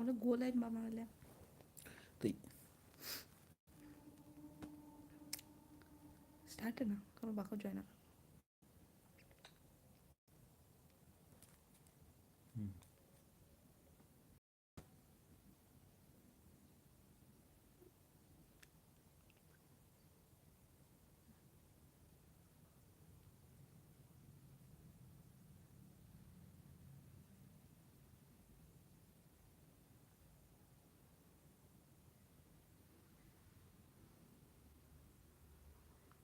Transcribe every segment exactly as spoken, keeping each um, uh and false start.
ᱚᱸᱰᱮ ᱜᱳ ᱞᱟᱭᱤᱱ ᱵᱟᱝ ᱢᱟᱱᱟᱣ ᱞᱮᱭᱟ᱾ ᱛᱤᱡ᱾ ᱥᱴᱟᱨᱴ ᱮᱱᱟ, ᱠᱳᱱᱳ ᱵᱟᱠᱚ ᱡᱚᱭᱮᱱ ᱟᱠᱟᱱᱟ᱾ ᱦᱩᱸ᱾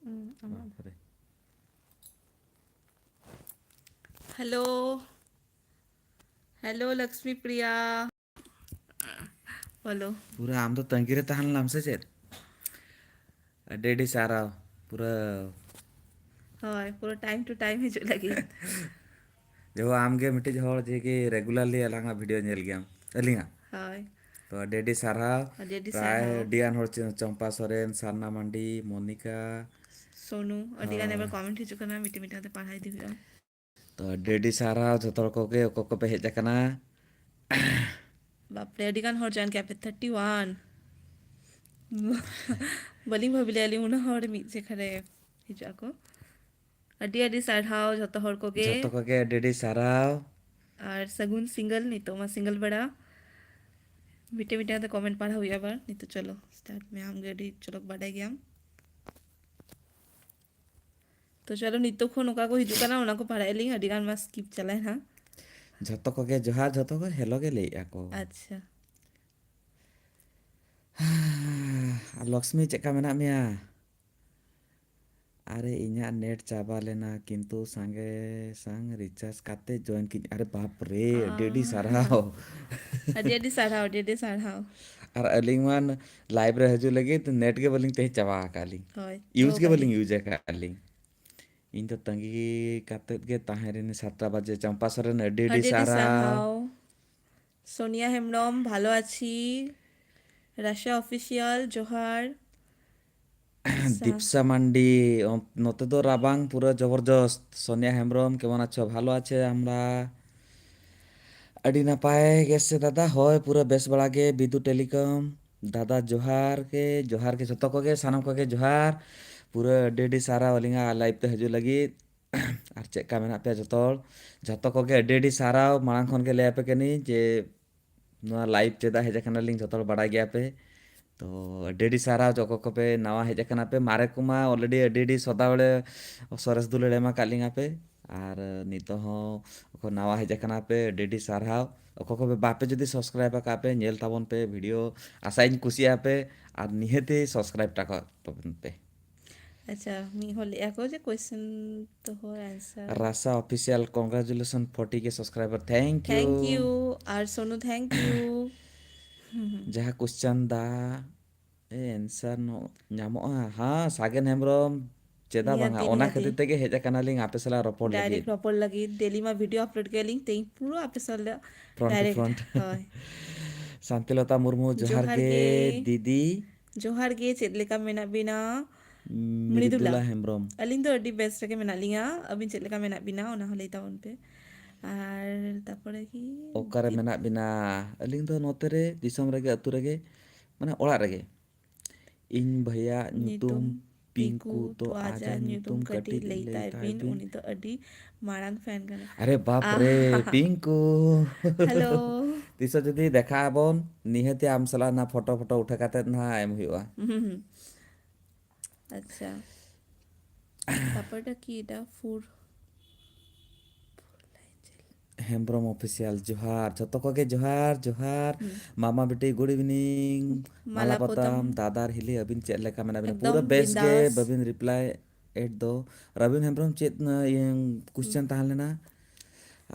ᱦᱩᱸ, ᱟᱢᱟᱜ ᱵᱟᱯᱨᱮ᱾ Hello, hello Lakshmi Priya. ᱵᱚᱞᱚ᱾ ᱯᱩᱨᱟᱹ ᱟᱢ ᱫᱚ ᱛᱟᱺᱜᱤ ᱨᱮ ᱛᱟᱦᱮᱸ ᱞᱮᱱᱟᱢ ᱥᱮ ᱪᱮᱫ? ᱟᱹᱰᱤ ᱟᱹᱰᱤ ᱥᱟᱨᱦᱟᱣ᱾ ᱯᱩᱨᱟᱹ ᱦᱳᱭ, ᱯᱩᱨᱟᱹ time to time ᱦᱤᱡᱩᱜ ᱞᱟᱹᱜᱤᱫ᱾ ᱡᱮᱦᱳ, ᱟᱢ ᱜᱮ ᱢᱤᱫᱴᱤᱡ ᱦᱚᱲ ᱡᱮ ᱠᱤ regularly ᱟᱞᱟᱝᱟᱜ video ᱧᱮᱞ ᱜᱮᱭᱟᱢ, ᱟᱹᱞᱤᱧᱟᱜ᱾ ᱦᱳᱭ᱾ ᱛᱚ, ᱟᱹᱰᱤ ᱟᱹᱰᱤ ᱥᱟᱨᱦᱟᱣ᱾ ᱟᱹᱰᱤ ᱟᱹᱰᱤ ᱯᱨᱟᱭ ᱥᱟᱨᱦᱟᱣ᱾ ᱟᱹᱰᱤ ᱜᱟᱱ ᱦᱚᱲ ᱪᱮ-, ᱪᱚᱢᱯᱟ ᱥᱚᱨᱮᱱ, ᱥᱟᱨᱱᱟ ᱢᱟᱱᱰᱤ, ᱢᱚᱱᱤᱠᱟ᱾ ᱥᱳᱱᱩ, ᱟᱹᱰᱤ ᱜᱟᱱ ᱦᱳᱭ᱾ ᱮᱵᱟᱨ comment ᱦᱤᱡᱩᱜ ᱠᱟᱱᱟ, ᱢᱤᱫᱴᱮᱱ ᱢᱤᱫᱴᱮᱱ ᱛᱮ ᱯᱟᱲᱦᱟᱣ ᱤᱫᱤ ᱦᱩᱭᱩᱜᱼᱟ᱾ ᱛᱚ, ᱟᱹᱰᱤ ᱟᱹᱰᱤ ᱥᱟᱨᱦᱟᱣ ᱡᱷᱚᱛᱚ ᱦᱚᱲ ᱠᱚᱜᱮ, ᱚᱠᱚᱭ ᱠᱚᱯᱮ ᱦᱮᱡ ᱟᱠᱟᱱᱟ᱾ ᱵᱟᱯᱨᱮ, ᱟᱹᱰᱤ ᱜᱟᱱ ᱦᱚᱲ join ᱠᱮᱫ ᱯᱮ, thirty one᱾ ᱵᱟᱹᱞᱤᱧ ᱵᱷᱟᱹᱵᱤ ᱞᱮᱫᱼᱟ ᱟᱹᱞᱤᱧ ᱩᱱᱟᱹᱜ ᱦᱚᱲ ᱢᱤᱫ ᱡᱮᱠᱷᱟ ᱨᱮ ᱦᱤᱡᱩᱜ ᱟᱠᱚ᱾ ᱟᱹᱰᱤ ᱟᱹᱰᱤ ᱥᱟᱨᱦᱟᱣ ᱡᱷᱚᱛᱚ ᱦᱚᱲ ᱠᱚᱜᱮ᱾ ᱡᱷᱚᱛᱚ ᱠᱚᱜᱮ ᱟᱹᱰᱤ ᱟᱹᱰᱤ ᱥᱟᱨᱦᱟᱣ᱾ ᱟᱨ ᱥᱟᱹᱜᱩᱱ single, ᱱᱤᱛᱚᱜ ᱢᱟ single ᱵᱮᱲᱟ᱾ ᱢᱤᱫᱴᱮᱱ ᱢᱤᱫᱴᱮᱱ ᱠᱟᱛᱮ comment ᱯᱟᱲᱦᱟᱣ ᱦᱩᱭᱩᱜᱼᱟ ᱟᱵᱟᱨ᱾ ᱱᱤᱛᱚᱜ ᱪᱚᱞᱚ start ᱢᱮ, ᱟᱢᱜᱮ ᱟᱹᱰᱤ ᱪᱚᱨᱚᱠ ᱵᱟᱰᱟᱭ ᱜᱮᱭᱟᱢ᱾ ᱛᱚ ᱪᱚᱞᱚ, ᱱᱤᱛᱚᱜ ᱠᱷᱚᱱ ᱚᱠᱟ ᱠᱚ ᱦᱤᱡᱩᱜ ᱠᱟᱱᱟ ᱚᱱᱟ ᱠᱚ ᱯᱟᱲᱦᱟᱜ ᱟᱹᱞᱤᱧ, ᱟᱹᱰᱤ ᱜᱟᱱ ᱢᱟ skip ᱪᱟᱞᱟᱣᱮᱱᱟ᱾ ᱡᱷᱚᱛᱚ ᱠᱚᱜᱮ ᱡᱚᱦᱟᱨ, ᱡᱷᱚᱛᱚ ᱠᱚ hello ᱜᱮ ᱞᱟᱹᱭᱮᱫᱼᱟ ᱠᱚ᱾ ᱟᱪᱪᱷᱟ᱾ ᱟᱨ ᱞᱚᱠᱥᱢᱤ, ᱪᱮᱫ ᱞᱮᱠᱟ ᱢᱮᱱᱟᱜ ᱢᱮᱭᱟ? ᱟᱨᱮ, ᱤᱧᱟᱹᱜ net ᱪᱟᱵᱟ ᱞᱮᱱᱟ, ᱠᱤᱱᱛᱩ ᱥᱟᱸᱜᱮ ᱥᱟᱝ recharge ᱠᱟᱛᱮ join ᱠᱤᱧ᱾ ᱟᱨᱮ ᱵᱟᱯ ᱨᱮ, ᱟᱹᱰᱤ ᱟᱹᱰᱤ ᱟᱨ ᱥᱟᱨᱦᱟᱣ᱾ ᱟᱹᱰᱤ ᱟᱹᱰᱤ ᱥᱟᱨᱦᱟᱣ, ᱟᱹᱰᱤ ᱟᱹᱰᱤ ᱥᱟᱨᱦᱟᱣ᱾ ᱟᱨ ᱟᱹᱞᱤᱧ ᱢᱟ live ᱨᱮ ᱦᱤᱡᱩᱜ ᱞᱟᱹᱜᱤᱫ net ᱜᱮ ᱵᱟᱹᱞᱤᱧ ᱛᱟᱦᱮᱸ ᱪᱟᱵᱟ ᱟᱠᱟᱫ ᱞᱤᱧ᱾ ᱦᱳᱭ, use ᱫᱚᱦᱚ ᱜᱮ ᱠᱟᱜ ᱵᱟᱹᱞᱤᱧ ᱞᱤᱧ᱾ Use ᱟᱠᱟᱫ ᱞᱤᱧ᱾ ᱤᱧ ᱫᱚ ᱛᱟᱺᱜᱤ ᱠᱟᱛᱮᱫ ᱜᱮ ᱛᱟᱦᱮᱸ ᱨᱮᱱᱟᱹᱧ ᱥᱟᱛᱴᱟ ᱵᱟᱡᱮ᱾ ᱪᱟᱢᱯᱟ ᱥᱚᱨᱮᱱ, ᱟᱹᱰᱤ ᱟᱹᱰᱤ ᱟᱹᱰᱤ ᱟᱹᱰᱤ ᱥᱟᱨᱦᱟᱣ᱾ ᱥᱟᱨᱦᱟᱣ᱾ ᱥᱳᱱᱤᱭᱟ ᱦᱮᱢᱵᱨᱚᱢ, ᱵᱷᱟᱞᱚ ᱟᱪᱷᱤ᱾ ᱨᱟᱥᱟ Official, ᱡᱚᱦᱟᱨ᱾ ᱥᱟ- ᱫᱤᱯᱥᱟ ᱢᱟᱱᱰᱤ, ᱚ, ᱱᱚᱛᱮ ᱫᱚ ᱨᱟᱵᱟᱝ ᱯᱩᱨᱟᱹ ᱡᱚᱵᱚᱨᱡᱚᱥᱛ᱾ ᱥᱳᱱᱤᱭᱟ ᱦᱮᱢᱵᱨᱚᱢ, ᱠᱮᱢᱚᱱ ᱟᱪᱷᱚ? ᱵᱷᱟᱞᱚ ᱟᱪᱷᱮ ᱟᱢᱨᱟ᱾ ᱟᱹᱰᱤ ᱱᱟᱯᱟᱭ ᱜᱮ ᱥᱮ ᱫᱟᱫᱟ? ᱦᱳᱭ, ᱯᱩᱨᱟᱹ ᱵᱮᱥ ᱵᱟᱲᱟ ᱜᱮ᱾ ᱵᱤᱫᱩ ᱴᱮᱞᱤᱠᱚᱢ ᱫᱟᱫᱟ, ᱡᱚᱦᱟᱨ ᱜᱮ, ᱡᱚᱦᱟᱨ ᱜᱮ ᱡᱷᱚᱛᱚ ᱠᱚᱜᱮ, ᱥᱟᱱᱟᱢ ᱠᱚᱜᱮ ᱡᱚᱦᱟᱨ᱾ ᱯᱩᱨᱟᱹ ᱟᱹᱰᱤ ᱟᱹᱰᱤ ᱥᱟᱨᱦᱟᱣ ᱟᱹᱞᱤᱧᱟᱜ ᱞᱟᱭᱤᱵᱷ ᱛᱮ ᱦᱤᱡᱩᱜ ᱞᱟᱹᱜᱤᱫ᱾ ᱟᱨ ᱪᱮᱫ ᱞᱮᱠᱟ ᱢᱮᱱᱟᱜ ᱯᱮᱭᱟ ᱡᱷᱚᱛᱚ ᱦᱚᱲ? ᱡᱷᱚᱛᱚ ᱠᱚᱜᱮ ᱟᱹᱰᱤ ᱟᱹᱰᱤ ᱥᱟᱨᱦᱟᱣ᱾ ᱢᱟᱲᱟᱝ ᱠᱷᱚᱱ ᱜᱮ ᱞᱟᱹᱭ ᱟᱯᱮ ᱠᱟᱹᱱᱟᱹᱧ ᱡᱮ ᱱᱚᱣᱟ ᱞᱟᱭᱤᱵᱷ ᱪᱮᱫᱟᱜ ᱦᱮᱡ ᱟᱠᱟᱱᱟᱞᱤᱧ, ᱡᱷᱚᱛᱚ ᱦᱚᱲ ᱵᱟᱲᱟᱭ ᱜᱮᱭᱟ ᱯᱮ᱾ ᱛᱚ ᱟᱹᱰᱤ ᱟᱹᱰᱤ ᱥᱟᱨᱦᱟᱣ ᱡᱚᱛᱚ ᱠᱚᱯᱮ ᱱᱟᱣᱟ ᱦᱮᱡ ᱟᱠᱟᱱᱟ ᱯᱮ᱾ ᱢᱟᱨᱮ ᱠᱚᱢᱟ already ᱟᱹᱰᱤ ᱟᱹᱰᱤ ᱥᱚᱫᱟ ᱵᱮᱲᱮ ᱥᱚᱨᱮᱥ ᱫᱩᱞᱟᱹᱲ ᱮᱢ ᱟᱠᱟᱫ ᱞᱤᱧᱟ ᱯᱮ, ᱟᱨ ᱱᱤᱛᱚᱜ ᱦᱚᱸ ᱠᱚ ᱱᱟᱣᱟ ᱦᱮᱡ ᱟᱠᱟᱱᱟ ᱯᱮ, ᱟᱹᱰᱤ ᱟᱹᱰᱤ ᱥᱟᱨᱦᱟᱣ᱾ ᱚᱠᱚᱭ ᱠᱚ ᱵᱟᱯᱮ ᱡᱩᱫᱤ ᱥᱟᱵᱥᱠᱨᱟᱭᱤᱵ ᱟᱠᱟᱫ ᱯᱮ, ᱧᱮᱞ ᱛᱟᱵᱚᱱ ᱯᱮ ᱵᱷᱤᱰᱤᱭᱳ, ᱟᱥᱟᱧ ᱠᱩᱥᱤᱭᱟᱜᱼᱟ ᱯᱮ, ᱟᱨ ᱱᱤᱦᱟᱹᱛᱤ ᱥᱟᱵᱥᱠᱨᱟᱭᱤᱵ ᱴᱟᱠᱟ ᱛᱟᱵᱚᱱ ᱯᱮ᱾ ᱟᱪᱪᱷᱟ, ᱢᱤᱫ ᱦᱚᱲ ᱞᱟᱹᱭᱮᱫᱼᱟ ᱠᱚ ᱡᱮ question ᱫᱚᱦᱚ answer᱾ ᱨᱟᱥᱟ Official, congratulation forty K subscriber, thank you. Thank you. R Sonu, thank you. ᱡᱟᱦᱟᱸ question ᱫᱟ ᱮ answer ᱧᱟᱢᱚᱜᱼᱟ᱾ ᱦᱮᱸ, ᱥᱟᱜᱮᱱ ᱦᱮᱢᱵᱨᱚᱢ, ᱪᱮᱫᱟᱜ ᱵᱟᱝᱟ? ᱱᱤᱦᱟᱹᱛᱤ, ᱚᱱᱟ ᱱᱤᱦᱟᱹᱛᱤ᱾ ᱠᱷᱟᱹᱛᱤᱨ ᱛᱮᱜᱮ ᱦᱮᱡ ᱟᱠᱟᱱᱟᱞᱤᱧ ᱟᱯᱮ ᱥᱟᱞᱟᱜ ᱨᱚᱯᱚᱲ ᱞᱟᱹᱜᱤᱫ᱾ Direct ᱨᱚᱯᱚᱲ ᱞᱟᱹᱜᱤᱫ᱾ Daily ᱢᱟ ᱵᱷᱤᱰᱤᱭᱳ ᱟᱯᱞᱳᱰ ᱜᱮᱭᱟᱞᱤᱧ, ᱛᱮᱦᱮᱧ ᱯᱩᱨᱟᱹ ᱟᱯᱮ ᱥᱟᱞᱟᱜ front to direct, front. ᱦᱳᱭ᱾ ᱥᱟᱱᱛᱤᱞᱚᱛᱟ ᱢᱩᱨᱢᱩ, ᱡᱚᱦᱟᱨ ᱡᱚᱦᱟᱨ ᱜᱮ ᱜᱮ᱾ ᱫᱤᱫᱤ᱾ ᱡᱚᱦᱟᱨ ᱜᱮ, ᱪᱮᱫ ᱞᱮᱠᱟ ᱢᱮᱱᱟᱜ ᱵᱤᱱᱟ? ᱢᱨᱤᱫᱩᱞᱟ᱾ ᱢᱨᱤᱫᱩᱞᱟ ᱦᱮᱢᱵᱨᱚᱢ᱾ ᱟᱹᱞᱤᱧ ᱫᱚ ᱟᱹᱰᱤ ᱵᱮᱥ ᱨᱮᱜᱮ ᱢᱮᱱᱟᱜ ᱞᱤᱧᱟ᱾ ᱟᱹᱵᱤᱱ ᱪᱮᱫ ᱞᱮᱠᱟ ᱢᱮᱱᱟᱜ ᱵᱤᱱᱟ, ᱚᱱᱟ ᱦᱚᱸ ᱞᱟᱹᱭ ᱛᱟᱵᱚᱱ ᱯᱮ᱾ ᱟᱨ ᱛᱟᱯᱚᱨᱮ ᱠᱤ ᱚᱠᱟᱨᱮ ᱪᱮᱫ? ᱢᱮᱱᱟᱜ ᱵᱤᱱᱟ? ᱟᱹᱞᱤᱧ ᱫᱚ ᱱᱚᱛᱮ ᱨᱮ, ᱫᱤᱥᱚᱢ ᱨᱮᱜᱮ, ᱟᱹᱛᱩ ᱨᱮᱜᱮ, ᱢᱟᱱᱮ ᱚᱲᱟᱜ ᱨᱮᱜᱮ᱾ ᱤᱧ ᱵᱷᱟᱹᱭᱟᱜ ᱧᱩᱛᱩᱢ ᱧᱩᱛᱩᱢ ᱯᱤᱝᱠᱩ, ᱯᱤᱝᱠᱩ, ᱛᱚ ᱛᱚ ᱟᱡᱟᱜ ᱟᱡᱟᱜ ᱧᱩᱛᱩᱢ ᱧᱩᱛᱩᱢ ᱠᱟᱹᱴᱤᱡ ᱠᱟᱹᱴᱤᱡ ᱞᱟᱹᱭ ᱞᱟᱹᱭ ᱛᱟᱭ ᱛᱟᱭ ᱵᱤᱱ, ᱵᱤᱱ᱾ ᱩᱱᱤ ᱫᱚ ᱟᱹᱰᱤ ᱢᱟᱨᱟᱝ ᱯᱷᱮᱱ ᱠᱟᱱᱟ᱾ ᱟᱨᱮ ᱵᱟᱯ ᱨᱮ, ᱟᱦᱟ᱾ ᱯᱤᱝᱠᱩ᱾ ᱦᱮᱞᱳ᱾ ᱛᱤᱥᱚᱜ ᱡᱩᱫᱤ ᱫᱮᱠᱷᱟᱜ ᱟᱵᱚᱱ, ᱱᱤᱦᱟᱹᱛᱤ ᱟᱢ ᱥᱟᱞᱟᱜ ᱚᱱᱟ ᱯᱷᱳᱴᱳ, ᱯᱷᱳᱴᱳ ᱩᱴᱷᱟᱹ ᱠᱟᱛᱮᱫ ᱱᱟᱦᱟᱜ ᱮᱢ ᱦᱩᱭᱩᱜᱼᱟ᱾ ᱦᱩᱸ, ᱦᱩᱸ᱾ ᱟᱪᱪᱷᱟ᱾ ᱛᱟᱯᱚᱨᱮ ᱠᱤ ᱮᱴᱟ ᱯᱷᱩᱨ ᱦᱮᱢᱵᱨᱚᱢ Official, ᱡᱚᱦᱟᱨ᱾ ᱡᱷᱚᱛᱚ ᱠᱚᱜᱮ ᱡᱚᱦᱟᱨ, ᱡᱚᱦᱟᱨ᱾ ᱦᱩᱸ᱾ ᱢᱟᱢᱟ ᱵᱤᱴᱤ, good evening᱾ ᱢᱟᱞᱟ ᱢᱟᱞᱟ ᱯᱚᱛᱟᱢ, ᱯᱚᱛᱟᱢ᱾ ᱫᱟᱫᱟᱨ ᱦᱤᱞᱤ, ᱟᱹᱵᱤᱱ ᱪᱮᱫ ᱞᱮᱠᱟ ᱢᱮᱱᱟᱜ ᱵᱤᱱᱟ? ᱮᱠᱫᱚᱢ ᱯᱩᱨᱟᱹ ᱵᱮᱥ ᱜᱮ, ᱵᱤᱱᱫᱟᱥ᱾ ᱵᱟᱹᱵᱤᱱ reply ᱮᱫ ᱫᱚ᱾ ᱨᱚᱵᱤᱱ ᱦᱮᱢᱵᱨᱚᱢ, ᱪᱮᱫ, ᱤᱭᱟᱹ, question ᱦᱩᱸ᱾ ᱛᱟᱦᱮᱸ ᱞᱮᱱᱟ?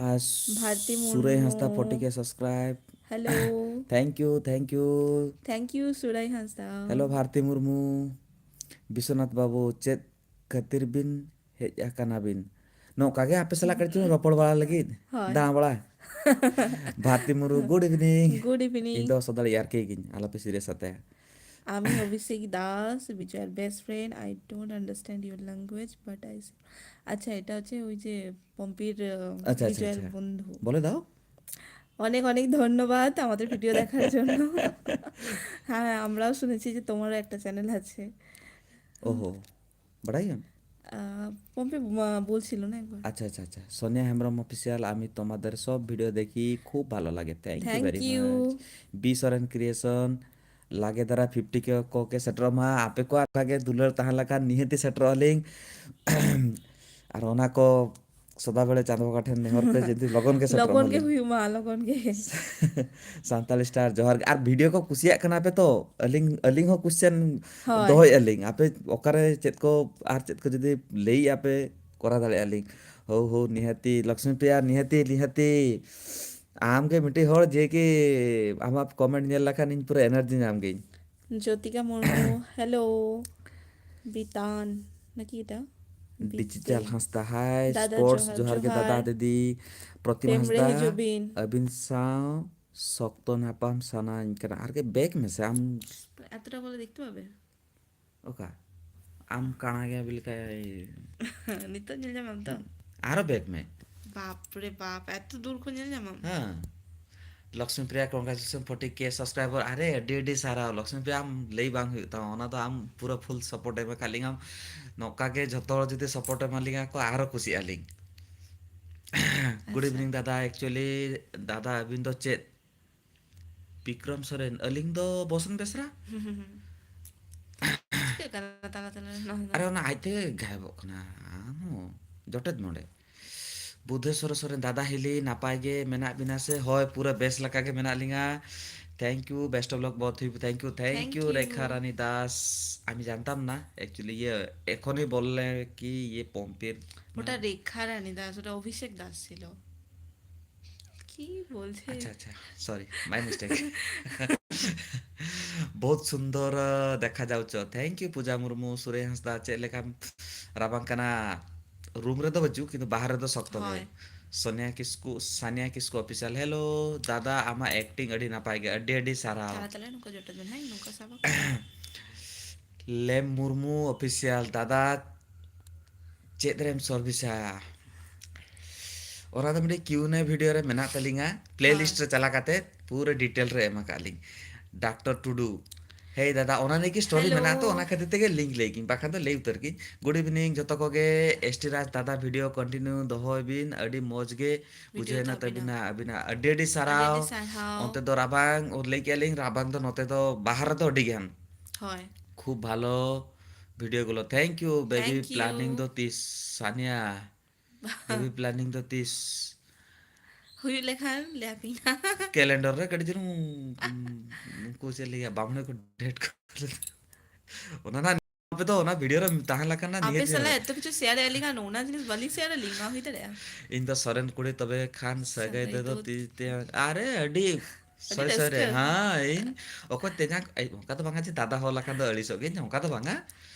ᱟᱨ ᱵᱷᱟᱨᱛᱤ ᱥᱩᱨᱟᱹᱭ ᱦᱟᱸᱥᱫᱟ, Murmu. Forty K subscribe. Hello. Thank you, thank you. Thank you, Suray Hansda. Hello, ᱵᱷᱟᱨᱛᱤ ᱢᱩᱨᱢᱩ᱾ ᱵᱤᱥᱣᱚᱱᱟᱛᱷ ᱵᱟᱹᱵᱩ, ᱪᱮᱫ ᱠᱷᱟᱹᱛᱤᱨ ᱵᱤᱱ ᱦᱮᱡ ᱟᱠᱟᱱᱟ ᱵᱤᱱ? ᱱᱚᱝᱠᱟ ᱜᱮ ᱟᱯᱮ ᱥᱟᱞᱟᱜ ᱠᱟᱹᱴᱤᱡ ᱪᱩᱞᱩᱝ ᱨᱚᱯᱚᱲ ᱵᱟᱲᱟ ᱞᱟᱹᱜᱤᱫ, ᱦᱳᱭ᱾ ᱫᱟᱬᱟ ᱵᱟᱲᱟ᱾ ᱵᱷᱟᱨᱛᱤ Murmu, good evening. Good evening. ᱤᱧ ᱫᱚ ᱥᱚᱫᱟ ᱤᱭᱟᱨᱠᱤ ᱜᱤᱧ, ᱟᱞᱚᱯᱮ serious ᱟᱛᱮ᱾ আমি অভিষেক দাস, বিজয়ের best friend. I don't understand your language, but I see. আচ্ছা, এটা হচ্ছে ওই যে পম্পির, আহ, আচ্ছা, আচ্ছা, বিজয়ের আচ্ছা। বন্ধু। বলে দাও। অনেক অনেক ধন্যবাদ আমাদের ভিডিও দেখার জন্য। হ্যাঁ, আমরাও শুনেছি যে তোমারও একটা চ্যানেল আছে। ওহো, বাড়াই গেলাম। আহ, পম্পি, আহ, বলছিল না একবার। আচ্ছা, আচ্ছা, আচ্ছা। সোনিয়া হেমব্রম অফিসিয়াল, আমি তোমাদের সব ভিডিও দেখি, খুব ভালো লাগে। Thank you Thank very you. Much. B Soren creation, ᱞᱟᱜᱮ ᱫᱷᱟᱨᱟ ᱯᱷᱤᱯᱴᱤ ᱠᱮ ᱠᱚ ᱠᱮ ᱥᱮᱴᱮᱨᱚᱜ ᱢᱟ᱾ ᱟᱯᱮ ᱠᱚᱣᱟᱜ ᱚᱱᱠᱟ ᱜᱮ ᱫᱩᱞᱟᱹᱲ ᱛᱟᱦᱮᱸ ᱞᱮᱠᱷᱟᱱ ᱱᱤᱦᱟᱹᱛᱤ ᱥᱮᱴᱮᱨᱚᱜ ᱟᱹᱞᱤᱧ᱾ ᱟᱨ ᱚᱱᱟ ᱠᱚ ᱥᱚᱫᱟ ᱵᱮᱲᱮ ᱪᱟᱸᱫᱚ ᱵᱚᱸᱜᱟ ᱴᱷᱮᱱ ᱱᱮᱦᱚᱨ ᱯᱮ, ᱡᱩᱫᱤ ᱞᱚᱜᱚᱱ ᱜᱮ ᱥᱮᱴᱮᱨᱚᱜ ᱞᱚᱜᱚᱱ ᱜᱮ ᱢᱟᱞᱤᱧ᱾ ᱦᱩᱭᱩᱜ ᱢᱟ, ᱞᱚᱜᱚᱱ ᱜᱮ᱾ ᱥᱟᱱᱛᱟᱲᱤ ᱥᱴᱟᱨ ᱡᱚᱦᱟᱨ ᱜᱮ᱾ ᱟᱨ ᱵᱷᱤᱰᱤᱭᱳ ᱠᱚ ᱠᱩᱥᱤᱭᱟᱜ ᱠᱟᱱᱟ ᱯᱮ ᱛᱚ? ᱟᱹᱞᱤᱧ, ᱟᱹᱞᱤᱧ ᱦᱚᱸ ᱠᱩᱥᱪᱮᱱ ᱦᱳᱭ᱾ ᱫᱚᱦᱚᱭᱮᱫᱼᱟ ᱞᱤᱧ, ᱟᱯᱮ ᱚᱠᱟᱨᱮ ᱪᱮᱫ ᱠᱚ, ᱟᱨ ᱪᱮᱫ ᱠᱚ ᱡᱩᱫᱤ ᱞᱟᱹᱭᱮᱫᱼᱟ ᱯᱮ, ᱠᱚᱨᱟᱣ ᱫᱟᱲᱮᱭᱟᱜᱼᱟ ᱞᱤᱧ᱾ ᱦᱳ, ᱦᱳ, ᱱᱤᱦᱟᱹᱛᱤ, ᱞᱚᱠᱥᱢᱤ ᱯᱨᱤᱭᱟ, ᱱᱤᱦᱟᱹᱛᱤ, ᱱᱤᱦᱟᱹᱛᱤ᱾ ᱟᱢ ᱜᱮ ᱢᱤᱫᱴᱤᱡ ᱦᱚᱲ ᱡᱮ ᱠᱤ ᱟᱢᱟᱜ ᱠᱚᱢᱮᱱᱴ ᱧᱮᱞ ᱞᱮᱠᱷᱟᱱ ᱤᱧ ᱯᱩᱨᱟᱹ ᱮᱱᱟᱨᱡᱤ ᱧᱟᱢ ᱜᱮᱧ᱾ ᱡᱳᱛᱤᱠᱟ ᱢᱩᱨᱢᱩ, ᱦᱮᱞᱳ᱾ ᱵᱤᱛᱟᱱ, ᱱᱟᱠᱤ ᱮᱴᱟ? ᱰᱤᱡᱤᱴᱟᱞ ᱵᱤᱛᱟᱱ᱾ ᱦᱟᱸᱥᱫᱟ, ᱦᱟᱭ᱾ ᱫᱟᱫᱟ, ᱥᱯᱳᱨᱴᱥ, ᱡᱚᱦᱟᱨ, ᱡᱚᱦᱟᱨ ᱜᱮ ᱫᱟᱫᱟ, ᱡᱚᱦᱟᱨ᱾ ᱫᱤᱫᱤ᱾ ᱯᱨᱚᱛᱤᱢᱟ ᱯᱮᱢ ᱨᱮ ᱦᱟᱸᱥᱫᱟ, ᱦᱤᱡᱩᱜ ᱵᱤᱱ᱾ ᱟᱹᱵᱤᱱ ᱥᱟᱶ ᱥᱚᱠᱛᱚ ᱧᱟᱯᱟᱢ ᱥᱟᱱᱟᱧ ᱠᱟᱱᱟ᱾ ᱟᱨ ᱜᱮ ᱵᱮᱠ ᱢᱮᱥᱮ ᱟᱢ᱾ ᱮᱛᱚᱴᱟ ᱵᱚᱞᱮ ᱫᱮᱠᱷᱛᱮ ᱯᱟᱵᱮ? ᱚᱠᱟ? ᱟᱢ ᱠᱟᱬᱟ ᱜᱮ ᱵᱤᱞ ᱠᱟᱭ᱾ ᱱᱤᱛᱚᱜ ᱧᱮᱞ ᱧᱟᱢᱟᱢ ᱛᱚ? ᱟᱨᱚ ᱵᱮᱠ ᱢᱮ᱾ ᱵᱟᱯ ᱨᱮ ᱵᱟᱯ, ᱮᱛᱚ ᱫᱩᱨ ᱠᱷᱚᱱ ᱧᱮᱞ ᱧᱟᱢᱟᱢ? ᱦᱮᱸ᱾ Lakshmi Priya, congratulations forty K subscriber. ᱟᱨᱮ, ᱟᱹᱰᱤ ᱟᱹᱰᱤ ᱥᱟᱨᱦᱟᱣ ᱞᱚᱠᱥᱢᱤ ᱯᱨᱤᱭᱟ, ᱟᱢ ᱞᱟᱹᱭ ᱵᱟᱝ ᱦᱩᱭᱩᱜ ᱛᱟᱢᱟ, ᱚᱱᱟ ᱫᱚ ᱟᱢ ᱯᱩᱨᱟᱹ ᱯᱷᱩᱞ ᱥᱟᱯᱳᱨᱴ ᱮᱢ ᱟᱠᱟᱫ ᱞᱤᱧᱟᱢ᱾ ᱱᱚᱝᱠᱟ ᱜᱮ ᱡᱷᱚᱛᱚ ᱦᱚᱲ ᱡᱩᱫᱤ ᱥᱟᱯᱳᱨᱴ ᱮᱢᱟ ᱞᱤᱧᱟ ᱠᱚ, ᱟᱨᱚ ᱠᱩᱥᱤᱜ ᱟᱹᱞᱤᱧ᱾ Good ᱟᱪᱪᱷᱟ᱾ Evening ᱫᱟᱫᱟ, actually ᱫᱟᱫᱟ ᱟᱹᱵᱤᱱ ᱫᱚ ᱪᱮᱫ ᱵᱤᱠᱨᱚᱢ ᱥᱚᱨᱮᱱ, ᱟᱹᱞᱤᱧ ᱫᱚ ᱵᱚᱥᱚᱱᱛ ᱵᱮᱥᱨᱟ᱾ ᱪᱤᱠᱟᱹᱜ ᱠᱟᱱᱟ ᱛᱟᱞᱟ ᱛᱟᱞᱟ ᱨᱮ ᱱᱚᱣᱟ ᱫᱚ? ᱟᱨᱮ, ᱚᱱᱟ ᱟᱡ ᱛᱮᱜᱮ ᱜᱟᱭᱮᱵᱚᱜ ᱠᱟᱱᱟ᱾ ᱟᱢ ᱦᱚᱸ ᱡᱚᱴᱮᱫ ᱱᱚᱰᱮ᱾ ᱵᱩᱫᱷᱮᱥᱣᱚᱨ ᱥᱚᱨᱮᱱ, ᱫᱟᱫᱟ ᱦᱤᱞᱤ, ᱱᱟᱯᱟᱭ ᱜᱮ ᱢᱮᱱᱟᱜ ᱵᱤᱱᱟ ᱥᱮ? ᱦᱳᱭ, ᱯᱩᱨᱟᱹ ᱵᱮᱥ ᱞᱮᱠᱟ ᱜᱮ ᱢᱮᱱᱟᱜ ᱞᱤᱧᱟ᱾ Thank you, best of luck both of you. Thank you, thank you, রেখা রানী দাস। আমি জানতাম না, actually, ইয়ে, এখনই বললে কি, ইয়ে, পম্পির ওটা রেখা রানী দাস, ওটা অভিষেক দাস ছিল। কি বলছে? আচ্ছা, আচ্ছা, sorry, my mistake. ᱵᱚᱦᱩᱛ ᱥᱩᱱᱫᱚᱨ ᱫᱮᱠᱷᱟ ᱡᱟᱣᱪᱚ᱾ Thank you, ᱯᱩᱡᱟ ᱢᱩᱨᱢᱩ, ᱥᱩᱨᱮ ᱦᱟᱸᱥᱫᱟ, ᱪᱮᱫ ᱞᱮᱠᱟᱢ ᱨᱟᱵᱟᱝ ᱠᱟᱱᱟ? ᱨᱩᱢ ᱨᱮᱫᱚ ᱵᱟᱹᱪᱩᱜ, ᱠᱤᱱᱛᱩ ᱵᱟᱦᱨᱮ ᱫᱚ ᱥᱚᱠᱛᱚ ᱜᱮ᱾ ᱦᱳᱭ᱾ ᱥᱳᱱᱤᱭᱟ ᱠᱤᱥᱠᱩ, ᱥᱟᱱᱤᱭᱟ ᱠᱤᱥᱠᱩ ᱚᱯᱷᱤᱥᱤᱭᱟᱞ, ᱦᱮᱞᱳ ᱫᱟᱫᱟ, ᱟᱢᱟᱜ ᱮᱠᱴᱤᱝ ᱟᱹᱰᱤ ᱱᱟᱯᱟᱭ ᱜᱮ, ᱟᱹᱰᱤ ᱟᱹᱰᱤ ᱥᱟᱨᱦᱟᱣ᱾ ᱛᱟᱲᱟ ᱛᱟᱲᱟ ᱱᱚᱝᱠᱟ ᱡᱚᱴᱮᱫ ᱵᱮᱱ, ᱦᱮᱸ, ᱱᱚᱝᱠᱟ ᱥᱟᱵ ᱟᱠᱚ᱾ ᱞᱮᱢ ᱢᱩᱨᱢᱩ ᱚᱯᱷᱤᱥᱤᱭᱟᱞ, ᱫᱟᱫᱟ ᱪᱮᱫ ᱨᱮᱢ ᱥᱚᱨᱵᱷᱤᱥᱟ? ᱚᱱᱟ ᱫᱚ ᱢᱤᱫᱴᱤᱡ ᱠᱤᱭᱩ ᱮᱱ ᱮ ᱵᱷᱤᱰᱤᱭᱳ ᱨᱮ ᱢᱮᱱᱟᱜ ᱛᱟᱹᱞᱤᱧᱟ, ᱯᱞᱮ ᱞᱤᱥᱴ ᱨᱮ ᱪᱟᱞᱟᱣ ᱠᱟᱛᱮ ᱯᱩᱨᱟᱹ ᱰᱤᱴᱮᱞ ᱨᱮ ᱮᱢ ᱟᱠᱟᱫ ᱞᱤᱧ᱾ ᱰᱟᱠᱛᱚᱨ ᱴᱩᱰᱩ, ᱦᱮᱭ ᱫᱟᱫᱟ, ᱚᱱᱟ ᱱᱤᱭᱮ ᱜᱮ ᱥᱴᱳᱨᱤ ᱦᱮᱞᱳ᱾ ᱢᱮᱱᱟᱜ ᱛᱚ, ᱚᱱᱟ ᱠᱷᱟᱹᱛᱤᱨ ᱛᱮᱜᱮ ᱞᱤᱝᱠ ᱞᱟᱹᱭ ᱠᱤᱧ, ᱵᱟᱠᱷᱟᱱ ᱫᱚ ᱞᱟᱹᱭ ᱩᱛᱟᱹᱨ ᱠᱤᱧ᱾ ᱜᱩᱰ ᱤᱵᱷᱤᱱᱤᱝ ᱡᱚᱛᱚ ᱠᱚᱜᱮ, ᱮᱥ ᱴᱤ ᱨᱟᱡᱽ ᱫᱟᱫᱟ ᱵᱷᱤᱰᱤᱭᱳ ᱠᱚᱱᱴᱤᱱᱤᱭᱩ ᱫᱚᱦᱚᱭ ᱵᱤᱱ, ᱟᱹᱰᱤ ᱢᱚᱡᱽ ᱜᱮ ᱵᱷᱤᱰᱤᱭᱳ ᱵᱩᱡᱷᱟᱹᱣ ᱮᱱᱟ ᱛᱟᱹᱵᱤᱱᱟ᱾ ᱛᱟᱹᱵᱤᱱᱟ ᱟᱹᱵᱤᱱᱟᱜ᱾ ᱟᱹᱰᱤ ᱟᱹᱰᱤ ᱥᱟᱨᱦᱟᱣ᱾ ᱟᱹᱰᱤ ᱥᱟᱨᱦᱟᱣ᱾ ᱚᱱᱛᱮ ᱫᱚ ᱨᱟᱵᱟᱝ, ᱞᱟᱹᱭ ᱠᱮᱜᱼᱟ ᱞᱤᱧ, ᱨᱟᱵᱟᱝ ᱫᱚ ᱱᱚᱛᱮ ᱫᱚ ᱵᱟᱦᱟᱨ ᱨᱮᱫᱚ ᱟᱹᱰᱤ ᱜᱟᱱ᱾ ᱦᱳᱭ᱾ ᱠᱷᱩᱵ ᱵᱷᱟᱞᱚ ᱵᱷᱤᱰᱤᱭᱳ ᱜᱩᱞᱳ᱾ Thank you. Baby thank you. Planning ᱫᱚ ᱛᱤᱥ, ᱥᱟᱱᱤᱭᱟ? ᱵᱮᱵᱤ ᱯᱞᱟᱱᱤᱝ ᱫᱚ ᱛᱤᱥ? ᱦᱩᱭᱩᱜ ᱞᱮᱠᱷᱟᱱ ᱞᱟᱹᱭ ᱟᱯᱮᱭᱟ᱾ ᱠᱮᱞᱮᱱᱰᱟᱨ ᱨᱮ ᱠᱟᱹᱴᱤᱡ ᱪᱩᱞᱩᱝ, ᱩᱱᱠᱩ ᱪᱮᱫ ᱞᱟᱹᱭᱟ, ᱵᱟᱢᱱᱮ ᱠᱚ ᱰᱮᱴ ᱠᱚ᱾ ᱚᱱᱟ ᱱᱟ-, ᱟᱯᱮ ᱫᱚ ᱚᱱᱟ ᱵᱷᱤᱰᱤᱭᱳ ᱨᱮ ᱛᱟᱦᱮᱸ ᱞᱮᱠᱷᱟᱱ ᱱᱟ ᱟᱯᱮ ᱱᱤᱦᱟᱹᱛ ᱥᱟᱞᱟᱜ ᱧᱮᱞ᱾ ᱮᱛᱚ ᱠᱤᱪᱷᱩ ᱥᱮᱭᱟᱨ ᱮᱫ ᱞᱤᱧ, ᱚᱱᱟ ᱡᱤᱱᱤᱥ ᱵᱟᱹᱞᱤᱧ ᱥᱮᱭᱟᱨ ᱟᱹᱞᱤᱧ, ᱱᱚᱣᱟ ᱦᱩᱭ ᱫᱟᱲᱮᱭᱟᱜᱼᱟ? ᱤᱧ ᱫᱚ ᱥᱚᱨᱮᱱ ᱠᱩᱲᱤ, ᱛᱚᱵᱮ ᱠᱷᱟᱱ ᱥᱟᱹᱜᱟᱹᱭ ᱥᱟᱹᱜᱟᱹᱭ ᱛᱮᱫᱚ ᱫᱚ ᱛᱤ ᱛᱮ, ᱟᱨᱮ ᱟᱹᱰᱤ ᱟᱹᱰᱤ ᱥᱚᱭ ᱥᱚᱭ ᱨᱮ, ᱨᱟᱹᱥᱠᱟᱹ᱾ ᱦᱮᱸ, ᱤᱧ ᱚᱠᱚᱭ ᱛᱮᱧᱟᱝ, ᱟᱭ, ᱚᱱᱠᱟ ᱫᱚ ᱵᱟᱝᱟ ᱡᱮ ᱫᱟᱫᱟ ᱦᱚᱲ ᱞᱮᱠᱷᱟᱱ ᱫᱚ ᱟᱹᱲᱤᱥᱚᱜ ᱜᱤᱧ, ᱚᱱᱠᱟ ᱫᱚ ᱵᱟᱝᱟ᱾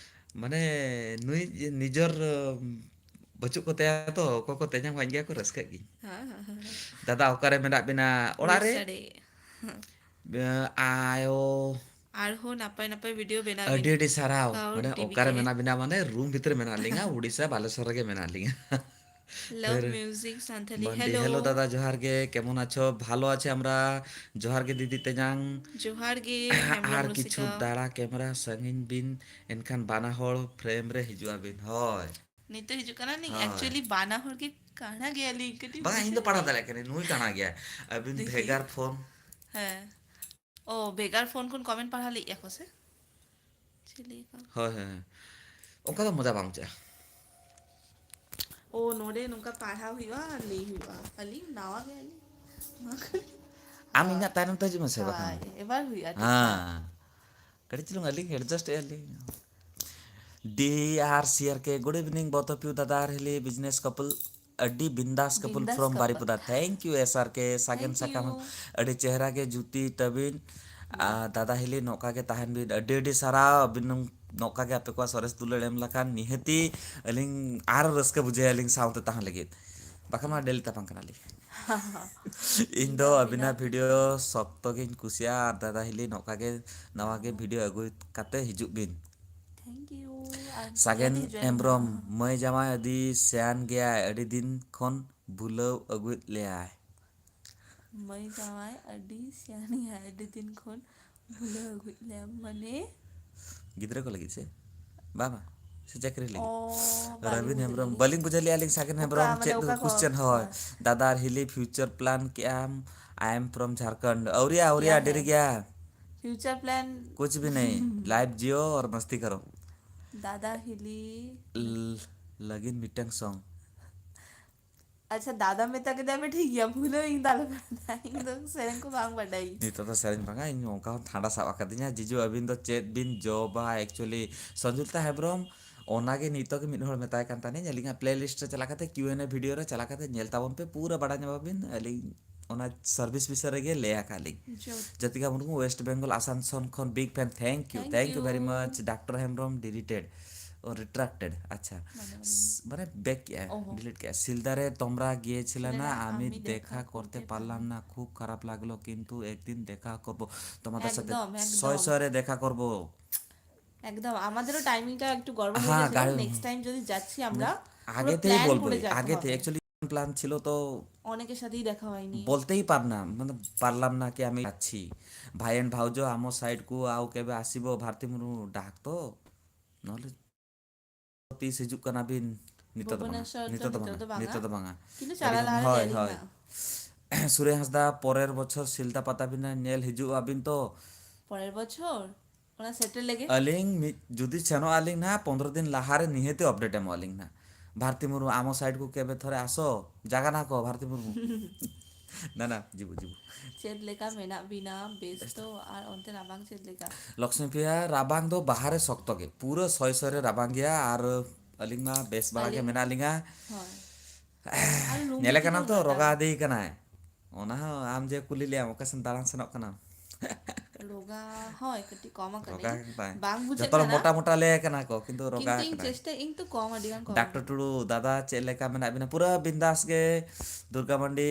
ᱢᱟᱱᱮ ᱱᱩᱭ ᱱᱤᱡᱚᱨ, ᱵᱟᱹᱪᱩᱜ ᱠᱚ ᱛᱟᱭᱟ ᱛᱚ, ᱚᱠᱚᱭ ᱠᱚ ᱛᱮᱧᱟᱝ ᱦᱚᱧ ᱜᱮᱭᱟ ᱠᱚ, ᱨᱟᱹᱥᱠᱟᱹᱜ ᱜᱤᱧ᱾ ᱦᱮᱸ, ᱦᱮᱸ, ᱦᱮᱸ, ᱦᱮᱸ᱾ ᱫᱟᱫᱟ, ᱚᱠᱟᱨᱮ ᱢᱮᱱᱟᱜ ᱵᱤᱱᱟ? ᱚᱲᱟᱜ ᱨᱮ? ᱵᱮᱥ ᱟᱹᱰᱤ᱾ ᱮ, ᱟᱭᱳ᱾ ᱟᱨᱦᱚᱸ ᱱᱟᱯᱟᱭ ᱱᱟᱯᱟᱭ ᱵᱷᱤᱰᱤᱭᱳ ᱵᱮᱱᱟᱣ ᱟᱹᱰᱤ ᱵᱤᱱ᱾ ᱟᱹᱰᱤ ᱥᱟᱨᱦᱟᱣ᱾ ᱦᱟᱣ ᱢᱟᱱᱮ ᱴᱤ ᱵᱤ ᱚᱠᱟᱨᱮ ᱠᱮ᱾ ᱢᱮᱱᱟᱜ ᱵᱤᱱᱟ? ᱢᱟᱱᱮ ᱨᱩᱢ ᱵᱷᱤᱛᱨᱤ ᱨᱮ ᱢᱮᱱᱟᱜ ᱞᱤᱧᱟ, ᱩᱲᱤᱥᱥᱟ, ᱵᱟᱞᱮᱥᱚᱨ ᱨᱮᱜᱮ ᱢᱮᱱᱟᱜ ᱞᱤᱧᱟ᱾ ᱞᱟᱵᱷ ᱯᱷᱮᱨ ᱢᱤᱭᱩᱡᱤᱠ ᱥᱟᱱᱛᱷᱟᱞᱤ, ᱢᱟᱱᱰᱤ, ᱦᱮᱞᱳ᱾ ᱦᱮᱞᱳ ᱫᱟᱫᱟ, ᱡᱚᱦᱟᱨ ᱜᱮ, ᱠᱮᱢᱚᱱ ᱟᱪᱷᱚ? ᱵᱷᱟᱞᱚ ᱟᱪᱷᱮ ᱟᱢᱨᱟ᱾ ᱡᱚᱦᱟᱨ ᱜᱮ ᱫᱤᱫᱤ ᱛᱮᱧᱟᱝ᱾ ᱡᱚᱦᱟᱨ ᱜᱮ, ᱦᱮᱢᱵᱨᱚᱢ ᱟᱨ ᱠᱤᱪᱷᱩ ᱨᱩᱥᱤᱠᱟ᱾ ᱫᱟᱲᱟ ᱠᱮᱢᱨᱟ ᱥᱟᱺᱜᱤᱧ ᱵᱤᱱ, ᱮᱱᱠᱷᱟᱱ ᱵᱟᱱᱟ ᱦᱚᱲ ᱯᱷᱨᱮᱢ ᱨᱮ ᱦᱤᱡᱩᱜ ᱟᱵᱤᱱ᱾ ᱦᱳᱭ᱾ ᱱᱤᱛᱚᱜ ᱦᱤᱡᱩᱜ ᱠᱟᱱᱟ ᱞᱤᱧ? ᱦᱳᱭ᱾ Actually ᱵᱟᱱᱟ ᱦᱚᱲ ᱜᱮ ᱠᱟᱬᱟ ᱜᱮᱭᱟᱞᱤᱧ ᱠᱟᱹᱴᱤᱡ᱾ ᱵᱟᱝᱟ, ᱤᱧ ᱫᱚ ᱯᱟᱲᱦᱟᱣ ᱫᱟᱲᱮᱭᱟᱜ ᱠᱟᱹᱱᱟᱹᱧ, ᱱᱩᱭ ᱠᱟᱬᱟ ᱜᱮᱭᱟᱭ᱾ ᱟᱹᱵᱤᱱ ᱫᱮᱠᱷᱤ᱾ ᱵᱷᱮᱜᱟᱨ ᱯᱷᱳᱱ᱾ ᱦᱮᱸ᱾ ᱚ, ᱵᱷᱮᱜᱟᱨ ᱯᱷᱳᱱ ᱠᱷᱚᱱ ᱠᱚᱢᱮᱱᱴ ᱯᱟᱲᱦᱟᱣ ᱞᱮᱫ ᱜᱮᱭᱟ ᱠᱚ ᱥᱮ? ᱪᱮᱫ ᱞᱟᱹᱭ ᱠᱚ? ᱦᱳᱭ, ᱦᱳᱭ, ᱦᱳᱭ᱾ ᱚᱱᱠᱟ ᱫᱚ ᱢᱚᱡᱟ ᱵᱟᱝ ᱵᱩᱡᱷᱟᱹᱜᱼᱟ᱾ ᱳ, ᱱᱚᱰᱮ ᱱᱚᱝᱠᱟ ᱯᱟᱲᱦᱟᱣ ᱦᱩᱭᱩᱜᱼᱟ ᱟᱨ ᱞᱟᱹᱭ ᱦᱩᱭᱩᱜᱼᱟ᱾ ᱟᱹᱞᱤᱧ ᱱᱟᱣᱟ ᱜᱮᱭᱟᱞᱤᱧ᱾ ᱟᱢ ᱤᱧᱟᱜ ᱛᱟᱭᱱᱚᱢ ᱛᱮ ᱦᱤᱡᱩᱜ ᱢᱮᱥᱮ ᱵᱟᱠᱷᱟᱱ᱾ ᱦᱳᱭ, ᱮᱵᱟᱨ ᱦᱩᱭᱩᱜᱼᱟ, ᱴᱷᱤᱠ ᱜᱮᱭᱟ᱾ ᱦᱮᱸ᱾ ᱠᱟᱹᱴᱤᱡ ᱪᱩᱞᱩᱝ ᱟᱹᱞᱤᱧ adjust ᱮᱫᱼᱟ ᱞᱤᱧ᱾ D R C R K, good evening both of you, ᱫᱟᱫᱟ ᱟᱨ ᱦᱤᱞᱤ, business couple, ᱟᱹᱰᱤ ᱵᱤᱱᱫᱟᱥ couple ᱵᱤᱱᱫᱟᱥ from couple᱾ Baripada. Thank you, S R K, ᱥᱟᱜᱮᱱ ᱛᱷᱮᱝᱠ ᱥᱟᱠᱟᱢ, ᱭᱩ᱾ ᱟᱹᱰᱤ ᱪᱮᱦᱨᱟ ᱜᱮ ᱡᱩᱛᱤ ᱛᱟᱹᱵᱤᱱ᱾ ᱟᱨ ᱫᱟᱫᱟ ᱦᱤᱞᱤ ᱱᱚᱝᱠᱟ ᱜᱮ ᱛᱟᱦᱮᱱ ᱵᱤᱱ᱾ ᱟᱹᱰᱤ ᱟᱹᱰᱤ ᱥᱟᱨᱦᱟᱣ, ᱟᱹᱵᱤᱱ ᱱᱚᱝ-, ᱱᱚᱝᱠᱟ ᱜᱮ ᱟᱯᱮ ᱠᱚᱣᱟᱜ ᱥᱚᱨᱮᱥ ᱫᱩᱞᱟᱹᱲ ᱮᱢ ᱞᱮᱠᱷᱟᱱ ᱱᱤᱦᱟᱹᱛᱤ ᱟᱹᱞᱤᱧ ᱟᱨᱚ ᱨᱟᱹᱥᱠᱟᱹ ᱵᱩᱡᱷᱟᱹᱣ ᱟᱹᱞᱤᱧ ᱥᱟᱶᱛᱮ ᱛᱟᱦᱮᱸ ᱞᱟᱹᱜᱤᱫ᱾ ᱵᱟᱠᱷᱟᱱ ᱢᱟ ᱰᱮᱞᱤ ᱛᱟᱯᱟᱢ ᱠᱟᱱᱟᱞᱤᱧ᱾ ᱤᱧ ᱫᱚ ᱤᱧ ᱫᱚ ᱟᱹᱵᱤᱱᱟᱜ ᱟᱹᱵᱤᱱᱟᱜ ᱵᱷᱤᱰᱤᱭᱳ ᱥᱚᱠᱛᱚ ᱜᱤᱧ ᱠᱩᱥᱤᱭᱟᱜᱼᱟ ᱟᱨ ᱫᱟᱫᱟ ᱦᱤᱞᱤ ᱱᱚᱝᱠᱟ ᱜᱮ ᱱᱟᱣᱟ ᱜᱮ ᱵᱷᱤᱰᱤᱭᱳ ᱟᱹᱜᱩᱭ ᱠᱟᱛᱮ ᱦᱤᱡᱩᱜ ᱵᱤᱱ᱾ Thank you. ᱟᱨ ᱥᱟᱜᱮᱱ ᱡᱚᱭ ᱦᱮᱢᱵᱨᱚᱢ, ᱢᱟ᱾ ᱢᱟᱹᱭ ᱡᱟᱶᱟᱭ ᱟᱹᱰᱤ ᱥᱮᱭᱟᱱ ᱜᱮᱭᱟᱭ, ᱟᱹᱰᱤ ᱫᱤᱱ ᱠᱷᱚᱱ ᱵᱷᱩᱞᱟᱹᱣ ᱟᱹᱜᱩᱭᱮᱫ ᱞᱮᱭᱟᱭ᱾ ᱢᱟᱹᱭ ᱡᱟᱶᱟᱭ ᱟᱹᱰᱤ ᱥᱮᱭᱟᱱ ᱜᱮᱭᱟᱭ, ᱟᱹᱰᱤ ᱫᱤᱱ ᱠᱷᱚᱱ ᱵᱷᱩᱞᱟᱹᱣ ᱟᱹᱜᱩᱭᱮᱫ ᱞᱮᱭᱟᱭ, ᱢᱟᱱᱮ? ᱜᱤᱫᱽᱨᱟᱹ ᱠᱚ ᱞᱟᱹᱜᱤᱫ ᱥᱮ? ᱵᱟᱝ, ᱵᱟᱝ᱾ ᱥᱮ ᱪᱟᱹᱠᱨᱤ ᱞᱟᱹᱜᱤᱫ? ᱚ, ᱵᱟᱹᱞᱤᱧ ᱨᱚᱵᱤᱱ ᱵᱩᱡᱷᱟᱹᱣ ᱦᱮᱢᱵᱨᱚᱢ, ᱞᱮᱫᱟ᱾ ᱵᱟᱹᱞᱤᱧ ᱵᱩᱡᱷᱟᱹᱣ ᱞᱮᱫᱼᱟ ᱟᱹᱞᱤᱧ ᱥᱟᱜᱮᱱ ᱚᱠᱟ ᱦᱮᱢᱵᱨᱚᱢ ᱢᱟᱱᱮ ᱪᱮᱫ ᱚᱠᱟ ᱠᱚ? ᱠᱚᱥᱪᱮᱱ? ᱦᱳᱭ᱾ ᱦᱳᱭ᱾ ᱫᱟᱫᱟ ᱟᱨ ᱦᱤᱞᱤ future plan ᱠᱮᱜ ᱟᱢ? I am from Jharkhand. ᱟᱹᱣᱨᱤᱭᱟ, ᱟᱹᱣᱨᱤᱭᱟ, ᱠᱮᱭᱟ ᱰᱮᱨᱤ ᱦᱮ? ᱜᱮᱭᱟ᱾ Future plan? कुछ भी नहीं, life जियो और मस्ती करो᱾ ᱫᱟᱫᱟ ᱦᱤᱞᱤ᱾ ᱞ-, ᱞᱟᱹᱜᱤᱫ ᱢᱤᱫᱴᱟᱝ song᱾ ᱟᱪᱪᱷᱟ, ᱫᱟᱫᱟ ᱢᱮᱛᱟ ᱠᱮᱫᱟᱭ ᱢᱮ, ᱴᱷᱤᱠ ᱜᱮᱭᱟ, ᱵᱷᱩᱞᱟᱹᱣ ᱤᱧ ᱫᱚ ᱟᱞᱚ ᱯᱮ ᱢᱮᱛᱟᱭᱟ, ᱤᱧ ᱫᱚ ᱥᱮᱨᱮᱧ ᱠᱚ ᱵᱟᱝ ᱵᱟᱰᱟᱭᱟᱹᱧ᱾ ᱱᱤᱛᱚᱜ ᱫᱚ ᱥᱮᱨᱮᱧ ᱵᱟᱝᱟ, ᱤᱧ ᱚᱱᱠᱟ ᱦᱚᱸ ᱴᱷᱟᱱᱰᱟ ᱥᱟᱵ ᱟᱠᱟᱫᱤᱧᱟ᱾ ᱡᱤᱡᱩ, ᱟᱹᱵᱤᱱ ᱫᱚ ᱪᱮᱫ ᱵᱤᱱ ᱡᱚᱵᱟ actually? ᱥᱚᱧᱡᱩᱞᱛᱟ ᱦᱮᱢᱵᱨᱚᱢ, ᱚᱱᱟᱜᱮ ᱱᱤᱛᱚᱜ ᱜᱮ ᱢᱤᱫ ᱦᱚᱲ ᱢᱮᱛᱟᱭ ᱠᱟᱱ ᱛᱟᱦᱮᱱᱟᱹᱧ, ᱟᱹᱞᱤᱧᱟᱜ playlist ᱨᱮ ᱪᱟᱞᱟᱣ ᱠᱟᱛᱮ Q and A video ᱨᱮ ᱪᱟᱞᱟᱣ ᱠᱟᱛᱮ ᱧᱮᱞ ᱛᱟᱵᱚᱱ ᱯᱮ, ᱯᱩᱨᱟᱹ ᱵᱟᱰᱟᱭ ᱧᱟᱢᱟᱵᱤᱱ ᱟᱹᱞᱤᱧ ᱚᱱᱟ service ᱵᱤᱥᱚᱭ ᱨᱮᱜᱮ ᱞᱟᱹᱭ ᱟᱠᱟᱫ ᱞᱤᱧ᱾ ᱡᱚᱛ- ᱡᱳᱛᱤᱠᱟ ᱢᱩᱨᱢᱩ, West Bengal, ᱟᱥᱟᱱᱥᱳᱞ ᱠᱷᱚᱱ big fan, thank you, thank you very much, Doctor Hembrom, deleted or retracted, ᱟᱪᱪᱷᱟ, ᱢᱟᱱᱮ ᱩᱱᱤ ᱢᱟᱱᱮ back ᱠᱮᱜᱼᱟᱭ, ᱚᱦᱚ᱾ Delete ᱠᱮᱜᱼᱟᱭ᱾ ᱥᱤᱞᱫᱟ ᱨᱮ ᱛᱚᱢᱨᱟ ᱜᱤᱭᱮᱪᱷᱤᱞᱟ ᱥᱤᱞᱫᱟ ᱨᱮ ᱱᱟ, ᱟᱢᱤ ᱟᱢᱤ ᱫᱮᱠᱷᱟ ᱫᱮᱠᱷᱟ ᱠᱚᱨᱛᱮ ᱠᱚᱨᱛᱮ ᱯᱟᱨᱞᱟᱢ ᱯᱟᱨᱞᱟᱢ ᱱᱟ, ᱠᱷᱩᱵ ᱠᱷᱟᱨᱟᱯ ᱞᱟᱜᱞᱳ, ᱠᱤᱱᱛᱩ ᱮᱠᱫᱤᱱ ᱫᱮᱠᱷᱟ ᱠᱚᱨᱵᱳ, তোমাদের সাথে একদম, একদম। ছয় ছয় রে দেখা করব। একদম, আমাদেরও টাইমিংটা একটু গড়বড় হয়ে হ্যাঁ, গেছিল। গাড়ি নেক্সট টাইম যদি যাচ্ছি আমরা, পুরো আগে থেকেই প্ল্যান বলবো, করে যেতে আগে থেকে হবে। Actually plan ছিল তো অনেকের সাথেই দেখা হয়নি। বলতেই পার না, মানে পারলাম না কি আমি যাচ্ছি। ভাই এন্ড ভাউজো, আমার সাইডକୁ ଆଉ କେବେ ଆସିବ ଭାରତୀ ମୁର୍ମୁ ଡାକ ତ, ନହେଲେ ᱛᱤᱥ ᱦᱤᱡᱩᱜ ᱠᱟᱱᱟ ᱵᱤᱱ? ᱱᱤᱛᱚᱜ ᱫᱚ ᱵᱟᱝᱟ, ᱵᱷᱩᱵᱚᱱᱮᱥᱚᱨ ᱫᱚ ᱱᱤᱛᱚᱜ ᱫᱚ ᱱᱤᱛᱚᱜ ᱵᱟᱝᱟ, ᱫᱚ ᱵᱟᱝᱟ᱾ ᱱᱤᱛᱚᱜ ᱫᱚ ᱵᱟᱝᱟ᱾ ᱠᱤᱱᱛᱩ ᱟᱹᱰᱤ ᱪᱟᱞᱟᱜ ᱜᱟᱱ, ᱞᱟᱦᱟ ᱨᱮ ᱦᱳᱭ, ᱞᱟᱹᱭ ᱟᱹᱞᱤᱧ ᱦᱳᱭ᱾ ᱢᱟ᱾ ᱥᱩᱨᱮᱱ ᱦᱟᱸᱥᱫᱟ, ᱯᱚᱨᱮᱨ ᱵᱚᱪᱷᱚᱨ ᱥᱤᱞᱫᱟ ᱯᱟᱛᱟ ᱵᱤᱱ ᱧᱮᱞ ᱦᱤᱡᱩᱜ ᱟᱵᱤᱱ ᱛᱚ᱾ ᱯᱚᱨᱮᱨ ᱵᱚᱪᱷᱚᱨ? ᱚᱱᱟ ᱥᱮᱴᱮᱨ ᱞᱮᱜᱮ? ᱟᱹᱞᱤᱧ ᱢᱤᱫ, ᱡᱩᱫᱤ ᱥᱮᱱᱚᱜ ᱟᱹᱞᱤᱧ ᱱᱟᱦᱟᱜ, ᱯᱚᱱᱫᱽᱨᱚ ᱫᱤᱱ ᱞᱟᱦᱟᱨᱮ ᱱᱤᱦᱟᱹᱛᱤ update ᱮᱢᱚᱜ ᱟᱹᱞᱤᱧ ᱱᱟᱦᱟᱜ᱾ ᱵᱷᱟᱨᱛᱤ ᱢᱩᱨᱢᱩ, ᱟᱢᱚ ᱥᱟᱭᱤᱰ ᱠᱚ ᱠᱮᱵᱮ ᱛᱷᱚᱨᱮ ᱟᱥᱚ, ᱡᱟᱜᱟᱱᱟ ᱠᱚ ᱵᱷᱟᱨᱛᱤ ᱢᱩᱨᱢᱩ᱾ ᱱᱟ, ᱱᱟ, ᱡᱤᱵᱩ, ᱡᱤᱵᱩ᱾ ᱪᱮᱫ ᱞᱮᱠᱟ ᱢᱮᱱᱟᱜ ᱵᱤᱱᱟ? ᱵᱮᱥ ᱛᱚ? ᱟᱨ ᱚᱱᱛᱮ ᱨᱟᱵᱟᱝ ᱪᱮᱫ ᱞᱮᱠᱟ? ᱞᱚᱠᱥᱢᱤ ᱯᱨᱤᱭᱟ, ᱨᱟᱵᱟᱝ ᱫᱚ ᱵᱟᱦᱟᱨᱮ ᱥᱚᱠᱛᱚ ᱜᱮ, ᱯᱩᱨᱟᱹ ᱥᱚᱭ ᱥᱚᱭ ᱨᱮ ᱨᱟᱵᱟᱝ ᱜᱮᱭᱟ᱾ ᱟᱨ ᱟᱹᱞᱤᱧ ᱢᱟ ᱵᱮᱥ ᱵᱟᱲᱟ ᱜᱮ ᱟᱹᱞᱤᱧ ᱢᱮᱱᱟᱜ ᱞᱤᱧᱟ᱾ ᱦᱳᱭ᱾ ᱟᱨ ᱞᱩᱝᱜᱤ ᱧᱮᱞᱮ ᱛᱮᱫᱚ ᱠᱟᱱᱟᱢ ᱛᱚ, ᱩᱱᱟᱹᱜ ᱨᱚᱜᱟ ᱴᱟᱱ ᱤᱫᱤ ᱠᱟᱱᱟᱭ᱾ ᱚᱱᱟ ᱦᱚᱸ ᱟᱢ ᱡᱮ ᱠᱩᱞᱤ ᱞᱮᱭᱟᱢ, ᱚᱠᱟ ᱥᱮᱱ ᱫᱟᱬᱟᱱ ᱥᱮᱱᱚᱜ ᱠᱟᱱᱟᱢ? ᱨᱚᱜᱟ, ᱦᱳᱭ, ᱠᱟᱹᱴᱤᱡ ᱠᱚᱢ ᱟᱠᱟᱫᱟᱹᱧ᱾ ᱨᱚᱜᱟ ᱠᱟᱱ ᱛᱟᱭ᱾ ᱵᱟᱝ ᱵᱩᱡᱷᱟᱹᱜ ᱡᱚᱛᱚ ᱦᱚᱲ ᱠᱟᱱᱟ᱾ ᱢᱚᱴᱟ ᱢᱚᱴᱟ ᱞᱟᱹᱭ ᱠᱟᱱᱟ ᱠᱚ, ᱠᱤᱱᱛᱩ ᱨᱚᱜᱟ ᱠᱤᱱᱛᱩ ᱤᱧ ᱠᱟᱱᱟᱭ᱾ ᱪᱮᱥᱴᱟᱭᱟ, ᱤᱧ ᱛᱚ ᱠᱚᱢ, ᱟᱹᱰᱤ ᱜᱟᱱ ᱠᱚᱢ ᱰᱟᱠᱴᱚᱨ ᱟᱠᱟᱱᱟ᱾ ᱴᱩᱰᱩ, ᱫᱟᱫᱟ ᱪᱮᱫ ᱞᱮᱠᱟ ᱢᱮᱱᱟᱜ ᱵᱤᱱᱟ? ᱯᱩᱨᱟᱹ ᱵᱤᱱᱫᱟᱥ ᱜᱮ, ᱫᱩᱨᱜᱟ ᱢᱟᱱᱰᱤ᱾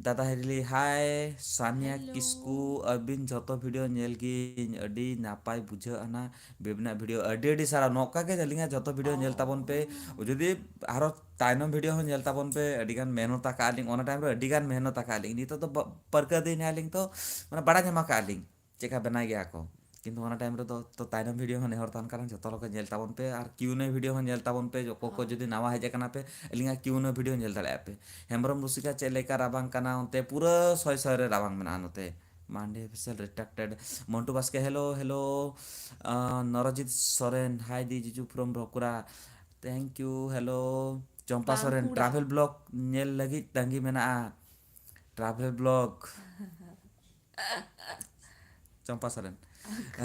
ᱫᱟᱫᱟ ᱦᱤᱨᱞᱤ, ᱦᱟᱭ᱾ ᱥᱟᱱᱤᱭᱟ ᱠᱤᱥᱠᱩ, ᱟᱹᱵᱤᱱ ᱡᱷᱚᱛᱚ ᱵᱷᱤᱰᱤᱭᱳ ᱧᱮᱞ ᱜᱤᱧ, ᱟᱹᱰᱤ ᱱᱟᱯᱟᱭ ᱵᱩᱡᱷᱟᱹᱜ ᱟᱱᱟ ᱵᱮᱵᱤᱱᱟᱜ ᱵᱷᱤᱰᱤᱭᱳ᱾ ᱟᱹᱰᱤ ᱟᱹᱰᱤ ᱥᱟᱨᱦᱟᱣ, ᱱᱚᱝᱠᱟ ᱜᱮ ᱟᱹᱞᱤᱧᱟᱜ ᱡᱷᱚᱛᱚ ᱵᱷᱤᱰᱤᱭᱳ ᱧᱮᱞ ᱛᱟᱵᱚᱱ ᱯᱮ᱾ ᱡᱩᱫᱤ ᱟᱨᱚ ᱛᱟᱭᱱᱚᱢ ᱵᱷᱤᱰᱤᱭᱳ ᱦᱚᱸ ᱧᱮᱞ ᱛᱟᱵᱚᱱ ᱯᱮ, ᱟᱹᱰᱤ ᱜᱟᱱ ᱢᱮᱦᱱᱚᱛ ᱟᱠᱟᱫ ᱞᱤᱧ, ᱚᱱᱟ ᱴᱟᱭᱤᱢ ᱨᱮ ᱟᱹᱰᱤ ᱜᱟᱱ ᱢᱮᱦᱱᱚᱛ ᱟᱠᱟᱫ ᱞᱤᱧ᱾ ᱱᱤᱛᱚᱜ ᱫᱚ ᱵᱟ- ᱯᱟᱹᱨᱠᱟᱹᱣ ᱫᱟᱹᱧ ᱱᱟᱦᱟᱜ ᱟᱹᱞᱤᱧ ᱛᱚ, ᱢᱟᱱᱮ ᱵᱟᱲᱟᱭ ᱧᱟᱢ ᱟᱠᱟᱫ ᱞᱤᱧ ᱪᱮᱫᱠᱟ ᱵᱮᱱᱟᱣ ᱜᱮᱭᱟ ᱠᱚ᱾ ᱠᱤᱱᱛᱩ ᱚᱱᱟ ᱴᱟᱭᱤᱢ ᱨᱮᱫᱚ ᱛᱚ ᱛᱟᱭᱱᱚᱢ ᱵᱷᱤᱰᱤᱭᱳ ᱦᱚᱸ ᱱᱮᱦᱚᱨ ᱛᱟᱦᱮᱱ ᱠᱟᱱᱟ, ᱡᱷᱚᱛᱚ ᱦᱚᱲ ᱠᱚ ᱧᱮᱞ ᱛᱟᱵᱚᱱ ᱯᱮ ᱟᱨ ᱠᱤᱭᱩ ᱮᱱ ᱮ ᱵᱷᱤᱰᱤᱭᱳ ᱦᱚᱸ ᱧᱮᱞ ᱛᱟᱵᱚᱱ ᱯᱮ᱾ ᱚᱠᱚᱭ ᱠᱚ ᱡᱩᱫᱤ ᱱᱟᱣᱟ ᱦᱮᱡ ᱟᱠᱟᱱᱟ ᱯᱮ, ᱟᱹᱞᱤᱧᱟᱜ ᱠᱤᱭᱩ ᱮᱱ ᱮ ᱵᱷᱤᱰᱤᱭᱳ ᱧᱮᱞ ᱫᱟᱲᱮᱭᱟᱜᱼᱟ ᱯᱮ᱾ ᱦᱮᱢᱵᱨᱚᱢ ᱨᱩᱥᱤᱠᱟ, ᱪᱮᱫ ᱞᱮᱠᱟ ᱨᱟᱵᱟᱝ ᱠᱟᱱᱟ ᱚᱱᱛᱮ? ᱯᱩᱨᱟᱹ ᱥᱚᱭ ᱥᱚᱭ ᱨᱮ ᱨᱟᱵᱟᱝ ᱢᱮᱱᱟᱜᱼᱟ ᱱᱚᱛᱮ᱾ Mandi official retracted. Montu Baske, hello hello. ᱟᱸ, ᱱᱚᱨᱚᱡᱤᱛ ᱥᱚᱨᱮᱱ, ᱦᱟᱭ ᱫᱤ ᱡᱤᱡᱩ from Bankura. Thank you, hello. Champa Soren, Bankura. Travel vlog ᱧᱮᱞ ᱞᱟᱹᱜᱤᱫ ᱛᱟᱺᱜᱤ ᱢᱮᱱᱟᱜᱼᱟ᱾ Travel vlog. Champa Soren.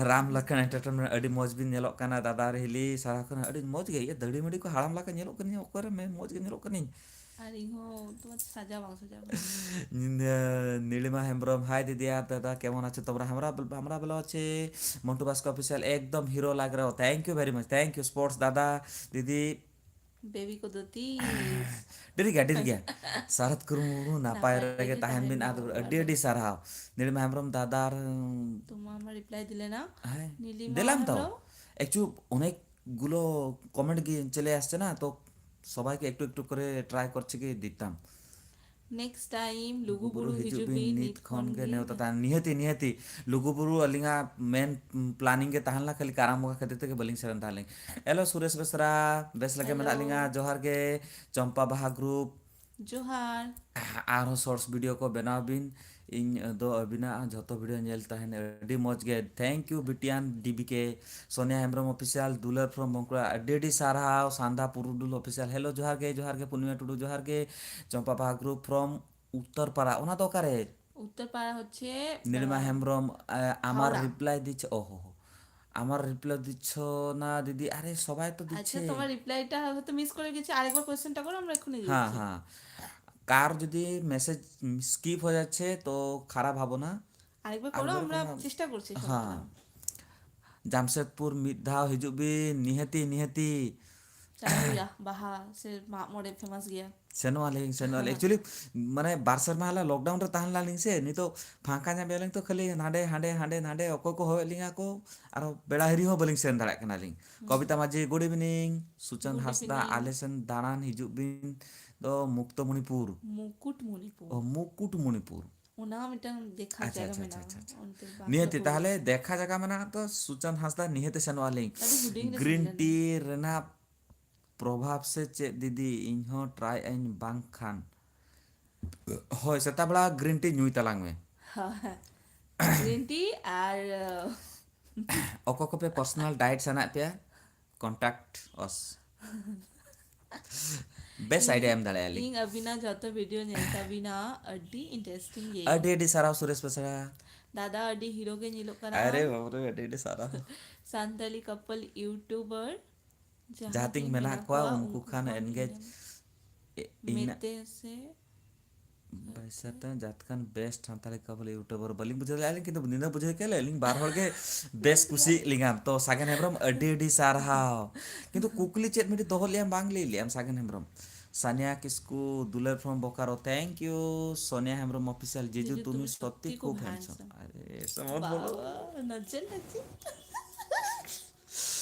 Ram Lakhan entertainment, ᱟᱹᱰᱤ ᱢᱚᱡᱽ ᱵᱤᱱ ᱧᱮᱞᱚᱜ ᱠᱟᱱᱟ ᱫᱟᱫᱟ ᱨᱮᱦᱞᱤ, ᱥᱟᱨᱟ ᱠᱷᱚᱱ ᱟᱹᱰᱤ ᱢᱚᱡᱽ ᱜᱮ᱾ ᱤᱭᱟᱹ ᱫᱟᱹᱲᱤ ᱢᱟᱹᱲᱤ ᱠᱚ ᱦᱟᱲᱟᱢ ᱞᱮᱠᱟ ᱧᱮᱞᱚᱜ ᱠᱟᱹᱱᱟᱹᱧ, ᱚᱠᱚᱭ ᱨᱮ ᱢᱮ-, ᱢᱚᱡᱽ ᱜᱮ ᱧᱮᱞᱚᱜ ᱠᱟᱹᱱᱟᱹᱧ᱾ ᱟᱨ ᱤᱧ ᱦᱚᱸ ᱛᱚ ᱥᱟᱡᱟᱣ ᱵᱟᱝ ᱥᱟᱡᱟᱣ ᱠᱟᱱᱟ᱾ ᱧᱤᱫᱟᱹ, ᱱᱤᱞᱤᱢᱟ ᱦᱮᱢᱵᱨᱚᱢ, ᱦᱟᱭ ᱫᱤᱫᱤ ᱟᱨ ᱫᱟᱫᱟ, ᱠᱮᱢᱚᱱ ᱟᱪᱷᱮ ᱛᱳᱢᱨᱟ? ᱦᱟᱢᱨᱟ ᱵᱷᱟᱞᱚ ᱟᱪᱷᱮ᱾ ᱢᱚᱱᱴᱩ ᱵᱟᱥᱠᱮ ᱚᱯᱷᱤᱥᱤᱭᱟᱞ, ᱮᱠᱫᱚᱢ ᱦᱤᱨᱳ ᱞᱟᱜᱽ ᱨᱮᱦᱚ᱾ Thank you very much, thank you sports ᱫᱟᱫᱟ, ᱫᱤᱫᱤ᱾ ᱵᱮᱵᱤ ᱠᱚᱫᱚ ᱛᱤᱥ? ᱰᱮᱨᱤ ᱜᱮᱭᱟ, ᱰᱮᱨᱤ ᱜᱮᱭᱟ᱾ ᱥᱟᱨᱚᱫ ᱠᱩᱨᱢᱩ, ᱱᱟᱯᱟᱭ ᱱᱟᱯᱟᱭ ᱨᱮᱜᱮ ᱨᱮᱜᱮ ᱛᱟᱦᱮᱱ ᱛᱟᱦᱮᱱ ᱵᱤᱱ᱾ ᱵᱤᱱ ᱟᱨ ᱵᱟᱵᱟ᱾ ᱟᱹᱰᱤ ᱟᱹᱰᱤ ᱥᱟᱨᱦᱟᱣ᱾ ᱱᱤᱞᱤᱢᱟ ᱦᱮᱢᱵᱨᱚᱢ ᱫᱟᱫᱟ ᱟᱨ ᱛᱚ ᱢᱟ, ᱢᱟ ᱨᱤᱯᱞᱟᱭ দিলে না। হ্যাঁ, নীলিমা দিলাম তো। হলো। একটু অনেকগুলো কমেন্ট গিয়ে চলে আসছে না, তো সবাইকে একটু একটু করে ট্রাই করছি কি দিতাম। নেক্সট ᱴᱟᱭᱤᱢ ᱞᱩᱜᱩᱵᱩᱨᱩ ᱞᱩᱜᱩᱵᱩᱨᱩ ᱦᱤᱡᱩᱜ ᱦᱤᱡᱩᱜ ᱵᱤᱱ, ᱵᱤᱱ, ᱱᱤᱛ ᱱᱤᱛ ᱠᱷᱚᱱ ᱠᱷᱚᱱ ᱜᱮ ᱜᱮ ᱱᱮᱣᱛᱟ ᱛᱟᱦᱮᱱ᱾ ᱱᱤᱦᱟᱹᱛᱤ, ᱱᱤᱦᱟᱹᱛᱤ᱾ ᱞᱩᱜᱩᱵᱩᱨᱩ ᱟᱹᱞᱤᱧᱟᱜ ᱢᱮᱱ ᱯᱞᱟᱱᱤᱝ ᱜᱮ ᱛᱟᱦᱮᱸ ᱞᱮᱱᱟ, ᱠᱷᱟᱹᱞᱤ ᱠᱟᱨᱟᱢ ᱵᱚᱸᱜᱟ ᱠᱷᱟᱹᱛᱤᱨ ᱛᱮᱜᱮ ᱵᱟᱹᱞᱤᱧ ᱥᱮᱱ ᱛᱟᱦᱮᱸ ᱞᱮᱱ᱾ ᱦᱮᱞᱳ ᱥᱩᱨᱮᱥ ᱵᱮᱥᱨᱟ, ᱵᱮᱥ ᱞᱮᱠᱟ ᱦᱮᱞᱳ᱾ ᱢᱮᱱᱟᱜ ᱞᱤᱧᱟ, ᱡᱚᱦᱟᱨ ᱜᱮ᱾ ᱪᱚᱢᱯᱟ ᱵᱟᱦᱟ ᱜᱨᱩᱯ᱾ ᱡᱚᱦᱟᱨ᱾ ᱟᱨᱦᱚᱸ ᱥᱚᱨᱴᱥ ᱵᱷᱤᱰᱤᱭᱳ ᱠᱚ ᱵᱮᱱᱟᱣ ᱵᱤᱱ, ᱤᱧ ᱫᱚ ᱟᱹᱵᱤᱱᱟᱜ ᱡᱷᱚᱛᱚ ᱵᱷᱤᱰᱤᱭᱳ ᱧᱮᱞ ᱛᱟᱦᱮᱱ ᱟᱹᱰᱤ ᱢᱚᱡᱽ ᱜᱮ᱾ ᱛᱷᱮᱝᱠ ᱭᱩ ᱵᱤᱴᱤᱭᱟᱱ ᱰᱤᱵᱤᱠᱮ᱾ ᱥᱳᱱᱤᱭᱟ ᱦᱮᱢᱵᱨᱚᱢ ᱚᱯᱷᱤᱥᱤᱭᱟᱞ, ᱫᱩᱞᱟᱹᱲ ᱯᱷᱨᱚᱢ ᱵᱚᱸᱠᱩᱲᱟ, ᱟᱹᱰᱤ ᱟᱹᱰᱤ ᱥᱟᱨᱦᱟᱣ᱾ ᱥᱟᱱᱫᱟ ᱯᱩᱨᱩᱰᱩᱞ ᱚᱯᱷᱤᱥᱤᱭᱟᱞ, ᱦᱮᱞᱳ ᱡᱚᱦᱟᱨ ᱜᱮ, ᱡᱚᱦᱟᱨ ᱜᱮ᱾ ᱯᱩᱨᱱᱤᱢᱟ ᱴᱩᱰᱩ, ᱡᱚᱦᱟᱨ ᱜᱮ᱾ ᱪᱚᱢᱯᱟ ᱵᱟᱦᱟ ᱜᱨᱩᱯ ᱯᱷᱨᱚᱢ ᱩᱛᱛᱚᱨ ᱯᱟᱲᱟ, ᱚᱱᱟ ᱫᱚ ᱚᱠᱟᱨᱮ? উত্তরপাড়া হচ্ছে, নীলিমা আহ, হেমব্রম, আহ, আমার হাওড়া। রিপ্লাই দিচ্ছে, ওহো হো। আমার রিপ্লাই দিচ্ছ না দিদি, আরে সবাই তো আচ্ছা, দিচ্ছে। তোমার রিপ্লাইটা হয়তো মিস করে গেছে, আরেকবার কোয়েশ্চেনটা করো, আমরা এক্ষুনি হ্যাঁ, দিচ্ছি। হ্যাঁ। কার যদি মেসেজ স্কিপ হয়ে যাচ্ছে তো খারাপ ভাবো না। আরেকবার আর করো, আমরা কোনো চেষ্টা করছি, সমস্যা হ্যাঁ। নেই। জামশেদপুর ᱢᱤᱫ ᱫᱷᱟᱣ ᱦᱤᱡᱩᱜ ᱵᱤᱱ, ᱱᱤᱦᱟᱹᱛᱤ, ᱱᱤᱦᱟᱹᱛᱤ᱾ ᱪᱟᱞᱟᱜ ᱦᱩᱭᱩᱜᱼᱟ, ᱵᱟᱦᱟ ᱥᱮ ᱢᱟᱜ ᱢᱚᱬᱮ ᱯᱷᱮᱢᱟᱥ ᱜᱮᱭᱟ᱾ ᱥᱮᱱᱚᱜ ᱟᱹᱞᱤᱧ, ᱥᱮᱱᱚᱜ ᱟᱹᱞᱤᱧ᱾ ᱮᱠᱪᱩᱭᱮᱞᱤ, ᱢᱟᱱᱮ, ᱵᱟᱨ ᱥᱮᱨᱢᱟ ᱦᱟᱞᱟ ᱞᱚᱠᱰᱟᱣᱩᱱ ᱨᱮ ᱛᱟᱦᱮᱸ ᱞᱮᱱᱟᱞᱤᱧ ᱥᱮ, ᱱᱤᱛᱚᱜ ᱯᱷᱟᱸᱠᱟ ᱧᱟᱢ ᱮᱫᱟᱞᱤᱧ ᱛᱚ, ᱠᱷᱟᱹᱞᱤ ᱦᱟᱸᱰᱮ, ᱦᱟᱸᱰᱮ, ᱦᱟᱸᱰᱮ, ᱦᱟᱸᱰᱮ ᱚᱠᱚᱭ ᱠᱚ ᱦᱚᱦᱚᱭᱮᱫ ᱞᱤᱧᱟ ᱠᱚ, ᱟᱨᱚ ᱵᱮᱲᱟ ᱦᱤᱨᱤ ᱦᱚᱸ ᱵᱟᱹᱞᱤᱧ ᱥᱮᱱ ᱫᱟᱲᱮᱭᱟᱜ ᱠᱟᱱᱟᱞᱤᱧ᱾ ᱦᱩᱸ᱾ ᱠᱚᱵᱤᱛᱟ ᱢᱟᱹᱡᱷᱤ, good evening᱾ ᱥᱩᱪᱟᱱ good ᱦᱟᱸᱥᱫᱟ, evening᱾ ᱟᱞᱮ ᱥᱮᱱ ᱫᱟᱬᱟᱱ ᱦᱤᱡᱩᱜ ᱵᱤᱱ ᱫᱚ ᱢᱩᱠᱛᱚᱢᱚᱱᱤᱯᱩᱨ᱾ ᱢᱩᱠᱩᱴᱢᱩᱱᱤᱯᱩᱨ᱾ ᱚ, ᱢᱩᱠᱩᱴᱢᱩᱱᱤᱯᱩᱨ᱾ ᱚᱱᱟ ᱦᱚᱸ ᱢᱤᱫᱴᱟᱝ ᱫᱮᱠᱷᱟ ᱟᱪᱪᱷᱟ, ᱡᱟᱭᱜᱟ ᱟᱪᱪᱷᱟ, ᱟᱪᱪᱷᱟ, ᱢᱮᱱᱟᱜᱼᱟ᱾ ᱟᱪᱪᱷᱟ, ᱟᱪᱪᱷᱟ᱾ ᱚᱱᱛᱮ ᱵᱟᱝ ᱱᱤᱦᱟᱹᱛᱤ, ᱛᱟᱦᱚᱞᱮ ᱫᱮᱠᱷᱟ ᱡᱟᱭᱜᱟ ᱢᱮᱱᱟᱜᱼᱟ ᱛᱚ, ᱥᱩᱪᱟᱱ ᱦᱟᱸᱥᱫᱟ, ᱱᱤᱦᱟᱹᱛᱤ ᱥᱮᱱᱚᱜ ᱟᱹᱞᱤᱧ᱾ ᱟᱹᱰᱤ ᱦᱩᱰᱤᱧ ᱨᱮ ᱜᱨᱤᱱ ᱥᱮᱱ ᱴᱤ ᱞᱮᱱᱟ᱾ ᱨᱮᱱᱟᱜ ᱯᱨᱚᱵᱷᱟᱵᱽ ᱥᱮ ᱪᱮᱫ ᱫᱤᱫᱤ, ᱤᱧ ᱦᱚᱸ ᱴᱨᱟᱭ ᱟᱹᱧ ᱵᱟᱝᱠᱷᱟᱱ᱾ ᱦᱳᱭ, ᱥᱮᱛᱟᱜ ᱵᱮᱲᱟ ᱜᱨᱤᱱ ᱴᱤ ᱧᱩᱭ ᱛᱟᱞᱟᱝ ᱢᱮ᱾ ᱦᱳᱭ᱾ ᱜᱨᱤᱱ ᱴᱤ ᱟᱨ, ᱚᱠᱚᱭ ᱠᱚᱯᱮ personal diet ᱥᱟᱱᱟᱭᱮᱫ ᱯᱮᱭᱟ, contact us᱾ ᱵᱮᱥ ᱤᱧ, idea ᱮᱢ ᱫᱟᱲᱮᱭᱟᱜᱼᱟ ᱞᱤᱧ᱾ ᱤᱧ ᱟᱹᱵᱤᱱᱟᱜ ᱡᱷᱚᱛᱚ video ᱧᱮᱞ ᱛᱟᱹᱵᱤᱱᱟ, ᱟᱹᱰᱤ interesting ᱜᱮ᱾ ᱟᱹᱰᱤ ᱟᱹᱰᱤ ᱥᱟᱨᱦᱟᱣ ᱥᱩᱨᱮᱥ ᱵᱮᱥᱨᱟ᱾ ᱫᱟᱫᱟ ᱟᱹᱰᱤ hero ᱜᱮ ᱧᱮᱞᱚᱜ ᱠᱟᱱᱟ᱾ ᱟᱨᱮ ᱵᱟᱵᱨᱮ, ᱟᱹᱰᱤ ᱟᱹᱰᱤ ᱥᱟᱨᱦᱟᱣ᱾ ᱥᱟᱱᱛᱟᱞᱤ couple YouTuber ᱡᱟᱦᱟᱸ ᱡᱟᱦᱟᱸ ᱛᱤᱧ ᱛᱤᱧ ᱢᱮᱱᱟᱜ ᱢᱮᱱᱟᱜ ᱠᱚᱣᱟ, ᱠᱚᱣᱟ, ᱩᱱᱠᱩ ᱩᱱᱠᱩ ᱠᱷᱟᱱ ᱠᱷᱟᱱ engage᱾ ᱤᱧᱮᱢ ᱮ-, ᱤᱧ ᱢᱮᱛᱮ ᱥᱮ ᱵᱟᱭᱥᱟᱛᱟ ᱡᱟᱛᱠᱟᱱ best ᱥᱟᱱᱛᱟᱲᱤ couple YouTuber ᱵᱟᱹᱞᱤᱧ ᱵᱩᱡᱷᱟᱹᱣ ᱫᱟᱲᱮᱭᱟᱜᱼᱟ ᱞᱤᱧ, ᱠᱤᱱᱛᱩ ᱱᱤᱱᱟᱹᱜ ᱵᱩᱡᱷᱟᱹᱣ ᱠᱮᱫᱟ ᱞᱤᱧ, ᱟᱹᱞᱤᱧ ᱵᱟᱨ ᱦᱚᱲ ᱜᱮ ᱵᱮᱥ ᱠᱩᱥᱤ ᱞᱤᱧᱟᱢ᱾ ᱛᱚ ᱥᱟᱜᱮᱱ ᱦᱮᱢᱵᱨᱚᱢ, ᱟᱹᱰᱤ ᱟᱹᱰᱤ ᱥᱟᱨᱦᱟᱣ᱾ ᱠᱤᱱᱛᱩ ᱠᱩᱠᱞᱤ ᱪᱮᱫ ᱢᱤᱫᱴᱤᱡ ᱫᱚᱦᱚ ᱞᱮᱜᱼᱟᱢ, ᱵᱟᱝ ᱞᱟᱹᱭ ᱞᱮᱜᱼᱟᱢ ᱥᱟᱜᱮᱱ ᱦᱮᱢᱵᱨᱚᱢ᱾ ᱥᱟᱱᱤᱭᱟ ᱠᱤᱥᱠᱩ, ᱫᱩᱞᱟᱹᱲ from Bokaro, thank you᱾ Sonia Hembrom official, ᱡᱤᱡᱩ ᱡᱤᱡᱩ ᱛᱩᱢᱤ ᱛᱩᱢᱤ ᱥᱚᱛᱛᱤ ᱥᱚᱛᱛᱤ ᱠᱷᱩᱵ ᱠᱷᱩᱵ handsome᱾ Handsome᱾ ᱟᱨᱮ, ᱥᱚᱢᱚᱛ ᱵᱚᱞᱚ᱾ ᱵᱟᱵᱟ, ᱱᱟᱪᱮ ᱱᱟᱪᱮ᱾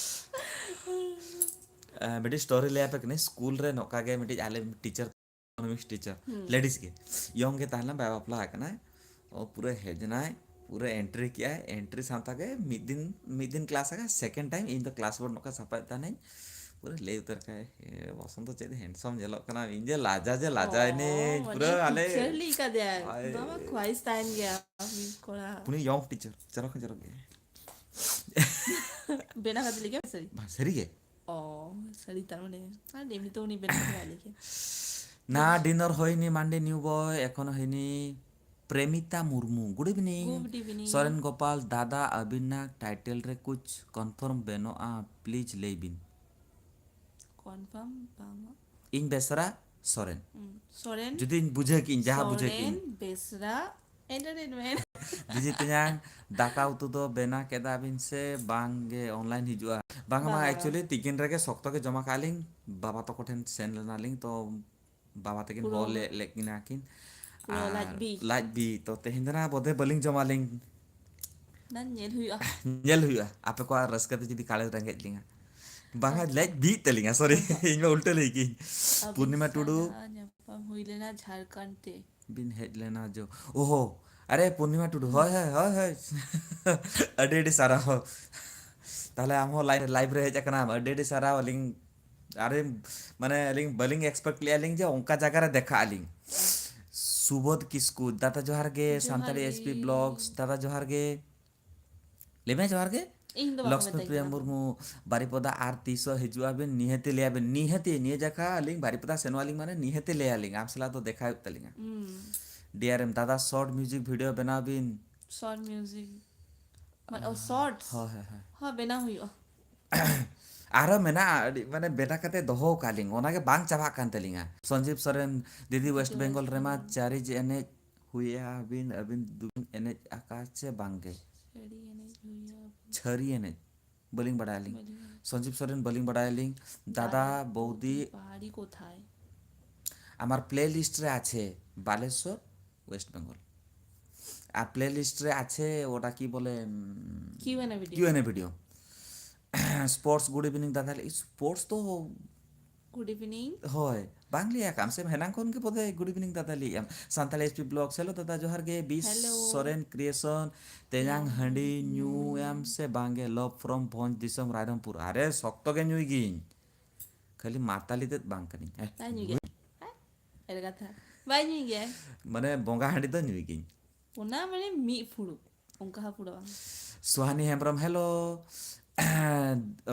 ᱮ, ᱢᱤᱫᱴᱤᱡ story ᱞᱟᱹᱭ ᱟᱯᱮ ᱠᱟᱹᱱᱟᱹᱧ᱾ ᱥᱠᱩᱞ ᱨᱮ ᱱᱚᱝᱠᱟ ᱜᱮ ᱢᱤᱫᱴᱤᱡ ᱟᱞᱮ teacher, economics teacher, ᱦᱩᱸ᱾ Ladies ᱜᱮ, young ᱜᱮ ᱛᱟᱦᱮᱸ ᱞᱮᱱᱟ, ᱵᱟᱭ ᱵᱟᱯᱞᱟ ᱟᱠᱟᱱᱟᱭ᱾ ᱚ, ᱯᱩᱨᱟᱹ ᱦᱮᱡ ᱮᱱᱟᱭ, ᱯᱩᱨᱟᱹ entry ᱠᱮᱜᱼᱟᱭ᱾ Entry ᱥᱟᱶ ᱛᱮᱜᱮ ᱢᱤᱫ ᱫᱤᱱ, ᱢᱤᱫ ᱫᱤᱱ class ᱟᱠᱟᱫ, second time ᱤᱧ ᱫᱚ class board ᱱᱚᱝᱠᱟ ᱥᱟᱯᱷᱟᱭᱮᱫ ᱛᱟᱦᱮᱱᱟᱹᱧ, ᱯᱩᱨᱟᱹ ᱞᱟᱹᱭ ᱩᱛᱟᱹᱨ ᱠᱟᱭ, "ᱮ, ᱵᱚᱥᱚᱱᱛᱚ ᱪᱮᱫ handsome ᱧᱮᱞᱚᱜ ᱠᱟᱱᱟ", ᱤᱧ ᱡᱮ ᱞᱟᱡᱟ ᱡᱮ ᱞᱟᱡᱟᱭᱱᱟᱹᱧ, ᱚ, ᱯᱩᱨᱟᱹ ᱢᱟᱱᱮ ᱟᱞᱮ teacher ᱞᱮᱠᱟ ᱫᱮ, ᱟᱭ᱾ ᱵᱟᱵᱟ ᱠᱷᱚᱣᱟᱭᱤᱥ ᱛᱟᱦᱮᱱ ᱜᱮᱭᱟ ᱢᱤᱫ ᱠᱚᱲᱟ᱾ ᱩᱱᱤ young teacher, ᱪᱚᱨᱚᱠ ᱦᱚᱸ ᱪᱚᱨᱚᱠ ᱜᱮᱭᱟ᱾ ᱵᱮᱱᱟᱣ ᱠᱟᱛᱮ ᱞᱟᱹᱭ ᱠᱮᱫᱟ ᱥᱟᱹᱨᱤ? ᱵᱟᱝ, ᱥᱟᱹᱨᱤ ᱜᱮ᱾ ᱚ, ᱥᱟᱹᱨᱤ ᱛᱟᱨ ᱢᱟᱱᱮ, ᱟᱨ ᱮᱢᱱᱤ ᱛᱮ ᱩᱱᱤ ᱵᱮᱱᱟᱣ ᱠᱟᱛᱮ ᱵᱟᱭ ᱞᱟᱹᱭ ᱠᱮᱫᱟ᱾ ᱱᱟ dinner ᱦᱚᱭᱱᱤ ᱢᱟᱱᱰᱮ new boy, ᱮᱠᱷᱚᱱ ᱦᱚᱭᱱᱤ᱾ ᱯᱨᱮᱢᱤᱛᱟ Murmu, good evening᱾ Good evening᱾ Soren Gopal, ᱫᱟᱫᱟ ᱟᱹᱵᱤᱱᱟᱜ title ᱨᱮ ᱠᱩᱪ confirm ᱵᱟᱹᱱᱩᱜᱼᱟ, please ᱞᱟᱹᱭ ᱵᱤᱱ᱾ Confirm ᱵᱟᱝ᱾ ᱤᱧ ᱵᱮᱥᱨᱟ ᱥᱚᱨᱮᱱ᱾ ᱦᱩᱸ, ᱥᱚᱨᱮᱱ᱾ ᱡᱩᱫᱤᱧ ᱵᱩᱡᱷᱟᱹᱣ ᱠᱮᱜᱼᱤᱧ, ᱡᱟᱦᱟᱸ ᱵᱩᱡᱷᱟᱹᱣ ᱥᱚᱨᱮᱱ ᱠᱮᱜᱼᱤᱧ᱾ ᱵᱮᱥᱨᱟ Entertainment᱾ ᱫᱤᱫᱤ ᱛᱮᱧᱟᱝ, ᱫᱟᱠᱟ ᱩᱛᱩ ᱫᱚ ᱵᱮᱱᱟᱣ ᱠᱮᱫᱟ ᱵᱤᱱ ᱥᱮ ᱵᱟᱝ ᱜᱮ online ᱦᱤᱡᱩᱜᱼᱟ? ᱵᱟᱝᱟ ᱢᱟ, ᱵᱟᱝᱟ᱾ Actually ᱛᱤᱠᱤᱱ ᱨᱮᱜᱮ ᱥᱚᱠᱛᱚ ᱜᱮ ᱡᱚᱢ ᱟᱠᱟᱫ ᱞᱤᱧ, ᱵᱟᱵᱟ ᱛᱟᱠᱚ ᱴᱷᱮᱱ ᱥᱮᱱ ᱞᱮᱱᱟᱞᱤᱧ, ᱛᱚ ᱵᱟᱵᱟ ᱛᱟᱹᱠᱤᱱ ᱦᱚᱦᱚ ᱞᱮᱫ ᱞᱮᱫ ᱠᱤᱱᱟ ᱠᱤᱱ᱾ ᱯᱩᱨᱟᱹ ᱞᱟᱡ ᱟᱨ ᱵᱤ᱾ ᱞᱟᱡ ᱵᱤ, ᱛᱚ ᱛᱮᱦᱮᱧ ᱫᱚ ᱱᱟ ᱵᱚᱫᱷᱮ ᱵᱟᱹᱞᱤᱧ ᱡᱚᱢᱟᱞᱤᱧ᱾ ᱚᱱᱟ ᱧᱮᱞ ᱦᱩᱭᱩᱜᱼᱟ᱾ ᱧᱮᱞ ᱦᱩᱭᱩᱜᱼᱟ, ᱟᱯᱮ ᱠᱚᱣᱟᱜ ᱨᱟᱹᱥᱠᱟᱹ ᱛᱮ ᱡᱩᱫᱤ ᱠᱟᱲᱮ ᱨᱮᱸᱜᱮᱡ ᱞᱤᱧᱟ᱾ ᱵᱟᱝᱟ, ᱟᱪᱪᱷᱟ᱾ ᱞᱟᱡ ᱵᱤᱜ ᱛᱟᱹᱞᱤᱧᱟ, ᱥᱚᱨᱤ᱾ ᱟᱪᱪᱷᱟ᱾ ᱤᱧ ᱢᱟ ᱩᱞᱴᱟᱹ ᱞᱟᱹᱭ ᱠᱤᱧ᱾ ᱟᱹᱵᱤᱱ ᱯᱩᱨᱱᱤᱢᱟ ᱴᱩᱰᱩ᱾ ᱥᱟᱞᱟᱜ ᱧᱟᱯᱟᱢ ᱦᱩᱭ ᱞᱮᱱᱟ ᱡᱷᱟᱲᱠᱷᱚᱸᱰ ᱛᱮ᱾ ᱵᱤᱱ ᱦᱮᱡ ᱞᱮᱱᱟ ᱡᱚ, ᱳᱦᱳ, ᱟᱨᱮ ᱯᱩᱨᱱᱤᱢᱟ ᱴᱩᱰᱩ, ᱦᱳᱭ, ᱦᱳᱭ, ᱦᱳᱭ, ᱦᱳᱭ᱾ ᱟᱹᱰᱤ, ᱟᱹᱰᱤ ᱥᱟᱨᱦᱟᱣ᱾ ᱛᱟᱦᱞᱮ ᱟᱢ ᱦᱚᱸ ᱞᱟᱭᱤᱵᱷ, ᱞᱟᱭᱤᱵᱷ ᱨᱮ ᱦᱮᱡ ᱟᱠᱟᱱᱟᱢ, ᱟᱹᱰᱤ, ᱟᱹᱰᱤ ᱥᱟᱨᱦᱟᱣ᱾ ᱟᱹᱞᱤᱧ, ᱟᱨᱮ, ᱢᱟᱱᱮ, ᱟᱹᱞᱤᱧ ᱵᱟᱹᱞᱤᱧ expect ᱞᱮᱜᱼᱟ ᱞᱤᱧ ᱡᱮ ᱚᱱᱠᱟ ᱡᱟᱭᱜᱟ ᱨᱮ ᱫᱮᱠᱷᱟᱜ ᱟᱹᱞᱤᱧ᱾ ᱥᱩᱵᱳᱫᱷ ᱠᱤᱥᱠᱩ, ᱫᱟᱫᱟ ᱡᱚᱦᱟᱨ ᱜᱮ, ᱡᱚᱦᱟᱨ ᱥᱟᱱᱛᱟᱲᱤ ᱜᱮ᱾ S P Vlogs, ᱫᱟᱫᱟ ᱡᱚᱦᱟᱨ ᱜᱮ᱾ ᱞᱟᱹᱭ ᱢᱮ, ᱡᱚᱦᱟᱨ ᱜᱮ᱾ ᱤᱧ ᱫᱚ ᱵᱟᱠᱚ ᱞᱚᱠᱥᱢᱤ ᱢᱮᱛᱟᱧ ᱯᱨᱤᱭᱟ ᱠᱟᱱᱟ ᱛᱚ᱾ ᱢᱩᱨᱢᱩ, ᱵᱟᱨᱤᱯᱚᱫᱟ ᱟᱨ ᱛᱤᱥᱚᱜ ᱦᱤᱡᱩᱜ ᱟᱵᱤᱱ? ᱱᱤᱦᱟᱹᱛᱤ ᱞᱟᱹᱭ ᱟᱵᱤᱱ, ᱱᱤᱦᱟᱹᱛᱤ᱾ ᱱᱤᱭᱟᱹ ᱡᱟᱠᱷᱟ ᱟᱹᱞᱤᱧ ᱵᱟᱨᱤᱯᱚᱫᱟ ᱥᱮᱱᱚᱜ ᱟᱹᱞᱤᱧ ᱢᱟᱱᱮ ᱱᱤᱦᱟᱹᱛᱤ ᱞᱟᱹᱭ ᱟᱹᱞᱤᱧ, ᱟᱢ ᱥᱟᱞᱟᱜ ᱫᱚ ᱫᱮᱠᱷᱟ ᱦᱩᱭᱩᱜ ᱛᱟᱹᱞᱤᱧᱟ᱾ ᱦᱩᱸ᱾ D R M ᱫᱟᱫᱟ, short music video ᱵᱮᱱᱟᱣ ᱵᱤᱱ᱾ Short music᱾ ᱢᱟᱱᱮ, ᱳ, shorts? ᱦᱳᱭ, ᱦᱳᱭ, ᱦᱳᱭ᱾ ᱦᱳᱭ, ᱵᱮᱱᱟᱣ ᱦᱩᱭᱩᱜᱼᱟ᱾ ᱟᱨᱦᱚᱸ ᱢᱮᱱᱟᱜᱼᱟ, ᱟᱹᱰᱤ, ᱢᱟᱱᱮ, ᱵᱮᱱᱟ ᱠᱟᱛᱮ ᱫᱚᱦᱚ ᱟᱠᱟᱫ ᱞᱤᱧ, ᱚᱱᱟᱜᱮ ᱵᱟᱝ ᱪᱟᱵᱟᱜ ᱠᱟᱱ ᱛᱟᱹᱞᱤᱧᱟ᱾ ᱥᱚᱧᱡᱤᱵ ᱥᱚᱨᱮᱱ, ᱫᱤᱫᱤ, West ᱡᱚᱭ Bengal ᱨᱮᱢᱟ ᱥᱚᱨᱮᱱ᱾ ᱪᱟᱨᱤᱡ ᱮᱱᱮᱡ ᱦᱩᱭᱟ, ᱟᱹᱵᱤᱱ, ᱟᱹᱵᱤᱱ ᱫᱚᱵᱤᱱ ᱮᱱᱮᱡ ᱟᱠᱟᱫ ᱪᱮ ᱵᱟᱝ ᱜᱮ? ᱪᱷᱟᱹᱲᱤ ᱮᱱᱮᱡ ᱦᱩᱭᱟ᱾ ᱪᱷᱟᱹᱨᱤ ᱮᱱᱮᱡ? ᱵᱟᱹᱞᱤᱧ ᱵᱟᱲᱟᱭᱟ ᱟᱹᱞᱤᱧ᱾ ᱵᱟᱹᱞᱤᱧ ᱵᱟᱲᱟᱭᱟ᱾ ᱥᱚᱧᱡᱤᱵ ᱥᱚᱨᱮᱱ ᱵᱟᱹᱞᱤᱧ ᱵᱟᱲᱟᱭᱟ ᱟᱹᱞᱤᱧ᱾ ᱫᱟᱫᱟ, ᱫᱟᱫᱟ, ᱵᱚᱣᱫᱤ, ᱵᱚᱣᱫᱤ, ᱯᱟᱦᱟᱲᱤ ᱠᱳᱛᱷᱟᱭ? আমার playlist ᱨᱮ ᱟᱪᱷᱮ, ᱵᱟᱞᱮᱥᱚᱨ, West Bengal᱾ ᱟᱨ playlist ᱨᱮ ᱟᱪᱷᱮ, ᱳᱴᱟ ᱠᱤ ᱵᱚᱞᱮ, উম, Q and A video। Q and A video। Sports, good evening ᱫᱟᱫᱟ, sports ᱫᱚ Good evening। ᱦᱳᱭ, ᱵᱟᱝ ᱞᱟᱹᱭᱟ ᱠᱟᱢ ᱥᱮ ᱦᱮᱱᱟᱝ ᱠᱷᱚᱱ ᱜᱮ ᱵᱚᱫᱷᱚᱭ good evening ᱫᱟᱫᱟ ᱞᱟᱹᱭᱮᱫ ᱟᱢ᱾ Santali S P Vlogs, hello ᱫᱟᱫᱟ ᱡᱚᱦᱟᱨ ᱜᱮ, ᱵᱤᱥ hello᱾ ᱥᱚᱨᱮᱱ Creation, ᱛᱮᱧᱟᱝ ᱦᱟᱺᱰᱤ ᱧᱩ ᱮᱢ ᱥᱮ ᱵᱟᱝ ᱜᱮ? Love from ᱵᱷᱚᱸᱡᱽ ᱫᱤᱥᱚᱢ ᱨᱟᱭᱨᱚᱝᱯᱩᱨ᱾ ᱟᱨᱮ ᱥᱚᱠᱛᱚ ᱜᱮ ᱧᱩᱭ ᱜᱤᱧ, ᱠᱷᱟᱹᱞᱤ ᱢᱟᱛᱟᱞᱤ ᱛᱮᱫ ᱵᱟᱝ ᱠᱟᱹᱱᱟᱹᱧ᱾ ᱦᱮᱸ᱾ ᱵᱟᱭ ᱧᱩᱭ ᱜᱮᱭᱟ᱾ ᱦᱮᱸ? ᱮᱲᱮ ᱠᱟᱛᱷᱟ᱾ ᱵᱟᱭ ᱧᱩᱭ ᱜᱮᱭᱟᱭ᱾ ᱢᱟᱱᱮ ᱵᱚᱸᱜᱟ ᱦᱟᱺᱰᱤ ᱫᱚ ᱧᱩᱭ ᱜᱤᱧ᱾ ᱚᱱᱟ ᱢᱟᱱᱮ ᱢᱤᱫ ᱯᱷᱩᱲᱩᱜ, ᱚᱱᱠᱟ ᱦᱚᱸ ᱯᱷᱩᱲᱩᱜ ᱵᱟᱝ᱾ ᱥᱩᱦᱟᱱᱤ ᱦᱮᱢᱵᱨᱚᱢ, hello᱾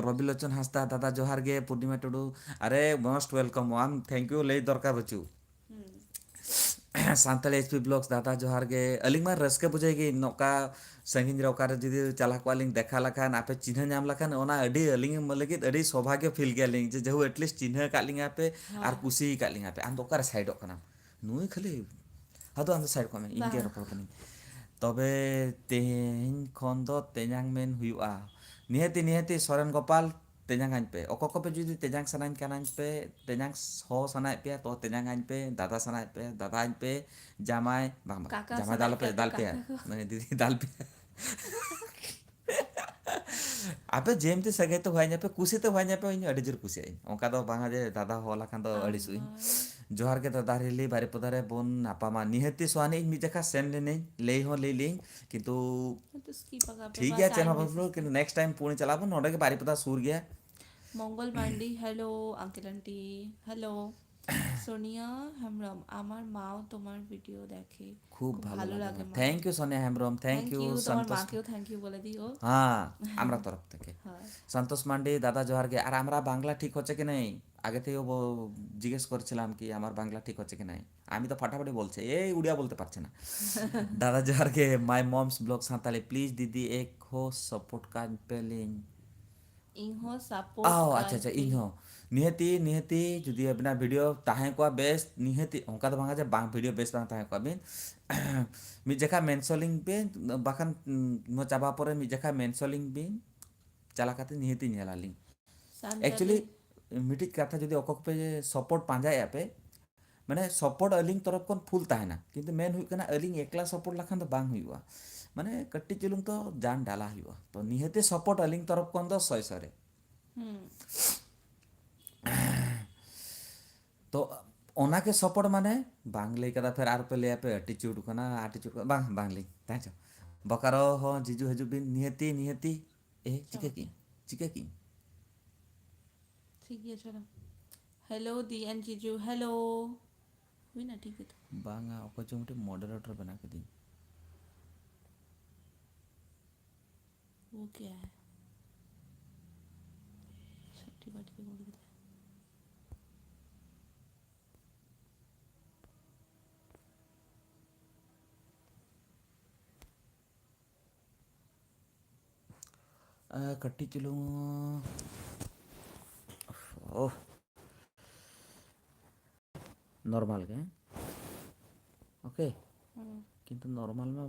ᱨᱚᱵᱤᱞᱳᱪᱚᱱ ᱦᱟᱸᱥᱫᱟ, ᱫᱟᱫᱟ ᱡᱚᱦᱟᱨ ᱜᱮ᱾ ᱯᱩᱨᱱᱤᱢᱟ ᱴᱩᱰᱩ, ᱟᱨᱮ most welcome, ᱟᱢ thank you ᱞᱟᱹᱭ ᱫᱚᱨᱠᱟᱨ ᱵᱟᱹᱪᱩᱜ᱾ ᱦᱩᱸ᱾ ᱥᱟᱱᱛᱟᱲᱤ S P Vlogs, ᱫᱟᱫᱟ ᱡᱚᱦᱟᱨ ᱜᱮ᱾ ᱟᱹᱞᱤᱧ ᱢᱟ ᱨᱟᱹᱥᱠᱟᱹ ᱵᱩᱡᱷᱟᱹᱣ ᱜᱮ, ᱱᱚᱝᱠᱟ ᱥᱟᱺᱜᱤᱧ ᱨᱮ ᱚᱠᱟᱨᱮ ᱡᱩᱫᱤ ᱪᱟᱞᱟᱣ ᱠᱚᱜᱼᱟ ᱞᱤᱧ, ᱫᱮᱠᱷᱟ ᱞᱮᱠᱷᱟᱱ, ᱟᱯᱮ ᱪᱤᱱᱦᱟᱹ ᱧᱟᱢ ᱞᱮᱠᱷᱟᱱ, ᱚᱱᱟ ᱟᱹᱰᱤ ᱟᱹᱞᱤᱧ ᱞᱟᱹᱜᱤᱫ ᱟᱹᱰᱤ ᱥᱳᱵᱷᱟᱜᱭᱚ feel ᱜᱮᱭᱟᱞᱤᱧ ᱡᱮ ᱡᱮᱦᱩ at least ᱪᱤᱱᱦᱟᱹ ᱟᱠᱟᱫ ᱞᱤᱧᱟ ᱯᱮ ᱟᱨ ᱦᱳᱭ᱾ ᱠᱩᱥᱤ ᱟᱠᱟᱫ ᱞᱤᱧᱟ ᱯᱮ᱾ ᱟᱢ ᱫᱚ ᱚᱠᱟᱨᱮ side ᱚᱜ ᱠᱟᱱᱟᱢ? ᱱᱩᱭ ᱠᱷᱟᱹᱞᱤ ᱟᱫᱚ ᱟᱢ ᱫᱚ side ᱠᱚᱜ ᱢᱮ, ᱤᱧ ᱜᱮ ᱵᱟᱝ᱾ ᱨᱚᱯᱚᱲ ᱠᱟᱹᱱᱟᱹᱧ᱾ ᱛᱚᱵᱮ ᱛᱮᱦᱮᱧ ᱠᱷᱚᱱ ᱫᱚ ᱛᱮᱧᱟᱝ ᱢᱮᱱ ᱦᱩᱭᱩᱜᱼᱟ᱾ ᱱᱤᱦᱟᱹᱛᱤ, ᱱᱤᱦᱟᱹᱛᱤ ᱥᱚᱨᱮᱱ ᱜᱳᱯᱟᱞ, ᱛᱮᱧᱟᱝ ᱟᱹᱧ ᱯᱮ᱾ ᱚᱠᱚᱭ ᱠᱚᱯᱮ ᱡᱩᱫᱤ ᱛᱮᱧᱟᱝ ᱥᱟᱱᱟᱧ ᱠᱟᱱᱟᱧ ᱯᱮ, ᱛᱮᱧᱟᱝ ᱦᱚᱸ ᱥᱟᱱᱟᱭᱮᱫ ᱯᱮᱭᱟ, ᱛᱚ ᱛᱮᱧᱟᱝ ᱟᱹᱧ ᱯᱮ, ᱫᱟᱫᱟ ᱥᱟᱱᱟᱭᱮᱫ ᱯᱮᱭᱟ, ᱫᱟᱫᱟ ᱟᱹᱧ ᱯᱮ, ᱡᱟᱢᱟᱭ, ᱵᱟᱝ, ᱵᱟᱝ, ᱠᱟᱠᱟ ᱡᱟᱢᱟᱭ ᱫᱚ ᱥᱟᱱᱟᱭᱮᱫ ᱟᱞᱚᱯᱮ, ᱯᱮᱭᱟ ᱫᱚ ᱫᱟᱞ ᱯᱮᱭᱟ᱾ ᱠᱟᱠᱟ ᱠᱚ᱾ ᱢᱟᱱᱮ ᱫᱤᱫᱤ ᱫᱟᱞ ᱯᱮᱭᱟ᱾ ᱟᱯᱮ ᱡᱮᱢᱛᱤ ᱥᱟᱹᱜᱟᱹᱭ ᱛᱮ ᱦᱚᱦᱚ ᱟᱹᱧ ᱯᱮ, ᱠᱩᱥᱤ ᱛᱮ ᱦᱚᱦᱚ ᱟᱹᱧ ᱯᱮ, ᱤᱧ ᱟᱹᱰᱤ ᱡᱳᱨ ᱠᱩᱥᱤᱭᱟᱜ ᱟᱹᱧ᱾ ᱚᱱᱠᱟ ᱫᱚ ᱵᱟᱝᱟ ᱡᱮ ᱫᱟᱫᱟ ᱦᱚᱦᱚ ᱞᱮᱠᱷᱟᱱ ᱫᱚ ᱟᱹᱲᱤᱥᱚᱜ ᱟᱹᱧ᱾ ᱟᱢᱟ᱾ ᱡᱚᱦᱟᱨ ᱜᱮ ᱫᱟᱫᱟ ᱦᱤᱞᱤ, ᱵᱟᱨᱤᱯᱚᱫᱟ ᱨᱮ ᱵᱚᱱ ᱧᱟᱯᱟᱢᱟ᱾ ᱱᱤᱦᱟᱹᱛᱤ ᱥᱚᱦᱟᱱᱤ, ᱤᱧ ᱢᱤᱫ ᱡᱚᱠᱷᱟ ᱥᱮᱱ ᱞᱮᱱᱟᱹᱧ, ᱞᱟᱹᱭ ᱦᱚᱸ ᱞᱟᱹᱭ ᱞᱮᱭᱟᱹᱧ, ᱠᱤᱱᱛᱩ ᱦᱚᱭᱛᱳ skip ᱟᱠᱟᱫ ᱯᱮ, ᱴᱷᱤᱠ ᱵᱟ ᱜᱮᱭᱟ, ᱪᱮᱫ ᱦᱚᱸ time ᱵᱟᱝ ᱢᱤᱥ problem, ᱠᱤᱱᱛᱩ next time ᱯᱩᱱ ᱪᱟᱞᱟᱜ ᱟᱵᱚᱱ, ᱱᱚᱰᱮ ᱜᱮ ᱵᱟᱨᱤᱯᱚᱫᱟ ᱥᱩᱨ ᱜᱮᱭᱟ᱾ মঙ্গল mandi, hello, uncle aunty, hello. Sonia Hembram, আমার মাও তোমার ভিডিও দেখে। খুব খুব ভালো ভালো লাগে লাগে আমার। Thank you, Sonia Hembram. Thank Thank you, you, তোমার সন্তোষ। মাকেও thank you বলে দিও। হ্যাঁ, আমরা তরফ থেকে। হ্যাঁ। সন্তোষ মান্ডি, দাদা জোহার গে। আর আমরা বাংলা ঠিক হচ্ছে কি নেই? আগে থেকেও ব-, জিজ্ঞেস করছিলাম কি আমার বাংলা ঠিক হচ্ছে কি নাই। আমি তো ফাটাফাটি বলছি, এই উড়িয়া বলতে পারছে না। দাদা জোহার গে, my mom's blog Santali, please ᱫᱤᱫᱤ ᱮᱠ ᱦᱚᱸ support ᱠᱟᱹᱧ ᱯᱮ ᱞᱤᱧ᱾ ᱤᱧ ᱦᱚᱸ support ᱚ, ᱟᱪᱪᱷᱟ, ᱠᱟᱹᱧ ᱟᱪᱪᱷᱟ, ᱯᱮ᱾ ᱤᱧ ᱦᱚᱸ᱾ ᱱᱤᱦᱟᱹᱛᱤ, ᱱᱤᱦᱟᱹᱛᱤ, ᱡᱩᱫᱤ ᱟᱵᱤᱱᱟᱜ video ᱛᱟᱦᱮᱸ ᱠᱚᱜᱼᱟ ᱵᱮᱥ, ᱱᱤᱦᱟᱹᱛᱤ, ᱚᱱᱠᱟ ᱫᱚ ᱵᱟᱝᱟ ᱡᱮ ᱵᱟᱝ, video ᱵᱮᱥ ᱵᱟᱝ ᱛᱟᱦᱮᱸ ᱠᱚᱜᱼᱟ ᱵᱤᱱ᱾ ᱢᱤᱫ ᱡᱚᱠᱷᱟ mentionᱤᱧ ᱯᱮ, ᱵᱟᱠᱷᱟᱱ, ᱩᱸ, ᱱᱚᱣᱟ ᱪᱟᱵᱟ ᱯᱚᱨᱮ ᱢᱤᱫ ᱡᱚᱠᱷᱟ mentionᱤᱧ ᱵᱤᱱ, ᱪᱟᱞᱟᱣ ᱠᱟᱛᱮ ᱱᱤᱦᱟᱹᱛᱤ ᱧᱮᱞᱟᱞᱤᱧ᱾ ᱥᱟᱱᱛᱟᱲᱤ᱾ Actually, ᱢᱤᱫᱴᱤᱡ ᱠᱟᱛᱷᱟ, ᱡᱩᱫᱤ ᱚᱠᱚᱭ ᱠᱚᱯᱮ support ᱯᱟᱸᱡᱟᱭᱮᱫᱼᱟ ᱯᱮ, ᱢᱟᱱᱮ support ᱟᱹᱞᱤᱧ ᱛᱚᱨᱚᱯ ᱠᱷᱚᱱ full ᱛᱟᱦᱮᱱᱟ, ᱠᱤᱱᱛᱩ ᱢᱮᱱ ᱦᱩᱭᱩᱜ ᱠᱟᱱᱟ ᱟᱹᱞᱤᱧ ᱮᱠᱞᱟ support ᱞᱮᱠᱷᱟᱱ ᱫᱚ ᱵᱟᱝ ᱦᱩᱭᱩᱜᱼᱟ, ᱢᱟᱱᱮ ᱠᱟᱹᱴᱤᱡ ᱪᱩᱞᱩᱝ ᱛᱚ ᱡᱟᱱ ᱰᱟᱞᱟ ᱦᱩᱭᱩᱜᱼᱟ᱾ ᱛᱚ ᱱᱤᱦᱟᱹᱛᱤ support ᱟᱹᱞᱤᱧ ᱛᱚᱨᱚᱯ ᱠᱷᱚᱱ ᱫᱚ ᱥᱚᱭ ᱥᱚᱭ ᱨᱮ᱾ ᱦᱩᱸ᱾ ᱛᱚ ᱚᱱᱟᱜᱮ support ᱢᱟᱱᱮ ᱵᱟᱝ ᱞᱟᱹᱭ ᱠᱟᱫᱟ, ᱯᱷᱮᱨ ᱟᱨ ᱯᱮ ᱞᱟᱹᱭᱟ ᱯᱮ attitude ᱠᱟᱱᱟ, attitude ᱠᱟᱱᱟ, ᱵᱟᱝ, ᱵᱟᱝ ᱞᱟᱹᱭ, ᱛᱟᱦᱮᱸ ᱪᱚ᱾ ᱵᱚᱠᱟᱨᱚ ᱦᱚᱸ ᱡᱤᱡᱩ ᱦᱤᱡᱩᱜ ᱵᱤᱱ, ᱱᱤᱦᱟᱹᱛᱤ, ᱱᱤᱦᱟᱹᱛᱤ᱾ ᱮ, ᱪᱤᱠᱟᱹ ᱪᱚᱞᱚ᱾ ᱠᱤᱧ? ᱪᱤᱠᱟᱹ ᱠᱤᱧ? ᱴᱷᱤᱠ ᱜᱮᱭᱟ, ᱪᱚᱞᱚ᱾ Hello, the and ᱡᱤᱡᱩ, hello᱾ ᱦᱩᱭᱱᱟ, ᱴᱷᱤᱠ ᱜᱮᱛᱚ᱾ ᱵᱟᱝᱟ, ᱚᱠᱚᱭ ᱪᱚ ᱢᱤᱫᱴᱮᱱ moderator ᱵᱮᱱᱟᱣ ᱠᱤᱫᱤᱧ᱾ वो क्या है? ᱥᱟᱹᱴᱤ ᱵᱟᱹᱴᱤ ᱠᱚ ᱜᱩᱲ ᱠᱮᱫᱟ᱾ ᱟᱨ ᱠᱟᱹᱴᱤᱡ ᱪᱩᱞᱩᱝ, ᱳᱦ, normal ᱜᱮ, ᱦᱮᱸ? OK? ᱦᱩᱸ᱾ ᱠᱤᱱᱛᱩ normal ᱢᱟ,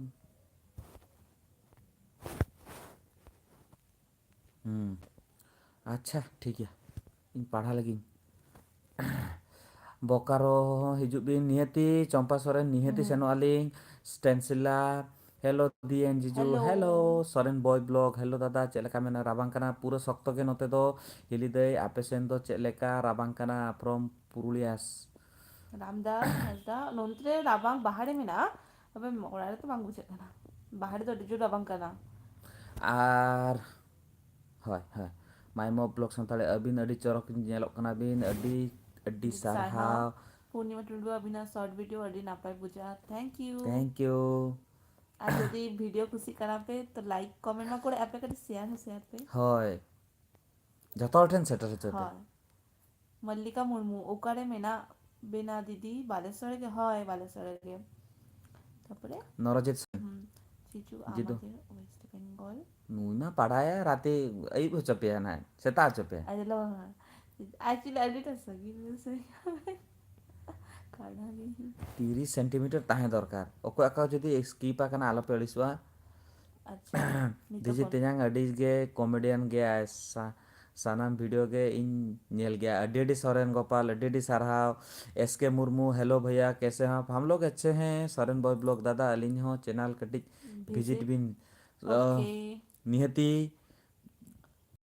ᱦᱩᱸ᱾ ᱟᱪᱪᱷᱟ, ᱴᱷᱤᱠ ᱜᱮᱭᱟ, ᱤᱧ ᱯᱟᱲᱦᱟᱣ ᱞᱮᱜᱤᱧ᱾ ᱵᱚᱠᱟᱨᱚ ᱦᱚᱸ ᱦᱤᱡᱩᱜ ᱵᱤᱱ ᱱᱤᱦᱟᱹᱛᱤ, ᱪᱚᱢᱯᱟ ᱥᱚᱨᱮᱱ ᱱᱤᱦᱟᱹᱛᱤ ᱦᱩᱸ᱾ ᱥᱮᱱᱚᱜ ᱟᱹᱞᱤᱧ, ᱥᱴᱮᱱᱥᱤᱞᱟ, ᱦᱮᱞᱳ ᱫᱤᱭᱮᱱ ᱡᱤᱡᱩ, ᱦᱮᱞᱳ᱾ ᱦᱮᱞᱳ ᱥᱚᱨᱮᱱ ᱵᱚᱭ ᱵᱞᱚᱜ, ᱦᱮᱞᱳ ᱫᱟᱫᱟ, ᱪᱮᱫ ᱞᱮᱠᱟ ᱢᱮᱱᱟᱜᱼᱟ? ᱨᱟᱵᱟᱝ ᱠᱟᱱᱟ ᱯᱩᱨᱟᱹ ᱥᱚᱠᱛᱚ ᱜᱮ ᱱᱚᱛᱮ ᱫᱚ᱾ ᱦᱤᱞᱤ ᱫᱟᱹᱭ, ᱟᱯᱮ ᱥᱮᱱ ᱫᱚ ᱪᱮᱫ ᱞᱮᱠᱟ ᱨᱟᱵᱟᱝ ᱠᱟᱱᱟ? From ᱯᱩᱨᱩᱞᱤᱭᱟᱥ᱾ ᱨᱟᱢᱫᱟ ᱦᱟᱸᱥᱫᱟ, ᱱᱚᱱᱛᱮ ᱨᱮ ᱨᱟᱵᱟᱝ ᱵᱟᱦᱟᱨᱮ ᱢᱮᱱᱟᱜᱼᱟ, ᱛᱚᱵᱮ ᱚᱲᱟᱜ ᱨᱮᱫᱚ ᱵᱟᱝ ᱵᱩᱡᱷᱟᱹᱜ ᱠᱟᱱᱟ, ᱵᱟᱦᱟᱨᱮ ᱫᱚ ᱟᱹᱰᱤ ᱡᱳᱨ ᱨᱟᱵᱟᱝ ᱠᱟᱱᱟ᱾ ᱟᱨ ᱦᱳᱭ, ᱦᱳᱭ, ᱢᱟᱭᱢᱚ ᱵᱞᱚᱜ ᱥᱟᱱᱛᱟᱲᱤ, ᱟᱹᱵᱤᱱ ᱟᱹᱰᱤ ᱪᱚᱨᱚᱠ ᱧᱮᱞᱚᱜ ᱠᱟᱱᱟ ᱵᱤᱱ, ᱟᱹᱰᱤ, ᱟᱹᱰᱤ ᱟᱹᱰᱤ ᱥᱟᱨᱦᱟᱣ᱾ ᱥᱟᱨᱦᱟᱣ᱾ ᱯᱩᱨᱱᱤᱢᱟ ᱴᱩᱰᱩ, ᱟᱹᱵᱤᱱᱟᱜ short video ᱟᱹᱰᱤ ᱱᱟᱯᱟᱭ ᱵᱩᱡᱷᱟᱹᱜᱼᱟ, thank you᱾ Thank you᱾ ᱟᱨ ᱡᱩᱫᱤ video ᱠᱩᱥᱤᱜ ᱠᱟᱱᱟ ᱯᱮ, ᱛᱚ like, comment ᱢᱟ ᱠᱚᱨᱮ ᱟᱯᱮ ᱠᱟᱹᱴᱤᱡ share ᱦᱚᱸ share ᱯᱮ᱾ ᱦᱳᱭ, ᱡᱚᱛᱚ ᱦᱚᱲ ᱴᱷᱮᱱ ᱥᱮᱴᱮᱨ ᱦᱚᱪᱚᱭ ᱯᱮ᱾ ᱦᱳᱭ᱾ ᱢᱚᱞᱞᱤᱠᱟ ᱢᱩᱨᱢᱩ, ᱚᱠᱟᱨᱮ ᱢᱮᱱᱟᱜ ᱵᱮᱱᱟ ᱫᱤᱫᱤ? ᱵᱟᱞᱮᱥᱚᱨ ᱨᱮᱜᱮ᱾ ᱦᱳᱭ, ᱵᱟᱞᱮᱥᱚᱨ ᱨᱮᱜᱮ᱾ ᱛᱟᱯᱚᱨᱮ? ᱱᱚᱨᱚᱡᱤᱛ ᱥᱤᱝ᱾ ᱦᱩᱸ, ᱡᱤᱡᱩ ᱡᱤᱫᱩ᱾ ᱟᱢᱟᱫᱮᱨ West Bengal᱾ ᱱᱩᱭ ᱢᱟ ᱯᱟᱲᱟᱭᱟ, ᱨᱟᱛᱮ ᱟᱹᱭᱩᱵ ᱦᱚᱪᱚ ᱯᱮᱭᱟ ᱱᱟᱦᱟᱜ, ᱥᱮᱛᱟᱜ ᱦᱚᱪᱚ ᱯᱮᱭᱟ᱾ ᱟᱨ ᱞᱚ-, actually ᱟᱹᱰᱤᱴᱟ ᱥᱟᱺᱜᱤᱧ ᱨᱮ ᱥᱮ᱾ ᱠᱟᱰᱟ ᱜᱮ᱾ ᱛᱤᱨᱤᱥ centimeter ᱛᱟᱦᱮᱸ ᱫᱚᱨᱠᱟᱨ᱾ ᱚᱠᱚᱭ ᱚᱠᱟ ᱡᱩᱫᱤ skip ᱟᱠᱟᱱᱟ, ᱟᱞᱚ ᱯᱮ ᱟᱹᱲᱤᱥᱚᱜᱼᱟ᱾ ᱟᱪᱪᱷᱟ, ᱱᱤᱛᱚᱜ ᱫᱤᱡᱤ ᱠᱚᱞ᱾ ᱛᱮᱧᱟᱝ ᱟᱹᱰᱤ ᱜᱮ comedian ᱜᱮᱭᱟᱭ᱾ ᱥᱟ-, ᱥᱟᱱᱟᱢ video ᱜᱮ ᱤᱧ ᱧᱮᱞ ᱜᱮᱭᱟ᱾ ᱟᱹᱰᱤ ᱟᱹᱰᱤ ᱥᱚᱨᱮᱱ ᱜᱳᱯᱟᱞ, ᱟᱹᱰᱤ ᱟᱹᱰᱤ ᱥᱟᱨᱦᱟᱣ᱾ ᱮᱥ ᱠᱮ ᱢᱩᱨᱢᱩ, hello ᱵᱷᱟᱭᱟ, ᱠᱮᱥᱮ ᱦᱟᱯ? ᱦᱟᱢ ᱞᱳᱜ ᱟᱪᱪᱷᱮ ᱦᱮᱸ᱾ ᱥᱚᱨᱮᱱ ᱵᱚᱭ ᱵᱞᱚᱜ ᱫᱟᱫᱟ, ᱟᱹᱞᱤᱧ ᱦᱚᱸ channel ᱠᱟᱹᱴᱤᱡ visit ᱵᱤᱱ᱾ OK᱾ ᱱᱤᱦᱟᱹᱛᱤ᱾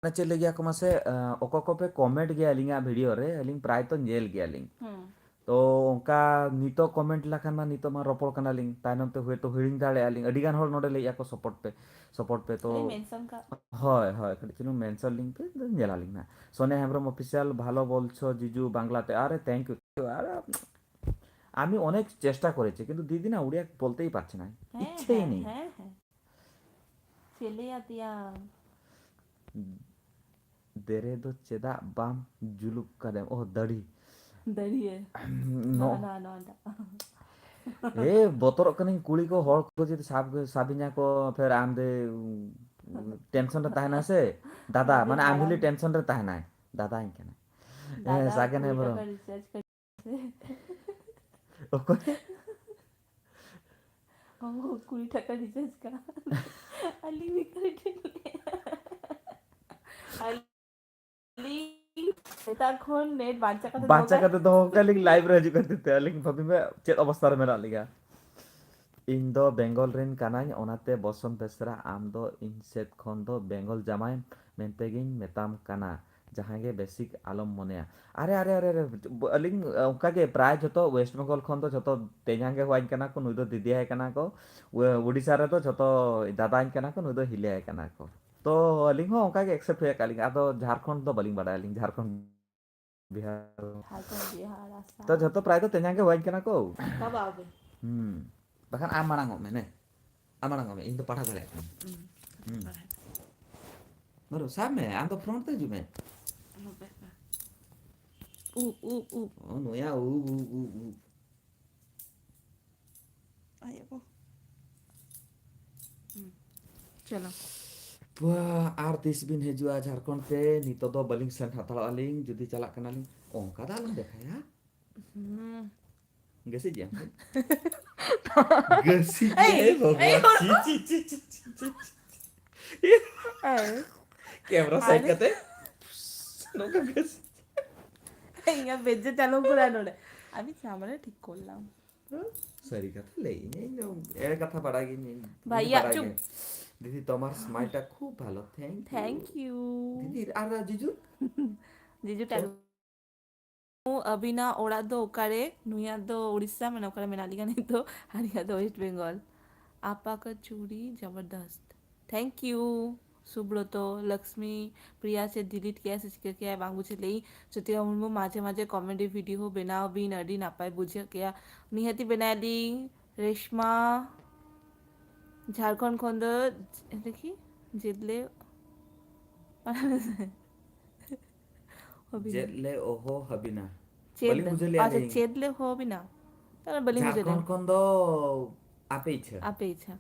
ᱢᱟᱱᱮ ᱪᱮᱫ ᱞᱟᱹᱭ ᱜᱮᱭᱟ ᱠᱚ ᱢᱟᱥᱮ, ᱟᱸ, ᱚᱠᱚᱭ ᱠᱚᱯᱮ comment ᱜᱮᱭᱟ ᱟᱹᱞᱤᱧᱟᱜ video ᱨᱮ, ᱟᱹᱞᱤᱧ ᱯᱨᱟᱭ ᱛᱚ ᱧᱮᱞ ᱜᱮᱭᱟᱞᱤᱧ᱾ ᱦᱩᱸ᱾ ᱛᱚ ᱚᱱᱠᱟ ᱱᱤᱛᱚᱜ comment ᱞᱮᱠᱷᱟᱱ ᱢᱟ ᱱᱤᱛᱚᱜ ᱢᱟ ᱨᱚᱯᱚᱲ ᱠᱟᱱᱟᱞᱤᱧ, ᱛᱟᱭᱱᱚᱢ ᱛᱮ ᱦᱳᱭᱛᱳ ᱦᱤᱲᱤᱧ ᱫᱟᱲᱮᱭᱟᱜᱼᱟ ᱞᱤᱧ, ᱟᱹᱰᱤ ᱜᱟᱱ ᱦᱚᱲ ᱱᱚᱰᱮ ᱞᱟᱹᱭᱮᱫᱼᱟ ᱠᱚ support ᱯᱮ, support ᱯᱮ, ᱛᱚ ᱟᱹᱞᱤᱧ mention ᱠᱟᱜ᱾ ᱦᱳᱭ, ᱦᱳᱭ, ᱠᱟᱹᱴᱤᱡ ᱪᱩᱞᱩᱝ mention ᱞᱤᱧ ᱯᱮ, ᱧᱮᱞᱟᱞᱤᱧ ᱱᱟᱜ᱾ ᱥᱚᱱᱮ ᱦᱮᱢᱵᱨᱚᱢ official, ᱵᱷᱟᱞᱚ ᱵᱚᱞᱪᱷᱚ ᱡᱤᱡᱩ, ᱵᱟᱝᱞᱟᱛᱮ, ᱟᱨᱮ thank you᱾ ᱟᱨ আমি অনেক চেষ্টা করেছি, কিন্তু দিদি না উড়িয়া বলতেই পারছে না, হ্যাঁ, ইচ্ছেই হ্যাঁ, নেই। হ্যাঁ, হ্যাঁ। ছেলে আতিয়াম। ᱫᱮᱨᱮ ᱫᱚ ᱪᱮᱫᱟᱜ ᱵᱟᱢ ᱡᱩᱞᱩᱯ ᱠᱟᱫᱮᱢ? ᱚ, ᱫᱟᱲᱤ᱾ ᱫᱟᱲᱤᱭᱮ᱾ ᱱᱚ-, ᱱᱚᱣᱟ, ᱱᱚᱣᱟ, ᱱᱚᱣᱟᱴᱟᱜ᱾ ᱮ, ᱵᱚᱛᱚᱨᱚᱜ ᱠᱟᱹᱱᱟᱹᱧ, ᱠᱩᱲᱤ ᱠᱚ, ᱦᱚᱲ ᱠᱚ ᱡᱩᱫᱤ ᱥᱟᱵ, ᱥᱟᱵᱤᱧᱟ ᱠᱚ, ᱯᱷᱮᱨ ᱟᱢ ᱫᱮ, tension ᱨᱮ ᱛᱟᱦᱮᱱᱟ ᱥᱮ? ᱫᱟᱫᱟ, ᱟᱹᱰᱤ ᱢᱟᱱᱮ ᱟᱢ ᱦᱤᱞᱤ ᱢᱟᱨᱟᱝ᱾ Tension ᱨᱮ ᱛᱟᱦᱮᱱᱟᱭ᱾ ᱫᱟᱫᱟ ᱟᱹᱧ ᱠᱟᱱᱟᱭ᱾ ᱦᱮᱸ, ᱫᱟᱫᱟ, ᱥᱟᱜᱮᱱ ᱠᱩᱲᱤ ᱦᱮᱢᱵᱨᱚᱢ᱾ ᱴᱟᱠᱟ recharge ᱠᱟᱹᱴᱤᱡ ᱥᱮ᱾ ᱚᱠᱚᱭ? ᱚ, ᱠᱩᱲᱤ ᱴᱟᱠᱟ recharge ᱠᱟᱱᱟ᱾ ᱟᱹᱞᱤᱧ ᱵᱮᱠᱟᱨ ᱴᱷᱮᱱ᱾ ᱥᱮᱛᱟᱜ ᱠᱷᱚᱱ ᱱᱮᱴ ᱵᱟᱧᱪᱟᱣ ᱠᱟᱛᱮ ᱫᱚᱦᱚ ᱵᱟᱧᱪᱟᱣ ᱠᱟᱜ᱾ ᱠᱟᱛᱮ ᱫᱚᱦᱚ ᱠᱟᱜ ᱞᱤᱧ ᱞᱟᱭᱤᱵᱷ ᱨᱮ ᱦᱤᱡᱩᱜ ᱠᱷᱟᱹᱛᱤᱨ ᱛᱮ᱾ ᱟᱹᱞᱤᱧ ᱵᱷᱟᱹᱵᱤ ᱢᱮ ᱪᱮᱫ ᱚᱵᱚᱥᱛᱟ ᱨᱮ ᱢᱮᱱᱟᱜ ᱞᱤᱧᱟ᱾ ᱤᱧ ᱫᱚ ᱵᱮᱝᱜᱚᱞ ᱨᱮᱱ ᱠᱟᱱᱟᱧ, ᱚᱱᱟᱛᱮ ᱵᱚᱥᱚᱱᱛ ᱵᱮᱥᱨᱟ, ᱟᱢ ᱫᱚ ᱤᱧ ᱥᱮᱫ ᱠᱷᱚᱱ ᱫᱚ ᱵᱮᱝᱜᱚᱞ ᱡᱟᱢᱟᱭ ᱢᱮᱱᱛᱮ ᱜᱤᱧ ᱢᱮᱛᱟᱢ ᱠᱟᱱᱟ, ᱡᱟᱦᱟᱸᱭ ᱜᱮ ᱵᱮᱥᱤᱠ ᱟᱞᱚᱢ ᱢᱚᱱᱮᱭᱟ᱾ ᱟᱨᱮ ᱟᱨᱮ ᱟᱨᱮ ᱟᱨᱮ, ᱟᱹᱞᱤᱧ ᱚᱱᱠᱟ ᱜᱮ ᱯᱨᱟᱭ ᱡᱚᱛᱚ ᱳᱭᱮᱥᱴ ᱵᱮᱝᱜᱚᱞ ᱠᱷᱚᱱ ᱫᱚ ᱡᱚᱛᱚ ᱛᱮᱧᱟᱝ ᱜᱮ ᱦᱚᱦᱚᱣᱟᱹᱧ ᱠᱟᱱᱟ ᱠᱚ, ᱱᱩᱭ ᱫᱚ ᱫᱤᱫᱤᱭᱟᱭ ᱠᱟᱱᱟ ᱠᱚ, ᱳ-, ᱳᱰᱤᱥᱟ ᱨᱮᱫᱚ ᱡᱚᱛᱚ ᱫᱟᱫᱟᱧ ᱠᱟᱱᱟ ᱠᱚ, ᱱᱩᱭ ᱫᱚ ᱦᱤᱞᱤᱭᱟᱭ ᱠᱟᱱᱟ ᱠᱚ᱾ ᱛᱚ ᱟᱹᱞᱤᱧ ᱦᱚᱸ ᱚᱱᱠᱟ ᱜᱮ ᱮᱠᱥᱮᱯᱴ ᱦᱩᱭ ᱟᱠᱟᱫ ᱞᱤᱧᱟ᱾ ᱟᱫᱚ ᱡᱷᱟᱲᱠᱷᱚᱸᱰ ᱫᱚ ᱵᱟᱹᱞᱤᱧ ᱵᱟᱲᱟᱭᱟ ᱟᱹᱞᱤᱧ, ᱡᱷᱟᱲᱠᱷᱚᱸᱰ ᱵᱤᱦᱟᱨ᱾ ᱡᱷᱟᱲᱠᱷᱚᱸᱰ, ᱵᱤᱦᱟᱨ, ᱟᱥᱟᱢ᱾ ᱛᱚ ᱡᱷᱚᱛᱚ ᱯᱨᱟᱭ ᱫᱚ ᱛᱮᱧᱟᱝ ᱜᱮ ᱦᱚᱦᱚᱣᱟᱹᱧ ᱠᱟᱱᱟ ᱠᱚ᱾ ᱵᱟᱵᱟ ᱟᱵᱮ᱾ ᱦᱩᱸ᱾ ᱵᱟᱠᱷᱟᱱ ᱟᱢ ᱢᱟᱲᱟᱝ ᱚᱜ ᱢᱮ ᱱᱮ᱾ ᱟᱢ ᱢᱟᱲᱟᱝ ᱚᱜ ᱢᱮ, ᱤᱧ ᱫᱚ ᱯᱟᱲᱦᱟᱣ ᱫᱟᱲᱮᱭᱟᱜ ᱠᱟᱱᱟ᱾ ᱦᱩᱸ᱾ ᱦᱩᱸ᱾ ᱯᱟᱲᱦᱟᱣ᱾ ᱵᱟᱹᱨᱩ, ᱥᱟᱵ ᱢᱮ, ᱟᱢ ᱫᱚ ᱯᱷᱨᱚᱱᱴ ᱛᱮ ᱦᱤᱡᱩᱜ ᱢᱮ᱾ ᱦᱟᱯᱮ, ᱦᱟᱯᱮ᱾ ᱩᱵ, ᱩᱵ, ᱩᱵ᱾ ᱚ, ᱱᱚᱭᱟ ᱩᱵ, ᱩᱵ, ᱩᱵ, ᱩᱵ᱾ ᱟᱭᱳ᱾ ᱦᱩᱸ᱾ ᱪᱚᱞᱚ᱾ ᱵᱟ, ᱟᱨ ᱛᱤᱥ ᱵᱤᱱ ᱦᱤᱡᱩᱜᱼᱟ ᱡᱷᱟᱲᱠᱷᱚᱸᱰ ᱛᱮ? ᱱᱤᱛᱚᱜ ᱫᱚ ᱵᱟᱹᱞᱤᱧ ᱥᱮᱱ ᱦᱟᱛᱟᱲᱚᱜᱼᱟ ᱞᱤᱧ, ᱡᱩᱫᱤ ᱪᱟᱞᱟᱜ ᱠᱟᱱᱟᱞᱤᱧ᱾ ᱚᱱᱠᱟ ᱫᱚ ᱟᱞᱚᱢ ᱫᱮᱠᱷᱟᱭᱟ᱾ ᱦᱩᱸ᱾ ᱜᱟᱹᱥᱤ ᱡᱟᱢ᱾ ᱜᱟᱹᱥᱤ ᱮᱭ, ᱜᱮ ᱵᱟᱵᱟ᱾ ᱮᱭ, ᱪᱤ, ᱪᱤ, ᱪᱤ, ᱪᱤ, ᱪᱤ, ᱪᱤ᱾ ᱮᱭ᱾ ᱠᱮᱢᱨᱟ ᱥᱟᱭᱤᱰ আরে। ᱠᱟᱛᱮ ᱱᱚᱝᱠᱟ ᱜᱟᱹᱥᱤ᱾ ᱤᱧᱟᱹᱜ ᱵᱮᱡᱽᱡᱮ ᱪᱟᱹᱞᱩ ᱠᱚᱨᱟ ᱱᱚᱰᱮ᱾ আমি সামনে ঠিক করলাম। ᱥᱟᱹᱨᱤ ᱠᱟᱛᱷᱟ ᱞᱟᱹᱭ ᱤᱧ, ᱤᱧ ᱫᱚ ᱮᱲᱮ ᱠᱟᱛᱷᱟ ᱵᱟᱲᱟᱭ ᱜᱤᱧ, ᱤᱧ ᱫᱚ ভাইয়া, ᱵᱟᱲᱟᱭ চুপ। ᱜᱮ᱾ ᱫᱤᱫᱤ, তোমার স্মাইলটা খুব ভালো, thank you। Thank you। ᱫᱤᱫᱤ, ᱟᱨ ᱡᱤᱡᱩ? ᱡᱤᱡᱩ ᱴᱟᱞᱩ। ᱟᱹᱵᱤᱱᱟᱜ ᱚᱲᱟᱜ ᱫᱚ ᱚᱠᱟᱨᱮ? ᱱᱩᱭᱟᱜ ᱫᱚ ᱩᱲᱤᱥᱥᱟ, ᱢᱟᱱᱮ ᱚᱠᱟᱨᱮ ᱢᱮᱱᱟᱜ ᱞᱤᱧᱟ ᱱᱤᱛᱚᱜ, ᱟᱨ ᱤᱧᱟᱹᱜ ᱫᱚ ᱳᱭᱮᱥᱴ ᱵᱮᱝᱜᱚᱞ᱾ ᱟᱯᱟ ᱠᱟ ᱪᱩᱲᱤ ᱡᱚᱵᱚᱨᱫᱚᱥᱛ᱾ Thank you᱾ ᱥᱩᱵᱨᱚᱛᱚ, ᱞᱚᱠᱥᱢᱤ, ᱯᱨᱤᱭᱟ ᱪᱮᱫ ᱰᱤᱞᱤᱴ ᱠᱮᱭᱟ ᱥᱮ ᱪᱤᱠᱟᱹ ᱠᱮᱭᱟ ᱵᱟᱝ ᱵᱩᱡᱷᱟᱹᱣ ᱞᱮᱭ᱾ ᱡᱳᱛᱤᱠᱟ ᱢᱩᱨᱢᱩ, ᱢᱟᱡᱷᱮ ᱢᱟᱡᱷᱮ ᱠᱚᱢᱮᱰᱤ ᱵᱷᱤᱰᱤᱭᱳ ᱦᱚᱸ ᱵᱮᱱᱟᱣ ᱵᱤᱱ, ᱟᱹᱰᱤ ᱱᱟᱯᱟᱭ ᱵᱩᱡᱷᱟᱹᱜ ᱜᱮᱭᱟ᱾ ᱱᱤᱦᱟᱹᱛᱤ ᱵᱮᱱᱟᱣ ᱞᱤᱧ᱾ ᱨᱮᱥᱢᱟ, ᱡᱷᱟᱲᱠᱷᱚᱸᱰ ᱠᱷᱚᱱ ᱫᱚ, ᱫᱮᱠᱷᱤ, ᱡᱮᱫᱞᱮ, ᱦᱚᱵᱤᱱᱟ᱾ ᱪᱮᱫ ᱞᱮ ᱚᱦᱚ ᱦᱟᱹᱵᱤᱱᱟ? ᱪᱮᱫ? ᱵᱟᱹᱞᱤᱧ ᱵᱩᱡᱷᱟᱹᱣ ᱞᱮᱜᱼᱟ ᱟᱪᱪᱷᱟ, ᱟᱹᱞᱤᱧ᱾ ᱪᱮᱫ ᱞᱮ ᱦᱚᱵᱤᱱᱟ? ᱛᱟᱦᱞᱮ ᱵᱟᱹᱞᱤᱧ ᱵᱩᱡᱷᱟᱹᱣ ᱡᱷᱟᱲᱠᱷᱚᱸᱰ ᱞᱮᱜᱼᱟ᱾ ᱠᱷᱚᱱ ᱫᱚ ᱟᱯᱮ ᱤᱪᱪᱷᱟᱹ᱾ ᱟᱯᱮ ᱤᱪᱪᱷᱟ᱾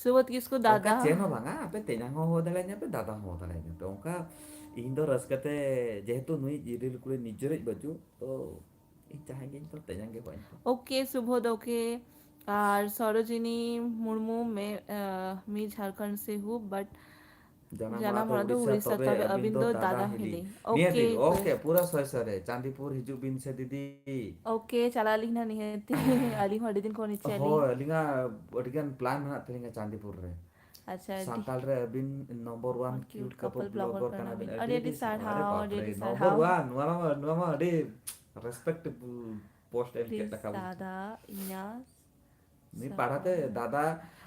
ᱥᱩᱵᱳᱫᱷ ᱠᱤᱥᱠᱩ ᱚᱱᱠᱟ ᱫᱟᱫᱟ᱾ ᱪᱮᱫ ᱦᱚᱸ ᱵᱟᱝᱟ, ᱟᱯᱮ ᱛᱮᱧᱟᱝ ᱦᱚᱸ ᱦᱚᱦᱚ ᱫᱟᱲᱮᱭᱟᱹᱧᱟ ᱯᱮ, ᱫᱟᱫᱟ ᱦᱚᱸ ᱦᱚᱦᱚ ᱫᱟᱲᱮᱭᱟᱹᱧᱟ ᱯᱮ᱾ ᱚᱱᱠᱟ ᱤᱧ ᱫᱚ ᱨᱟᱹᱥᱠᱟᱹ ᱛᱮ, ᱡᱮᱦᱮᱛᱩ ᱱᱩᱭ ᱤᱨᱤᱞ ᱠᱩᱲᱤ ᱱᱤᱡᱮᱨᱤᱡ ᱵᱟᱹᱪᱩᱜ, ᱛᱚ ᱤᱧ ᱪᱟᱦᱮᱸᱜᱤᱧ ᱛᱚ ᱛᱮᱧᱟᱝ ᱜᱮ ᱦᱚᱦᱚ ᱟᱹᱧ ᱯᱮ᱾ Okay, Subodh, okay. ᱟᱨ ᱥᱚᱨᱳᱡᱤᱱᱤ ᱢᱩᱨᱢᱩ, ᱢᱮ, ᱟᱸ, ᱢᱤ ᱡᱷᱟᱲᱠᱷᱚᱸᱰ ᱥᱮ ᱦᱩ, but ᱡᱟᱱᱟᱢ ᱚᱲᱟᱜ ᱫᱚ ᱩᱲᱤᱥᱥᱟ, ᱛᱚᱵᱮ ᱟᱹᱵᱤᱱ ᱫᱚ ᱫᱟᱫᱟ ᱦᱤᱞᱤ᱾ ᱱᱤᱦᱟᱹᱛᱤ, ᱳᱠᱮ, ᱯᱩᱨᱟᱹ ᱥᱚᱭ ᱥᱚᱭ ᱨᱮ᱾ ᱪᱟᱸᱫᱤᱯᱩᱨ ᱦᱤᱡᱩᱜ ᱵᱤᱱ ᱥᱮ ᱫᱤᱫᱤ᱾ ᱳᱠᱮ, ᱪᱟᱞᱟᱜ ᱟᱹᱞᱤᱧ ᱱᱟ ᱱᱤᱦᱟᱹᱛᱤ᱾ ᱟᱹᱞᱤᱧ ᱦᱚᱸ ᱟᱹᱰᱤ ᱫᱤᱱ ᱠᱷᱚᱱ ᱤᱪᱪᱷᱟᱹ ᱟᱹᱞᱤᱧ᱾ ᱦᱳᱭ, ᱟᱹᱞᱤᱧᱟᱜ ᱟᱹᱰᱤᱜᱟᱱ ᱯᱞᱟᱱ ᱢᱮᱱᱟᱜ ᱛᱟᱹᱞᱤᱧᱟ ᱪᱟᱸᱫᱤᱯᱩᱨ ᱨᱮ᱾ ᱟᱪᱪᱷᱟ, ᱟᱹᱰᱤ ᱥᱟᱱᱛᱟᱲ ᱨᱮ ᱟᱹᱵᱤᱱ number one cute couple blogger ᱠᱟᱱᱟ ᱵᱤᱱ᱾ ᱟᱹᱰᱤ ᱟᱹᱰᱤ ᱥᱟᱨᱦᱟᱣ, ᱟᱹᱰᱤ ᱟᱹᱰᱤ ᱥᱟᱨᱦᱟᱣ᱾ ᱱᱚᱢᱵᱚᱨ ᱚᱣᱟᱱ, ᱱᱚᱣᱟ ᱢᱟ, ᱱᱚᱣᱟ ᱢᱟ ᱟᱹᱰᱤ ᱨᱮᱥᱯᱮᱠᱴ ᱯᱳᱥᱴ ᱮᱢ ᱠᱮᱫ ᱞᱮᱠᱟ ᱵᱩᱡᱷᱟᱹᱜ ᱠᱟᱱᱟ᱾ ᱫᱟᱫᱟ, ᱤᱧᱟᱹᱜ ᱱᱩᱭ ᱯᱟᱲᱦᱟᱛᱮ ᱥᱟᱯᱟᱵ᱾ ᱫᱟᱫᱟ᱾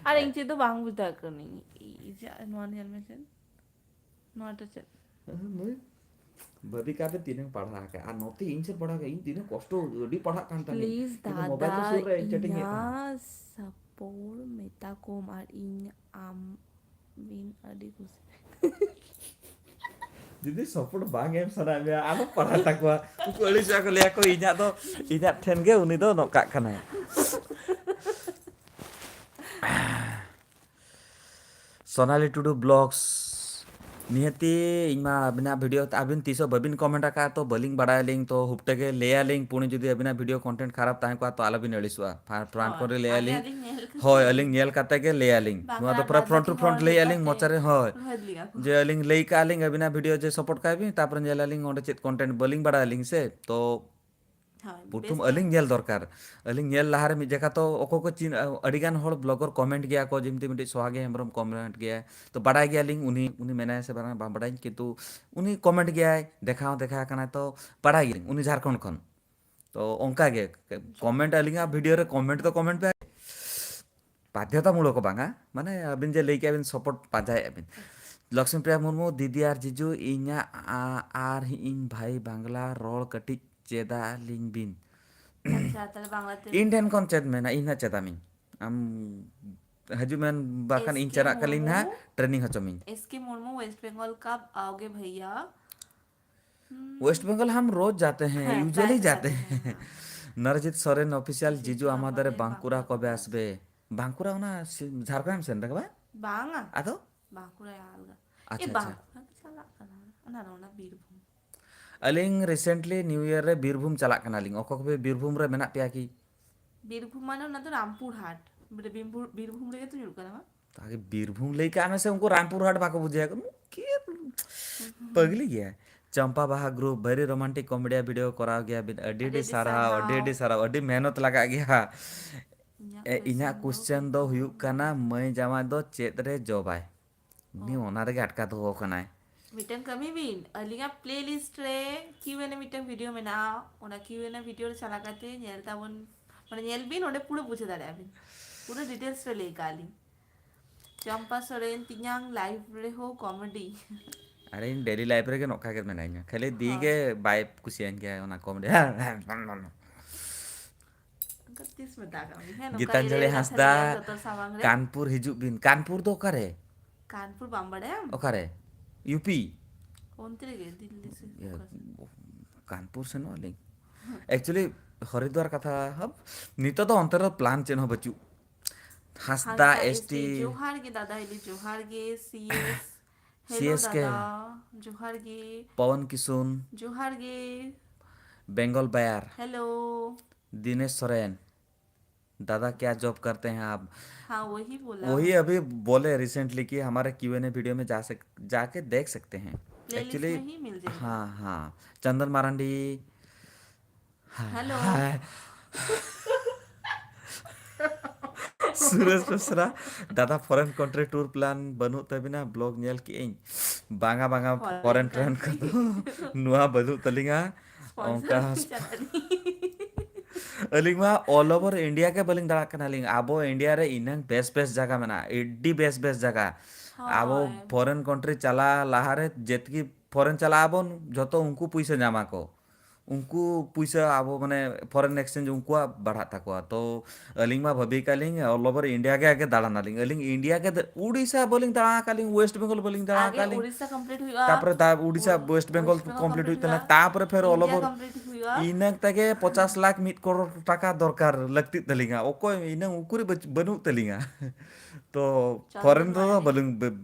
ᱟᱨ ᱤᱧ ᱪᱮᱫ ᱫᱚ ᱵᱟᱝ ᱵᱩᱡᱷᱟᱹᱜ ᱠᱟᱹᱱᱟᱹᱧ᱾ ᱤ-, ᱤ-, ᱱᱚᱣᱟ ᱧᱮᱞ ᱢᱮ ᱥᱮ᱾ ᱱᱚᱣᱟᱴᱟ ᱪᱮᱫ? ᱱᱩᱭ ᱵᱷᱟᱹᱵᱤᱠᱟ ᱫᱚ ᱛᱤᱱᱟᱹᱜ ᱯᱟᱲᱦᱟᱣ ᱟᱠᱟᱫ, ᱟᱨ ᱱᱚᱛᱮ ᱤᱧ ᱪᱮᱫ ᱯᱟᱲᱦᱟᱣ ᱟᱠᱟᱫ, ᱤᱧ ᱛᱤᱱᱟᱹᱜ ᱠᱚᱥᱴᱚ, ᱟᱹᱰᱤ ᱯᱟᱲᱦᱟᱜ ᱠᱟᱱ ᱛᱟᱦᱮᱸᱫ᱾ ᱯᱞᱤᱡ ᱠᱤᱱᱛᱩ ᱢᱳᱵᱟᱭᱤᱞ ᱫᱟᱫᱟ, ᱫᱚ ᱥᱩᱨ ᱨᱮ ᱤᱧ ᱪᱮᱴᱤᱝ ᱦᱩᱭᱩᱜ ᱠᱟᱱᱟ᱾ ᱤᱧᱟᱹᱜ ᱥᱟᱯᱳᱨᱴ ᱢᱮᱛᱟ ᱠᱚᱢ ᱟᱨ ᱤᱧ ᱟᱢ ᱵᱤᱱ ᱟᱹᱰᱤ ᱠᱩᱥᱤ᱾ ᱡᱩᱫᱤ ᱥᱟᱯᱳᱨᱴ ᱵᱟᱝ ᱮᱢ ᱥᱟᱱᱟᱭᱮᱫ ᱢᱮᱭᱟ, ᱟᱞᱚᱢ ᱯᱟᱲᱦᱟᱣ ᱛᱟᱠᱚᱣᱟ᱾ ᱩᱱᱠᱩ ᱟᱹᱲᱤᱥᱚᱜᱼᱟ ᱠᱚ, ᱞᱟᱹᱭᱟ ᱠᱚ, "ᱤᱧᱟᱹᱜ ᱫᱚ, ᱤᱧᱟᱹᱜ ᱴᱷᱮᱱ ᱜᱮ ᱩᱱᱤ ᱫᱚ ᱱᱚᱝᱠᱟᱜ ᱠᱟᱱᱟᱭ᱾" ᱥᱳᱱᱟᱞᱤ ᱴᱩᱰᱩ ᱵᱞᱚᱜᱥ, ᱱᱤᱦᱟᱹᱛᱤ ᱤᱧ ᱢᱟ ᱟᱹᱵᱤᱱᱟᱜ ᱵᱷᱤᱰᱤᱭᱳ, ᱟᱹᱵᱤᱱ ᱛᱤᱥ ᱦᱚᱸ ᱵᱟᱹᱵᱤᱱ ᱠᱚᱢᱮᱱᱴ ᱟᱠᱟᱫᱼᱟ, ᱛᱚ ᱵᱟᱹᱞᱤᱧ ᱵᱟᱲᱟᱭᱟᱞᱤᱧ, ᱛᱚ ᱦᱩᱯᱴᱟᱹ ᱜᱮ ᱞᱟᱹᱭᱟᱞᱤᱧ, ᱯᱩᱬᱮ ᱡᱩᱫᱤ ᱟᱹᱵᱤᱱᱟᱜ ᱵᱷᱤᱰᱤᱭᱳ ᱠᱚᱱᱴᱮᱱᱴ ᱠᱷᱟᱨᱟᱯ ᱛᱟᱦᱮᱸ ᱠᱚᱜᱼᱟ, ᱛᱚ ᱟᱞᱚᱵᱤᱱ ᱟᱹᱲᱤᱥᱚᱜᱼᱟ᱾ ᱯᱷᱨᱟ-, ᱯᱷᱨᱚᱱᱴ ᱦᱳᱭ, ᱠᱷᱚᱱ ᱨᱮ ᱞᱟᱹᱭᱟᱞᱤᱧ᱾ ᱟᱹᱞᱤᱧ ᱧᱮᱞ ᱠᱟᱛᱮ ᱦᱳᱭ, ᱜᱮ᱾ ᱟᱹᱞᱤᱧ ᱧᱮᱞ ᱠᱟᱛᱮ ᱜᱮ ᱞᱟᱹᱭᱟᱞᱤᱧ᱾ ᱵᱟᱝ, ᱱᱚᱣᱟ ᱫᱚ ᱟᱨ ᱯᱩᱨᱟᱹ ᱵᱟᱫ ᱯᱷᱨᱚᱱᱴ ᱴᱩ ᱵᱟᱹᱠᱤ ᱯᱷᱨᱚᱱᱴ ᱦᱚᱲ ᱞᱟᱹᱭᱟᱞᱤᱧ, ᱦᱮᱡ ᱢᱚᱪᱟ ᱠᱟᱛᱮ ᱨᱮ, ᱦᱳᱭ᱾ ᱨᱚᱦᱮᱫ ᱞᱮᱜᱟ ᱠᱚ᱾ ᱡᱮ ᱟᱹᱞᱤᱧ ᱞᱟᱹᱭ ᱠᱟᱜᱼᱟ ᱞᱤᱧ, ᱟᱹᱵᱤᱱᱟᱜ ᱵᱷᱤᱰᱤᱭᱳ ᱡᱮ ᱥᱟᱯᱳᱨᱴ ᱠᱟᱜ ᱵᱤᱱ, ᱛᱟᱨᱯᱚᱨᱮ ᱧᱮᱞᱟᱞᱤᱧ ᱚᱸᱰᱮ ᱪᱮᱫ ᱠᱚᱱᱴᱮᱱᱴ ᱵᱟᱹᱞᱤᱧ ᱵᱟᱲᱟᱭᱟᱞᱤᱧ ᱥᱮ, ᱛᱚ ᱦᱳᱭ, ᱯᱨᱚᱛᱷᱚᱢ ᱵᱮᱥ ᱟᱹᱞᱤᱧ ᱜᱮ᱾ ᱧᱮᱞ ᱫᱚᱨᱠᱟᱨ᱾ ᱟᱹᱞᱤᱧ ᱧᱮᱞ ᱞᱟᱦᱟᱨᱮ ᱢᱤᱫ ᱡᱟᱭᱜᱟ ᱛᱚ ᱚᱠᱚᱭ ᱠᱚ ᱪᱤᱱ-, ᱟᱹᱰᱤᱜᱟᱱ ᱦᱚᱲ ᱵᱞᱚᱜᱟᱨ ᱠᱚᱢᱮᱱᱴ ᱜᱮᱭᱟ ᱠᱚ, ᱡᱮᱢᱛᱤ ᱢᱤᱫᱴᱤᱡ ᱥᱚᱦᱟᱜᱤ ᱦᱮᱢᱵᱨᱚᱢ ᱠᱚᱢᱮᱱᱴ ᱜᱮᱭᱟᱭ᱾ ᱛᱚ ᱵᱟᱰᱟᱭ ᱜᱮᱭᱟᱞᱤᱧ ᱩᱱᱤ, ᱩᱱᱤ ᱢᱮᱱᱟᱭᱟ ᱥᱮ ᱵᱟᱝ, ᱵᱟᱝ ᱵᱟᱰᱟᱭᱟᱹᱧ, ᱠᱤᱱᱛᱩ ᱩᱱᱤ ᱠᱚᱢᱮᱱᱴ ᱜᱮᱭᱟᱭ, ᱫᱮᱠᱷᱟ ᱦᱚᱸ ᱫᱮᱠᱷᱟ ᱟᱠᱟᱱᱟᱭ, ᱛᱚ ᱵᱟᱰᱟᱭ ᱜᱮᱭᱟᱞᱤᱧ ᱩᱱᱤ ᱡᱷᱟᱲᱠᱷᱚᱸᱰ ᱠᱷᱚᱱ᱾ ᱛᱚ ᱚᱱᱠᱟ ᱜᱮ ᱠᱚᱢᱮᱱᱴ ᱟᱹᱞᱤᱧᱟᱜ ᱵᱷᱤᱰᱤᱭᱳ ᱨᱮ ᱠᱚᱢᱮᱱᱴ ᱫᱚ ᱠᱚᱢᱮᱱᱴ ᱯᱮ᱾ ᱵᱟᱫᱽᱫᱷᱚᱛᱟᱢᱩᱞᱚᱠ ᱵᱟᱝᱟ, ᱢᱟᱱᱮ ᱟᱹᱵᱤᱱ ᱡᱮ ᱞᱟᱹᱭ ᱠᱮᱜᱼᱟ ᱵᱤᱱ ᱥᱟᱯᱳᱨᱴ ᱯᱟᱸᱡᱟᱭᱮᱫᱼᱟ ᱵᱤᱱ᱾ ᱞᱚᱠᱥᱢᱤ ᱯᱨᱤᱭᱟ ᱢᱩᱨᱢᱩ, ᱫᱤᱫᱤ ᱟᱨ ᱡᱤᱡᱩ, ᱤᱧᱟᱹᱜ ᱟ-, ᱟᱨ ᱤᱧ ᱵᱷᱟᱭ ᱵᱟᱝᱞᱟ ᱨᱚᱲ ᱠᱟᱹᱴᱤᱡ ᱪᱮᱫ ᱟᱹᱞᱤᱧ ᱵᱤᱱ᱾ ᱟᱪᱪᱷᱟ, ᱛᱟᱦᱞᱮ ᱵᱟᱝᱞᱟ ᱛᱮ᱾ ᱤᱧ ᱴᱷᱮᱱ ᱠᱷᱚᱱ ᱪᱮᱫ ᱢᱮᱱᱟ, ᱤᱧ ᱦᱟᱸᱜ ᱪᱮᱫ ᱟᱢᱤᱧ᱾ ᱟᱢ ᱦᱤᱡᱩᱜ ᱢᱮ, ᱵᱟᱠᱷᱟᱱ ᱤᱧ ᱮᱥ ᱠᱮ ᱪᱟᱞᱟᱜ ᱠᱟᱹᱞᱤᱧ ᱢᱩᱨᱢᱩ᱾ ᱦᱟᱸᱜ, ᱴᱨᱮᱱᱤᱝ ᱦᱚᱪᱚ ᱢᱤᱧ᱾ S K Murmu, west Bengal ᱠᱟᱵ ᱟᱣᱜᱮ ᱵᱷᱟᱭᱭᱟ? ᱦᱩᱸ᱾ ᱳᱭᱮᱥᱴ ᱵᱮᱝᱜᱚᱞ ᱦᱟᱢ ᱨᱳᱡ ᱡᱟᱛᱮ ᱦᱮᱸ, ᱦᱮᱸ, ᱩᱡᱩᱣᱟᱞᱤ ᱯᱨᱟᱭ ᱡᱟᱛᱮ ᱡᱟᱛᱮ ᱦᱮᱸ᱾ ᱦᱮᱸ᱾ ᱱᱚᱨᱡᱤᱛ ᱥᱚᱨᱮᱱ ᱚᱯᱷᱤᱥᱤᱭᱟᱞ, ᱡᱤᱡᱩ ᱟᱢᱟᱫᱟᱨᱮ ᱵᱟᱸᱠᱩᱲᱟ ᱠᱚᱵᱮ ᱟᱥᱵᱮ? ᱵᱟᱸᱠᱩᱲᱟ ᱚᱱᱟ ᱥᱤ-, ᱡᱷᱟᱲᱜᱨᱟᱢ ᱥᱮᱱ ᱨᱮ ᱵᱟᱝ? ᱵᱟᱝᱟ᱾ ᱟᱫᱚ? ᱵᱟᱸᱠᱩᱲᱟ ᱟᱞᱜᱟ᱾ ᱟᱪᱪᱷᱟ, ᱮ, ᱟᱪᱪᱷᱟ᱾ ᱵᱟᱸᱠᱩᱲᱟ ᱫᱚ ᱪᱟᱞᱟᱜ ᱠᱟᱱᱟ᱾ ᱚᱱᱟ, ᱚᱱᱟ ᱵᱤᱨᱵᱷᱩᱢ᱾ ᱟᱹᱞᱤᱧ ᱨᱤᱥᱮᱱᱴᱞᱤ ᱱᱤᱭᱩ ᱤᱭᱟᱨ ᱨᱮ ᱵᱤᱨᱵᱷᱩᱢ ᱪᱟᱞᱟᱜ ᱠᱟᱱᱟᱞᱤᱧ᱾ ᱚᱠᱚᱭ ᱠᱚᱯᱮ ᱵᱤᱨᱵᱷᱩᱢ ᱨᱮ ᱢᱮᱱᱟᱜ ᱯᱮᱭᱟ ᱠᱤ? ᱵᱤᱨᱵᱷᱩᱢ ᱢᱟᱱᱮ ᱚᱱᱟ ᱫᱚ ᱨᱟᱢᱯᱩᱨ ᱦᱟᱴ᱾ ᱵᱤᱨᱵᱷᱩᱢ, ᱵᱤᱨᱵᱷᱩᱢ ᱨᱮᱜᱮ ᱛᱚ ᱧᱩᱨᱩᱜ ᱠᱟᱱᱟ, ᱵᱟᱝ? ᱛᱟᱦᱞᱮ ᱵᱤᱨᱵᱷᱩᱢ ᱞᱟᱹᱭ ᱠᱟᱜ ᱢᱮ ᱥᱮ, ᱩᱱᱠᱩ ᱨᱟᱢᱯᱩᱨ ᱦᱟᱴ ᱵᱟᱠᱚ ᱵᱩᱡᱷᱟᱹᱣᱟ᱾ ᱩᱱᱠᱩ ᱯᱟᱹᱜᱽᱞᱤ ᱜᱮᱭᱟ᱾ ᱪᱟᱢᱯᱟ ᱵᱟᱦᱟ group, very romantic comedy video ᱠᱚᱨᱟᱣ ᱜᱮᱭᱟ ᱵᱤᱱ, ᱟᱹᱰᱤ ᱟᱹᱰᱤ ᱟᱹᱰᱤ ᱥᱟᱨᱦᱟᱣ, ᱟᱹᱰᱤ ᱟᱹᱰᱤ ᱥᱟᱨᱦᱟᱣ, ᱟᱹᱰᱤ ᱢᱮᱦᱱᱚᱛ ᱞᱟᱜᱟᱜ ᱜᱮᱭᱟ᱾ ᱤᱧᱟᱹᱜ ᱮ, ᱤᱧᱟᱹᱜ question ᱫᱚ question ᱫᱚ ᱦᱩᱭᱩᱜ ᱦᱩᱭᱩᱜ ᱠᱟᱱᱟ, ᱠᱟᱱᱟ, ᱢᱟᱹᱭ ᱡᱟᱶᱟᱭ ᱫᱚ ᱪᱮᱫ ᱨᱮ ᱡᱚᱵᱟᱭ? ᱩᱱᱤ ᱚ᱾ ᱚᱱᱟ ᱨᱮᱜᱮ ᱟᱴᱠᱟ ᱫᱚᱦᱚ ᱠᱟᱱᱟᱭ᱾ ᱢᱤᱫᱴᱟᱝ ᱠᱟᱹᱢᱤ ᱵᱤᱱ, ᱟᱹᱞᱤᱧᱟᱜ playlist ᱨᱮ Q and A ᱢᱤᱫᱴᱟᱝ video ᱢᱮᱱᱟᱜᱼᱟ, ᱚᱱᱟ ᱠᱤᱭᱩ ᱮᱱ ᱮ video ᱨᱮ ᱪᱟᱞᱟᱣ ᱠᱟᱛᱮ ᱧᱮᱞ ᱛᱟᱵᱚᱱ, ᱢᱟᱱᱮ ᱧᱮᱞ ᱵᱤᱱ, ᱚᱸᱰᱮ ᱯᱩᱨᱟᱹ ᱵᱩᱡᱷᱟᱹᱣ ᱫᱟᱲᱮᱭᱟᱜᱼᱟ ᱵᱤᱱ, ᱯᱩᱨᱟᱹ details ᱨᱮ ᱞᱟᱹᱭ ᱠᱟᱜᱼᱟ ᱞᱤᱧ᱾ ᱪᱟᱢᱯᱟ ᱥᱚᱨᱮᱱ, ᱛᱮᱧᱟᱝ live ᱨᱮᱦᱚᱸ comedy᱾ ᱟᱨᱮ, ᱤᱧ daily life ᱨᱮᱜᱮ ᱱᱚᱝᱠᱟ ᱜᱮ ᱢᱮᱱᱟᱧᱟ, ᱠᱷᱟᱹᱞᱤ ᱫᱤ ᱦᱳᱭ᱾ ᱜᱮ ᱵᱟᱭ ᱠᱩᱥᱤᱭᱟᱹᱧ ᱜᱮᱭᱟ ᱚᱱᱟ comedy᱾ ᱚᱱᱠᱟ ᱛᱤᱥ ᱢᱮᱛᱟ ᱠᱟᱜ ᱢᱮᱭᱟ? ᱦᱮᱸ, ᱱᱚᱝᱠᱟ ᱜᱤᱛᱟᱧᱡᱚᱞᱤ ᱮᱲᱮ ᱠᱟᱛᱷᱟ ᱦᱟᱸᱥᱫᱟ, ᱞᱟᱹᱭᱟ ᱡᱚᱛᱚ ᱥᱟᱢᱟᱝ ᱨᱮ᱾ ᱠᱟᱱᱯᱩᱨ ᱦᱤᱡᱩᱜ ᱵᱤᱱ᱾ ᱠᱟᱱᱯᱩᱨ ᱫᱚ ᱚᱠᱟᱨᱮ? ᱠᱟᱱᱯᱩᱨ ᱵᱟᱢ ᱵᱟᱲᱟᱭᱟᱢ? ᱚᱠᱟᱨᱮ? U P? ᱚᱱᱛᱮ ᱨᱮᱜᱮ, ᱫᱤᱞᱞᱤ ᱥᱮ ᱤᱭᱟᱹ, ᱚᱠᱟ ᱥᱮᱫ? ᱠᱟᱱᱯᱩᱨ ᱥᱮᱱᱚᱜ ᱟᱹᱞᱤᱧ᱾ Actually, ᱦᱚᱨᱤᱫᱣᱟᱨ ᱠᱟᱛᱷᱟ ᱦᱚᱸ, ᱱᱤᱛᱚᱜ ᱫᱚ ᱚᱱᱛᱮ ᱨᱮ plan ᱪᱮᱫ ᱦᱚᱸ ᱵᱟᱹᱪᱩᱜ᱾ ᱦᱟᱸᱥᱫᱟ ᱦᱟᱸᱥᱫᱟ S T᱾ S T, ᱡᱚᱦᱟᱨ ᱜᱮ ᱫᱟᱫᱟ ᱦᱤᱞᱤ, ᱡᱚᱦᱟᱨ ᱜᱮ C S. Hello C S K᱾ ᱫᱟᱫᱟ, ᱡᱚᱦᱟᱨ ᱜᱮ᱾ ᱯᱚᱣᱚᱱ ᱠᱤᱥᱩᱱ᱾ ᱡᱚᱦᱟᱨ ᱜᱮ᱾ ᱵᱮᱝᱜᱚᱞ ᱵᱟᱭᱟᱨ᱾ Hello᱾ दिनेश सोरेन, दादा क्या job करते हैं आप? हाँ, वही बोला। वही अभी बोले recently कि हमारे Q and A video में जा सक-, जाके देख सकते हैं। Playlist Actually, में ही मिल जाएगा। हाँ, हाँ। चंदन मारंडी, हाँ, Hello। हाँ। ᱥᱩᱨᱮᱥ ᱵᱮᱥᱨᱟ, ᱫᱟᱫᱟ, foreign country tour plan ᱵᱟᱹᱱᱩᱜ ᱛᱟᱵᱤᱱᱟ? Blog ᱧᱮᱞ ᱠᱮᱜ ᱟᱹᱧ, ᱵᱟᱝᱟ, ᱵᱟᱝᱟ, foreign foreign tour country᱾ ᱠᱚᱫᱚ ᱱᱚᱣᱟ ᱵᱟᱹᱱᱩᱜ ᱛᱟᱹᱞᱤᱧᱟ᱾ Sponsor ᱚᱱᱠᱟ ᱯᱮ ᱪᱟᱞᱟᱜ᱾ ᱟᱹᱞᱤᱧ ᱢᱟ all over India ᱜᱮ ᱵᱟᱹᱞᱤᱧ ᱫᱟᱬᱟ ᱠᱟᱱᱟᱞᱤᱧ᱾ ᱟᱵᱚ India ᱨᱮ ᱤᱱᱟᱹᱝ ᱵᱮᱥ ᱵᱮᱥ ᱡᱟᱭᱜᱟ ᱢᱮᱱᱟᱜᱼᱟ, ᱟᱹᱰᱤ ᱵᱮᱥ ᱵᱮᱥ ᱡᱟᱭᱜᱟ᱾ ᱟᱵᱚ ᱦᱳᱭ᱾ Foreign country ᱪᱟᱞᱟᱣ ᱞᱟᱦᱟᱨᱮ ᱡᱮᱛᱠᱤ foreign ᱪᱟᱞᱟᱜ ᱟᱵᱚᱱ, ᱡᱷᱚᱛᱚ ᱩᱱᱠᱩ ᱯᱩᱭᱥᱟᱹ ᱧᱟᱢᱟ ᱠᱚ᱾ ᱩᱱᱠᱩ ᱯᱩᱭᱥᱟᱹ ᱟᱵᱚ ᱢᱟᱱᱮ foreign exchange ᱩᱱᱠᱩᱣᱟᱜ ᱵᱟᱲᱦᱟᱜ ᱛᱟᱠᱚᱣᱟ᱾ ᱛᱚ ᱟᱹᱞᱤᱧ ᱢᱟ ᱵᱷᱟᱹᱵᱤ ᱠᱟᱜ ᱞᱤᱧ all over India ᱜᱮ ᱟᱜᱮ ᱫᱟᱬᱟᱱᱟᱞᱤᱧ᱾ ᱟᱹᱞᱤᱧ India ᱜᱮ ᱫᱟ-, ᱩᱲᱤᱥᱥᱟ ᱵᱟᱹᱞᱤᱧ ᱫᱟᱬᱟ ᱟᱠᱟᱫ ᱞᱤᱧ, West Bengal ᱵᱟᱹᱞᱤᱧ ᱫᱟᱬᱟ ᱟᱜᱮ ᱟᱠᱟᱫ ᱞᱤᱧ᱾ ᱩᱲᱤᱥᱥᱟ complete ᱦᱩᱭᱩᱜᱼᱟ᱾ ᱛᱟᱯᱚᱨᱮ ᱫᱟ-, Odisha, ᱩᱲ-, West Bengal West Bengal complete complete ᱦᱩᱭᱩᱜ ᱛᱟᱦᱮᱱᱟ᱾ ᱦᱩᱭᱩᱜᱼᱟ᱾ ᱛᱟᱯᱚᱨᱮ ᱯᱷᱮᱨ all India over complete ᱦᱩᱭᱩᱜᱼᱟ᱾ ᱤᱱᱟᱹ ᱛᱮᱜᱮ ᱯᱚᱪᱟᱥ ᱞᱟᱠᱷ ᱢᱤᱫ ᱠᱨᱳᱲ ᱴᱟᱠᱟ ᱫᱚᱨᱠᱟᱨ ᱞᱟᱹᱠᱛᱤᱜ ᱛᱟᱹᱞᱤᱧᱟ᱾ ᱚᱠᱚᱭ ᱤᱱᱟᱹ ᱩᱠᱩᱨ ᱵᱟᱹᱪ-, ᱵᱟᱹᱱᱩᱜ ᱛᱟᱹᱞᱤᱧᱟ᱾ ᱛᱚ ᱪᱚᱱᱫᱚᱱ foreign ᱫᱚ ᱢᱟᱨᱰᱤ᱾ ᱵᱟᱹᱞᱤᱧ ᱵᱮ-,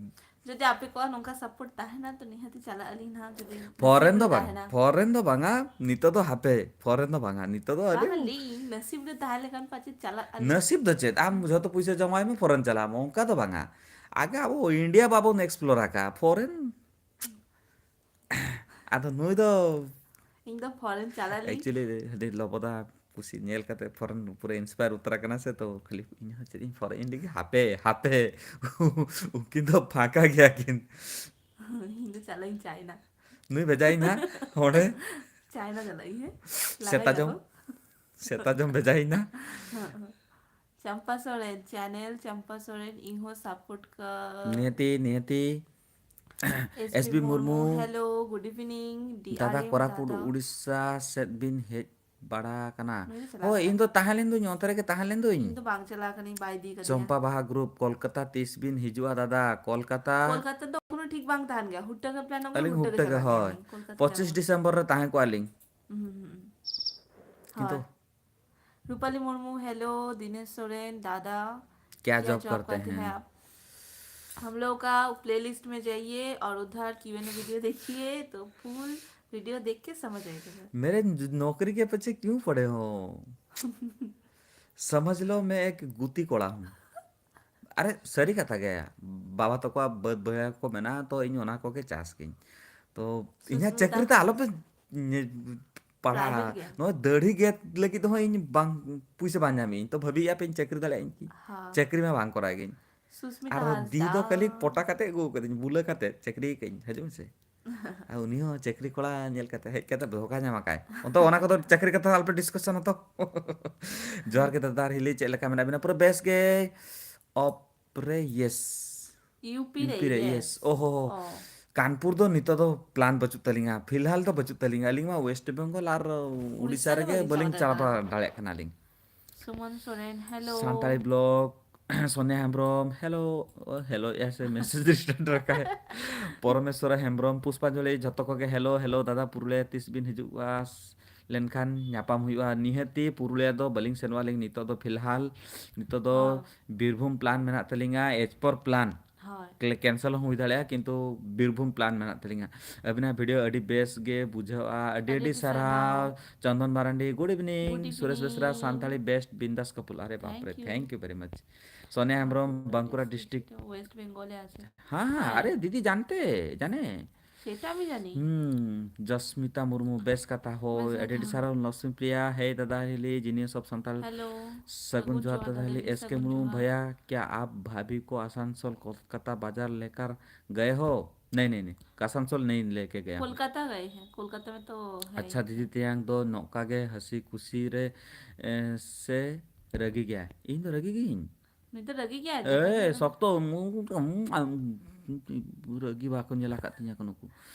ᱡᱩᱫᱤ ᱟᱯᱮ ᱠᱚᱣᱟᱜ ᱱᱚᱝᱠᱟ support ᱛᱟᱦᱮᱱᱟ ᱛᱚ ᱱᱤᱦᱟᱹᱛᱤ ᱪᱟᱞᱟᱜ ᱟᱹᱞᱤᱧ ᱱᱟᱦᱟᱜ, ᱡᱩᱫᱤ ᱱᱟᱥᱤᱵ ᱯᱷᱚᱨᱮᱱ ᱨᱮ ᱫᱚ ᱵᱟᱝ, ᱛᱟᱦᱮᱱᱟ᱾ ᱯᱷᱚᱨᱮᱱ ᱫᱚ ᱵᱟᱝᱟ, ᱱᱤᱛᱚᱜ ᱫᱚ ᱦᱟᱯᱮ, ᱯᱷᱚᱨᱮᱱ ᱫᱚ ᱵᱟᱝᱟ, ᱱᱤᱛᱚᱜ ᱫᱚ ᱟᱹᱰᱤ ᱵᱟᱝ ᱟᱹᱞᱤᱧ ᱱᱟᱥᱤᱵ ᱨᱮ ᱛᱟᱦᱮᱸ ᱞᱮᱠᱷᱟᱱ ᱯᱟᱪᱮᱫ ᱪᱟᱞᱟᱜ ᱟᱹᱞᱤᱧ᱾ ᱱᱟᱥᱤᱵ ᱫᱚ ᱪᱮᱫ? ᱟᱢ ᱡᱷᱚᱛᱚ ᱯᱩᱭᱥᱟᱹ ᱡᱚᱢᱟᱭ ᱢᱮ, ᱯᱷᱚᱨᱮᱱ ᱪᱟᱞᱟᱜ ᱟᱢ, ᱚᱱᱠᱟ ᱫᱚ ᱵᱟᱝᱟ᱾ ᱟᱜᱮ ᱟᱵᱚ ᱤᱱᱰᱤᱭᱟ ᱵᱟᱵᱚᱱ explore ᱟᱠᱟᱫᱼᱟ, ᱯᱷᱚᱨᱮᱱ᱾ ᱟᱫᱚ ᱱᱩᱭ ᱫᱚ ᱤᱧ ᱫᱚ ᱯᱷᱚᱨᱮᱱ ᱪᱟᱞᱟᱜ ᱞᱤᱧ᱾ Actually ᱟᱹᱰᱤ ᱞᱚᱵᱚᱫᱟ ᱠᱩᱥᱤ ᱧᱮᱞ ᱠᱟᱛᱮ ᱯᱷᱚᱨᱮᱱ ᱯᱩᱨᱟᱹ inspire ᱩᱛᱟᱹᱨ ᱟᱠᱟᱱᱟ ᱥᱮ, ᱛᱚ ᱠᱷᱟᱹᱞᱤ ᱤᱧ ᱦᱚᱸ ᱪᱮᱫ ᱤᱧ ᱯᱷᱚᱨᱮᱱ ᱤᱧ ᱞᱟᱹᱜᱤᱫ, ᱦᱟᱯᱮ ᱦᱟᱯᱮ ᱩᱱᱠᱤᱱ ᱫᱚ ᱯᱷᱟᱸᱠᱟ ᱜᱮᱭᱟ ᱠᱤᱱ᱾ ᱤᱧ ᱫᱚ ᱪᱟᱞᱟᱜ ᱤᱧ ᱪᱟᱭᱱᱟ᱾ ᱱᱩᱭ ᱵᱷᱮᱡᱟᱭᱤᱧ ᱦᱟᱸᱜ ᱚᱸᱰᱮ ᱪᱟᱭᱱᱟ ᱪᱟᱞᱟᱜ ᱤᱧ, ᱦᱮᱸ? ᱥᱮᱛᱟ ᱞᱟᱜᱟᱭ ᱡᱚᱢ, ᱠᱚ᱾ ᱥᱮᱛᱟ ᱡᱚᱢ ᱵᱷᱮᱡᱟᱭᱤᱧ ᱦᱟᱸᱜ᱾ ᱪᱟᱢᱯᱟ ᱥᱚᱨᱮᱱ channel, ᱪᱟᱢᱯᱟ ᱥᱚᱨᱮᱱ ᱤᱧ ᱦᱚᱸ support ᱠᱟᱹ᱾ ᱱᱤᱦᱟᱹᱛᱤ ᱱᱤᱦᱟᱹᱛᱤ᱾ S S B B Murmu, Murmu. Hello, good evening, ᱫᱟᱫᱟ D R M ᱠᱚᱨᱟᱯᱩᱴ ᱫᱟᱫᱟ᱾ ᱩᱲᱤᱥᱥᱟ ᱥᱮᱫ ᱵᱤᱱ ᱦᱮᱡ ᱵᱟᱲᱟ ᱟᱠᱟᱱᱟ? ᱱᱩᱭ ᱫᱚ ᱪᱟᱞᱟᱣ ᱦᱳᱭ, ᱟᱠᱟᱱᱟᱭ᱾ ᱤᱧ ᱫᱚ ᱛᱟᱦᱮᱸ ᱞᱮᱱ ᱫᱩᱧ, ᱚᱱᱛᱮ ᱨᱮᱜᱮ ᱛᱟᱦᱮᱸ ᱞᱮᱱ ᱫᱩᱧ᱾ ᱤᱧ ᱫᱚ ᱵᱟᱝ ᱪᱟᱞᱟᱣ ᱟᱠᱟᱱᱟᱧ, ᱵᱟᱭ ᱤᱫᱤ ᱠᱟᱫᱤᱧᱟ᱾ ᱪᱚᱢᱯᱟ ᱵᱟᱦᱟ group, ᱠᱳᱞᱠᱟᱛᱟ ᱛᱤᱥ ᱵᱤᱱ ᱦᱤᱡᱩᱜᱼᱟ ᱫᱟᱫᱟ? ᱠᱳᱞᱠᱟᱛᱟ᱾ ᱠᱳᱞᱠᱟᱛᱟ ᱫᱚ ᱠᱳᱱᱳ ᱴᱷᱤᱠ ᱵᱟᱝ ᱛᱟᱦᱮᱱ ᱜᱮᱭᱟ, ᱦᱩᱴᱴᱟᱹ ᱜᱮ plan ᱚᱠᱟ ᱟᱹᱞᱤᱧ ᱦᱩᱴᱴᱟᱹ ᱜᱮ ᱦᱩᱴᱴᱟᱹ ᱜᱮ, ᱪᱟᱞᱟᱜ ᱦᱳᱭ᱾ ᱜᱮᱭᱟᱞᱤᱧ, ᱠᱳᱞᱠᱟᱛᱟ ᱯᱚᱸᱪᱤᱥ ᱪᱟᱞᱟᱜ ᱰᱤᱥᱮᱢᱵᱚᱨ ᱨᱮ ᱛᱟᱦᱮᱸ ᱠᱚᱜᱼᱟ ᱞᱤᱧ᱾ ᱦᱩᱸ, ᱦᱩᱸ, ᱦᱩᱸ᱾ ᱠᱤᱱᱛᱩ ᱦᱳᱭ᱾ ᱨᱩᱯᱟᱞᱤ ᱢᱩᱨᱢᱩ, hello, ᱫᱤᱱᱮᱥ ᱥᱚᱨᱮᱱ, ᱫᱟᱫᱟ, क्या क्या job job करते करते हैं हैं? आप? हम लोग का playlist में जाइए और उधर Q and A video देखिए, तो full video देख के समझ आएगा। मेरे नौकरी के पीछे क्यों पड़े हो? समझ लो मैं एक गुती कोड़ा हूँ। ᱟᱨᱮ ᱥᱟᱹᱨᱤ ᱠᱟᱛᱷᱟ ᱜᱮ, ᱵᱟᱵᱟ ᱛᱟᱠᱚᱣᱟᱜ ᱵᱟᱹᱫᱽ ᱵᱟᱹᱭᱦᱟᱹᱲ ᱠᱚ ᱢᱮᱱᱟᱜᱼᱟ, ᱛᱚ ᱤᱧ ᱚᱱᱟ ᱠᱚᱜᱮ ᱪᱟᱥ ᱠᱤᱧ᱾ ᱛᱚ ᱤᱧᱟᱹᱜ ᱥᱩᱥᱢᱤᱛᱟ᱾ ᱪᱟᱹᱠᱨᱤ ᱛᱮ ᱟᱞᱚᱯᱮ ᱧᱮ-, ᱯᱟᱲᱦᱟᱜᱼᱟ᱾ Private ᱜᱮ᱾ ᱱᱚᱣᱟ ᱫᱟᱹᱲᱦᱤ ᱜᱮᱫ ᱞᱟᱹᱜᱤᱫ ᱦᱚᱸ ᱤᱧ ᱵᱟᱝ, ᱯᱩᱭᱥᱟᱹ ᱵᱟᱝ ᱧᱟᱢᱤᱧ, ᱛᱚ ᱵᱷᱟᱹᱵᱤᱭᱮᱫᱼᱟ ᱯᱮ ᱤᱧ ᱪᱟᱹᱠᱨᱤ ᱫᱟᱲᱮᱭᱟᱜ ᱟᱹᱧ ᱠᱤ? ᱦᱮᱸ᱾ ᱪᱟᱹᱠᱨᱤ ᱢᱟ ᱵᱟᱝ ᱠᱚᱨᱟᱣ ᱜᱤᱧ᱾ ᱥᱩᱥᱢᱤᱛᱟ ᱟᱨ ᱫᱤ ᱫᱚ ᱦᱟᱸᱥᱫᱟ᱾ ᱠᱷᱟᱹᱞᱤ ᱯᱚᱴᱟ ᱠᱟᱛᱮ ᱟᱹᱜᱩ ᱠᱟᱹᱫᱟᱹᱧ, ᱵᱩᱞᱟᱹ ᱠᱟᱛᱮ ᱪᱟᱹᱠᱨᱤ ᱠᱟᱹᱧ, ᱦᱤᱡᱩᱜ ᱢᱮᱥᱮ᱾ ᱟᱨ ᱩᱱᱤ ᱦᱚᱸ ᱪᱟᱹᱠᱨᱤ ᱠᱚᱲᱟ ᱧᱮᱞ ᱠᱟᱛᱮ ᱦᱮᱡ ᱠᱟᱛᱮ ᱫᱷᱳᱠᱟ ᱧᱟᱢ ᱟᱠᱟᱭ᱾ ᱚᱱᱛᱮ ᱚᱱᱟ ᱠᱚᱫᱚ ᱪᱟᱹᱠᱨᱤ ᱠᱟᱛᱷᱟ ᱟᱞᱚᱯᱮ discussion ᱟᱛᱚ᱾ ᱡᱚᱦᱟᱨ ᱜᱮ ᱫᱟᱫᱟ ᱦᱤᱞᱤ, ᱪᱮᱫ ᱞᱮᱠᱟ ᱢᱮᱱᱟᱜ ᱵᱤᱱᱟ? ᱯᱩᱨᱟᱹ ᱵᱮᱥ ᱜᱮ᱾ ᱚᱯ ᱨᱮ yes᱾ ᱤᱭᱩ ᱯᱤ ᱨᱮ, ᱤᱭᱩ ᱯᱤ ᱨᱮ yes᱾ yes᱾ ᱳᱦᱳ ᱦᱳ᱾ ᱚ᱾ ᱠᱟᱱᱯᱩᱨ ᱫᱚ ᱱᱤᱛᱚᱜ ᱫᱚ plan ᱵᱟᱹᱪᱩᱜ ᱛᱟᱹᱞᱤᱧᱟ, ᱯᱷᱤᱞᱦᱟᱞ ᱫᱚ ᱵᱟᱹᱪᱩᱜ ᱛᱟᱹᱞᱤᱧᱟ᱾ ᱟᱹᱞᱤᱧ ᱢᱟ ᱳᱭᱮᱥᱴ ᱵᱮᱝᱜᱚᱞ ᱟᱨ ᱩᱲᱤᱥᱥᱟ ᱩᱲᱤᱥᱥᱟ ᱫᱚ ᱨᱮᱜᱮ ᱵᱟᱹᱵᱤᱱ ᱵᱟᱹᱞᱤᱧ ᱪᱟᱞᱟᱣ ᱪᱟᱞᱟᱣ ᱫᱟᱲᱮᱭᱟᱜᱼᱟ᱾ ᱫᱟᱲᱮᱭᱟᱜ ᱠᱟᱱᱟᱞᱤᱧ᱾ ᱥᱩᱢᱚᱱ Soren, hello᱾ Santali blog, Sonia Hembrom, hello, hello, ᱮᱥᱮ message start ᱨᱟᱠᱷᱟ ᱦᱮ᱾ ᱯᱚᱨᱚᱢᱮᱥᱣᱚᱨᱟ ᱦᱮᱢᱵᱨᱚᱢ, ᱯᱩᱥᱯᱟᱧᱡᱚᱞᱤ, ᱡᱷᱚᱛᱚ ᱠᱚᱜᱮ hello, hello ᱫᱟᱫᱟ ᱯᱩᱨᱩᱞᱤᱭᱟ ᱛᱤᱥ ᱵᱤᱱ ᱦᱤᱡᱩᱜᱼᱟ? ᱞᱮᱱᱠᱷᱟᱱ ᱧᱟᱯᱟᱢ ᱦᱩᱭᱩᱜᱼᱟ᱾ ᱱᱤᱦᱟᱹᱛᱤ ᱯᱩᱨᱩᱞᱤᱭᱟ ᱫᱚ ᱵᱟᱹᱞᱤᱧ ᱥᱮᱱᱚᱜᱼᱟ ᱞᱤᱧ ᱱᱤᱛᱚᱜ ᱫᱚ ᱯᱷᱤᱞᱦᱟᱞ᱾ ᱱᱤᱛᱚᱜ ᱫᱚ ᱦᱚᱸ᱾ ᱵᱤᱨᱵᱷᱩᱢ plan ᱢᱮᱱᱟᱜ ᱛᱟᱹᱞᱤᱧᱟ, as per plan᱾ ᱦᱳᱭ᱾ ᱠᱮᱱᱥᱮᱞ ᱦᱚᱸ ᱦᱩᱭ ᱫᱟᱲᱮᱭᱟᱜᱼᱟ, ᱠᱤᱱᱛᱩ ᱵᱤᱨᱵᱷᱩᱢ ᱯᱞᱟᱱ ᱢᱮᱱᱟᱜ ᱛᱟᱹᱞᱤᱧᱟ᱾ ᱟᱹᱵᱤᱱᱟᱜ ᱵᱷᱤᱰᱤᱭᱳ ᱟᱹᱰᱤ ᱵᱮᱥ ᱜᱮ ᱵᱩᱡᱷᱟᱹᱜᱼᱟ᱾ ᱟᱹᱰᱤ ᱟᱹᱰᱤ ᱟᱹᱰᱤ ᱥᱟᱨᱦᱟᱣ᱾ ᱥᱟᱨᱦᱟᱣ᱾ ᱪᱚᱱᱫᱚᱱ ᱢᱟᱨᱟᱱᱰᱤ, ᱜᱩᱰ ᱤᱵᱷᱤᱱᱤᱝ᱾ ᱜᱩᱰ ᱥᱩᱨᱮᱥ ᱵᱮᱥᱨᱟ, ᱤᱵᱷᱤᱱᱤᱝ᱾ ᱥᱟᱱᱛᱟᱲᱤ ᱵᱮᱥᱴ ᱵᱤᱱᱫᱟᱥ ᱠᱟᱯᱩᱞ᱾ ᱟᱨᱮ ᱵᱟᱯ ᱨᱮ, thank you. Thank you very much. Sonia Hembrom, Bankura district. West Bengal ᱮ ᱟᱥᱮ? ᱦᱮᱸ, ᱦᱮᱸ, ᱦᱮᱸ᱾ ᱟᱨᱮ ᱫᱤᱫᱤ ᱡᱟᱱᱛᱮ, ᱡᱟᱱᱮ᱾ সেটা আমি জানি। ᱦᱩᱸ, ᱡᱚᱥᱢᱤᱛᱟ ᱢᱩᱨᱢᱩ, ᱵᱮᱥ ᱠᱟᱛᱷᱟ ᱦᱳᱭ, ᱵᱮᱥ ᱟᱹᱰᱤ ᱟᱹᱰᱤ ᱠᱟᱛᱷᱟ᱾ ᱥᱟᱨᱦᱟᱣ ᱞᱚᱥᱢᱤ ᱯᱨᱤᱭᱟ, ᱦᱮᱭ ᱫᱟᱫᱟ ᱦᱤᱞᱤ, ᱡᱤᱱᱤᱭᱟᱹ ᱥᱚᱵ ᱥᱟᱱᱛᱟᱲ, ᱦᱮᱞᱳ, ᱥᱟᱹᱜᱩᱱ ᱥᱟᱹᱜᱩᱱ ᱡᱚᱦᱟᱨ ᱡᱚᱦᱟᱨ ᱫᱟᱫᱟ ᱫᱟᱫᱟ ᱦᱤᱞᱤ, ᱦᱤᱞᱤ, ᱮᱥ ᱠᱮ ᱥᱟᱹᱜᱩᱱ ᱢᱩᱨᱢᱩ ᱡᱚᱦᱟᱨ᱾ ᱵᱷᱟᱭᱟ, ᱠᱭᱟ ᱟᱯ ᱵᱷᱟᱵᱷᱤ ᱠᱚ ᱟᱥᱟᱱᱥᱳᱞ ᱠᱚᱞᱠᱟᱛᱟ ᱵᱟᱡᱟᱨ ᱞᱮᱠᱟᱨ ᱜᱟᱭᱮ ᱦᱳ? ᱱᱮᱭ, ᱱᱮᱭ, ᱱᱮᱭ, ᱟᱥᱟᱱᱥᱳᱞ ᱱᱮᱭ ᱞᱮᱠᱮ ᱜᱟᱭᱟ ᱦᱳ᱾ ᱠᱳᱞᱠᱟᱛᱟ ᱜᱟᱭᱮ ᱦᱮᱸ, ᱠᱳᱞᱠᱟᱛᱟ ᱢᱮ ᱛᱚ ᱦᱮᱸ᱾ ᱟᱪᱪᱷᱟ, ᱫᱤᱫᱤ ᱛᱮᱭᱟᱝ ᱫᱚ ᱱᱚᱝᱠᱟ ᱜᱮ ᱦᱟᱹᱥᱤ ᱠᱩᱥᱤ ᱨᱮ, ᱮ, ᱥᱮ ᱨᱟᱹᱜᱤ ᱜᱮᱭᱟ? ᱤᱧ ᱫᱚ ᱨᱟᱹᱜᱤ ᱜᱤᱭᱟᱹᱧ᱾ ᱱᱩᱭ ᱫᱚ ᱨᱟᱹᱜᱤ ᱜᱮᱭᱟᱭ ᱛᱚ, ᱮ, ᱨᱟᱹᱜᱤ ᱫᱚ᱾ ᱥᱚᱠᱛᱚ, ᱩ-, ᱩ-, ᱩ-, ᱨᱟᱹᱜᱤ ᱵᱟᱠᱚ ᱧᱮᱞ ᱟᱠᱟᱫ ᱛᱤᱧᱟᱹ ᱠᱚ ᱱᱩᱠᱩ᱾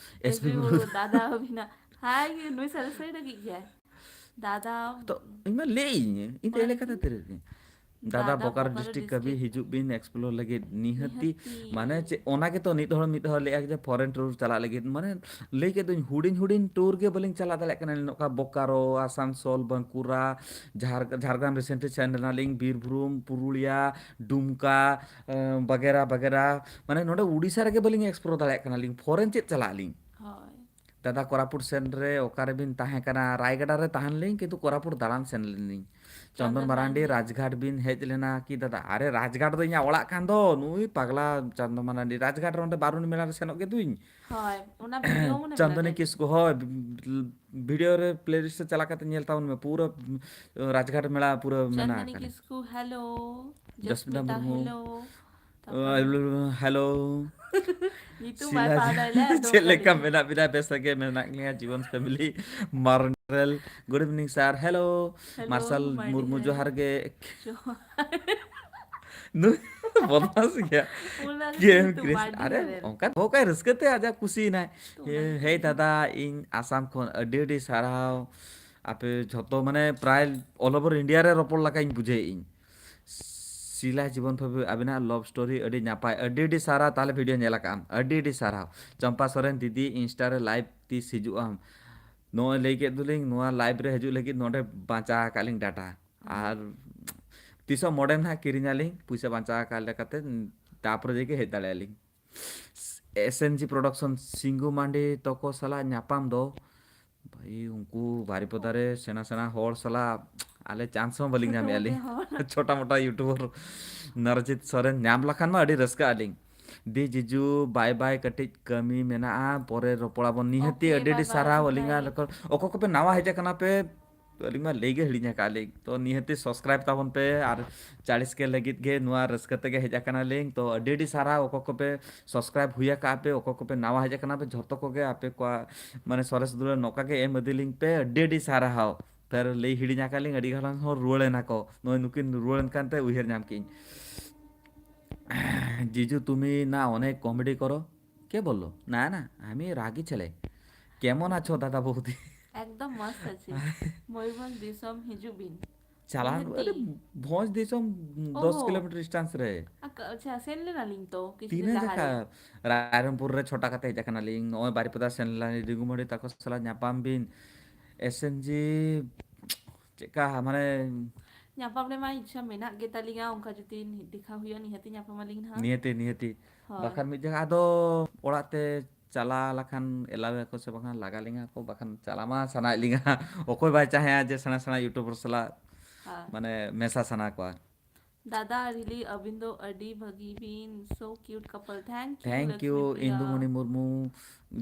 ᱮᱥ ᱯᱤ ᱮᱥ ᱯᱤ ᱵᱩᱨᱩ᱾ ᱵᱩᱨᱩ ᱫᱟᱫᱟ ᱟᱹᱵᱤᱱᱟᱜ᱾ ᱦᱟᱭ, ᱱᱩᱭ ᱥᱟᱹᱨᱤ ᱥᱟᱹᱨᱤ ᱨᱟᱹᱜᱤ ᱜᱮᱭᱟᱭ᱾ ᱫᱟᱫᱟ᱾ ᱛᱚ, ᱤᱧ ᱢᱟ ᱞᱟᱹᱭ ᱤᱧ, ᱤᱧ ᱫᱚ ᱚᱱᱟ ᱮᱲᱮ ᱠᱟᱛᱷᱟ ᱜᱮᱛᱚᱧ᱾ ᱛᱤᱨᱮ ᱨᱟᱹᱜᱤ? ᱫᱟᱫᱟ, ᱫᱟᱫᱟ ᱵᱳᱠᱟᱨᱳ ᱵᱳᱠᱟᱨᱳ ᱰᱤᱥᱴᱨᱤᱠᱴ ᱠᱟᱵᱷᱤ ᱰᱤᱥᱴᱨᱤᱠᱴ᱾ ᱦᱤᱡᱩᱜ ᱵᱤᱱ, ᱮᱠᱥᱯᱞᱳᱨ ᱞᱟᱹᱜᱤᱫ᱾ ᱱᱤᱦᱟᱹᱛᱤ, ᱱᱤᱦᱟᱹᱛᱤ᱾ ᱢᱟᱱᱮ ᱪᱮᱫ, ᱚᱱᱟ ᱜᱮᱛᱚ ᱱᱤᱛ ᱦᱚᱲ ᱢᱤᱫ ᱦᱚᱲ ᱞᱟᱹᱭᱟ ᱡᱮ ᱯᱷᱚᱨᱮᱱ ᱴᱩᱨ ᱪᱟᱞᱟᱜ ᱞᱟᱹᱜᱤᱫ᱾ ᱢᱟᱱᱮ ᱞᱟᱹᱭ ᱠᱮᱫ ᱫᱚᱧ, ᱦᱩᱰᱤᱧ ᱦᱩᱰᱤᱧ ᱴᱩᱨ ᱜᱮ ᱵᱟᱹᱞᱤᱧ ᱪᱟᱞᱟᱣ ᱫᱟᱲᱮᱭᱟᱜ ᱠᱟᱱᱟ᱾ ᱱᱚᱝᱠᱟ ᱵᱳᱠᱟᱨᱳ, ᱟᱥᱟᱱᱥᱳᱞ, ᱵᱟᱸᱠᱩᱲᱟ, ᱡᱷᱟᱲ-, ᱡᱷᱟᱲᱜᱨᱟᱢ ᱨᱤᱥᱮᱱᱴᱞᱤ ᱥᱮᱱ ᱞᱮᱱᱟᱞᱤᱧ, ᱵᱤᱨᱵᱷᱩᱢ, ᱯᱩᱨᱩᱞᱤᱭᱟ, ᱰᱩᱢᱠᱟ, ᱮᱸ, ᱵᱟᱜᱮᱨᱟ ᱵᱟᱜᱮᱨᱟ᱾ ᱢᱟᱱᱮ ᱱᱚᱰᱮ ᱩᱰᱤᱥᱟ ᱨᱮᱜᱮ ᱵᱟᱹᱞᱤᱧ ᱮᱠᱥᱯᱞᱳᱨ ᱫᱟᱲᱮᱭᱟᱜ ᱠᱟᱱᱟᱞᱤᱧ, ᱯᱷᱚᱨᱮᱱ ᱪᱮᱫ ᱪᱟᱞᱟᱜ ᱟᱹᱞᱤᱧ? ᱦᱳᱭ᱾ ᱫᱟᱫᱟ, ᱠᱳᱨᱟᱯᱩᱴ ᱥᱮᱱ ᱨᱮ ᱚᱠᱟᱨᱮᱵᱤᱱ ᱛᱟᱦᱮᱸ ᱠᱟᱱᱟ? ᱨᱟᱭᱜᱟᱰᱟ ᱨᱮ ᱛᱟᱦᱮᱸ ᱞᱮᱱᱟᱹᱧ, ᱠᱤᱱᱛᱩ ᱠᱳᱨᱟᱯᱩᱴ ᱫᱟᱬᱟᱱ ᱥᱮᱱ ᱞᱮᱱᱟᱹᱧ᱾ ᱪᱚᱱᱫᱚᱱ ᱪᱚᱱᱫᱚᱱ ᱢᱟᱨᱟᱱᱰᱤ, ᱢᱟᱨᱟᱱᱰᱤ᱾ ᱨᱟᱡᱽᱜᱷᱟᱴ ᱵᱤᱱ ᱦᱮᱡ ᱞᱮᱱᱟ ᱠᱤ ᱫᱟᱫᱟ? ᱟᱨᱮ, ᱨᱟᱡᱽᱜᱷᱟᱴ ᱫᱚ ᱤᱧᱟᱹᱜ ᱚᱲᱟᱜ ᱠᱟᱱ ᱫᱚ᱾ ᱱᱩᱭ ᱯᱟᱜᱽᱞᱟ ᱪᱚᱱᱫᱚᱱ ᱢᱟᱨᱟᱱᱰᱤ, ᱨᱟᱡᱽᱜᱷᱟᱴ ᱨᱮ ᱚᱸᱰᱮ ᱵᱟᱨᱩᱱᱤ ᱢᱮᱞᱟ ᱨᱮ ᱥᱮᱱᱚᱜ ᱜᱮ ᱫᱩᱧ᱾ ᱦᱳᱭ, ᱚᱱᱟ ᱵᱷᱤᱰᱤᱭᱳ ᱢᱚᱱᱮ ᱪᱟᱸᱫᱚᱱᱤ ᱢᱮᱱᱟᱜᱼᱟ᱾ ᱠᱤᱥᱠᱩ, ᱦᱳᱭ, ᱵᱷᱤᱰᱤᱭᱳ ᱨᱮ ᱯᱞᱮᱞᱤᱥᱴ ᱨᱮ ᱪᱟᱞᱟᱣ ᱠᱟᱛᱮ ᱧᱮᱞ ᱛᱟᱵᱚᱱ ᱢᱮ, ᱯᱩᱨᱟᱹ ᱨᱟᱡᱽᱜᱷᱟᱴ ᱢᱮᱞᱟ ᱯᱩᱨᱟᱹ ᱢᱮᱱᱟᱜ ᱪᱟᱸᱫᱚᱱᱤ ᱟᱠᱟᱫᱟ᱾ ᱠᱤᱥᱠᱩ, ᱦᱮᱞᱳ᱾ ᱡᱚᱥᱢᱤᱛᱟ ᱡᱚᱥᱢᱤᱛᱟ, ᱢᱩᱨᱢᱩ᱾ ᱦᱮᱞᱳ᱾ ᱛᱟᱯᱚᱨᱮ ᱦᱮᱞᱳ᱾ ᱧᱩᱛᱩᱢ ᱵᱟᱭ ᱥᱤᱞᱟ, ᱯᱟᱲᱦᱟᱣ ᱫᱟᱲᱮᱭᱟᱜᱼᱟ, ᱫᱚ ᱪᱮᱫ ᱞᱮᱠᱟ ᱠᱟᱹᱞᱤ᱾ ᱢᱮᱱᱟᱜ ᱵᱤᱱᱟ? ᱵᱮᱥ ᱜᱮ ᱢᱮᱱᱟᱜ ᱞᱤᱧᱟ, ᱡᱤᱵᱚᱱ ᱯᱷᱮᱢᱤᱞᱤ, ᱢᱟᱨᱱᱰᱮᱞ᱾ ᱜᱩᱰ ᱤᱵᱷᱤᱱᱤᱝ ᱥᱟᱨ, ᱦᱮᱞᱳ᱾ ᱦᱮᱞᱳ, ᱢᱟᱨᱥᱟᱞ ᱢᱩᱨᱢᱩ, ᱢᱟᱨᱱᱰᱮᱞ᱾ ᱡᱚᱦᱟᱨ ᱜᱮ᱾ ᱡᱚᱦᱟᱨ᱾ ᱱᱩᱭ ᱵᱚᱫᱢᱟᱥ ᱜᱮᱭᱟ᱾ ᱚᱱᱟ ᱜᱮ ᱜᱮᱢ ᱠᱤᱱᱛᱩ ᱠᱨᱤᱥ-, ᱵᱟᱹᱲᱤᱡ ᱟᱨᱮ, ᱨᱮ᱾ ᱚᱱᱠᱟ ᱫᱚᱦᱚ ᱠᱟᱭ ᱨᱟᱹᱥᱠᱟᱹ ᱛᱮ ᱟᱡᱟᱜ ᱠᱩᱥᱤᱭᱮᱱᱟᱭ᱾ ᱛᱚ, ᱚᱱᱟ ᱮ, ᱜᱮ ᱦᱮᱭ ᱠᱩᱥᱤ᱾ ᱫᱟᱫᱟ, ᱤᱧ ᱟᱥᱟᱢ ᱠᱷᱚᱱ ᱟᱹᱰᱤ ᱟᱹᱰᱤ ᱥᱟᱨᱦᱟᱣ᱾ ᱟᱯᱮ ᱡᱷᱚᱛᱚ ᱢᱟᱱᱮ ᱯᱨᱟᱭ all over India ᱨᱮ ᱨᱚᱯᱚᱲ ᱞᱮᱠᱟᱧ ᱵᱩᱡᱷᱟᱹᱣᱮᱫ ᱟᱹᱧ᱾ ᱥᱤᱞᱟ ᱡᱤᱵᱚᱱ ᱵᱷᱟᱵᱤ, ᱟᱵᱤᱱᱟᱜ ᱞᱚᱵᱷ ᱥᱴᱳᱨᱤ ᱟᱹᱰᱤ ᱱᱟᱯᱟᱭ, ᱟᱹᱰᱤ ᱟᱹᱰᱤ ᱥᱟᱨᱦᱟᱣ᱾ ᱛᱟᱦᱞᱮ ᱵᱷᱤᱰᱤᱭᱳ ᱧᱮᱞ ᱟᱠᱟᱫ ᱟᱢ, ᱟᱹᱰᱤ ᱟᱹᱰᱤ ᱥᱟᱨᱦᱟᱣ᱾ ᱪᱚᱢᱯᱟ ᱥᱚᱨᱮᱱ ᱫᱤᱫᱤ, ᱤᱱᱥᱴᱟ ᱨᱮ ᱞᱟᱭᱤᱵᱷ ᱛᱤᱥ ᱦᱤᱡᱩᱜ ᱟᱢ? ᱱᱚᱜᱼᱚᱭ ᱞᱟᱹᱭ ᱠᱮᱫ ᱫᱚᱞᱤᱧ, ᱱᱚᱣᱟ ᱞᱟᱭᱤᱵᱷ ᱨᱮ ᱦᱤᱡᱩᱜ ᱞᱟᱹᱜᱤᱫ ᱱᱚᱰᱮ ᱵᱟᱸᱪᱟ ᱟᱠᱟᱫ ᱞᱤᱧ ᱰᱟᱴᱟ᱾ ᱦᱩᱸ᱾ ᱟᱨ ᱛᱤᱥᱚᱜ ᱢᱚᱰᱮᱢ ᱱᱟᱦᱟᱜ ᱠᱤᱨᱤᱧ ᱟᱹᱞᱤᱧ, ᱯᱩᱭᱥᱟᱹ ᱵᱟᱧᱪᱟᱣ ᱟᱠᱟᱫ ᱞᱮᱠᱟᱛᱮ᱾ ᱛᱟᱯᱚᱨᱮ ᱡᱮᱠᱤ ᱦᱮᱡ ᱫᱟᱲᱮᱭᱟᱜᱼᱟ ᱞᱤᱧ᱾ S N G Production, ᱥᱤᱝᱜᱩ ᱢᱟᱱᱰᱤ ᱛᱟᱠᱚ ᱥᱟᱞᱟᱜ ᱧᱟᱯᱟᱢ ᱫᱚ, ᱵᱷᱟᱹᱭ, ᱩᱱᱠᱩ ᱵᱟᱨᱤᱯᱚᱫᱟ ᱨᱮ ᱥᱮᱬᱟ ᱥᱮᱬᱟ ᱦᱚᱲ ᱥᱟᱞᱟᱜ ᱟᱞᱮ ᱪᱟᱱᱥ ᱦᱚᱸ ᱵᱟᱹᱞᱤᱧ ᱪᱷᱳᱴᱟ ᱧᱟᱢᱮᱫᱼᱟ ᱞᱤᱧ᱾ ᱢᱳᱴᱟ ᱦᱚᱲ᱾ ᱪᱷᱳᱴᱟ ᱢᱳᱴᱟ YouTuber ᱱᱚᱨᱡᱤᱛ ᱥᱚᱨᱮᱱ ᱧᱟᱢ ᱞᱮᱠᱷᱟᱱ ᱢᱟ ᱟᱹᱰᱤ ᱨᱟᱹᱥᱠᱟᱹᱜ ᱟᱹᱞᱤᱧ᱾ ᱫᱤ ᱡᱤᱡᱩ, ᱵᱟᱭ ᱵᱟᱭ, ᱠᱟᱹᱴᱤᱡ ᱠᱟᱹᱢᱤ ᱢᱮᱱᱟᱜᱼᱟ, ᱯᱚᱨᱮ ᱨᱚᱯᱚᱲᱟᱵᱚᱱ᱾ ᱱᱤᱦᱟᱹᱛᱤ ᱳᱠᱮ, ᱟᱹᱰᱤ ᱵᱟᱭ ᱟᱹᱰᱤ ᱵᱟᱭ, ᱥᱟᱨᱦᱟᱣ᱾ ᱵᱟᱭ ᱟᱹᱞᱤᱧᱟᱜ ᱵᱟᱭ᱾ ᱞᱮᱠᱟ, ᱚᱠᱚᱭ ᱠᱚᱯᱮ ᱱᱟᱣᱟ ᱦᱮᱡ ᱟᱠᱟᱱᱟ ᱯᱮ, ᱟᱹᱞᱤᱧ ᱢᱟ ᱞᱟᱹᱭ ᱜᱮ ᱦᱤᱲᱤᱧ ᱟᱠᱟᱫ ᱞᱤᱧ᱾ ᱛᱚ ᱱᱤᱦᱟᱹᱛᱤ subscribe ᱛᱟᱵᱚᱱ ᱯᱮ, ᱟᱨ ᱪᱟᱞᱤᱥ ᱠᱮ ᱞᱟᱹᱜᱤᱫ ᱜᱮ ᱱᱚᱣᱟ ᱨᱟᱹᱥᱠᱟᱹ ᱛᱮᱜᱮ ᱦᱮᱡ ᱟᱠᱟᱱᱟ ᱞᱤᱧ᱾ ᱛᱚ ᱟᱹᱰᱤ ᱟᱹᱰᱤ ᱥᱟᱨᱦᱟᱣ ᱚᱠᱚᱭ ᱠᱚᱯᱮ subscribe ᱦᱩᱭ ᱟᱠᱟᱫ ᱯᱮ, ᱚᱠᱚᱭ ᱠᱚᱯᱮ ᱱᱟᱣᱟ ᱦᱮᱡ ᱟᱠᱟᱱᱟ ᱯᱮ, ᱡᱷᱚᱛᱚ ᱠᱚᱜᱮ ᱟᱯᱮ ᱠᱚᱣᱟᱜ ᱢᱟᱱᱮ ᱥᱚᱨᱮᱥ ᱫᱩᱞᱟᱹᱲ ᱱᱚᱝᱠᱟ ᱜᱮ ᱮᱢ ᱤᱫᱤ ᱞᱤᱧ ᱯᱮ᱾ ᱟᱹᱰᱤ ᱟᱹᱰᱤ ᱥᱟᱨᱦᱟᱣ᱾ ᱯᱷᱮᱨ ᱞᱟᱹᱭ ᱦᱤᱲᱤᱧ ᱟᱠᱟᱫ ᱞᱤᱧ, ᱟᱹᱰᱤ ᱜᱟᱱ ᱦᱚᱲ ᱨᱩᱣᱟᱹᱲ ᱮᱱᱟ ᱠᱚ, ᱱᱚᱜᱼᱚᱭ ᱱᱩᱠᱤᱱ ᱨᱩᱣᱟᱹᱲ ᱮᱱ ᱠᱟᱱ ᱛᱮ ᱩᱭᱦᱟᱹᱨ ᱧᱟᱢ ᱠᱮᱫ ᱤᱧ᱾ জিজু, তুমি না অনেক কমেডি করো। কে বললো? না, না, আমি রাগী ছেলে। কেমন আছো দাদা বৌদি? একদম ᱢᱚᱡᱽ ᱟᱪᱷᱮ᱾ ᱢᱚᱭᱩᱨᱵᱷᱚᱸᱡᱽ ᱫᱤᱥᱚᱢ ᱦᱤᱡᱩᱜ ᱵᱤᱱ᱾ ᱪᱟᱞᱟᱣ, ᱱᱤᱦᱟᱹᱛᱤ᱾ ᱟᱨᱮ, ᱵᱷᱚᱸᱡᱽ ᱫᱤᱥᱚᱢ ᱫᱚᱥ ᱚᱦᱚ᱾ ᱠᱤᱞᱳᱢᱤᱴᱟᱨ ᱰᱤᱥᱴᱮᱱᱥ ᱨᱮ᱾ ᱟᱠ-, ᱟᱪᱪᱷᱟ, ᱥᱮᱱ ᱞᱮᱱᱟᱞᱤᱧ ᱛᱚ ᱠᱤᱪᱷᱩ ᱫᱤᱱ ᱛᱤᱱᱟᱹᱜ ᱞᱟᱦᱟ ᱨᱮ᱾ ᱡᱟᱠᱷᱟ? ᱨᱟᱭᱨᱚᱝᱯᱩᱨ ᱨᱮ ᱪᱷᱚᱴᱟ ᱠᱟᱛᱮ ᱦᱮᱡ ᱟᱠᱟᱱᱟᱞᱤᱧ᱾ ᱱᱚᱜᱼᱚᱭ ᱵᱟᱨᱤᱯᱚᱫᱟ ᱥᱮᱱ ᱞᱮᱱᱟᱞᱤᱧ, ᱰᱤᱝᱜᱩᱢᱟᱹᱲᱤ ᱛᱟᱠᱚ ᱥᱟᱞᱟᱜ ᱧᱟᱯᱟᱢ ᱵᱤᱱ᱾ S N G ᱪᱮᱫᱠᱟ, ᱢᱟᱱᱮ? ᱧᱟᱯᱟᱢ ᱨᱮᱢᱟ ᱤᱪᱪᱷᱟ ᱢᱮᱱᱟᱜ ᱜᱮᱛᱟᱞᱤᱧᱟ, ᱚᱱᱠᱟ ᱡᱩᱫᱤ ᱫᱮᱠᱷᱟ ᱦᱩᱭᱩᱜᱼᱟ, ᱱᱤᱦᱟᱹᱛᱤ ᱧᱟᱯᱟᱢ ᱟᱹᱞᱤᱧ ᱱᱟᱦᱟᱜ᱾ ᱱᱤᱦᱟᱹᱛᱤ, ᱱᱤᱦᱟᱹᱛᱤ᱾ ᱦᱳᱭ᱾ ᱵᱟᱠᱷᱟᱱ ᱢᱤᱫ ᱡᱟᱭᱜᱟ ᱟᱫᱚ ᱚᱲᱟᱜ ᱛᱮ ᱪᱟᱞᱟᱣ ᱞᱮᱠᱷᱟᱱ ᱮᱞᱟᱣ ᱟᱠᱚ ᱥᱮ ᱵᱟᱝᱟ, ᱞᱟᱜᱟ ᱞᱤᱧᱟ ᱠᱚ, ᱵᱟᱠᱷᱟᱱ ᱪᱟᱞᱟᱣ ᱢᱟ ᱥᱟᱱᱟᱭᱮᱫ ᱞᱤᱧᱟ᱾ ᱚᱠᱚᱭ ᱵᱟᱭ ᱪᱟᱦᱮᱸᱭᱟ ᱡᱮ ᱥᱮᱬᱟ ᱥᱮᱬᱟ YouTuber ᱥᱟᱞᱟᱜ ᱦᱮᱸ᱾ ᱢᱟᱱᱮ ᱢᱮᱥᱟ ᱥᱟᱱᱟ ᱠᱚᱣᱟ᱾ ᱫᱟᱫᱟ ᱟᱨ ᱦᱤᱞᱤ, ᱟᱹᱵᱤᱱ ᱫᱚ ᱟᱹᱰᱤ ᱵᱷᱟᱹᱜᱤ ᱵᱤᱱ, so cute couple, thank you, thank Lakshmi you, Priya. Indumoni Murmu.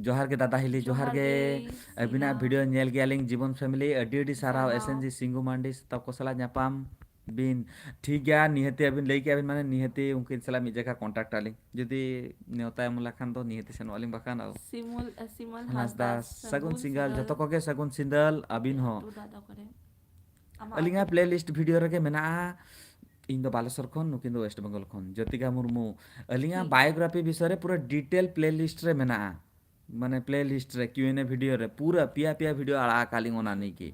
ᱡᱚᱦᱟᱨ ᱜᱮ ᱫᱟᱫᱟ ᱦᱤᱞᱤ, ᱡᱚᱦᱟᱨ ᱡᱚᱦᱟᱨ ᱜᱮ᱾ ᱜᱮ, ᱟᱹᱵᱤᱱᱟᱜ ᱥᱤᱱᱟ᱾ ᱵᱷᱤᱰᱤᱭᱳ ᱧᱮᱞ ᱜᱮᱭᱟᱞᱤᱧ, ᱡᱤᱵᱚᱱ ᱯᱷᱮᱢᱤᱞᱤ, ᱟᱹᱰᱤ ᱟᱹᱰᱤ ᱥᱟᱨᱦᱟᱣ᱾ ᱥᱟᱨᱦᱟᱣ᱾ S N G ᱥᱤᱝᱜᱩ ᱢᱟᱱᱰᱤ ᱛᱟᱠᱚ ᱥᱟᱞᱟᱜ ᱧᱟᱯᱟᱢ ᱵᱤᱱ᱾ ᱴᱷᱤᱠ ᱜᱮᱭᱟ, ᱱᱤᱦᱟᱹᱛᱤ ᱟᱹᱵᱤᱱ ᱞᱟᱹᱭ ᱠᱮᱜᱼᱟ ᱵᱤᱱ, ᱢᱟᱱᱮ ᱱᱤᱦᱟᱹᱛᱤ ᱩᱱᱠᱤᱱ ᱥᱟᱞᱟᱜ ᱢᱤᱫ ᱡᱟᱭᱜᱟ ᱠᱚᱱᱴᱟᱠᱴ ᱟᱹᱞᱤᱧ, ᱡᱩᱫᱤ ᱱᱮᱣᱛᱟ ᱮᱢ ᱞᱮᱠᱷᱟᱱ ᱫᱚ ᱱᱤᱦᱟᱹᱛᱤ ᱥᱮᱱᱚᱜ ᱟᱹᱞᱤᱧ, ᱵᱟᱠᱷᱟᱱ ᱟᱫᱚ ᱥᱤᱢᱚᱞ, ᱥᱤᱢᱚᱞ ᱦᱟᱸᱥᱫᱟ, ᱦᱟᱸᱥᱫᱟ, ᱥᱟᱹᱜᱩᱱ ᱥᱟᱹᱜᱩᱱ ᱥᱤᱸᱜᱟᱞ, ᱥᱤᱸᱜᱟᱞ᱾ ᱡᱚᱛᱚ ᱠᱚᱜᱮ ᱥᱟᱹᱜᱩᱱ ᱥᱤᱸᱫᱟᱹᱞ, ᱟᱹᱵᱤᱱ ᱦᱚᱸ᱾ ᱴᱩᱰᱩ ᱫᱟᱫᱟ ᱚᱠᱟᱨᱮ? ᱟᱢᱟᱜ ᱟᱹᱞᱤᱧᱟᱜ ᱟᱹᱛᱩ? ᱯᱞᱮᱞᱤᱥᱴ ᱵᱷᱤᱰᱤᱭᱳ ᱨᱮᱜᱮ ᱢᱮᱱᱟᱜᱼᱟ᱾ ᱤᱧ ᱫᱚ ᱵᱟᱞᱮᱥᱚᱨ ᱠᱷᱚᱱ, ᱱᱩᱠᱤᱱ ᱫᱚ ᱳᱭᱮᱥᱴ ᱵᱮᱝᱜᱚᱞ ᱠᱷᱚᱱ᱾ ᱡᱳᱛᱤᱠᱟ ᱢᱩᱨᱢᱩ, ᱟᱹᱞᱤᱧᱟᱜ ᱴᱷᱤᱠ᱾ ᱵᱟᱭᱳᱜᱨᱟᱯᱷᱤ ᱵᱤᱥᱚᱭ ᱨᱮ ᱯᱩᱨᱟᱹ ᱰᱤᱴᱮᱞ ᱯᱞᱮᱞᱤᱥᱴ ᱨᱮ ᱢᱮᱱᱟᱜᱼᱟ᱾ ᱢᱟᱱᱮ ᱯᱞᱮᱞᱤᱥᱴ ᱨᱮ, Q and A ᱵᱷᱤᱰᱤᱭᱳ ᱨᱮ ᱯᱩᱨᱟᱹ ᱯᱮᱭᱟ ᱯᱮᱭᱟ ᱵᱷᱤᱰᱤᱭᱳ ᱟᱲᱟᱜ ᱟᱠᱟᱫ ᱞᱤᱧ ᱚᱱᱟ ᱱᱤᱭᱮ ᱜᱮ᱾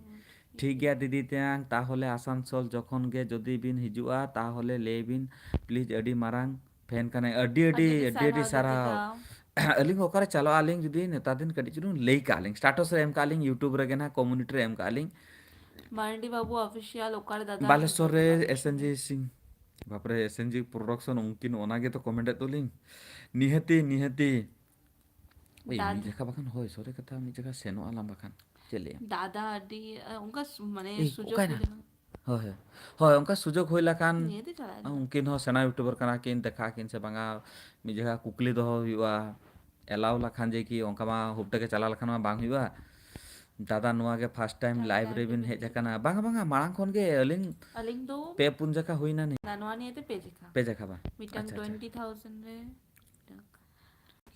ᱴᱷᱤᱠ ᱜᱮᱭᱟ ᱫᱤᱫᱤ ᱛᱮᱭᱟᱝ, ᱛᱟᱦᱚᱞᱮ ᱟᱥᱟᱱᱥᱳᱞ ᱡᱚᱠᱷᱚᱱ ᱜᱮ ᱡᱩᱫᱤ ᱵᱤᱱ ᱦᱤᱡᱩᱜᱼᱟ, ᱛᱟᱦᱚᱞᱮ ᱞᱟᱹᱭ ᱵᱤᱱ ᱯᱞᱤᱡ, ᱟᱹᱰᱤ ᱢᱟᱨᱟᱝ ᱯᱷᱮᱱ ᱠᱟᱱᱟᱭ᱾ ᱟᱹᱰᱤ, ᱟᱹᱰᱤ, ᱟᱹᱰᱤ, ᱟᱹᱰᱤ ᱟᱹᱰᱤ ᱥᱟᱨᱦᱟᱣ, ᱥᱟᱨᱦᱟᱣ᱾ ᱡᱳᱛᱤᱠᱟ᱾ ᱟᱹᱞᱤᱧ ᱚᱠᱟᱨᱮ ᱪᱟᱞᱟᱜ ᱟᱹᱞᱤᱧ ᱡᱩᱫᱤ ᱱᱮᱛᱟᱨ ᱫᱤᱱ ᱠᱟᱹᱴᱤᱡ ᱪᱩᱞᱩᱝ ᱞᱟᱹᱭ ᱠᱟᱜ ᱞᱤᱧ, ᱥᱴᱟᱴᱟᱥ ᱨᱮ ᱮᱢ ᱠᱟᱜ ᱞᱤᱧ, YouTube ᱨᱮᱜᱮ ᱱᱟᱦᱟᱜ ᱠᱚᱢᱩᱱᱤᱴᱤ ᱨᱮ ᱮᱢ ᱠᱟᱜ ᱞᱤᱧ᱾ ᱢᱟᱨᱰᱤ ᱵᱟᱹᱵᱩ ᱚᱯᱷᱤᱥᱤᱭᱟᱞ ᱚᱠᱟᱨᱮ ᱫᱟᱫᱟ? ᱵᱟᱞᱮᱥᱚᱨ ᱨᱮ ᱦᱤᱡᱩᱜ ᱠᱟᱱᱟ? S N G ᱥᱤᱝ᱾ ᱵᱟᱯᱨᱮ, ᱮᱥ ᱮᱱ ᱡᱤ Production, ᱩᱱᱠᱤᱱ ᱚᱱᱟ ᱜᱮᱛᱚ comment ᱮᱫ ᱫᱚᱞᱤᱧ᱾ ᱱᱤᱦᱟᱹᱛᱤ, ᱱᱤᱦᱟᱹᱛᱤ᱾ ᱮᱭ, ᱢᱤᱫ ᱫᱟᱫᱟ᱾ ᱡᱟᱠᱷᱟ ᱵᱟᱠᱷᱟᱱ, ᱦᱳᱭ, ᱥᱚᱨᱮ ᱠᱟᱛᱷᱟ, ᱢᱤᱫ ᱡᱟᱠᱷᱟ ᱥᱮᱱᱚᱜ ᱟᱞᱟᱝ ᱵᱟᱠᱷᱟᱱ᱾ ᱪᱮᱫ ᱞᱟᱹᱭᱟ? ᱫᱟᱫᱟ ᱟᱹᱰᱤ, ᱟ, ᱚᱱᱠᱟ ᱥᱩ-, ᱢᱟᱱᱮ ᱮᱭ, ᱥᱩᱡᱳᱜᱽ ᱚᱠᱟᱭᱱᱟ? ᱦᱩᱭ ᱞᱮᱱᱟ᱾ ᱦᱳᱭ, ᱦᱳᱭ᱾ ᱦᱳᱭ, ᱚᱱᱠᱟ ᱥᱩᱡᱳᱜᱽ ᱦᱩᱭ ᱞᱮᱠᱷᱟᱱ, ᱱᱤᱭᱟᱹ ᱫᱚ ᱪᱟᱞᱟᱜ ᱟᱹᱧ᱾ ᱩᱱᱠᱤᱱ ᱦᱚᱸ ᱥᱮᱱᱟ YouTuber ᱠᱟᱱᱟ ᱠᱤᱱ, ᱫᱮᱠᱷᱟᱜ ᱟᱹᱠᱤᱱ ᱥᱮ ᱵᱟᱝᱟ, ᱢᱤᱫ ᱡᱟᱭᱜᱟ ᱠᱩᱠᱞᱤ ᱫᱚᱦᱚ ᱦᱩᱭᱩᱜᱼᱟ, allow ᱞᱮᱠᱷᱟᱱ ᱡᱮ ᱠᱤ ᱚᱱᱠᱟ ᱢᱟ ᱦᱩᱯᱴᱟᱹ ᱜᱮ ᱪᱟᱞᱟᱣ ᱞᱮᱠᱷᱟᱱ ᱢᱟ ᱵᱟᱝ ᱦᱩᱭᱩᱜᱼᱟ᱾ ᱫᱟᱫᱟ, ᱱᱚᱣᱟ ᱜᱮ first time ᱪᱟᱞᱟᱜ live ᱴᱟᱭᱤᱢ ᱨᱮᱵᱤᱱ ᱨᱮᱵᱤᱱ ᱦᱮᱡ ᱦᱤᱡᱩᱜ ᱟᱠᱟᱱᱟ? ᱵᱟᱝᱟ, ᱵᱟᱝᱟ, ᱢᱟᱲᱟᱝ ᱠᱷᱚᱱ ᱜᱮ ᱟᱹᱞᱤᱧ ᱟᱹᱞᱤᱧ ᱫᱚ ᱯᱮ ᱯᱩᱱ ᱡᱟᱠᱷᱟ ᱦᱩᱭᱱᱟ ᱱᱤ᱾ ᱱᱟ-, ᱱᱚᱣᱟ ᱱᱤᱭᱮ ᱛᱮ ᱯᱮ ᱡᱟᱠᱷᱟ᱾ ᱯᱮ ᱡᱟᱠᱷᱟ ᱵᱟᱝ? ᱢᱤᱫᱴᱟᱝ ᱟᱪᱪᱷᱟ, ᱟᱪᱪᱷᱟ᱾ ᱴᱩᱭᱮᱱᱴᱤ ᱛᱷᱟᱣᱡᱮᱱᱰ ᱨᱮ, ᱢᱤᱫᱴᱟᱝ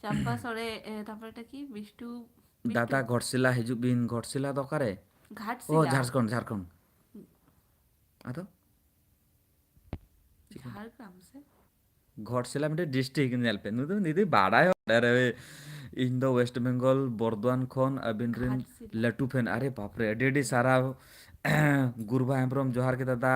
ᱪᱟᱢᱯᱟ ᱥᱚᱲᱮ, ᱮ, ᱛᱟᱨᱯᱚᱨᱮ ᱮᱴᱟᱜ ᱠᱤ? ᱵᱤᱥᱴᱩ, ᱫᱟᱫᱟ, ᱵᱤᱥᱴᱩ? ᱜᱷᱚᱴᱥᱤᱞᱟ ᱦᱤᱡᱩᱜ ᱵᱤᱱ᱾ ᱜᱷᱚᱴᱥᱤᱞᱟ ᱫᱚ ᱚᱠᱟᱨᱮ? ᱚ, ᱜᱷᱟᱴᱥᱤᱞᱟ᱾ ᱡᱷᱟᱲᱠᱷᱚᱸᱰ, ᱡᱷᱟᱲᱠᱷᱚᱸᱰ᱾ ᱟᱫᱚ? ᱪᱤᱠᱟᱹ? ᱡᱷᱟᱲᱜᱨᱟᱢ ᱥᱮ? ᱜᱷᱚᱴᱥᱤᱞᱟ ᱢᱤᱫᱴᱮᱱ district, ᱧᱮᱞ ᱯᱮ, ᱱᱩᱭ ᱫᱚ, ᱱᱩᱭ ᱫᱚᱭ ᱵᱟᱲᱟᱭᱟ᱾ ᱟᱨᱮ, ᱤᱧ ᱫᱚ West Bengal ᱵᱚᱨᱫᱷᱚᱣᱟᱱ ᱠᱷᱚᱱ ᱟᱹᱵᱤᱱ ᱨᱮᱱ ᱜᱷᱟᱴᱥᱤᱞᱟ᱾ ᱞᱟᱹᱴᱩ fan᱾ ᱟᱨᱮ ᱵᱟᱯᱨᱮ, ᱟᱹᱰᱤ ᱟᱹᱰᱤ ᱥᱟᱨᱦᱟᱣ᱾ ᱜᱩᱨᱵᱟ ᱦᱮᱢᱵᱨᱚᱢ, ᱡᱚᱦᱟᱨ ᱜᱮ ᱫᱟᱫᱟ᱾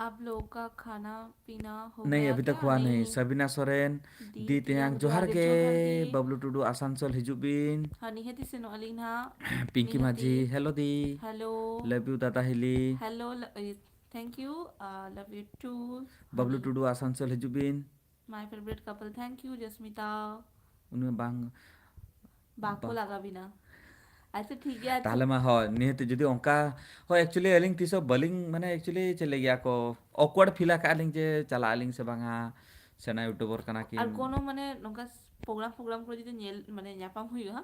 आप लोग का खाना पीना हो नहीं, गया अभी तक क्या? हुआ नहीं। नहीं। ᱥᱟᱵᱤᱱᱟ ᱥᱚᱨᱮᱱ, ᱫᱤ ᱫᱤ ᱛᱮᱭᱟᱝ, ᱛᱮᱭᱟᱝ, ᱡᱚᱦᱟᱨ ᱡᱚᱦᱟᱨ ᱜᱮ, ᱜᱮ᱾ ᱡᱚᱦᱟᱨ ᱜᱮ᱾ ᱵᱟᱵᱞᱩ ᱴᱩᱰᱩ, ᱟᱥᱟᱱᱥᱳᱞ ᱦᱤᱡᱩᱜ ᱵᱤᱱ᱾ ᱦᱮᱸ, ᱱᱤᱦᱟᱹᱛᱤ ᱥᱮᱱᱚᱜ ᱟᱹᱞᱤᱧ ᱱᱟᱦᱟᱜ᱾ ᱯᱤᱝᱠᱤ ᱱᱤᱦᱟᱹᱛᱤ᱾ ᱢᱟᱹᱡᱷᱤ, hello the. Hello. Love you ᱫᱟᱫᱟ ᱦᱤᱞᱤ᱾ Hello, lo-, eh, thank you. Uh, love you too. Bablu Honey. ᱴᱩᱰᱩ, ᱟᱥᱟᱱᱥᱳᱞ ᱦᱤᱡᱩᱜ ᱵᱤᱱ᱾ My favorite couple. Thank you, ᱡᱚᱥᱢᱤᱛᱟ᱾ ᱩᱱᱤ ᱦᱚᱸ ᱵᱟᱝ᱾ ᱵᱟᱠᱚ ᱵᱟᱝ᱾ ᱞᱟᱜᱟᱣ ᱵᱤᱱᱟ᱾ ᱟᱪᱪᱷᱟ, ᱴᱷᱤᱠ ᱜᱮᱭᱟ, ᱟᱪᱪᱷᱟ᱾ ᱛᱟᱦᱚᱞᱮ ᱢᱟ, ᱦᱳᱭ, ᱱᱤᱦᱟᱹᱛ ᱡᱩᱫᱤ ᱚᱱᱠᱟ, ᱦᱳᱭ, actually ᱟᱹᱞᱤᱧ ᱛᱤᱥ ᱦᱚᱸ ᱵᱟᱹᱞᱤᱧ, ᱢᱟᱱᱮ, actually ᱪᱮᱫ ᱞᱟᱹᱭ ᱜᱮᱭᱟ ᱠᱚ, awkward feel ᱟᱠᱟᱫ ᱞᱤᱧ ᱡᱮ ᱪᱟᱞᱟᱜ ᱟᱹᱞᱤᱧ ᱥᱮ ᱵᱟᱝᱟ, ᱥᱮᱱᱟ YouTuber ᱠᱟᱱᱟ ᱟᱨ ᱠᱤᱱ᱾ ᱠᱳᱱᱳ, ᱢᱟᱱᱮ, ᱱᱚᱝᱠᱟ program, program ᱠᱚᱨᱮ ᱡᱩᱫᱤ ᱧᱮᱞ, ᱢᱟᱱᱮ, ᱧᱟᱯᱟᱢ ᱦᱩᱭᱩᱜᱼᱟ,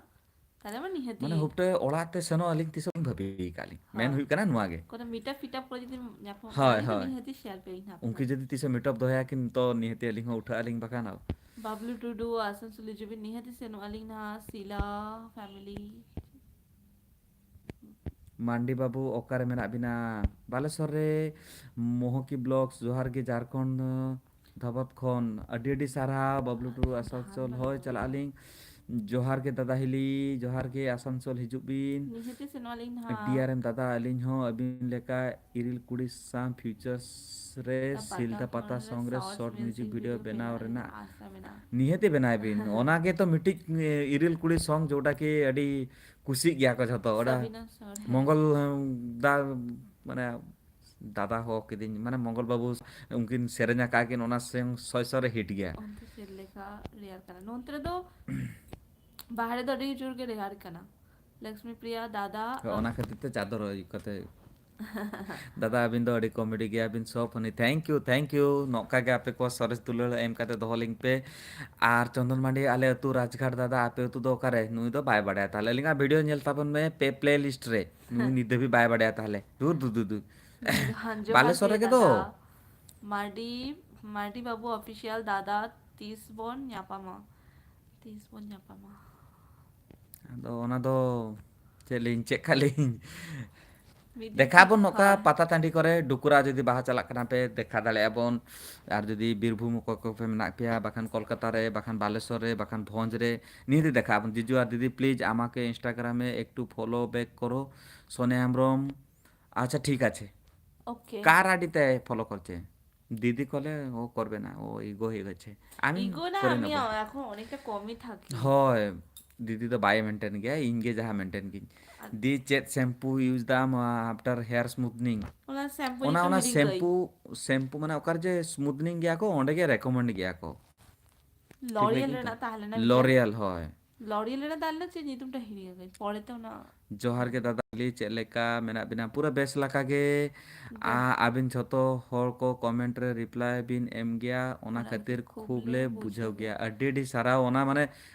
ᱛᱟᱦᱞᱮ ᱢᱟ ᱱᱤᱦᱟᱹᱛᱤ᱾ ᱢᱟᱱᱮ, ᱦᱩᱯᱴᱟᱹ ᱚᱲᱟᱜ ᱛᱮ ᱥᱮᱱᱚᱜ ᱟᱹᱞᱤᱧ ᱛᱤᱥ ᱦᱚᱸ ᱵᱟᱹᱞᱤᱧ ᱵᱷᱟᱹᱵᱤ ᱟᱠᱟᱫ ᱞᱤᱧ᱾ ᱢᱮᱱ ᱦᱳᱭ᱾ ᱦᱩᱭᱩᱜ ᱠᱟᱱᱟ ᱱᱚᱣᱟ ᱜᱮ᱾ ᱠᱳᱱᱳ meet up ᱯᱷᱤᱴᱟᱯ ᱠᱚᱨᱮ ᱡᱩᱫᱤ ᱧᱟᱯᱟᱢ, ᱦᱳᱭ, ᱟᱹᱞᱤᱧ ᱫᱚ ᱦᱳᱭ᱾ ᱱᱤᱦᱟᱹᱛᱤ share ᱯᱮ, ᱤᱧ ᱦᱟᱸᱜ᱾ ᱩᱱᱠᱤᱱ ᱡᱩᱫᱤ ᱛᱤᱥ ᱦᱚᱸ meet up ᱫᱚᱦᱚᱭᱟ ᱠᱤᱱ, ᱛᱚ ᱱᱤᱦᱟᱹᱛᱤ ᱟᱹᱞᱤᱧ ᱦᱚᱸ ᱩᱴᱷᱟᱹᱜ ᱟᱹᱞᱤᱧ ᱵᱟᱠᱷᱟᱱ᱾ ᱟᱨ ᱵᱟᱵᱞᱩ ᱴᱩᱰᱩ, ᱟᱥᱟᱱᱥᱳᱞ ᱦᱤᱡᱩᱜ ᱵᱤᱱ, ᱱᱤᱦᱟᱹᱛᱤ ᱥᱮᱱᱚᱜ ᱟᱹᱞᱤᱧ ᱱᱟᱦᱟᱜ, ᱥᱤᱞᱟ family᱾ ᱢᱟᱱᱰᱤ ᱵᱟᱹᱵᱩ, ᱚᱠᱟᱨᱮ ᱢᱮᱱᱟᱜ ᱵᱤᱱᱟ? ᱵᱟᱞᱮᱥᱚᱨ ᱨᱮ᱾ ᱢᱚᱦᱚᱠᱤ Vlogs, ᱡᱚᱦᱟᱨ ᱜᱮ, ᱡᱷᱟᱲᱠᱷᱚᱸᱰ ᱫᱷᱟᱵᱟᱵ ᱠᱷᱚᱱ᱾ ᱟᱹᱰᱤ ᱟᱹᱰᱤ ᱥᱟᱨᱦᱟᱣ, ᱵᱟᱵᱞᱩ ᱴᱩᱰᱩ, ᱟᱥᱟᱱᱥᱳᱞ᱾ ᱦᱳᱭ, ᱪᱟᱞᱟᱜ ᱟᱹᱞᱤᱧ᱾ ᱡᱚᱦᱟᱨ ᱜᱮ ᱫᱟᱫᱟ ᱦᱤᱞᱤ, ᱡᱚᱦᱟᱨ ᱜᱮ, ᱟᱥᱟᱱᱥᱳᱞ ᱦᱤᱡᱩᱜ ᱵᱤᱱ᱾ ᱱᱤᱦᱟᱹᱛᱤ ᱥᱮᱱᱚᱜ ᱟᱹᱞᱤᱧ ᱱᱟᱦᱟᱜ᱾ ᱰᱤ ᱟᱨ ᱮᱢ ᱫᱟᱫᱟ, ᱟᱹᱞᱤᱧ ᱦᱚᱸ ᱟᱹᱵᱤᱱ ᱞᱮᱠᱟ ᱤᱨᱤᱞ ᱠᱩᱲᱤ ᱥᱟᱶ futures ᱨᱮ ᱥᱤᱞᱫᱟ ᱯᱟᱛᱟ song ᱨᱮ short music video ᱵᱮᱱᱟᱣ ᱨᱮᱱᱟᱜ᱾ ᱱᱤᱦᱟᱹᱛᱤ ᱵᱮᱱᱟᱣ ᱵᱤᱱ᱾ ᱚᱱᱟ ᱜᱮᱛᱚ ᱢᱤᱫᱴᱤᱡ, ᱮ, ᱤᱨᱤᱞ ᱠᱩᱲᱤ song, ᱡᱮᱴᱟ ᱠᱤ ᱟᱹᱰᱤ ᱠᱩᱥᱤᱜ ᱜᱮᱭᱟ ᱠᱚ ᱡᱷᱚᱛᱚ᱾ ᱚᱱᱟ ᱥᱟᱵᱤᱱᱟ ᱥᱚᱨᱮᱱ᱾ ᱢᱚᱝᱜᱚᱞ, ᱮ, ᱫᱟ, ᱢᱟᱱᱮ, ᱫᱟᱫᱟ ᱦᱚᱦᱚ ᱠᱤᱫᱤᱧ, ᱢᱟᱱᱮ ᱢᱚᱝᱜᱚᱞ ᱵᱟᱹᱵᱩ, ᱩᱱᱠᱤᱱ ᱥᱮᱨᱮᱧ ᱟᱠᱟᱫ ᱠᱤᱱ, ᱚᱱᱟ ᱥᱮᱨᱮᱧ ᱥᱚᱭ ᱥᱚᱭ ᱨᱮ ᱦᱤᱴ ᱜᱮᱭᱟ᱾ ᱚᱱᱛᱮ ᱪᱮᱫ ᱞᱮᱠᱟ ᱨᱮᱭᱟᱲ ᱠᱟᱱᱟ? ᱱᱚᱱᱛᱮ ᱨᱮᱫᱚ ᱵᱟᱦᱨᱮ ᱫᱚ ᱟᱹᱰᱤ ᱡᱳᱨ ᱜᱮ ᱨᱮᱭᱟᱲ ᱠᱟᱱᱟ᱾ ᱞᱚᱠᱥᱢᱤ ᱯᱨᱤᱭᱟ ᱫᱟᱫᱟ, ᱦᱳᱭ, ᱟᱢ ᱚᱱᱟ ᱠᱷᱟᱹᱛᱤᱨ ᱛᱮ ᱪᱟᱫᱚᱨ ᱟᱹᱭᱩᱵ ᱠᱟᱛᱮ᱾ ᱫᱟᱫᱟ, ᱟᱹᱵᱤᱱ ᱫᱚ ᱟᱹᱰᱤ comedy ᱜᱮᱭᱟ ᱵᱤᱱ, so funny. Thank you, thank you. ᱱᱚᱝᱠᱟ ᱜᱮ ᱟᱯᱮ ᱠᱚ ᱥᱚᱨᱮᱥ ᱫᱩᱞᱟᱹᱲ ᱮᱢ ᱠᱟᱛᱮ ᱫᱚᱦᱚ ᱞᱤᱧ ᱯᱮ᱾ ᱟᱨ ᱪᱚᱱᱫᱚᱱ ᱢᱟᱱᱰᱤ, ᱟᱞᱮ ᱟᱹᱛᱩ ᱨᱟᱡᱽᱜᱷᱟᱴ ᱫᱟᱫᱟ, ᱟᱯᱮ ᱟᱹᱛᱩ ᱫᱚ ᱚᱠᱟᱨᱮ? ᱱᱩᱭ ᱫᱚ ᱵᱟᱭ ᱵᱟᱲᱟᱭᱟ᱾ ᱛᱟᱦᱞᱮ ᱟᱹᱞᱤᱧᱟᱜ video ᱧᱮᱞ ᱛᱟᱵᱚᱱ ᱢᱮ, ᱯᱮ playlist ᱨᱮ᱾ ᱱᱩᱭ ᱱᱤᱛ ᱫᱷᱟᱹᱵᱤᱡ ᱵᱟᱭ ᱵᱟᱲᱟᱭᱟ᱾ ᱛᱟᱦᱞᱮ ᱫᱩᱨ, ᱫᱩᱨ, ᱫᱩᱨ, ᱫᱩᱨ᱾ ᱦᱮᱸ, ᱡᱚᱦᱟᱨ ᱵᱟᱞᱮᱥᱚᱨ ᱜᱮ ᱨᱮᱜᱮ ᱫᱚ᱾ ᱫᱟᱫᱟ᱾ ᱢᱟᱨᱰᱤ, ᱢᱟᱨᱰᱤ ᱵᱟᱹᱵᱩ official ᱫᱟᱫᱟ, ᱛᱤᱥ ᱵᱚᱱ ᱧᱟᱯᱟᱢᱟ? ᱛᱤᱥ ᱵᱚᱱ ᱧᱟᱯᱟᱢᱟ? ᱟᱫᱚ ᱚᱱᱟ ᱫᱚ ᱪᱮᱫ ᱞᱤᱧ, ᱪᱮᱫ ᱠᱟᱜ ᱞᱤᱧ? ᱢᱤᱫ ᱫᱤᱱ ᱫᱮᱠᱷᱟᱜ ᱟᱵᱚᱱ ᱱᱚᱝᱠᱟ ᱦᱳᱭ᱾ ᱯᱟᱛᱟ ᱴᱟᱺᱰᱤ ᱠᱚᱨᱮ, ᱰᱩᱠᱩᱨᱟ ᱡᱩᱫᱤ ᱵᱟᱦᱟ ᱪᱟᱞᱟᱜ ᱠᱟᱱᱟ ᱯᱮ, ᱫᱮᱠᱷᱟ ᱫᱟᱲᱮᱭᱟᱜ ᱟᱵᱚᱱ᱾ ᱟᱨ ᱡᱩᱫᱤ ᱵᱤᱨᱵᱷᱩᱢ ᱚᱠᱚᱭ ᱠᱚᱯᱮ ᱢᱮᱱᱟᱜ ᱯᱮᱭᱟ, ᱵᱟᱠᱷᱟᱱ ᱠᱳᱞᱠᱟᱛᱟ ᱨᱮ, ᱵᱟᱠᱷᱟᱱ ᱵᱟᱞᱮᱥᱚᱨ ᱨᱮ, ᱵᱟᱠᱷᱟᱱ ᱵᱷᱚᱸᱡᱽ ᱨᱮ, ᱱᱤᱦᱟᱹᱛ ᱫᱮᱠᱷᱟᱜ ᱟᱵᱚᱱ᱾ ᱡᱤᱡᱩ ᱟᱨ ᱫᱤᱫᱤ, please ᱟᱢᱟᱠᱮ Instagram ᱮ ᱮᱠᱴᱩ follow back ᱠᱚᱨᱚ, ᱥᱳᱱᱮ ᱦᱮᱢᱵᱨᱚᱢ᱾ ᱟᱪᱪᱷᱟ, ᱴᱷᱤᱠ ᱟᱪᱷᱮ᱾ OK। কার আইডিতে ফলো করছে? দিদি কলে ও করবে না, ও ইগো হয়ে গেছে। আমি ইগো না, করে আমি নেব। এখন অনেকটা কমই থাকি। হয়, দিদি তো বায়ে মেনটেন ᱜᱮᱭᱟ, ᱤᱧ ᱜᱮ ᱡᱟᱦᱟᱸ ᱢᱮᱱᱴᱮᱱ ᱜᱤᱧ᱾ ᱟᱨ ᱫᱤ, ᱪᱮᱫ ᱥᱮᱢᱯᱩ ᱤᱭᱩᱡᱽ ᱫᱟᱢ ᱟᱯᱴᱟᱨ ᱦᱮᱭᱟᱨ ᱥᱢᱩᱫᱷᱱᱤᱝ? ᱚᱱᱟ ᱥᱮᱢᱯᱩ ᱚᱱᱟ, ᱧᱩᱛᱩᱢ ᱚᱱᱟ ᱦᱤᱲᱤᱧ ᱠᱟᱹᱧ᱾ ᱥᱮᱢᱯᱩ, ᱥᱮᱢᱯᱩ ᱢᱟᱱᱮ ᱚᱠᱟᱨᱮ ᱡᱮ ᱥᱢᱩᱫᱷᱱᱤᱝ ᱜᱮᱭᱟ ᱠᱚ, ᱚᱸᱰᱮ ᱜᱮ ᱨᱮᱠᱚᱢᱮᱱᱰ ᱜᱮᱭᱟ ᱠᱚ᱾ ᱞᱚᱨᱤᱭᱟᱞ ᱴᱷᱤᱠ ᱜᱮᱭᱟ ᱨᱮᱱᱟᱜ ᱛᱚ? ᱛᱟᱦᱮᱸ ᱞᱮᱱᱟ ᱢᱤᱫᱴᱮᱱ᱾ ᱞᱚᱨᱤᱭᱟᱞ, ᱦᱳᱭ᱾ ᱞᱚᱨᱤᱭᱟᱞ ᱨᱮᱱᱟᱜ ᱛᱟᱦᱮᱸ ᱞᱮᱱᱟ ᱪᱮᱫ ᱧᱩᱛᱩᱢ ᱴᱟᱜ ᱦᱤᱲᱤᱧ ᱟᱠᱟᱫᱟᱹᱧ, ᱯᱚᱨᱮ ᱛᱮ ᱚᱱᱟ᱾ ᱡᱚᱦᱟᱨ ᱜᱮ ᱫᱟᱫᱟ, ᱞᱤ ᱪᱮᱫ ᱞᱮᱠᱟ ᱢᱮᱱᱟᱜ ᱵᱤᱱᱟ? ᱯᱩᱨᱟᱹ ᱵᱮᱥ ᱞᱮᱠᱟ ᱜᱮ᱾ ᱵᱮᱥ᱾ ᱟ-, ᱟᱹᱵᱤᱱ ᱡᱷᱚᱛᱚ ᱦᱚᱲ ᱠᱚ ᱠᱚᱢᱮᱱᱴ ᱨᱮ ᱨᱤᱯᱞᱟᱭ ᱵᱤᱱ ᱮᱢ ᱜᱮᱭᱟ, ᱚᱱᱟ ᱚᱱᱟ ᱠᱷᱟᱹᱛᱤᱨ ᱠᱷᱟᱹᱛᱤᱨ ᱠᱷᱩᱵ ᱠᱷᱩᱵ ᱞᱮ ᱞᱮ ᱵᱩᱡᱷᱟᱹᱣ ᱵᱩᱡᱷᱟᱹᱣ ᱜᱮᱭᱟ᱾ ᱜᱮᱭᱟ᱾ ᱟᱹᱰᱤ ᱟᱹᱰᱤ ᱥᱟᱨᱦᱟᱣ᱾ ᱚᱱᱟ ᱢᱟᱱᱮ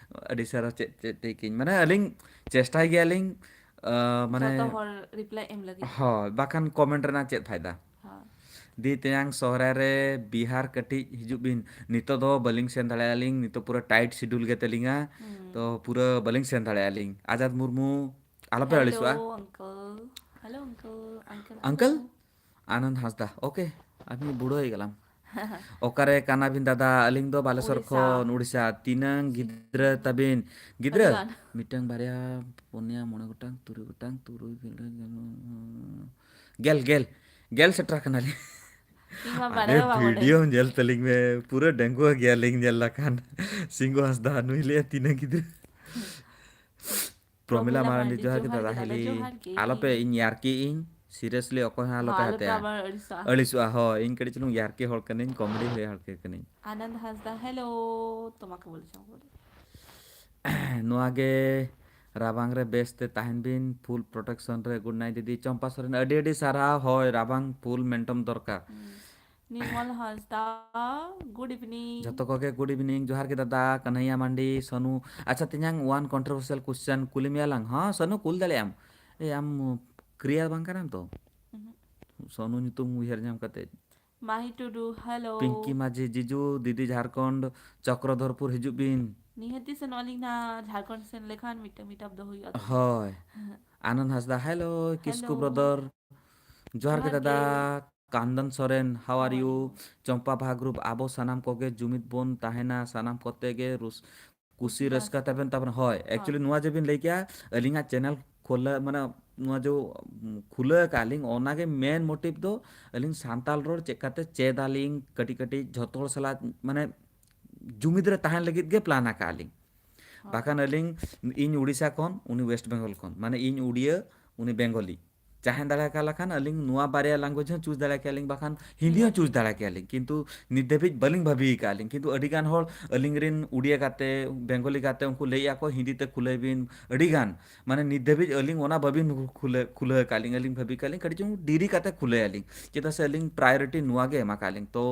ᱟᱹᱰᱤ ᱥᱟᱨᱦᱟᱣ, ᱪᱮᱫ, ᱪᱮᱫ ᱴᱷᱤᱠ ᱤᱧ ᱢᱟᱱᱮ, ᱟᱹᱞᱤᱧ ᱪᱮᱥᱴᱟᱭ ᱜᱮᱭᱟᱞᱤᱧ, ᱟ, ᱢᱟᱱᱮ ᱡᱷᱚᱛᱚ ᱦᱚᱲ ᱨᱤᱯᱞᱟᱭ ᱮᱢ ᱞᱟᱹᱜᱤᱫ᱾ ᱦᱳᱭ, ᱵᱟᱠᱷᱟᱱ ᱠᱚᱢᱮᱱᱴ ᱨᱮᱱᱟᱜ ᱪᱮᱫ ᱯᱷᱟᱭᱫᱟ? ᱦᱳᱭ᱾ ᱫᱤ ᱛᱮᱭᱟᱝ ᱥᱚᱦᱨᱟᱭ ᱨᱮ ᱵᱤᱦᱟᱨ ᱠᱟᱹᱴᱤᱡ ᱦᱤᱡᱩᱜ ᱵᱤᱱ᱾ ᱱᱤᱛᱚᱜ ᱫᱚ ᱵᱟᱹᱞᱤᱧ ᱥᱮᱱ ᱫᱟᱲᱮᱭᱟᱜᱼᱟ ᱞᱤᱧ, ᱱᱤᱛᱚᱜ ᱯᱩᱨᱟᱹ ᱴᱟᱭᱤᱴ ᱥᱤᱰᱩᱞ ᱜᱮ ᱛᱟᱹᱞᱤᱧᱟ᱾ ᱦᱩᱸ᱾ ᱛᱚ ᱯᱩᱨᱟᱹ ᱵᱟᱹᱞᱤᱧ ᱥᱮᱱ ᱫᱟᱲᱮᱭᱟᱜᱼᱟ ᱞᱤᱧ᱾ ᱟᱡᱟᱫ ᱢᱩᱨᱢᱩ, ᱟᱞᱚᱯᱮ ᱦᱮᱞᱳ, ᱟᱹᱲᱤᱥᱚᱜᱼᱟ᱾ ᱟᱝᱠᱚᱞ᱾ ᱦᱮᱞᱳ, ᱟᱝᱠᱚᱞ᱾ ᱟᱝᱠᱚᱞ, ᱟᱝᱠᱚᱞ, ᱟᱝᱠᱚᱞ᱾ ᱟᱱᱚᱱᱫ ᱦᱟᱸᱥᱫᱟ, OK, ᱟᱹᱵᱤᱱ ᱵᱩᱲᱦᱟᱹ ᱦᱩᱭ ᱜᱮᱞᱟᱢ᱾ ᱚᱠᱟᱨᱮ ᱠᱟᱱᱟ ᱵᱤᱱ ᱫᱟᱫᱟ? ᱟᱹᱞᱤᱧ ᱫᱚ ᱵᱟᱞᱮᱥᱚᱨ ᱩᱲᱤᱥᱥᱟ᱾ ᱠᱷᱚᱱ, ᱩᱲᱤᱥᱥᱟ᱾ ᱛᱤᱱᱟᱹᱝ ᱜᱤᱫᱽᱨᱟᱹ ᱛᱟᱵᱤᱱ? ᱜᱤᱫᱽᱨᱟᱹ? ᱟᱹᱰᱤᱜᱟᱱ᱾ ᱢᱤᱫᱴᱟᱝ, ᱵᱟᱨᱭᱟ, ᱯᱩᱱᱭᱟ, ᱢᱚᱬᱮ ᱜᱚᱴᱟᱝ, ᱛᱩᱨᱩᱭ ᱜᱚᱴᱟᱝ, ᱛᱩᱨᱩᱭ, ᱜᱮᱞ, ᱜᱮᱞ, ᱜᱮᱞ ᱥᱮᱴᱮᱨ ᱠᱟᱱᱟᱞᱤᱧ᱾ ᱤᱧ ᱢᱟ ᱟᱨᱮ, ᱵᱟᱰᱟᱭ ᱵᱟᱝ ᱵᱟᱰᱟᱭ᱾ ᱵᱷᱤᱰᱤᱭᱳ ᱧᱮᱞ ᱛᱟᱹᱞᱤᱧ ᱢᱮ, ᱯᱩᱨᱟᱹ ᱰᱟᱺᱜᱩᱣᱟᱹ ᱜᱮᱭᱟᱞᱤᱧ ᱧᱮᱞ ᱞᱮᱠᱷᱟᱱ᱾ ᱥᱤᱝᱜᱩ ᱦᱟᱸᱥᱫᱟ, ᱱᱩᱭ ᱞᱟᱹᱭᱟ ᱛᱤᱱᱟᱹᱝ ᱜᱤᱫᱽᱨᱟᱹ᱾ ᱯᱨᱚᱢᱤᱞᱟ ᱯᱨᱚᱢᱤᱞᱟ ᱢᱟᱨᱟᱱᱰᱤ, ᱢᱟᱨᱟᱱᱰᱤ, ᱡᱚᱦᱟᱨ ᱜᱮ ᱡᱚᱦᱟᱨ ᱫᱟᱫᱟ ᱜᱮ ᱫᱟᱫᱟ, ᱦᱤᱞᱤ᱾ ᱡᱚᱦᱟᱨ ᱜᱮ᱾ ᱟᱞᱚᱯᱮ ᱤᱧ ᱭᱟᱨᱠᱤ ᱤᱧ᱾ Seriously, ᱚᱠᱚᱭ ᱦᱚᱸ ᱟᱞᱚᱯᱮ ᱦᱟᱛᱟᱭᱟ᱾ ᱟᱹᱲᱤᱥᱚᱜᱼᱟ᱾ ᱦᱳᱭ, ᱤᱧ ᱠᱟᱹᱴᱤᱡ ᱪᱩᱞᱩᱝ ᱭᱟᱨᱠᱤ ᱦᱚᱲ ᱠᱟᱹᱱᱟᱹᱧ, comedy ᱦᱩᱭ ᱦᱚᱲ ᱠᱟᱹᱱᱟᱹᱧ᱾ ᱟᱱᱚᱱᱫ ᱦᱟᱸᱥᱫᱟ, hello, ᱛᱚᱢᱟᱠᱮ ᱵᱚᱞᱮ ᱪᱚᱝ ᱵᱚᱞᱮ᱾ ᱱᱚᱣᱟ ᱜᱮ, ᱨᱟᱵᱟᱝ ᱨᱮ ᱵᱮᱥ ᱛᱮ ᱛᱟᱦᱮᱱ ᱵᱤᱱ, full protection ᱨᱮ᱾ Good night ᱫᱤᱫᱤ᱾ ᱪᱚᱢᱯᱟ ᱥᱚᱨᱮᱱ, ᱟᱹᱰᱤ ᱟᱹᱰᱤ ᱥᱟᱨᱦᱟᱣ᱾ ᱦᱳᱭ, ᱨᱟᱵᱟᱝ full ᱢᱮᱱᱴᱚᱢ ᱫᱚᱨᱠᱟᱨ᱾ ᱦᱩᱸ᱾ ᱱᱤᱨᱢᱚᱞ ᱦᱟᱸᱥᱫᱟ, good evening᱾ ᱡᱷᱚᱛᱚ ᱠᱚᱜᱮ good evening, ᱡᱚᱦᱟᱨ ᱜᱮ ᱫᱟᱫᱟ᱾ ᱠᱟᱱᱦᱟᱭᱟ ᱢᱟᱱᱰᱤ, ᱥᱚᱱᱩ᱾ ᱟᱪᱪᱷᱟ, ᱛᱮᱧᱟᱝ, one controversial question ᱠᱩᱞᱤ ᱢᱮᱭᱟ ᱞᱟᱝ᱾ ᱦᱚᱸ, ᱥᱚᱱᱩ, ᱠᱩᱞ ᱫᱟᱲᱮᱭᱟᱜ ᱟᱢ᱾ ᱮ, ᱟᱢ ᱠᱨᱤᱭᱟ ᱵᱟᱝ ᱠᱟᱱᱟᱢ ᱛᱚ? ᱩᱦᱩᱸ᱾ ᱥᱚᱱᱩ ᱧᱩᱛᱩᱢ ᱩᱭᱦᱟᱹᱨ ᱧᱟᱢ ᱠᱟᱛᱮ᱾ ᱢᱟᱦᱤ ᱴᱩᱰᱩ, hello᱾ ᱯᱤᱝᱠᱤ ᱢᱟᱹᱡᱷᱤ, ᱡᱤᱡᱩ, ᱫᱤᱫᱤ ᱡᱷᱟᱲᱠᱷᱚᱸᱰ, ᱪᱚᱠᱨᱚᱫᱷᱚᱨᱯᱩᱨ ᱦᱤᱡᱩᱜ ᱵᱤᱱ᱾ ᱱᱤᱦᱟᱹᱛᱤ ᱥᱮᱱᱚᱜ ᱟᱹᱞᱤᱧ ᱱᱟᱦᱟᱜ, ᱡᱷᱟᱲᱠᱷᱚᱸᱰ ᱥᱮᱱ ᱞᱮᱠᱷᱟᱱ ᱢᱤᱫᱴᱟᱝ meet up ᱫᱚ ᱦᱩᱭᱩᱜᱼᱟ ᱛᱚ᱾ ᱦᱳᱭ᱾ ᱟᱱᱚᱱᱫ ᱦᱟᱸᱥᱫᱟ, hello, ᱠᱤᱥᱠᱩ hello᱾ Brother᱾ ᱡᱚᱦᱟᱨ ᱜᱮ ᱡᱚᱦᱟᱨ ᱫᱟᱫᱟ, ᱜᱮ᱾ Kandon Soren, how are how are you? You? ᱪᱚᱢᱯᱟ ᱵᱟᱦᱟ group, ᱟᱵᱚ ᱥᱟᱱᱟᱢ ᱠᱚᱜᱮ ᱡᱩᱢᱤᱫ ᱵᱚᱱ ᱛᱟᱦᱮᱱᱟ, ᱥᱟᱱᱟᱢ ᱠᱚᱛᱮ ᱜᱮ ᱨᱩᱥ-, ᱠᱩᱥᱤ ᱠᱩᱥᱤ ᱨᱟᱹᱥᱠᱟᱹ ᱨᱟᱹᱥᱠᱟᱹ᱾ ᱛᱟᱵᱮᱱ ᱛᱟᱵᱚᱱ᱾ ᱦᱳᱭ, ᱦᱳᱭ᱾ Actually ᱱᱚᱣᱟ ᱡᱮ ᱵᱤᱱ ᱞᱟᱹᱭ ᱠᱮᱜᱼᱟ, ᱟᱹᱞᱤᱧᱟᱜ channel ᱠᱷᱩᱞᱟᱹ, ᱢᱟᱱᱮ ᱱᱚᱣᱟ ᱡᱮ, ᱩᱢ, ᱠᱷᱩᱞᱟᱹ ᱟᱠᱟᱫ ᱞᱤᱧ, ᱚᱱᱟ ᱜᱮ main motive ᱫᱚ ᱟᱹᱞᱤᱧ ᱥᱟᱱᱛᱟᱲ ᱨᱚᱲ ᱪᱮᱫ ᱠᱟᱛᱮ ᱪᱮᱫ ᱟᱹᱞᱤᱧ, ᱠᱟᱹᱴᱤᱡ ᱠᱟᱹᱴᱤᱡ ᱡᱷᱚᱛᱚ ᱦᱚᱲ ᱥᱟᱞᱟᱜ ᱢᱟᱱᱮ ᱡᱩᱢᱤᱫ ᱨᱮ ᱛᱟᱦᱮᱱ ᱞᱟᱹᱜᱤᱫ ᱜᱮ plan ᱟᱠᱟᱫ ᱞᱤᱧ᱾ ᱦᱳᱭ᱾ ᱵᱟᱠᱷᱟᱱ ᱟᱹᱞᱤᱧ, ᱤᱧ ᱩᱲᱤᱥᱥᱟ ᱠᱷᱚᱱ, ᱩᱱᱤ West Bengal ᱠᱷᱚᱱ, ᱢᱟᱱᱮ ᱤᱧ ᱩᱲᱤᱭᱟᱹ, ᱩᱱᱤ ᱵᱮᱝᱜᱚᱞᱤ᱾ ᱛᱟᱦᱮᱸ ᱫᱟᱲᱮ ᱠᱟᱣ ᱞᱮᱠᱷᱟᱱ ᱟᱹᱞᱤᱧ ᱱᱚᱣᱟ ᱵᱟᱨᱭᱟ language ᱦᱚᱸ choose ᱫᱟᱲᱮ ᱠᱮᱭᱟ ᱞᱤᱧ, ᱵᱟᱠᱷᱟᱱ ᱦᱤᱱᱫᱤ ᱦᱚᱸ ᱦᱤᱱᱫᱤ᱾ Choose ᱫᱟᱲᱮ ᱠᱮᱭᱟ ᱞᱤᱧ, ᱠᱤᱱᱛᱩ ᱱᱤᱛ ᱫᱷᱟᱹᱵᱤᱡ ᱵᱟᱹᱞᱤᱧ ᱵᱷᱟᱹᱵᱤ ᱟᱠᱟᱫᱼᱟ ᱞᱤᱧ᱾ ᱠᱤᱱᱛᱩ ᱟᱹᱰᱤ ᱜᱟᱱ ᱦᱚᱲ ᱟᱹᱞᱤᱧ ᱨᱮᱱ ᱩᱲᱤᱭᱟ ᱜᱟᱛᱮ, ᱵᱮᱝᱜᱚᱞᱤ ᱜᱟᱛᱮ, ᱩᱱᱠᱩ ᱞᱟᱹᱭᱮᱫᱼᱟ ᱠᱚ ᱦᱤᱱᱫᱤ ᱛᱮ ᱠᱷᱩᱞᱟᱹᱭ ᱵᱤᱱ, ᱟᱹᱰᱤ ᱜᱟᱱ, ᱢᱟᱱᱮ ᱱᱤᱛ ᱫᱷᱟᱹᱵᱤᱡ ᱟᱹᱞᱤᱧ ᱚᱱᱟ ᱵᱟᱹᱵᱤᱱ ᱠᱷᱩᱞᱟᱹ, ᱠᱷᱩᱞᱟᱹ ᱟᱠᱟᱫ ᱞᱤᱧ, ᱟᱹᱞᱤᱧ ᱵᱷᱟᱹᱵᱤ ᱠᱟᱜ ᱞᱤᱧ ᱠᱟᱹᱴᱤᱡ ᱪᱩᱞᱩᱝ ᱰᱮᱨᱤ ᱠᱟᱛᱮ ᱠᱷᱩᱞᱟᱹᱭᱟᱞᱤᱧ, ᱪᱮᱫᱟᱜ ᱥᱮ ᱟᱹᱞᱤᱧ priority ᱱᱚᱣᱟ ᱜᱮ ᱮᱢ ᱟᱠᱟᱫ ᱞᱤᱧ᱾ ᱛᱚ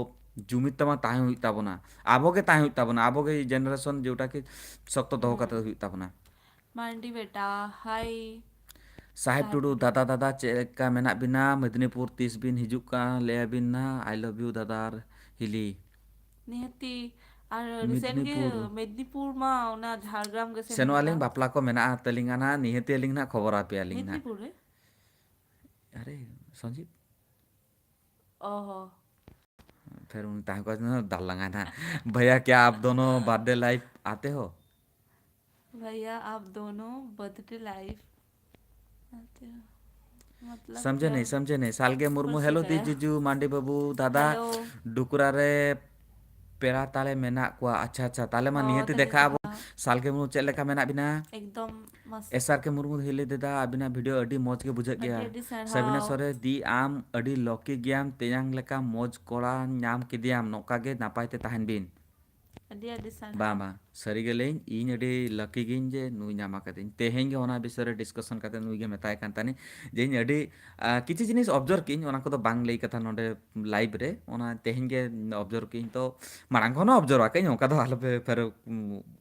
ᱡᱩᱢᱤᱫ ᱛᱮᱢᱟ ᱛᱟᱦᱮᱸ ᱦᱩᱭᱩᱜ ᱛᱟᱵᱚᱱᱟ, ᱟᱵᱚ ᱜᱮ ᱛᱟᱦᱮᱸ ᱦᱩᱭᱩᱜ ᱛᱟᱵᱚᱱᱟ, ᱟᱵᱚ ᱜᱮ generation ᱡᱮᱴᱟ ᱠᱤ ᱥᱚᱠᱛᱚ ᱫᱚᱦᱚ ᱠᱟᱛᱮ ᱦᱩᱸ᱾ ᱦᱩᱭᱩᱜ ᱛᱟᱵᱚᱱᱟ᱾ ᱢᱟᱱᱰᱤ ᱵᱮᱴᱟ, hi᱾ ᱥᱟᱦᱮᱵ ᱥᱟᱦᱮᱵ ᱴᱩᱰᱩ, ᱴᱩᱰᱩ᱾ ᱫᱟᱫᱟ, ᱫᱟᱫᱟ, ᱪᱮᱫ ᱞᱮᱠᱟ ᱢᱮᱱᱟᱜ ᱵᱤᱱᱟ? ᱢᱮᱫᱽᱱᱤᱯᱩᱨ ᱛᱤᱥ ᱵᱤᱱ ᱦᱤᱡᱩᱜ ᱠᱟᱱ? ᱞᱟᱹᱭ ᱟᱵᱤᱱ ᱱᱟ, I love you ᱫᱟᱫᱟ ᱟᱨ ᱦᱤᱞᱤ᱾ ᱱᱤᱦᱟᱹᱛᱤ, ᱟᱨ recent ᱜᱮ ᱢᱮᱫᱽᱱᱤᱯᱩᱨ᱾ ᱢᱮᱫᱽᱱᱤᱯᱩᱨ ᱢᱟ ᱚᱱᱟ ᱡᱷᱟᱲᱜᱨᱟᱢ ᱜᱮ ᱥᱮᱱ ᱥᱮᱱᱚᱜ ᱟᱹᱞᱤᱧ, ᱦᱩᱭᱩᱜᱼᱟ᱾ ᱵᱟᱯᱞᱟ ᱠᱚ ᱢᱮᱱᱟᱜᱼᱟ ᱛᱟᱹᱞᱤᱧᱟ ᱱᱟᱦᱟᱜ, ᱱᱤᱦᱟᱹᱛᱤ ᱟᱹᱞᱤᱧ ᱱᱟᱦᱟᱜ ᱠᱷᱚᱵᱚᱨ ᱟᱯᱮᱭᱟᱞᱤᱧ ᱱᱟᱦᱟᱜ᱾ ᱢᱮᱫᱽᱱᱤᱯᱩᱨ ᱨᱮ? ᱟᱨᱮ, ᱥᱚᱧᱡᱤᱵ᱾ ᱚ ᱦᱚ᱾ ᱯᱷᱤᱨ ᱩᱱᱤ ᱛᱟᱦᱮᱸ ᱠᱚᱜᱼᱟ, ᱫᱟᱞ ᱞᱟᱝᱟᱭ ᱱᱟᱦᱟᱜ᱾ ᱵᱷᱟᱭᱟ, ᱠᱭᱟ ᱟᱯ ᱫᱳᱱᱳ birthday life ᱟᱛᱮ ᱦᱳ? ᱵᱷᱟᱭᱟ, ᱟᱯ ᱫᱳᱱᱳ birthday life ᱟᱛᱮ ᱦᱳ? ᱢᱚᱛᱞᱚᱵ ᱥᱚᱢᱡᱷᱮ ᱠᱭᱟ? ᱱᱟᱦᱤᱸ, ᱥᱚᱢᱡᱷᱮ ᱱᱟᱦᱤᱸ᱾ ᱥᱟᱞᱜᱮ ᱢᱩᱨᱢᱩ, ᱠᱩᱱ ᱥᱮ ᱦᱮᱞᱳ ᱫᱤ ᱠᱟᱭᱟ? ᱡᱤᱡᱩ, ᱢᱟᱱᱰᱤ ᱵᱟᱹᱵᱩ, ᱫᱟᱫᱟ, ᱦᱮᱞᱳ᱾ ᱰᱩᱠᱨᱟ ᱨᱮ ᱯᱮᱲᱟ ᱛᱟᱞᱮ ᱢᱮᱱᱟᱜ ᱠᱚᱣᱟ᱾ ᱟᱪᱪᱷᱟ, ᱟᱪᱪᱷᱟ, ᱛᱟᱦᱞᱮ ᱢᱟ ᱚ, ᱱᱤᱦᱟᱹᱛᱤ ᱛᱟᱦᱞᱮ ᱫᱮᱠᱷᱟᱜ ᱟᱵᱚᱱ᱾ ᱫᱮᱠᱷᱟ᱾ ᱥᱟᱞᱜᱮ ᱢᱩᱨᱢᱩ, ᱪᱮᱫ ᱞᱮᱠᱟ ᱢᱮᱱᱟᱜ ᱵᱤᱱᱟ? ᱮᱠᱫᱚᱢ ᱢᱟᱥᱮ᱾ ᱮᱥ ᱟᱨ ᱠᱮ ᱢᱩᱨᱢᱩ ᱦᱤᱞᱤ ᱫᱟᱫᱟ, ᱟᱵᱤᱱᱟᱜ ᱵᱷᱤᱰᱤᱭᱳ ᱟᱹᱰᱤ ᱢᱚᱡᱽ ᱜᱮ ᱵᱩᱡᱷᱟᱹᱜ ᱟᱹᱰᱤ ᱜᱮᱭᱟ᱾ ᱟᱹᱰᱤ ᱥᱟᱨᱦᱟᱣ᱾ ᱥᱟᱵᱤᱱᱟ ᱥᱚᱨᱮ, ᱫᱤ ᱟᱢ ᱟᱹᱰᱤ ᱞᱚᱠᱤ ᱜᱮᱭᱟᱢ, ᱛᱮᱭᱟᱝ ᱞᱮᱠᱟ ᱢᱚᱡᱽ ᱠᱚᱲᱟ ᱧᱟᱢ ᱠᱮᱫᱮᱭᱟᱢ, ᱱᱚᱝᱠᱟ ᱜᱮ ᱱᱟᱯᱟᱭ ᱛᱮ ᱛᱟᱦᱮᱱ ᱵᱤᱱ᱾ ᱟᱹᱰᱤ ᱟᱹᱰᱤ ᱥᱟᱨᱦᱟᱣ᱾ ᱵᱟᱝ, ᱵᱟᱝ, ᱥᱟᱹᱨᱤ ᱜᱮ ᱞᱟᱹᱭᱟᱹᱧ, ᱤᱧ ᱟᱹᱰᱤ ᱞᱟᱹᱠᱤ ᱜᱤᱭᱟᱹᱧ ᱡᱮ ᱱᱩᱭ ᱧᱟᱢ ᱟᱠᱟᱫᱤᱧ᱾ ᱛᱮᱦᱮᱧ ᱜᱮ ᱚᱱᱟ ᱵᱤᱥᱚᱭ ᱨᱮ ᱰᱤᱥᱠᱟᱥᱚᱱ ᱠᱟᱛᱮ ᱱᱩᱭ ᱜᱮ ᱢᱮᱛᱟᱭ ᱠᱟᱱ ᱛᱟᱦᱮᱱᱤᱧ ᱡᱮ ᱤᱧ ᱟᱹᱰᱤ, ᱟ, ᱠᱤᱪᱷᱩ ᱡᱤᱱᱤᱥ ᱚᱵᱡᱟᱨᱵᱷ ᱠᱤᱧ, ᱚᱱᱟ ᱠᱚᱫᱚ ᱵᱟᱝ ᱞᱟᱹᱭ ᱠᱟᱛᱷᱟ ᱱᱚᱰᱮ ᱞᱟᱭᱤᱵᱷ ᱨᱮ, ᱚᱱᱟ ᱛᱮᱦᱮᱧ ᱜᱮ ᱚᱵᱡᱟᱨᱵᱷ ᱠᱤᱧ᱾ ᱛᱚ ᱢᱟᱲᱟᱝ ᱠᱷᱚᱱ ᱦᱚᱸ ᱚᱵᱡᱟᱨᱵᱷ ᱟᱠᱟᱫᱟᱹᱧ, ᱚᱱᱠᱟ ᱫᱚ ᱟᱞᱚᱯᱮ ᱯᱷᱮᱨ,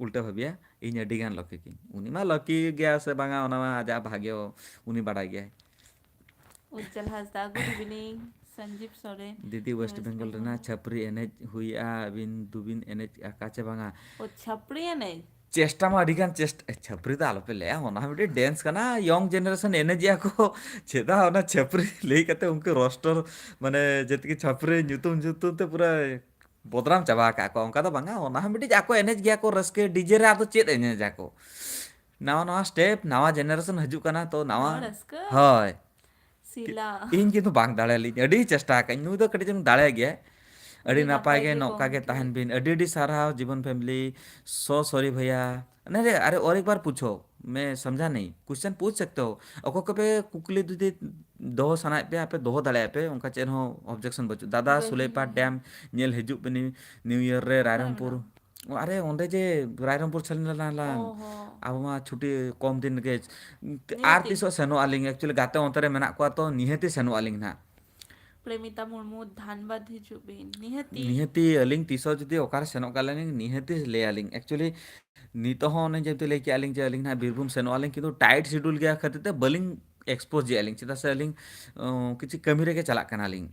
ᱩᱞᱴᱟᱹ ᱵᱷᱟᱵᱤᱭᱟ, ᱤᱧ ᱟᱹᱰᱤ ᱜᱟᱱ ᱞᱟᱹᱠᱤ ᱜᱤᱭᱟᱹᱧ᱾ ᱩᱱᱤ ᱢᱟ ᱞᱟᱹᱠᱤ ᱜᱮᱭᱟ ᱥᱮ ᱵᱟᱝᱟ, ᱚᱱᱟ ᱢᱟ ᱟᱡᱟᱜ ᱵᱷᱟᱜᱮ, ᱩᱱᱤ ᱵᱟᱲᱟᱭ ᱜᱮᱭᱟᱭ᱾ ᱩᱡᱡᱟᱞ ᱦᱟᱸᱥᱫᱟ, good evening᱾ ᱥᱚᱧᱡᱤᱵ ᱥᱚᱨᱮᱱ, ᱫᱤᱫᱤ, ᱳᱭᱮᱥᱴ ᱵᱮᱝᱜᱚᱞ ᱨᱮᱱᱟᱜ ᱪᱷᱟᱯᱨᱤ ᱮᱱᱮᱡ ᱦᱩᱭᱩᱜᱼᱟ, ᱟᱹᱵᱤᱱ ᱫᱚᱵᱤᱱ ᱮᱱᱮᱡ ᱟᱠᱟ ᱪᱮ ᱵᱟᱝᱟ? ᱚ, ᱪᱷᱟᱯᱨᱤ ᱮᱱᱮᱡ? ᱪᱮᱥᱴᱟ ᱢᱟ ᱟᱹᱰᱤ ᱜᱟᱱ ᱪᱮᱥᱴᱟ, ᱪᱷᱟᱯᱨᱤ ᱫᱚ ᱟᱞᱚᱯᱮ ᱞᱟᱹᱭᱟ, ᱚᱱᱟ ᱦᱚᱸ ᱢᱤᱫᱴᱮᱱ ᱰᱮᱱᱥ ᱠᱟᱱᱟ, ᱭᱚᱝ ᱡᱮᱱᱟᱨᱮᱥᱚᱱ ᱮᱱᱮᱡᱮᱜᱼᱟ ᱠᱚ᱾ ᱪᱮᱫᱟᱜ ᱚᱱᱟ ᱪᱷᱟᱯᱨᱤ ᱞᱟᱹᱭ ᱠᱟᱛᱮ ᱩᱱᱠᱩ ᱨᱳᱥᱴᱟᱨ, ᱢᱟᱱᱮ ᱡᱮᱛᱮ ᱪᱷᱟᱯᱨᱤ ᱧᱩᱛᱩᱢ ᱧᱩᱛᱩᱢ ᱛᱮ ᱯᱩᱨᱟᱹ ᱵᱚᱫᱱᱟᱢ ᱪᱟᱵᱟ ᱟᱠᱟᱫ ᱠᱚᱣᱟ, ᱚᱱᱠᱟ ᱫᱚ ᱵᱟᱝᱟ, ᱚᱱᱟ ᱦᱚᱸ ᱢᱤᱫᱴᱤᱡ ᱟᱠᱚ ᱮᱱᱮᱡ ᱜᱮᱭᱟ ᱠᱚ, ᱨᱟᱹᱥᱠᱟᱹ ᱰᱤᱡᱮ ᱨᱮ ᱟᱫᱚ ᱪᱮᱫ ᱮᱱᱮᱡ ᱟᱠᱚ? ᱱᱟᱣᱟ ᱱᱟᱣᱟ ᱥᱴᱮᱯ, ᱱᱟᱣᱟ ᱡᱮᱱᱟᱨᱮᱥᱚᱱ ᱦᱤᱡᱩᱜ ᱠᱟᱱᱟ, ᱛᱚ ᱱᱟᱣᱟ, ᱱᱟᱣᱟ ᱨᱟᱹᱥᱠᱟᱹ᱾ ᱦᱳᱭ᱾ ᱥᱤᱞᱟ᱾ ᱤᱧ ᱠᱤᱱᱛᱩ ᱵᱟᱝ ᱫᱟᱲᱮᱭᱟᱞᱤᱧ, ᱟᱹᱰᱤ ᱪᱮᱥᱴᱟ ᱟᱠᱟᱫᱟᱹᱧ, ᱱᱩᱭ ᱫᱚ ᱠᱟᱹᱴᱤᱡ ᱪᱚᱝ ᱫᱟᱲᱮ ᱜᱮᱭᱟᱭ᱾ ᱟᱹᱰᱤ ᱟᱹᱰᱤ ᱱᱟᱯᱟᱭ ᱱᱟᱯᱟᱭ ᱜᱮ, ᱜᱮ ᱱᱚᱝᱠᱟ ᱜᱮ ᱠᱚᱢᱮᱱᱴ ᱛᱟᱦᱮᱱ ᱞᱮᱫᱟ᱾ ᱵᱤᱱ, ᱟᱹᱰᱤ ᱟᱹᱰᱤ ᱥᱟᱨᱦᱟᱣ ᱡᱤᱵᱚᱱ ᱯᱷᱮᱢᱤᱞᱤ, so sorry ᱵᱷᱟᱭᱟ᱾ ᱟᱨᱮ, ᱟᱨᱮ, ᱚᱨ ᱮᱠ ᱵᱟᱨ ᱯᱩᱪᱷᱚ, ᱢᱮ ᱥᱟᱢᱡᱷᱟ ᱱᱟᱦᱤ, ᱠᱚᱥᱪᱮᱱ ᱯᱩᱪᱷ ᱥᱟᱠᱛᱮ ᱦᱳ᱾ ᱚᱠᱚᱭ ᱠᱚᱯᱮ ᱠᱩᱠᱞᱤ ᱡᱩᱫᱤ ᱫᱚᱦᱚ ᱥᱟᱱᱟᱭᱮᱫ ᱯᱮᱭᱟ, ᱟᱯᱮ ᱫᱚᱦᱚ ᱫᱟᱲᱮᱭᱟᱜᱼᱟ ᱯᱮ, ᱚᱱᱠᱟ ᱪᱮᱫ ᱦᱚᱸ ᱚᱵᱡᱮᱠᱥᱚᱱ ᱵᱟᱹᱪᱩᱜ᱾ ᱫᱟᱫᱟ, ᱵᱟᱹᱧ ᱥᱩᱞᱮᱯᱟᱨ ᱰᱮᱢ ᱧᱮᱞ ᱦᱤᱡᱩᱜ ᱯᱮ ᱱᱤᱭᱩ, ᱱᱤᱭᱩ ᱤᱭᱟᱨ ᱨᱮ ᱚᱠᱟᱨᱮ ᱨᱟᱭᱨᱚᱝᱯᱩᱨ᱾ ᱢᱮᱱᱟᱜᱼᱟ? ᱚ, ᱟᱨᱮ, ᱚᱸᱰᱮ ᱡᱮ ᱨᱟᱭᱨᱚᱝᱯᱩᱨ ᱪᱷᱟᱹᱞᱤ ᱞᱟᱞᱟ ᱞᱟᱝ, ᱚ ᱦᱚᱸ᱾ ᱟᱵᱚ ᱢᱟ ᱪᱷᱩᱴᱤ ᱠᱚᱢ ᱫᱤᱱ ᱨᱮᱜᱮ, ᱟᱨ ᱱᱤᱦᱟᱹᱛᱤ᱾ ᱛᱤᱥᱚᱜ ᱥᱮᱱᱚᱜ ᱟᱹᱞᱤᱧ, actually ᱜᱟᱛᱮ ᱚᱱᱛᱮ ᱨᱮ ᱢᱮᱱᱟᱜ ᱠᱚᱣᱟ, ᱛᱚ ᱱᱤᱦᱟᱹᱛᱤ ᱥᱮᱱᱚᱜ ᱟᱹᱞᱤᱧ ᱱᱟᱦᱟᱜ᱾ ᱯᱨᱮᱢᱤᱛᱟ ᱢᱩᱨᱢᱩ, ᱫᱷᱟᱱᱵᱟᱫᱽ ᱦᱤᱡᱩᱜ ᱵᱤᱱ, ᱱᱤᱦᱟᱹᱛᱤ᱾ ᱱᱤᱦᱟᱹᱛᱤ ᱟᱹᱞᱤᱧ ᱛᱤᱥᱚᱜ ᱡᱩᱫᱤ ᱚᱠᱟᱨᱮ ᱥᱮᱱᱚᱜ ᱠᱟᱱ ᱞᱤᱧ, ᱱᱤᱦᱟᱹᱛᱤ ᱞᱟᱹᱭ ᱟᱹᱞᱤᱧ᱾ Actually ᱱᱤᱛᱚᱜ ᱦᱚᱸ ᱚᱱᱮ ᱡᱮᱦᱮᱛᱩ ᱞᱟᱹᱭ ᱠᱮᱜᱼᱟ ᱞᱤᱧ ᱡᱮ ᱟᱹᱞᱤᱧ ᱱᱟᱦᱟᱜ ᱵᱤᱨᱵᱷᱩᱢ ᱥᱮᱱᱚᱜ ᱟᱹᱞᱤᱧ, ᱠᱤᱱᱛᱩ ᱴᱟᱭᱤᱴ ᱥᱤᱰᱩᱞ ᱜᱮᱭᱟ ᱠᱷᱟᱹᱛᱤᱨ ᱛᱮ ᱵᱟᱹᱞᱤᱧ ᱮᱠᱥᱯᱳᱡᱽ ᱮᱜᱼᱟ ᱞᱤᱧ, ᱪᱮᱫᱟᱜ ᱥᱮ ᱟᱹᱞᱤᱧ, ᱚ, ᱠᱤᱪᱷᱩ ᱠᱟᱹᱢᱤ ᱨᱮᱜᱮ ᱪᱟᱞᱟᱜ ᱠᱟᱱᱟᱞᱤᱧ᱾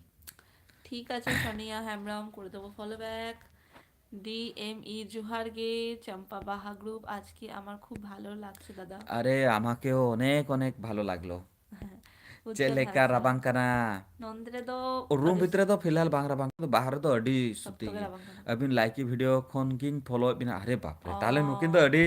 ঠিক আছে, সোনিয়া হেমব্রম করে দেবো follow back. D M E, ᱡᱚᱦᱟᱨ ᱜᱮ, ᱪᱟᱢᱯᱟ ᱵᱟᱦᱟ ᱜᱨᱩᱯ, ᱟᱡᱠᱮ ᱟᱢᱟᱨ ᱠᱷᱩᱵ ᱵᱷᱟᱞᱚ ᱞᱟᱜᱽᱪᱷᱮ ᱫᱟᱫᱟ᱾ ᱟᱨᱮ, ᱟᱢᱟᱠᱮᱣ ᱚᱱᱮᱠ ᱚᱱᱮᱠ ᱵᱷᱟᱞᱚ ᱞᱟᱜᱽᱞᱳ᱾ ᱦᱮᱸ, ᱪᱮᱫ ᱩᱡᱡᱚᱞ ᱞᱮᱠᱟ ᱦᱟᱸᱥᱫᱟ᱾ ᱨᱟᱵᱟᱝ ᱠᱟᱱᱟ? ᱱᱚᱱᱫᱽ ᱨᱮᱫᱚ ᱩᱨᱩᱢ ᱟᱹᱰᱤ ᱵᱷᱤᱛᱨᱤ ᱫᱚ ᱯᱷᱤᱞᱦᱟᱞ ᱵᱟᱝ ᱨᱟᱵᱟᱝ ᱠᱟᱱᱟ, ᱵᱟᱦᱨᱮ ᱫᱚ ᱟᱹᱰᱤ ᱥᱚᱠᱛᱚ ᱥᱩᱛᱤ ᱜᱮ ᱜᱮ᱾ ᱨᱟᱵᱟᱝ ᱠᱟᱱᱟ᱾ ᱟᱹᱵᱤᱱ ᱞᱟᱭᱠᱤ ᱵᱷᱤᱰᱤᱭᱳ ᱠᱷᱚᱱ ᱜᱤᱧ ᱯᱷᱚᱞᱳᱭᱮᱫ ᱵᱤᱱᱟ᱾ ᱟᱨᱮ ᱵᱟᱯ ᱨᱮ, ᱛᱟᱦᱞᱮ ᱱᱩᱠᱤᱱ ᱫᱚ ᱚ᱾ ᱟᱹᱰᱤ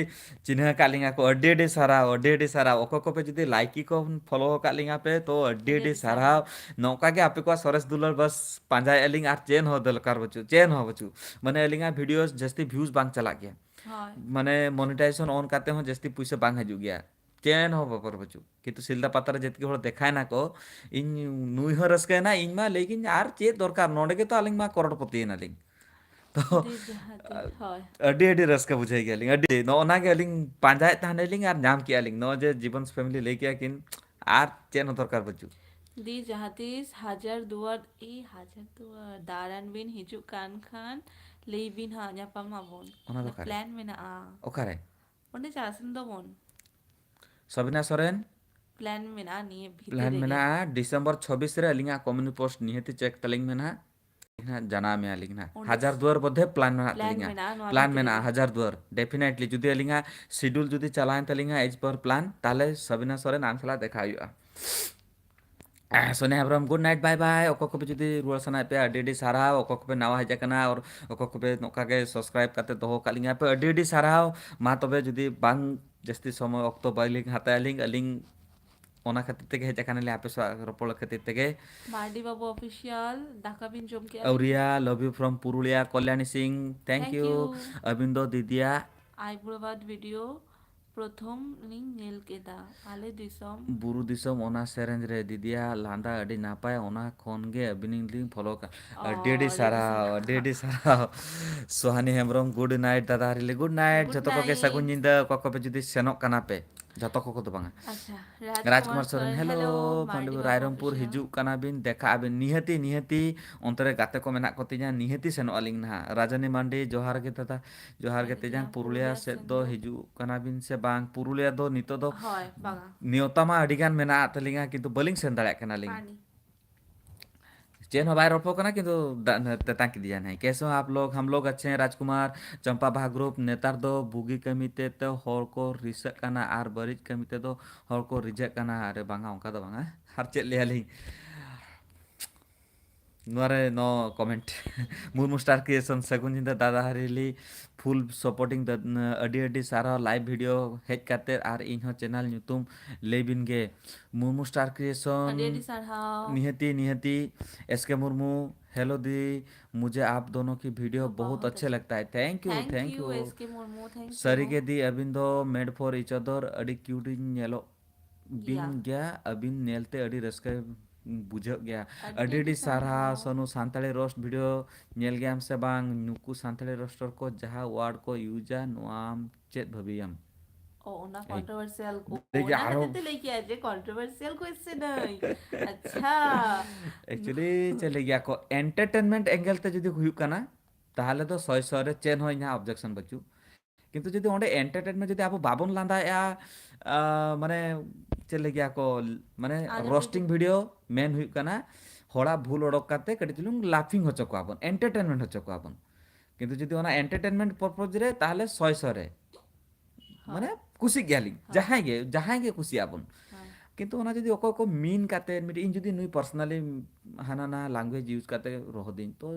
ᱪᱤᱱᱦᱟᱹ ᱟᱠᱟᱫ ᱞᱤᱧᱟ ᱠᱚ, ᱟᱹᱰᱤ ᱟᱹᱰᱤ ᱥᱟᱨᱦᱟᱣ, ᱟᱹᱰᱤ ᱟᱹᱰᱤ ᱥᱟᱨᱦᱟᱣ᱾ ᱚᱠᱚᱭ ᱠᱚᱯᱮ ᱡᱩᱫᱤ ᱞᱟᱭᱠᱤ ᱠᱚ ᱯᱷᱚᱞᱳ ᱟᱠᱟᱫ ᱞᱤᱧᱟ ᱯᱮ, ᱛᱚ ᱟᱹᱰᱤ ᱟᱹᱰᱤ ᱟᱹᱰᱤ ᱟᱹᱰᱤ ᱥᱟᱨᱦᱟᱣ᱾ ᱥᱟᱨᱦᱟᱣ᱾ ᱱᱚᱝᱠᱟ ᱜᱮ ᱟᱯᱮ ᱠᱚᱣᱟᱜ ᱥᱚᱨᱮᱥ ᱫᱩᱞᱟᱹᱲ ᱵᱟᱥ ᱯᱟᱸᱡᱟᱭᱮᱫᱼᱟ ᱞᱤᱧ, ᱟᱨ ᱪᱮᱫ ᱦᱚᱸ ᱫᱚᱨᱠᱟᱨ ᱵᱟᱹᱪᱩᱜ, ᱪᱮᱫ ᱦᱚᱸ ᱵᱟᱹᱪᱩᱜ᱾ ᱢᱟᱱᱮ ᱟᱹᱞᱤᱧᱟᱜ ᱵᱷᱤᱰᱤᱭᱳ ᱡᱟᱹᱥᱛᱤ ᱵᱷᱤᱭᱩᱡᱽ ᱵᱟᱝ ᱪᱟᱞᱟᱜ ᱜᱮᱭᱟ᱾ ᱦᱳᱭ᱾ ᱢᱟᱱᱮ ᱢᱚᱱᱤᱴᱟᱭᱡᱮᱥᱚᱱ ᱚᱱ ᱠᱟᱛᱮ ᱦᱚᱸ ᱡᱟᱹᱥᱛᱤ ᱯᱩᱭᱥᱟᱹ ᱵᱟᱝ ᱦᱤᱡᱩᱜ ᱜᱮᱭᱟ᱾ ᱪᱮᱫ ᱦᱚᱸ ᱵᱚᱛᱚᱨ ᱵᱟᱹᱪᱩᱜ᱾ ᱠᱤᱱᱛᱩ ᱥᱤᱞᱫᱟ ᱯᱟᱛᱟ ᱨᱮ ᱡᱮᱛᱠᱤ ᱦᱚᱲ ᱫᱮᱠᱷᱟᱭ ᱱᱟᱠᱚ, ᱤᱧ ᱱᱩᱭ ᱦᱚᱸ ᱨᱟᱹᱥᱠᱟᱹᱭᱮᱱᱟ, ᱤᱧ ᱢᱟ ᱞᱟᱹᱭ ᱜᱤᱧ, ᱟᱨ ᱪᱮᱫ ᱫᱚᱨᱠᱟᱨ, ᱱᱚᱰᱮ ᱜᱮᱛᱚ ᱟᱹᱞᱤᱧ ᱢᱟ ᱠᱚᱨᱚᱲᱯᱚᱛᱤ ᱮᱱᱟᱞᱤᱧ᱾ ᱛᱚ ᱫᱤ ᱡᱟᱦᱟᱸ ᱛᱤᱥ, ᱦᱳᱭ᱾ ᱟᱹᱰᱤ ᱟᱹᱰᱤ ᱨᱟᱹᱥᱠᱟᱹ ᱵᱩᱡᱷᱟᱹᱣ ᱜᱮᱭᱟᱞᱤᱧ, ᱟᱹᱰᱤ᱾ ᱱᱚᱜᱼᱚ ᱱᱟ ᱜᱮ ᱟᱹᱞᱤᱧ ᱯᱟᱸᱡᱟᱭᱮᱫ ᱛᱟᱦᱮᱱᱟᱞᱤᱧ ᱟᱨ ᱧᱟᱢ ᱠᱮᱜᱼᱟ ᱞᱤᱧ, ᱱᱚᱜᱼᱚᱭ ᱡᱮ ᱡᱤᱵᱚᱱ ᱯᱷᱮᱢᱤᱞᱤ ᱞᱟᱹᱭ ᱠᱮᱜᱼᱟ ᱠᱤᱱ, ᱟᱨ ᱪᱮᱫ ᱦᱚᱸ ᱫᱚᱨᱠᱟᱨ ᱵᱟᱹᱪᱩᱜ᱾ ᱫᱤ ᱡᱟᱦᱟᱸ ᱛᱤᱥ ᱦᱟᱡᱟᱨ ᱫᱩᱣᱟᱨ, ᱤ ᱦᱟᱡᱟᱨ ᱫᱩᱣᱟᱨ ᱫᱟᱬᱟᱱ ᱵᱤᱱ ᱦᱤᱡᱩᱜ ᱠᱟᱱ ᱠᱷᱟᱱ ᱞᱟᱹᱭ ᱵᱤᱱ ᱦᱟᱸᱜ, ᱧᱟᱯᱟᱢ ᱟᱵᱚᱱ᱾ ᱚᱱᱟ ᱫᱚ ᱚᱱᱟ ᱚᱠᱟᱨᱮ? ᱯᱞᱮᱱ ᱢᱮᱱᱟᱜᱼᱟ᱾ ᱚᱠᱟᱨᱮ? ᱚᱸᱰᱮ ᱪᱟᱞᱟᱜ ᱥᱮᱱ ᱫᱚᱵᱚᱱ᱾ ᱥᱟᱵᱤᱱᱟ ᱥᱚᱨᱮᱱ? ᱯᱞᱮᱱ ᱢᱮᱱᱟᱜᱼᱟ ᱱᱤᱭᱟᱹ ᱵᱷᱤᱛᱤᱨ ᱯᱞᱮᱱ ᱨᱮᱜᱮ᱾ ᱢᱮᱱᱟᱜᱼᱟ, ᱰᱤᱥᱮᱢᱵᱚᱨ ᱪᱷᱚᱵᱵᱤᱥ ᱨᱮ ᱟᱹᱞᱤᱧᱟᱜ ᱠᱚᱢᱤᱭᱩᱱᱤᱴᱤ ᱯᱳᱥᱴ ᱱᱤᱦᱟᱹᱛᱤ ᱪᱮᱠ ᱛᱟᱹᱞᱤᱧ ᱢᱮ ᱱᱟᱦᱟᱜ᱾ ᱱᱟᱦᱟᱜ ᱡᱟᱱᱟᱣ ᱢᱮᱭᱟ ᱞᱤᱧ ᱱᱟᱦᱟᱜ᱾ ᱚᱸᱰᱮ ᱦᱟᱡᱟᱨ ᱫᱩᱣᱟᱨ ᱢᱚᱫᱽᱫᱷᱮ ᱯᱞᱟᱱ ᱢᱮᱱᱟᱜ ᱯᱞᱮᱱ ᱛᱟᱹᱞᱤᱧᱟ᱾ ᱢᱮᱱᱟᱜᱼᱟ ᱱᱚᱣᱟ ᱯᱞᱟᱱ ᱵᱷᱤᱛᱤᱨ ᱢᱮᱱᱟᱜᱼᱟ, ᱨᱮᱜᱮ᱾ ᱦᱟᱡᱟᱨ ᱫᱩᱣᱟᱨ᱾ ᱰᱮᱯᱷᱤᱱᱮᱴᱞᱤ ᱡᱩᱫᱤ ᱟᱹᱞᱤᱧᱟᱜ ᱥᱤᱰᱩᱞ ᱡᱩᱫᱤ ᱪᱟᱞᱟᱣᱮᱱ ᱛᱟᱹᱞᱤᱧᱟ as per plan, ᱛᱟᱦᱚᱞᱮ ᱥᱟᱵᱤᱱᱟ ᱥᱚᱨᱮᱱ ᱟᱢ ᱥᱟᱞᱟᱜ ᱫᱮᱠᱷᱟ ᱦᱩᱭᱩᱜᱼᱟ᱾ ᱥᱳᱱᱤᱭᱟ ᱦᱮᱢᱵᱨᱚᱢ, ᱜᱩᱰ ᱱᱟᱭᱤᱴ, ᱵᱟᱭ ᱵᱟᱭ᱾ ᱚᱠᱚᱭ ᱠᱚᱯᱮ ᱡᱩᱫᱤ ᱨᱩᱣᱟᱹᱲ ᱥᱟᱱᱟᱭᱮᱫ ᱯᱮᱭᱟ, ᱟᱹᱰᱤ ᱟᱹᱰᱤ ᱥᱟᱨᱦᱟᱣ᱾ ᱚᱠᱚᱭ ᱠᱚᱯᱮ ᱱᱟᱣᱟ ᱦᱮᱡ ᱟᱠᱟᱱᱟ, ᱟᱨ ᱚᱠᱚᱭ ᱠᱚᱯᱮ ᱱᱚᱝᱠᱟ ᱜᱮ ᱥᱟᱵᱥᱠᱨᱟᱭᱤᱵ ᱠᱟᱛᱮ ᱫᱚᱦᱚ ᱟᱠᱟᱫ ᱞᱤᱧᱟ ᱯᱮ, ᱟᱹᱰᱤ ᱟᱹᱰᱤ ᱥᱟᱨᱦᱟᱣ᱾ ᱢᱟ ᱛᱚᱵᱮ, ᱡᱩᱫᱤ ᱵᱟᱝ ᱡᱟᱹᱥᱛᱤ ᱥᱚᱢᱚᱭ ᱚᱠᱛᱚ ᱵᱟᱹᱞᱤᱧ ᱦᱟᱛᱟᱭᱟ ᱟᱹᱞᱤᱧ, ᱟᱹᱞᱤᱧ ᱚᱱᱟ ᱠᱷᱟᱹᱛᱤᱨ ᱛᱮᱜᱮ ᱦᱮᱡ ᱟᱠᱟᱱᱟᱞᱤᱧ ᱟᱯᱮ ᱥᱟᱶ ᱨᱚᱯᱚᱲ ᱠᱷᱟᱹᱛᱤᱨ ᱛᱮᱜᱮ᱾ ᱢᱟᱨᱰᱤ ᱵᱟᱹᱵᱩ ᱚᱯᱷᱤᱥᱤᱭᱟᱞ, ᱫᱟᱠᱟ ᱵᱤᱱ ᱡᱚᱢ ᱠᱮᱜᱼᱟ? ᱟᱹᱣᱨᱤᱭᱟ, love you from Purulia, ᱠᱚᱞᱭᱟᱱᱤ Singh, thank thank you᱾ You᱾ ᱟᱹᱵᱤᱱ ᱫᱚ ᱫᱤᱫᱤᱭᱟ? ᱟᱭᱵᱨᱳᱵᱟᱫ ᱵᱷᱤᱰᱤᱭᱳ ᱯᱨᱚᱛᱷᱚᱢ ᱞᱤᱧ ᱧᱮᱞ ᱠᱮᱫᱟ, ᱟᱞᱮ ᱫᱤᱥᱚᱢ᱾ ᱵᱩᱨᱩ ᱫᱤᱥᱚᱢ, ᱚᱱᱟ ᱥᱮᱨᱮᱧ ᱨᱮ ᱫᱤᱫᱤᱭᱟ ᱞᱟᱸᱫᱟ ᱟᱹᱰᱤ ᱱᱟᱯᱟᱭ, ᱚᱱᱟ ᱠᱷᱚᱱ ᱜᱮ ᱟᱹᱵᱤᱱ ᱞᱤᱧ ᱯᱷᱚᱞᱳ ᱠᱟᱜ᱾ ᱚ, ᱟᱹᱰᱤ ᱟᱹᱰᱤ ᱟᱹᱰᱤ ᱥᱟᱨᱦᱟᱣ, ᱥᱟᱨᱦᱟᱣ᱾ ᱟᱹᱰᱤ ᱟᱹᱰᱤ ᱥᱟᱨᱦᱟᱣ᱾ ᱥᱳᱦᱟᱱᱤ ᱦᱮᱢᱵᱨᱚᱢ, ᱜᱩᱰ ᱱᱟᱭᱤᱴ ᱫᱟᱫᱟ ᱦᱟᱨᱤᱞᱤ, ᱜᱩᱰ ᱱᱟᱭᱤᱴ᱾ ᱜᱩᱰ ᱡᱚᱛᱚ ᱠᱚᱜᱮ ᱥᱟᱹᱜᱩᱱ ᱱᱟᱭᱤᱴ᱾ ᱧᱤᱫᱟᱹ, ᱚᱠᱟ ᱠᱚᱯᱮ ᱡᱩᱫᱤ ᱥᱮᱱᱚᱜ ᱠᱟᱱᱟ ᱯᱮ, ᱡᱚᱛᱚ ᱠᱚᱠᱚ ᱫᱚ ᱵᱟᱝᱟ᱾ ᱟᱪᱪᱷᱟ, ᱨᱟᱡᱽᱠᱩᱢᱟᱨ ᱨᱟᱡᱽᱠᱩᱢᱟᱨ ᱥᱚᱨᱮᱱ, ᱥᱚᱨᱮᱱ, ᱦᱮᱞᱳ, ᱦᱮᱞᱳ, ᱢᱟᱱᱰᱤ ᱢᱟᱱᱰᱤ ᱵᱟᱹᱵᱩ ᱨᱟᱭᱨᱚᱝᱯᱩᱨ ᱚᱯᱷᱤᱥᱤᱭᱟᱞ᱾ ᱦᱤᱡᱩᱜ ᱠᱟᱱᱟ ᱵᱤᱱ, ᱫᱮᱠᱷᱟᱜ ᱟᱵᱤᱱ, ᱱᱤᱦᱟᱹᱛᱤ, ᱱᱤᱦᱟᱹᱛᱤ ᱚᱱᱛᱮ ᱨᱮ ᱜᱟᱛᱮ ᱠᱚ ᱢᱮᱱᱟᱜ ᱠᱚ ᱛᱤᱧᱟ, ᱱᱤᱦᱟᱹᱛᱤ ᱥᱮᱱᱚᱜ ᱟᱹᱞᱤᱧ ᱱᱟᱦᱟᱜ᱾ ᱨᱟᱡᱟᱱᱤ ᱢᱟᱱᱰᱤ, ᱡᱚᱦᱟᱨ ᱜᱮ ᱫᱟᱫᱟ, ᱡᱚᱦᱟᱨ ᱜᱮ ᱟᱹᱞᱤᱧ ᱛᱮᱡᱟᱝ, ᱦᱚᱸ ᱯᱩᱨᱩᱞᱤᱭᱟ ᱯᱩᱨᱩᱞᱤᱭᱟ ᱥᱮᱫ ᱥᱮᱱ ᱫᱚ ᱫᱚ᱾ ᱦᱤᱡᱩᱜ ᱠᱟᱱᱟ ᱵᱤᱱ ᱥᱮ ᱵᱟᱝ? ᱯᱩᱨᱩᱞᱤᱭᱟ ᱫᱚ ᱱᱤᱛᱚᱜ ᱫᱚ ᱦᱳᱭ, ᱵᱟᱝᱟ᱾ ᱱᱮᱣᱛᱟ ᱢᱟ ᱟᱹᱰᱤ ᱜᱟᱱ ᱢᱮᱱᱟᱜ ᱛᱟᱹᱞᱤᱧᱟ, ᱠᱤᱱᱛᱩ ᱵᱟᱹᱞᱤᱧ ᱥᱮᱱ ᱫᱟᱲᱮᱭᱟᱜ ᱠᱟᱱᱟᱞᱤᱧ᱾ ᱯᱟᱱᱤ᱾ ᱪᱮᱫ ᱦᱚᱸ ᱵᱟᱭ ᱨᱚᱯᱚᱲ ᱠᱟᱱᱟ, ᱠᱤᱱᱛᱩ ᱫᱟ-, ᱛᱮᱛᱟᱝ ᱠᱮᱫᱮᱭᱟ ᱱᱟᱭ᱾ ᱠᱮᱥᱮ ᱦᱚᱸ ᱟᱯ ᱞᱳᱜ, ᱦᱟᱢ ᱞᱳᱜ ᱟᱪᱷᱮ ᱦᱮᱸ ᱨᱟᱡᱽᱠᱩᱢᱟᱨ, ᱪᱚᱢᱯᱟ ᱵᱟᱦᱟ ᱜᱨᱩᱯ, ᱱᱮᱛᱟᱨ ᱫᱚ ᱵᱩᱜᱤ ᱠᱟᱹᱢᱤ ᱛᱮ ᱛᱚ ᱦᱚᱲ ᱠᱚ ᱨᱤᱥᱟᱹᱜ ᱠᱟᱱᱟ ᱟᱨ ᱵᱟᱹᱲᱤᱡ ᱠᱟᱹᱢᱤ ᱛᱮᱫᱚ ᱦᱚᱲ ᱠᱚ ᱨᱤᱡᱷᱟᱹᱜ ᱠᱟᱱᱟ᱾ ᱟᱨᱮ ᱵᱟᱝᱟ, ᱚᱱᱠᱟ ᱫᱚ ᱵᱟᱝᱟ᱾ ᱟᱨ ᱪᱮᱫ ᱞᱟᱹᱭᱟᱞᱤᱧ? ᱱᱚᱣᱟ ᱨᱮ no comment᱾ Murmu Star Creation, ᱥᱟᱹᱜᱩᱱ ᱧᱤᱫᱟᱹ ᱫᱟᱫᱟ ᱦᱟᱨᱤᱞᱤ, full supporting ᱫᱟ-, ᱟᱹᱰᱤ ᱟᱹᱰᱤ ᱥᱟᱨᱦᱟᱣ live video ᱦᱮᱡ ᱠᱟᱛᱮ ᱟᱨ ᱤᱧ ᱦᱚᱸ channel ᱧᱩᱛᱩᱢ ᱞᱟᱹᱭ ᱵᱤᱱ ᱜᱮ᱾ ᱢᱩᱨᱢᱩ Star Creation, ᱟᱹᱰᱤ ᱟᱹᱰᱤ ᱥᱟᱨᱦᱟᱣ᱾ ᱱᱤᱦᱟᱹᱛᱤ, ᱱᱤᱦᱟᱹᱛᱤ, S K ᱢᱩᱨᱢᱩ, हेलो दी, मुझे आप दोनों की वीडियो बहुत बहुत अच्छे अच्छे। लगता है। Thank you, thank thank you you. S के मुर्मू, थैंक यू। सरीगे दी, ᱟᱹᱵᱤᱱ ᱫᱚ made for each other, ᱟᱹᱰᱤ ᱠᱤᱭᱩᱴ ᱤᱧ ᱧᱮᱞᱚᱜ ᱵᱤᱱ ᱜᱮᱭᱟ᱾ ᱜᱮᱭᱟ, ᱟᱹᱵᱤᱱ ᱧᱮᱞᱛᱮ ᱟᱹᱰᱤ ᱨᱟᱹᱥᱠᱟᱹ ᱵᱩᱡᱷᱟᱹᱜ ᱜᱮᱭᱟ᱾ ᱟᱹᱰᱤ ᱟᱹᱰᱤ ᱟᱹᱰᱤ ᱥᱟᱨᱦᱟᱣ᱾ ᱥᱟᱨᱦᱟᱣ᱾ ᱥᱚᱱᱩ, ᱥᱟᱱᱛᱟᱲᱤ ᱨᱳᱥᱴ ᱵᱷᱤᱰᱤᱭᱳ ᱧᱮᱞ ᱜᱮᱭᱟᱢ ᱥᱮ ᱵᱟᱝ? ᱱᱩᱠᱩ ᱥᱟᱱᱛᱟᱲᱤ ᱨᱳᱥᱴᱚᱨ ᱠᱚ ᱡᱟᱦᱟᱸ ᱣᱟᱨᱰ ᱠᱚ ᱤᱭᱩᱡᱟ, ᱱᱚᱣᱟᱢ ᱪᱮᱫ ᱵᱷᱟᱹᱵᱤᱭᱟᱢ? ᱚ, ᱚᱱᱟ ᱮᱭ, ᱠᱚᱱᱴᱨᱳᱵᱷᱟᱨᱥᱤᱭᱟᱞ ᱠᱚ, ᱞᱟᱹᱭ ᱜᱮ ᱚᱱᱟ ᱟᱨᱚ ᱠᱷᱟᱹᱛᱤᱨ ᱛᱮ ᱞᱟᱹᱭ ᱠᱮᱜᱼᱟ ᱡᱮ ᱠᱚᱱᱴᱨᱳᱵᱷᱟᱨᱥᱤᱭᱟᱞ ᱠᱚ ᱮᱥᱮ ᱱᱟᱹᱭ᱾ ᱟᱪᱪᱷᱟ᱾ ᱮᱠᱪᱩᱭᱮᱞᱤ ᱪᱮᱫ ᱞᱟᱹᱭ ᱜᱮᱭᱟ ᱠᱚ, ᱮᱱᱴᱟᱨᱴᱮᱱᱢᱮᱱᱴ ᱮᱝᱜᱮᱞ ᱛᱮ ᱡᱩᱫᱤ ᱦᱩᱭᱩᱜ ᱠᱟᱱᱟ, ᱛᱟᱦᱚᱞᱮ ᱫᱚ ᱥᱚᱭ ᱥᱚᱭ ᱨᱮ ᱪᱮᱫ ᱦᱚᱸ ᱤᱧᱟᱹᱜ ᱚᱵᱡᱮᱠᱥᱚᱱ ᱵᱟᱹᱪᱩᱜ᱾ ᱠᱤᱱᱛᱩ ᱡᱩᱫᱤ ᱚᱸᱰᱮ ᱮᱱᱴᱟᱨᱴᱮᱱᱢᱮᱱᱴ ᱡᱩᱫᱤ ᱟᱵᱚ ᱵᱟᱵᱚᱱ ᱞᱟᱸᱫᱟᱭᱮᱜᱼᱟ, ᱟ, ᱢᱟᱱᱮ ᱪᱮᱫ ᱞᱟᱹᱭ ᱜᱮᱭᱟ ᱠᱚ, ᱢᱟᱱᱮ ᱟᱨ ᱡᱩᱫᱤ ᱨᱳᱥᱴᱤᱝ ᱵᱷᱤᱰᱤᱭᱳ ᱢᱮᱱ ᱦᱩᱭᱩᱜ ᱠᱟᱱᱟ, ᱦᱚᱲᱟᱜ ᱵᱷᱩᱞ ᱚᱰᱚᱠ ᱠᱟᱛᱮ ᱠᱟᱹᱴᱤᱡ ᱪᱩᱞᱩᱝ ᱞᱟᱯᱷᱤᱝ ᱦᱚᱪᱚ ᱠᱚᱣᱟ ᱵᱚᱱ, ᱮᱱᱴᱟᱨᱴᱮᱱᱢᱮᱱᱴ ᱦᱚᱪᱚ ᱠᱚᱣᱟ ᱵᱚᱱ᱾ ᱠᱤᱱᱛᱩ ᱡᱩᱫᱤ ᱚᱱᱟ ᱮᱱᱴᱟᱨᱴᱮᱱᱢᱮᱱᱴ ᱯᱚᱨᱯᱚᱡᱽ ᱨᱮ, ᱛᱟᱦᱚᱞᱮ ᱥᱚᱭ ᱥᱚᱭ ᱨᱮ᱾ ᱦᱳᱭ᱾ ᱢᱟᱱᱮ ᱠᱩᱥᱤᱜ ᱜᱮᱭᱟᱞᱤᱧ, ᱦᱳᱭ᱾ ᱡᱟᱦᱟᱸᱭ ᱜᱮ, ᱡᱟᱦᱟᱸᱭ ᱜᱮ ᱠᱩᱥᱤᱭᱟᱜ ᱵᱚᱱ᱾ ᱦᱳᱭ᱾ ᱠᱤᱱᱛᱩ ᱚᱱᱟ ᱡᱩᱫᱤ ᱚᱠᱚᱭ ᱠᱚ ᱢᱤᱱ ᱠᱟᱛᱮ, ᱢᱤᱫᱴᱤᱡ ᱤᱧ ᱡᱩᱫᱤ ᱱᱩᱭ ᱯᱟᱨᱥᱚᱱᱟᱞᱤ ᱦᱟᱱᱟ ᱱᱟ ᱞᱟᱝᱜᱩᱭᱮᱡᱽ ᱤᱭᱩᱡᱽ ᱠᱟᱛᱮ ᱨᱚᱦᱚᱫᱤᱧ, ᱛᱚ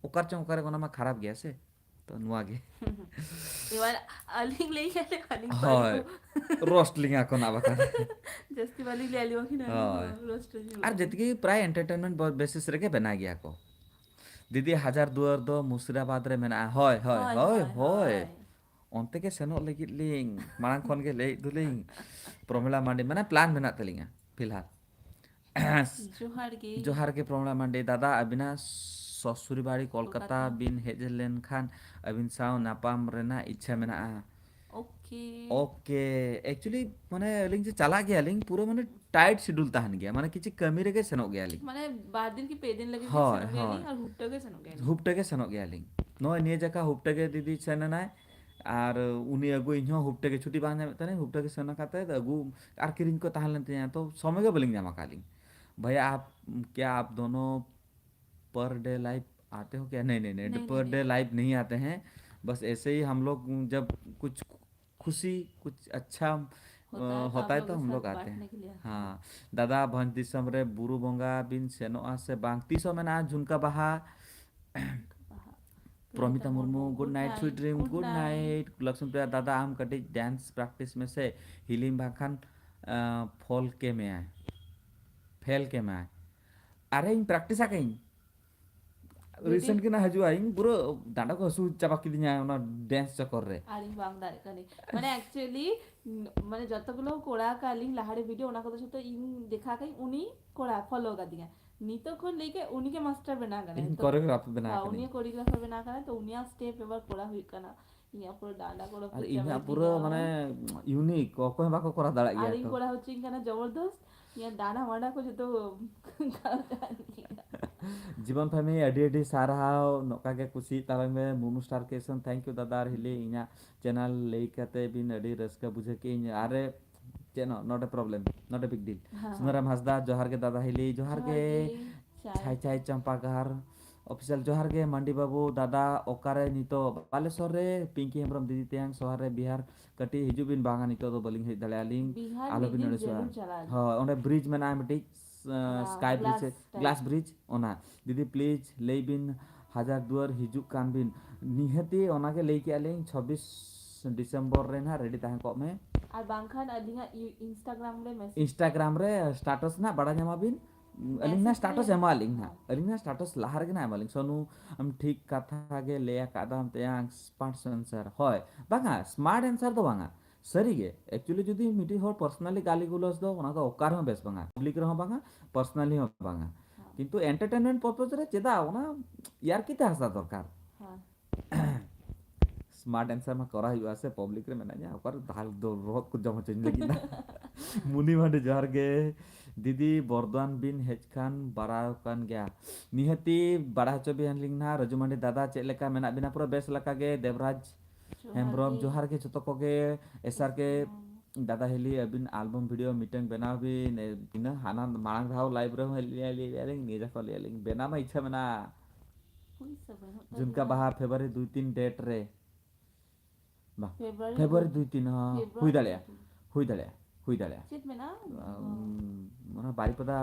ᱚᱠᱟ ᱨᱮᱪᱚᱝ ᱚᱠᱟᱨᱮ ᱚᱱᱟ ᱢᱟ ᱠᱷᱟᱨᱟᱯ ᱜᱮᱭᱟ ᱥᱮ᱾ ᱛᱚ ᱱᱚᱣᱟ ᱜᱮ᱾ ᱮᱵᱟᱨ ᱟᱹᱞᱤᱧ ᱞᱟᱹᱭ ᱠᱷᱟᱱ ᱫᱚ ᱟᱹᱞᱤᱧ ᱦᱳᱭ᱾ ᱯᱟᱹᱞᱤ ᱠᱚ᱾ ᱨᱳᱥᱴ ᱞᱤᱧᱟ ᱠᱚ ᱱᱟᱜ ᱵᱟᱠᱷᱟᱱ᱾ ᱡᱟᱹᱥᱛᱤ ᱵᱟᱹᱞᱤᱧ ᱞᱟᱹᱭ ᱟᱹᱞᱤᱧ ᱵᱟᱠᱷᱟᱱ ᱦᱳᱭ᱾ ᱨᱳᱥᱴ ᱞᱤᱧ ᱟᱨ ᱦᱩᱭᱩᱜᱼᱟ᱾ ᱡᱮᱛᱮ ᱜᱮ ᱯᱨᱟᱭ ᱮᱱᱴᱟᱨᱴᱮᱱᱢᱮᱱᱴ ᱵᱮᱥᱤᱥ ᱨᱮᱜᱮ ᱵᱮᱱᱟᱣ ᱜᱮᱭᱟ ᱠᱚ᱾ ᱫᱤᱫᱤ, ᱦᱟᱡᱟᱨ ᱫᱩᱣᱟᱹᱨ ᱫᱚ ᱢᱩᱨᱥᱤᱫᱟᱵᱟᱫᱽ ᱨᱮ ᱢᱮᱱᱟᱜᱼᱟ᱾ ᱦᱳᱭ, ᱦᱳᱭ, ᱦᱳᱭ, ᱦᱳᱭ, ᱦᱳᱭ᱾ ᱦᱳᱭ᱾ ᱚᱱᱛᱮ ᱜᱮ ᱥᱮᱱᱚᱜ ᱞᱟᱹᱜᱤᱫ ᱞᱤᱧ ᱢᱟᱲᱟᱝ ᱠᱷᱚᱱ ᱜᱮ ᱞᱟᱹᱭᱮᱫ ᱫᱚᱞᱤᱧ, ᱯᱨᱚᱢᱤᱞᱟ ᱢᱟᱱᱰᱤ, ᱢᱟᱱᱮ ᱯᱞᱟᱱ ᱢᱮᱱᱟᱜ ᱛᱟᱹᱞᱤᱧᱟ ᱯᱷᱤᱞᱦᱟᱞ᱾ ᱡᱚᱦᱟᱨ ᱜᱮ᱾ ᱡᱚᱦᱟᱨ ᱜᱮ ᱯᱨᱚᱢᱤᱞᱟ ᱢᱟᱱᱰᱤ᱾ ᱫᱟᱫᱟ, ᱟᱹᱵᱤᱱᱟᱜ ᱥᱚᱥᱩᱨᱤ ᱵᱟᱲᱤ ᱠᱳᱞᱠᱟᱛᱟ ᱠᱳᱞᱠᱟᱛᱟ᱾ ᱵᱤᱱ ᱦᱮᱡ ᱞᱮᱱᱠᱷᱟᱱ ᱟᱹᱵᱤᱱ ᱥᱟᱶ ᱧᱟᱯᱟᱢ ᱨᱮᱱᱟᱜ ᱤᱪᱪᱷᱟᱹ ᱢᱮᱱᱟᱜᱼᱟ᱾ ᱳᱠᱮ᱾ ᱳᱠᱮ᱾ ᱮᱠᱪᱩᱭᱮᱞᱤ ᱢᱟᱱᱮ ᱟᱹᱞᱤᱧ ᱡᱮ ᱪᱟᱞᱟᱜ ᱜᱮᱭᱟᱞᱤᱧ, ᱯᱩᱨᱟᱹ ᱢᱟᱱᱮ ᱴᱟᱭᱤᱴ ᱥᱤᱰᱩᱞ ᱛᱟᱦᱮᱱ ᱜᱮᱭᱟ, ᱢᱟᱱᱮ ᱠᱤᱪᱷᱩ ᱠᱟᱹᱢᱤ ᱨᱮᱜᱮ ᱥᱮᱱᱚᱜ ᱜᱮᱭᱟᱞᱤᱧ᱾ ᱢᱟᱱᱮ ᱵᱟᱨ ᱫᱤᱱ ᱠᱤ ᱯᱮ ᱫᱤᱱ ᱞᱟᱹᱜᱤᱫ ᱜᱮ ᱦᱳᱭ, ᱥᱮᱱᱚᱜ ᱜᱮᱭᱟᱞᱤᱧ ᱦᱳᱭ᱾ ᱟᱨ ᱦᱩᱯᱴᱟᱹ ᱜᱮ ᱥᱮᱱᱚᱜ ᱜᱮᱭᱟᱞᱤᱧ᱾ ᱦᱩᱯᱴᱟᱹ ᱜᱮ ᱥᱮᱱᱚᱜ ᱜᱮᱭᱟᱞᱤᱧ᱾ ᱱᱚᱜᱼᱚᱭ ᱱᱤᱭᱟᱹ ᱡᱟᱠᱷᱟ ᱦᱩᱯᱴᱟᱹ ᱜᱮ ᱫᱤᱫᱤ ᱥᱮᱱ ᱮᱱᱟᱭ, ᱟᱨ ᱩᱱᱤ ᱟᱹᱜᱩ, ᱤᱧ ᱦᱚᱸ ᱦᱩᱯᱴᱟᱹ ᱜᱮ ᱪᱷᱩᱴᱤ ᱵᱟᱝ ᱧᱟᱢᱮᱫ ᱛᱟᱦᱮᱱᱟᱹᱧ, ᱦᱩᱯᱴᱟᱹ ᱜᱮ ᱥᱮᱱ ᱠᱟᱛᱮ ᱟᱹᱜᱩ ᱟᱨ ᱠᱤᱨᱤᱧ ᱠᱚ ᱛᱟᱦᱮᱸ ᱞᱮᱱ ᱛᱤᱧᱟᱹ, ᱛᱚ ᱥᱚᱢᱚᱭ ᱜᱮ ᱵᱟᱹᱞᱤᱧ ᱧᱟᱢ ᱟᱠᱟᱫ ᱞᱤᱧ᱾ ᱵᱷᱟᱭᱟ ᱟᱯ, ᱠᱭᱟ ᱟᱯ ᱫᱳᱱᱳ per day live आते हो क्या? नहीं, नहीं, नहीं, नहीं, नहीं, पर नहीं, डे नहीं। लाइव नहीं आते हैं। बस ऐसे ही हम लोग जब कुछ खुशी, कुछ अच्छा, अ, होता है तो होता है आप तो लोग हम के लोग साथ आते हैं। बांटने के लिए आते हैं। हाँ, दादा भंज दिसम रे बुरु बोंगा बिन सेनोआ से बांग तीसो में ना झुनका बहा। ᱵᱟᱦᱟ᱾ ᱯᱨᱚᱢᱤᱛᱟ Murmu, good night, sweet dream, good night। Lakshmi Priya, ᱫᱟᱫᱟ ᱟᱢ ᱠᱟᱹᱴᱤᱡ ᱰᱮᱱᱥ ᱯᱨᱮᱠᱴᱤᱥ ᱢᱮᱥᱮ, ᱦᱤᱞᱤᱢ ᱵᱟᱝᱠᱷᱟᱱ, ᱟᱸ, ᱯᱷᱚᱞ ᱠᱮ ᱢᱮᱭᱟᱭ, ᱯᱷᱮᱞ ᱠᱮ ᱢᱮᱭᱟᱭ᱾ ᱟᱨᱮ ᱤᱧ ᱯᱨᱮᱠᱴᱤᱥ ᱟᱠᱟᱫᱟᱹᱧ᱾ ᱨᱤᱥᱮᱱᱴ ᱜᱮ ᱱᱟᱜ ᱦᱤᱡᱩᱜᱼᱟ, ᱤᱧ ᱯᱩᱨᱟᱹ ᱰᱟᱸᱰᱟ ᱠᱚ ᱦᱟᱹᱥᱩ ᱪᱟᱵᱟ ᱠᱤᱫᱤᱧᱟ ᱚᱱᱟ ᱰᱮᱱᱥ ᱪᱚᱠᱚᱨ ᱨᱮ᱾ ᱟᱨ ᱤᱧ ᱵᱟᱝ ᱫᱟᱲᱮᱭᱟᱜ ᱠᱟᱹᱱᱟᱹᱧ᱾ ᱢᱟᱱᱮ actually, ᱢᱟᱱᱮ ᱡᱚᱛᱚ ᱜᱩᱞᱳ ᱠᱚᱲᱟ ᱠᱟᱞᱤᱧ ᱞᱟᱦᱟᱨᱮ ᱵᱷᱤᱰᱤᱭᱳ, ᱚᱱᱟ ᱠᱚᱫᱚ ᱡᱚᱛᱚ ᱤᱧ ᱫᱮᱠᱷᱟ ᱠᱟᱹᱧ, ᱩᱱᱤ ᱠᱚᱲᱟ ᱯᱷᱚᱞᱳ ᱠᱟᱫᱤᱧᱟ᱾ ᱱᱤᱛᱚᱜ ᱠᱷᱚᱱ ᱞᱟᱹᱭ ᱠᱮᱫ ᱩᱱᱤ ᱜᱮ ᱢᱟᱥᱴᱟᱨ ᱵᱮᱱᱟᱣ ᱠᱟᱱᱟᱭ ᱤᱧ ᱱᱤᱛᱚᱜ᱾ ᱠᱳᱨᱤᱭᱳᱜᱨᱟᱯᱷ ᱵᱮᱱᱟᱣ ᱦᱳᱭ, ᱠᱟᱹᱱᱟᱹᱧ᱾ ᱩᱱᱤ ᱠᱳᱨᱤᱭᱳᱜᱨᱟᱯᱷᱟᱨ ᱵᱮᱱᱟᱣ ᱠᱟᱱᱟᱭ, ᱛᱚ ᱩᱱᱤᱭᱟᱜ ᱥᱴᱮᱯ ᱮᱵᱟᱨ ᱠᱚᱨᱟᱣ ᱦᱩᱭᱩᱜ ᱠᱟᱱᱟ᱾ ᱤᱧᱟᱹᱜ ᱯᱩᱨᱟᱹ ᱰᱟᱸᱰᱟ ᱠᱚ ᱟᱨ ᱨᱟᱹᱯᱩᱫ ᱤᱧᱟᱹᱜ ᱪᱟᱵᱟᱭ ᱯᱩᱨᱟᱹ ᱛᱤᱧᱟ᱾ ᱢᱟᱱᱮ ᱤᱭᱩᱱᱤᱠ, ᱚᱠᱚᱭ ᱦᱚᱸ ᱵᱟᱠᱚ ᱠᱚᱨᱟᱣ ᱫᱟᱲᱮᱭᱟᱜ ᱜᱮᱭᱟ ᱟᱨᱤᱧ ᱠᱚ᱾ ᱠᱚᱨᱟᱣ ᱦᱚᱪᱚᱧ ᱠᱟᱱᱟ ᱡᱚᱵᱚᱨᱫᱚᱥᱛ, ᱤᱧᱟᱹᱜ ᱰᱟᱸᱰᱟ ᱢᱟᱰᱟ ᱠᱚ ᱡᱚᱛᱚ ᱠᱷᱟᱨᱟᱯ ᱪᱟᱵᱟᱭ ᱛᱤᱧᱟ᱾ ᱡᱤᱵᱚᱱ ᱯᱷᱮᱢᱤ, ᱟᱹᱰᱤ ᱟᱹᱰᱤ ᱥᱟᱨᱦᱟᱣ, ᱱᱚᱝᱠᱟ ᱜᱮ ᱠᱩᱥᱤᱭᱟᱜ ᱛᱟᱞᱟᱝ ᱢᱮ᱾ ᱢᱩᱢᱩ ᱥᱴᱟᱨ ᱠᱨᱤᱭᱮᱥᱚᱱ, thank you ᱫᱟᱫᱟ ᱟᱨ ᱦᱤᱞᱤ, ᱤᱧᱟᱹᱜ ᱪᱮᱱᱮᱞ ᱞᱟᱹᱭ ᱠᱟᱛᱮ ᱵᱤᱱ ᱟᱹᱰᱤ ᱨᱟᱹᱥᱠᱟᱹ ᱵᱩᱡᱷᱟᱹᱣ ᱠᱮᱫ ᱤᱧ᱾ ᱟᱨᱮ ᱪᱮᱫ ᱱᱚ-, not a problem, not a big deal᱾ ᱦᱮᱸ, ᱦᱮᱸ᱾ ᱥᱩᱱᱟᱨᱟᱢ ᱦᱟᱸᱥᱫᱟ, ᱡᱚᱦᱟᱨ ᱜᱮ ᱫᱟᱫᱟ ᱦᱤᱞᱤ, ᱡᱚᱦᱟᱨ ᱡᱚᱦᱟᱨ ᱜᱮ᱾ ᱜᱮ, ᱪᱟᱭ᱾ ᱪᱷᱟᱭ ᱪᱷᱟᱭ ᱪᱟᱢᱯᱟᱜᱟᱨ ᱚᱯᱷᱤᱥᱤᱭᱟᱞ, ᱡᱚᱦᱟᱨ ᱜᱮ ᱢᱟᱱᱰᱤ ᱵᱟᱹᱵᱩ, ᱫᱟᱫᱟ ᱚᱠᱟᱨᱮ ᱱᱤᱛᱚᱜ? ᱵᱟᱞᱮᱥᱚᱨ ᱨᱮ᱾ ᱯᱤᱝᱠᱤ ᱦᱮᱢᱵᱨᱚᱢ ᱫᱤᱫᱤ ᱛᱮᱭᱟᱝ, ᱥᱚᱦᱟᱨ ᱨᱮ ᱵᱤᱦᱟᱨ, ᱠᱟᱹᱴᱤᱡ ᱦᱤᱡᱩᱜ ᱵᱤᱱ᱾ ᱵᱟᱝᱟ, ᱱᱤᱛᱚᱜ ᱫᱚ ᱵᱟᱹᱞᱤᱧ ᱦᱮᱡ ᱫᱟᱲᱮᱭᱟᱜᱼᱟ ᱞᱤᱧ, ᱵᱤᱦᱟᱨ ᱟᱞᱚ ᱢᱤᱫ ᱵᱤᱱ ᱫᱤᱱ ᱟᱹᱲᱤᱥᱚᱜᱼᱟ᱾ ᱡᱟᱹᱨᱩᱲ ᱪᱟᱞᱟᱜ ᱦᱩᱭᱩᱜᱼᱟ᱾ ᱦᱳᱭ, ᱚᱸᱰᱮ ᱵᱨᱤᱡᱽ ᱢᱮᱱᱟᱜᱼᱟ ᱢᱤᱫᱴᱤᱡ, ᱚᱱᱟ ᱜᱞᱟᱥ ᱜᱞᱟᱥ ᱵᱨᱤᱡᱽ, ᱚᱱᱟ᱾ ᱫᱤᱫᱤ ᱯᱞᱤᱡᱽ ᱞᱟᱹᱭ ᱵᱤᱱ, ᱦᱟᱡᱟᱨ ᱫᱩᱣᱟᱹᱨ ᱦᱤᱡᱩᱜ ᱠᱟᱱ ᱵᱤᱱ᱾ ᱱᱤᱦᱟᱹᱛᱤ ᱚᱱᱟᱜᱮ ᱞᱟᱹᱭ ᱠᱮᱜᱼᱟ ᱞᱤᱧ, ᱪᱷᱚᱵᱵᱤᱥ ᱰᱤᱥᱮᱢᱵᱚᱨ ᱨᱮ ᱱᱟᱦᱟᱜ ᱨᱮᱰᱤ ᱛᱟᱦᱮᱸ ᱠᱚᱜ ᱢᱮ᱾ ᱟᱨ ᱵᱟᱝᱠᱷᱟᱱ ᱟᱹᱞᱤᱧᱟᱜ ᱤᱭᱩ-, ᱤᱱᱥᱴᱟᱜᱨᱟᱢ ᱨᱮ ᱢᱮᱥᱮᱡᱽ᱾ ᱤᱱᱥᱴᱟᱜᱨᱟᱢ ᱨᱮ ᱥᱴᱟᱴᱟᱥ ᱱᱟᱦᱟᱜ ᱵᱟᱲᱟᱭ ᱧᱟᱢᱟᱵᱤᱱ᱾ ᱟᱹᱞᱤᱧ ᱱᱟᱦᱟᱜ ᱢᱮᱥᱮᱡᱽ ᱥᱴᱟᱴᱟᱥ ᱨᱮ᱾ ᱮᱢᱟᱞᱤᱧ ᱱᱟᱦᱟᱜ᱾ ᱦᱳᱭ᱾ ᱟᱹᱞᱤᱧ ᱱᱟᱦᱟᱜ ᱥᱴᱟᱴᱟᱥ ᱞᱟᱦᱟ ᱨᱮᱜᱮ ᱱᱟᱦᱟᱜ ᱮᱢᱟᱞᱤᱧ᱾ ᱥᱳᱱᱩ, ᱟᱢ ᱴᱷᱤᱠ ᱠᱟᱛᱷᱟ ᱜᱮ ᱞᱟᱹᱭ ᱟᱠᱟᱫᱟᱢ ᱛᱮᱭᱟᱝ, ᱥᱢᱟᱨᱴ ᱥᱮᱱᱥᱟᱨ᱾ ᱦᱳᱭ, ᱵᱟᱝᱟ, ᱥᱢᱟᱨᱴ ᱮᱱᱥᱟᱨ ᱫᱚ ᱵᱟᱝᱟ᱾ ᱥᱟᱹᱨᱤᱜᱮ, actually ᱡᱩᱫᱤ ᱢᱤᱫᱴᱤᱡ ᱦᱚᱲ personally ᱜᱟᱞᱤ ᱜᱩᱞᱳᱪ ᱫᱚ, ᱚᱱᱟ ᱫᱚ ᱚᱠᱟ ᱨᱮᱦᱚᱸ ᱵᱮᱥ ᱵᱟᱝᱟ, ᱯᱟᱵᱽᱞᱤᱠ ᱨᱮᱦᱚᱸ ᱵᱟᱝᱟ, ᱯᱟᱨᱥᱚᱱᱟᱞᱤ ᱦᱚᱸ ᱵᱟᱝᱟ᱾ ᱦᱮᱸ᱾ ᱠᱤᱱᱛᱩ entertainment purpose ᱨᱮ ᱪᱮᱫᱟᱜ ᱚᱱᱟ ᱤᱭᱟᱨᱠᱤ ᱛᱮ ᱦᱟᱥᱟ ᱫᱚᱨᱠᱟᱨ? ᱦᱮᱸ᱾ ᱥᱢᱟᱨᱴ ᱮᱱᱥᱟᱨ ᱢᱟ ᱠᱚᱨᱟᱣ ᱦᱩᱭᱩᱜᱼᱟ ᱥᱮ, ᱯᱟᱵᱽᱞᱤᱠ ᱨᱮ ᱢᱮᱱᱟᱜ ᱧᱟ, ᱚᱠᱟᱨᱮ ᱫᱟᱞ ᱫᱚ ᱨᱚᱦᱚᱫ ᱠᱚ ᱡᱚᱢ ᱦᱚᱪᱚᱧ ᱞᱟᱹᱜᱤᱫ ᱱᱟ᱾ ᱢᱩᱱᱤ ᱢᱟᱱᱰᱤ, ᱡᱚᱦᱟᱨ ᱜᱮ᱾ ᱫᱤᱫᱤ, ᱵᱚᱨᱫᱷᱚᱢᱟᱱ ᱵᱤᱱ ᱦᱮᱡ ᱠᱷᱟᱱ ᱵᱟᱲᱟᱣ ᱠᱟᱱ ᱜᱮᱭᱟ᱾ ᱱᱤᱦᱟᱹᱛᱤ ᱵᱟᱲᱟᱭ ᱦᱚᱪᱚ ᱵᱤᱱᱟᱞᱤᱧ ᱱᱟ᱾ ᱨᱟᱡᱩ ᱢᱟᱱᱰᱤ ᱫᱟᱫᱟ, ᱪᱮᱫ ᱞᱮᱠᱟ ᱢᱮᱱᱟᱜ ᱵᱤᱱᱟ? ᱯᱩᱨᱟᱹ ᱵᱮᱥ ᱞᱮᱠᱟ ᱜᱮ᱾ ᱫᱮᱵᱽᱨᱟᱡᱽ ᱡᱚᱦᱟᱨ ᱦᱮᱢᱵᱨᱚᱢ, ᱜᱮ᱾ ᱡᱚᱦᱟᱨ ᱜᱮ ᱡᱚᱛᱚ ᱠᱚᱜᱮ᱾ ᱮᱥ ᱟᱨ ᱠᱮ ᱦᱮᱸ᱾ ᱫᱟᱫᱟ ᱦᱤᱞᱤ, ᱟᱹᱵᱤᱱ ᱟᱞᱵᱟᱢ ᱵᱷᱤᱰᱤᱭᱳ ᱢᱤᱫᱴᱟᱝ ᱵᱮᱱᱟᱣ ᱵᱤᱱ᱾ ᱮ, ᱤᱱᱟᱹ ᱦᱟᱱᱟ ᱢᱟᱲᱟᱝ ᱫᱷᱟᱣ ᱞᱟᱭᱤᱵᱷ ᱨᱮᱦᱚᱸ ᱦᱮᱡ ᱞᱮᱱᱟ, ᱞᱟᱹᱭ ᱞᱮᱜᱼᱟ ᱞᱤᱧ, ᱱᱤᱭᱟᱹ ᱫᱷᱟᱣ ᱞᱟᱹᱭ ᱟᱹᱞᱤᱧ, ᱵᱮᱱᱟᱣ ᱢᱟ ᱤᱪᱪᱷᱟ ᱢᱮᱱᱟᱜᱼᱟ᱾ ᱯᱩᱭᱥᱟᱹ ᱵᱟᱹᱱᱩᱜ ᱡᱩᱱᱠᱟ ᱛᱟᱵᱤᱱᱟ᱾ ᱵᱟᱦᱟ ᱯᱷᱮᱵᱽᱨᱩᱣᱟᱨᱤ ᱫᱩᱭ ᱛᱤᱱ ᱰᱮᱴ ᱨᱮ᱾ ᱵᱟ, ᱯᱷᱮᱵᱽᱨᱩᱣᱟᱨᱤ ᱯᱷᱮᱵᱽᱨᱩᱣᱟᱨᱤ ᱫᱩᱭ᱾ ᱫᱩᱭ ᱛᱤᱱ, ᱦᱚᱸ, ᱯᱷᱮᱵᱽᱨᱩᱣᱟᱨᱤ ᱦᱩᱭ ᱫᱟᱲᱮᱭᱟᱜᱼᱟ, ᱫᱩᱭ ᱛᱤᱱ᱾ ᱦᱩᱭ ᱫᱟᱲᱮᱭᱟᱜᱼᱟ, ᱦᱩᱭ ᱫᱟᱲᱮᱭᱟᱜᱼᱟ᱾ ᱪᱮᱫ ᱢᱮᱱᱟᱜᱼᱟ? ᱟᱢ, ᱚᱱᱟ ᱵᱟᱨᱤᱯᱟᱫᱟ,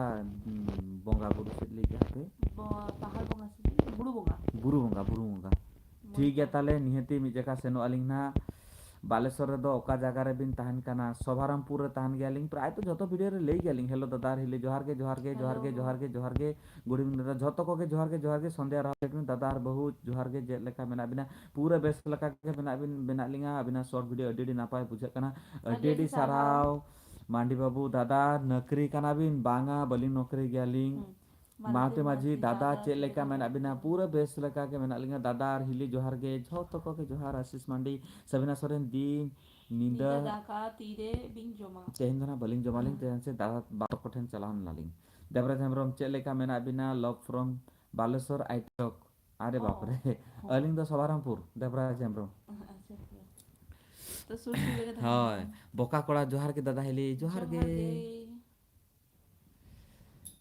ᱩᱢ, ᱵᱚᱸᱜᱟ ᱵᱩᱨᱩ ᱥᱮᱫ ᱞᱟᱹᱭ ᱠᱮᱫ ᱦᱟᱯᱮ᱾ ᱵᱚ-, ᱯᱟᱦᱟᱲ ᱵᱚᱸᱜᱟ ᱥᱮ ᱪᱮᱫ? ᱵᱩᱨᱩ ᱵᱚᱸᱜᱟ᱾ ᱵᱩᱨᱩ ᱵᱚᱸᱜᱟ, ᱵᱩᱨᱩ ᱵᱚᱸᱜᱟ᱾ ᱢᱚᱡᱽ ᱴᱷᱤᱠ ᱜᱮᱭᱟ, ᱜᱮ᱾ ᱛᱟᱦᱞᱮ ᱱᱤᱦᱟᱹᱛᱤ ᱢᱤᱫ ᱡᱟᱭᱜᱟ ᱥᱮᱱᱚᱜ ᱟᱹᱞᱤᱧ ᱱᱟᱦᱟᱜ᱾ ᱵᱟᱞᱮᱥᱚᱨ ᱨᱮᱫᱚ ᱚᱠᱟ ᱡᱟᱭᱜᱟ ᱨᱮᱵᱤᱱ ᱛᱟᱦᱮᱱ ᱠᱟᱱᱟ? ᱥᱚᱵᱷᱟᱨᱟᱢᱯᱩᱨ ᱨᱮ ᱛᱟᱦᱮᱱ ᱜᱮᱭᱟᱞᱤᱧ᱾ ᱯᱨᱟᱭ ᱛᱚ ᱡᱷᱚᱛᱚ video ᱨᱮ ᱞᱟᱹᱭ ᱜᱮᱭᱟᱞᱤᱧ, hello ᱫᱟᱫᱟ ᱟᱨ ᱦᱤᱞᱤ, ᱡᱚᱦᱟᱨ ᱜᱮ, ᱡᱚᱦᱟᱨ ᱜᱮ, ᱡᱚᱦᱟᱨ ᱜᱮ, hello᱾ ᱡᱚᱦᱟᱨ ᱜᱮ, ᱡᱚᱦᱟᱨ ᱜᱮ, good evening ᱫᱟᱫᱟ, ᱡᱷᱚᱛᱚ ᱠᱚᱜᱮ ᱡᱚᱦᱟᱨ ᱜᱮ, ᱡᱚᱦᱟᱨ ᱜᱮ, ᱥᱚᱱᱫᱷᱭᱟ ᱨᱟᱣ ᱫᱟᱫᱟ ᱟᱨ ᱵᱟᱹᱦᱩ, ᱡᱚᱦᱟᱨ ᱜᱮ, ᱪᱮᱫ ᱞᱮᱠᱟ ᱢᱮᱱᱟᱜ ᱵᱤᱱᱟ? ᱯᱩᱨᱟᱹ ᱵᱮᱥ ᱞᱮᱠᱟ ᱜᱮ ᱢᱮᱱᱟᱜ ᱵᱤᱱ, ᱢᱮᱱᱟᱜ ᱞᱤᱧᱟ᱾ ᱟᱹᱵᱤᱱᱟᱜ short video ᱟᱹᱰᱤ ᱟᱹᱰᱤ ᱱᱟᱯᱟᱭ ᱵᱩᱡᱷᱟᱹᱜ ᱠᱟᱱᱟ, ᱟᱹᱰᱤ ᱟᱹᱰᱤ ᱟᱹᱰᱤ ᱥᱟᱨᱦᱟᱣ᱾ ᱥᱟᱨᱦᱟᱣ᱾ ᱢᱟᱱᱰᱤ ᱵᱟᱹᱵᱩ, ᱫᱟᱫᱟ ᱱᱚᱠᱨᱤ ᱠᱟᱱᱟ ᱵᱤᱱ? ᱵᱟᱝᱟ, ᱵᱟᱹᱞᱤᱧ ᱱᱚᱠᱨᱤ ᱜᱮᱭᱟᱞᱤᱧ᱾ ᱦᱩᱸ᱾ ᱢᱟᱞᱛᱤ ᱢᱟᱞᱛᱤ ᱢᱟᱹᱡᱷᱤ, ᱢᱟᱹᱡᱷᱤ, ᱫᱟᱫᱟ ᱫᱟᱫᱟ ᱪᱮᱫ ᱪᱮᱫ ᱞᱮᱠᱟ ᱞᱮᱠᱟ ᱢᱮᱱᱟᱜ ᱢᱮᱱᱟᱜ ᱵᱤᱱᱟ? ᱵᱤᱱᱟ? ᱯᱩᱨᱟᱹ ᱵᱮᱥ ᱞᱮᱠᱟ ᱜᱮ ᱢᱮᱱᱟᱜ ᱞᱤᱧᱟ᱾ ᱫᱟᱫᱟ ᱟᱨ ᱦᱤᱞᱤ ᱡᱚᱦᱟᱨ ᱜᱮ, ᱡᱷᱚᱛᱚ ᱠᱚᱜᱮ ᱡᱚᱦᱟᱨ᱾ ᱟᱥᱤᱥ ᱢᱟᱱᱰᱤ, ᱥᱟᱵᱤᱱᱟ ᱥᱚᱨᱮᱱ, ᱫᱤᱱ ᱧᱤᱫᱟᱹ ᱧᱤᱫᱟᱹ ᱫᱟᱠᱟ ᱛᱤᱨᱮ ᱵᱤᱱ ᱡᱚᱢᱟ? ᱛᱮᱦᱮᱧ ᱫᱚ ᱱᱟᱜ ᱵᱟᱹᱞᱤᱧ ᱡᱚᱢᱟᱞᱤᱧ, ᱦᱩᱸ᱾ ᱛᱮᱦᱮᱧ ᱥᱮ ᱫᱟᱫᱟ ᱵᱟ ᱛᱟᱠᱚ ᱴᱷᱮᱱ ᱪᱟᱞᱟᱣ ᱞᱮᱱᱟᱞᱤᱧ᱾ ᱫᱮᱵᱨᱟᱡᱽ ᱦᱮᱢᱵᱨᱚᱢ, ᱪᱮᱫ ᱞᱮᱠᱟ ᱢᱮᱱᱟᱜ ᱵᱤᱱᱟ? Love from Balasore ᱟᱭᱴᱚᱠ᱾ ᱟᱨᱮ ᱚ᱾ ᱵᱟᱯ ᱨᱮ᱾ ᱦᱚᱸ᱾ ᱟᱹᱞᱤᱧ ᱫᱚ ᱥᱚᱵᱷᱟᱨᱟᱢᱯᱩᱨ, ᱫᱮᱵᱨᱟᱡᱽ ᱦᱮᱢᱵᱨᱚᱢ᱾ ᱟᱪᱪᱷᱟ, ᱟᱪᱪᱷᱟ᱾ ᱛᱚ ᱥᱩᱨ ᱥᱩᱨ ᱨᱮᱜᱮ ᱛᱟᱦᱮᱱ ᱦᱳᱭ᱾ ᱠᱟᱱᱟ᱾ ᱵᱚᱠᱟ ᱠᱚᱲᱟ, ᱡᱚᱦᱟᱨ ᱜᱮ ᱫᱟᱫᱟ ᱦᱤᱞᱤ, ᱡᱚᱦᱟᱨ ᱡᱚᱦᱟᱨ ᱜᱮ᱾ ᱜᱮ᱾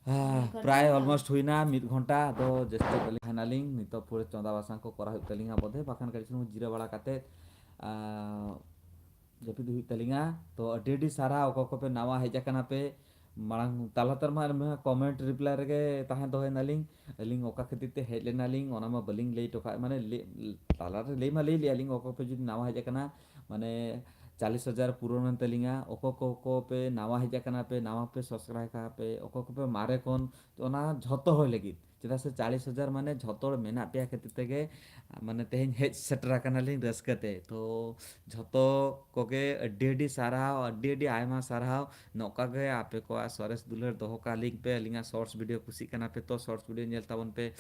ᱟᱦ, ᱢᱤᱫ ᱜᱷᱚᱱᱴᱟ ᱯᱨᱟᱭ ᱦᱩᱭᱱᱟ? Almost ᱦᱩᱭᱱᱟ ᱢᱤᱫ ᱜᱷᱚᱱᱴᱟ, ᱟᱫᱚ ᱡᱟᱹᱥᱛᱤ ᱵᱟᱹᱞᱤᱧ ᱛᱟᱦᱮᱱᱟᱞᱤᱧ᱾ ᱱᱤᱛᱚᱜ ᱯᱩᱨᱟᱹ ᱪᱚᱸᱫᱟ ᱵᱟᱥᱟᱝ ᱠᱚ ᱠᱚᱨᱟᱣ ᱦᱩᱭᱩᱜ ᱛᱟᱹᱞᱤᱧᱟ ᱵᱚᱫᱷᱮ, ᱵᱟᱠᱷᱟᱱ ᱠᱟᱹᱴᱤᱡ ᱪᱩᱞᱩᱝ ᱡᱤᱨᱟᱹᱣ ᱵᱟᱲᱟ ᱠᱟᱛᱮᱫ, ᱟᱸ, ᱡᱟᱹᱯᱤᱫ ᱦᱩᱭᱩᱜ ᱛᱟᱹᱞᱤᱧᱟ᱾ ᱛᱚ ᱟᱹᱰᱤ ᱟᱹᱰᱤ ᱥᱟᱨᱦᱟᱣ ᱚᱠᱚᱭ ᱠᱚᱯᱮ ᱱᱟᱣᱟ ᱦᱮᱡ ᱟᱠᱟᱱᱟ ᱯᱮ᱾ ᱢᱟᱲᱟᱝ ᱛᱟᱞᱟ ᱛᱟᱞᱢᱟ ᱨᱮ comment reply ᱨᱮᱜᱮ ᱛᱟᱦᱮᱸ ᱫᱚᱦᱚᱭᱮᱱᱟᱞᱤᱧ᱾ ᱟᱹᱞᱤᱧ ᱚᱠᱟ ᱠᱷᱟᱹᱛᱤᱨ ᱛᱮ ᱦᱮᱡ ᱞᱮᱱᱟᱞᱤᱧ ᱚᱱᱟ ᱢᱟ ᱵᱟᱹᱞᱤᱧ ᱞᱟᱹᱭ ᱦᱚᱴᱚ ᱠᱟᱜ, ᱢᱟᱱᱮ ᱞᱟᱹᱭ, ᱛᱟᱞᱟ ᱨᱮ ᱞᱟᱹᱭ ᱢᱟ ᱞᱟᱹᱭ ᱞᱮᱜᱼᱟ ᱞᱤᱧ, ᱚᱠᱚᱭ ᱠᱚᱯᱮ ᱡᱩᱫᱤ ᱱᱟᱣᱟ ᱦᱮᱡ ᱟᱠᱟᱱᱟ, ᱢᱟᱱᱮ ᱪᱟᱞᱤᱥ ᱦᱟᱡᱟᱨ ᱯᱩᱨᱚᱱ ᱮᱱ ᱛᱟᱹᱞᱤᱧᱟ᱾ ᱚᱠᱚᱭ ᱠᱚ, ᱠᱚ ᱯᱮ ᱱᱟᱣᱟ ᱦᱮᱡ ᱟᱠᱟᱱᱟ ᱯᱮ, ᱱᱟᱣᱟ ᱯᱮ subscribe ᱟᱠᱟᱫ ᱯᱮ, ᱚᱠᱚᱭ ᱠᱚᱯᱮ ᱢᱟᱨᱮ ᱠᱷᱚᱱ, ᱚᱱᱟ ᱡᱷᱚᱛᱚ ᱦᱚᱲ ᱞᱟᱹᱜᱤᱫ᱾ ᱪᱮᱫᱟᱜ ᱥᱮ ᱪᱟᱞᱤᱥ ᱦᱟᱡᱟᱨ ᱢᱟᱱᱮ ᱡᱷᱚᱛᱚ ᱦᱚᱲ ᱢᱮᱱᱟᱜ ᱯᱮᱭᱟ ᱠᱷᱟᱹᱛᱤᱨ ᱛᱮᱜᱮ, ᱢᱟᱱᱮ ᱛᱮᱦᱮᱧ ᱦᱮᱡ ᱥᱮᱴᱮᱨ ᱟᱠᱟᱱᱟᱞᱤᱧ ᱨᱟᱹᱥᱠᱟᱹ ᱛᱮ᱾ ᱛᱚ ᱡᱷᱚᱛᱚ ᱠᱚᱜᱮ ᱟᱹᱰᱤ ᱟᱹᱰᱤ ᱥᱟᱨᱦᱟᱣ, ᱟᱹᱰᱤ ᱟᱹᱰᱤ ᱟᱭᱢᱟ ᱥᱟᱨᱦᱟᱣ᱾ ᱱᱚᱝᱠᱟ ᱜᱮ ᱟᱯᱮ ᱠᱚᱣᱟᱜ ᱥᱚᱨᱮᱥ ᱫᱩᱞᱟᱹᱲ ᱫᱚᱦᱚ ᱠᱟᱜ ᱞᱤᱧ ᱯᱮ᱾ ᱟᱹᱞᱤᱧᱟᱜ shorts video ᱠᱩᱥᱤᱜ ᱠᱟᱱᱟ ᱯᱮ ᱛᱚ shorts video ᱧᱮᱞ ᱛᱟᱵᱚᱱ ᱯᱮ,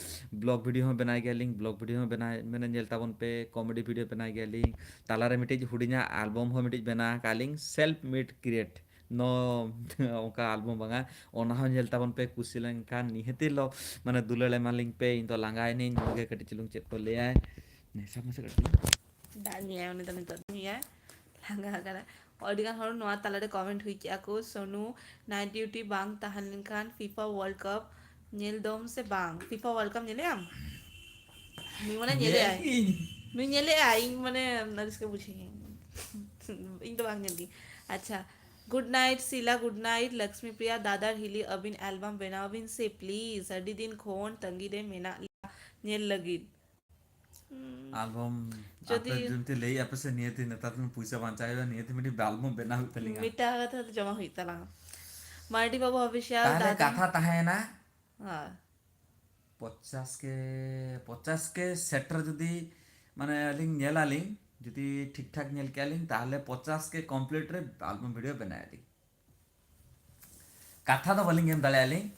vlog video ᱦᱚᱸ ᱵᱮᱱᱟᱣ ᱜᱮᱭᱟᱞᱤᱧ, vlog video ᱦᱚᱸ ᱵᱮᱱᱟᱣ, ᱢᱟᱱᱮ ᱧᱮᱞ ᱛᱟᱵᱚᱱ ᱯᱮ, comedy video ᱵᱮᱱᱟᱣ ᱜᱮᱭᱟᱞᱤᱧ᱾ ᱛᱟᱞᱟᱨᱮ ᱢᱤᱫᱴᱤᱡ ᱦᱩᱰᱤᱧᱟᱜ album ᱦᱚᱸ ᱢᱤᱫᱴᱤᱡ ᱵᱮᱱᱟᱣ ᱟᱠᱟᱫ ᱞᱤᱧ, Self Made Create᱾ ᱱᱚ ᱚᱱᱠᱟ album ᱵᱟᱝᱟ, ᱚᱱᱟ ᱦᱚᱸ ᱧᱮᱞ ᱛᱟᱵᱚᱱ ᱯᱮ᱾ ᱠᱩᱥᱤ ᱞᱮᱱᱠᱷᱟᱱ ᱱᱤᱦᱟᱹᱛᱤ ᱞᱚ-, ᱢᱟᱱᱮ ᱫᱩᱞᱟᱹᱲ ᱮᱢᱟᱞᱤᱧ ᱯᱮ᱾ ᱤᱧ ᱫᱚ ᱞᱟᱸᱜᱟᱭᱮᱱᱟᱹᱧ, ᱱᱩᱭ ᱜᱮ ᱠᱟᱹᱴᱤᱡ ᱪᱩᱞᱩᱝ ᱪᱮᱫ ᱠᱚ ᱞᱟᱹᱭᱟᱭ᱾ ᱱᱮᱥᱟ ᱢᱟᱥᱮ ᱠᱟᱹᱴᱤᱡ ᱪᱩᱞᱩᱝ᱾ ᱫᱟᱜ ᱧᱩᱭᱟᱭ ᱩᱱᱤ ᱫᱚ, ᱱᱤᱛᱚᱜ ᱫᱚ ᱧᱩᱭᱟᱭ, ᱞᱟᱸᱜᱟ ᱟᱠᱟᱱᱟ᱾ ᱟᱹᱰᱤᱜᱟᱱ ᱦᱚᱲ ᱱᱚᱣᱟ ᱛᱟᱞᱟᱨᱮ comment ᱦᱩᱭ ᱠᱮᱜᱼᱟ ᱠᱚ, ᱥᱳᱱᱩ, night duty ᱵᱟᱝ ᱛᱟᱦᱮᱸ ᱞᱮᱱᱠᱷᱟᱱ FIFA World Cup ᱧᱮᱞ ᱫᱚᱢ ᱥᱮ ᱵᱟᱝ? FIFA World Cup ᱧᱮᱞᱮᱜ ᱟᱢ? ᱱᱩᱭ ᱢᱟᱱᱮ ᱧᱮᱞᱮᱜ ᱟᱭ᱾ ᱧᱮᱞ ᱜᱤᱧ᱾ ᱱᱩᱭ ᱧᱮᱞᱮᱜ ᱟᱭ, ᱤᱧ ᱢᱟᱱᱮ ᱨᱟᱹᱥᱠᱟᱹ ᱵᱩᱡᱷᱟᱹᱣᱤᱧ᱾ ᱤᱧ ᱫᱚ ᱵᱟᱝ ᱧᱮᱞ ᱜᱤᱧ᱾ ᱟᱪᱪᱷᱟ, good night ᱥᱤᱞᱟ, good night ᱞᱚᱠᱥᱢᱤ ᱯᱨᱤᱭᱟ, ᱫᱟᱫᱟᱨ ᱦᱤᱞᱤ ᱟᱹᱵᱤᱱ album ᱵᱮᱱᱟᱣ ᱵᱤᱱ ᱥᱮ please, ᱟᱹᱰᱤ ᱫᱤᱱ ᱠᱷᱚᱱ ᱛᱟᱺᱜᱤ ᱨᱮ ᱢᱮᱱᱟᱜ ᱞᱮᱭᱟ ᱧᱮᱞ ᱞᱟᱹᱜᱤᱫ᱾ ᱦᱩᱸ᱾ ᱟᱞᱵᱚᱢ ᱡᱩᱫᱤ ᱟᱯᱮ ᱡᱩᱫᱤ ᱞᱟᱹᱭ ᱟᱯᱮ ᱥᱮ ᱱᱤᱭᱟᱹᱛᱤ ᱱᱮᱛᱟᱨ ᱫᱤᱱ ᱯᱩᱭᱥᱟᱹ ᱵᱟᱧᱪᱟᱣ ᱦᱩᱭᱩᱜᱼᱟ, ᱱᱤᱭᱟᱹᱛᱤ ᱢᱤᱫᱴᱤᱡ ᱟᱞᱵᱚᱢ ᱵᱮᱱᱟᱣ ᱦᱩᱭᱩᱜ ᱛᱟᱹᱞᱤᱧᱟ᱾ ᱢᱤᱫᱴᱟᱝ ᱠᱟᱛᱷᱟ ᱫᱚ ᱡᱚᱢᱟ ᱦᱩᱭᱩᱜ ᱛᱟᱞᱟᱝᱟ᱾ ᱢᱟᱨᱰᱤ ᱵᱟᱹᱵᱩ ᱚᱯᱷᱤᱥᱤᱭᱟᱞ ᱛᱟᱦᱞᱮ ᱫᱟᱫᱟ᱾ ᱠᱟᱛᱷᱟ ᱛᱟᱦᱮᱸᱭᱮᱱᱟ ᱦᱳᱭ᱾ ᱯᱚᱪᱟᱥ ᱠᱮ, ᱯᱚᱪᱟᱥ ᱠᱮ ᱥᱮᱴᱮᱨ ᱡᱩᱫᱤ ᱢᱟᱱᱮ ᱟᱹᱞᱤᱧ ᱧᱮᱞᱟᱞᱤᱧ, ᱡᱩᱫᱤ ᱴᱷᱤᱠ ᱴᱷᱟᱠ ᱧᱮᱞ ᱠᱮᱜᱼᱟ ᱞᱤᱧ, ᱛᱟᱦᱞᱮ ᱯᱚᱪᱟᱥ ᱠᱮ ᱠᱚᱢᱯᱞᱤᱴ ᱨᱮ ᱟᱞᱵᱚᱢ ᱵᱷᱤᱰᱤᱭᱳ ᱵᱮᱱᱟᱣ ᱟᱹᱞᱤᱧ᱾ ᱠᱟᱛᱷᱟ ᱫᱚ ᱵᱟᱹᱞᱤᱧ ᱮᱢ ᱫᱟᱲᱮᱭᱟᱜᱼᱟ ᱞᱤᱧ,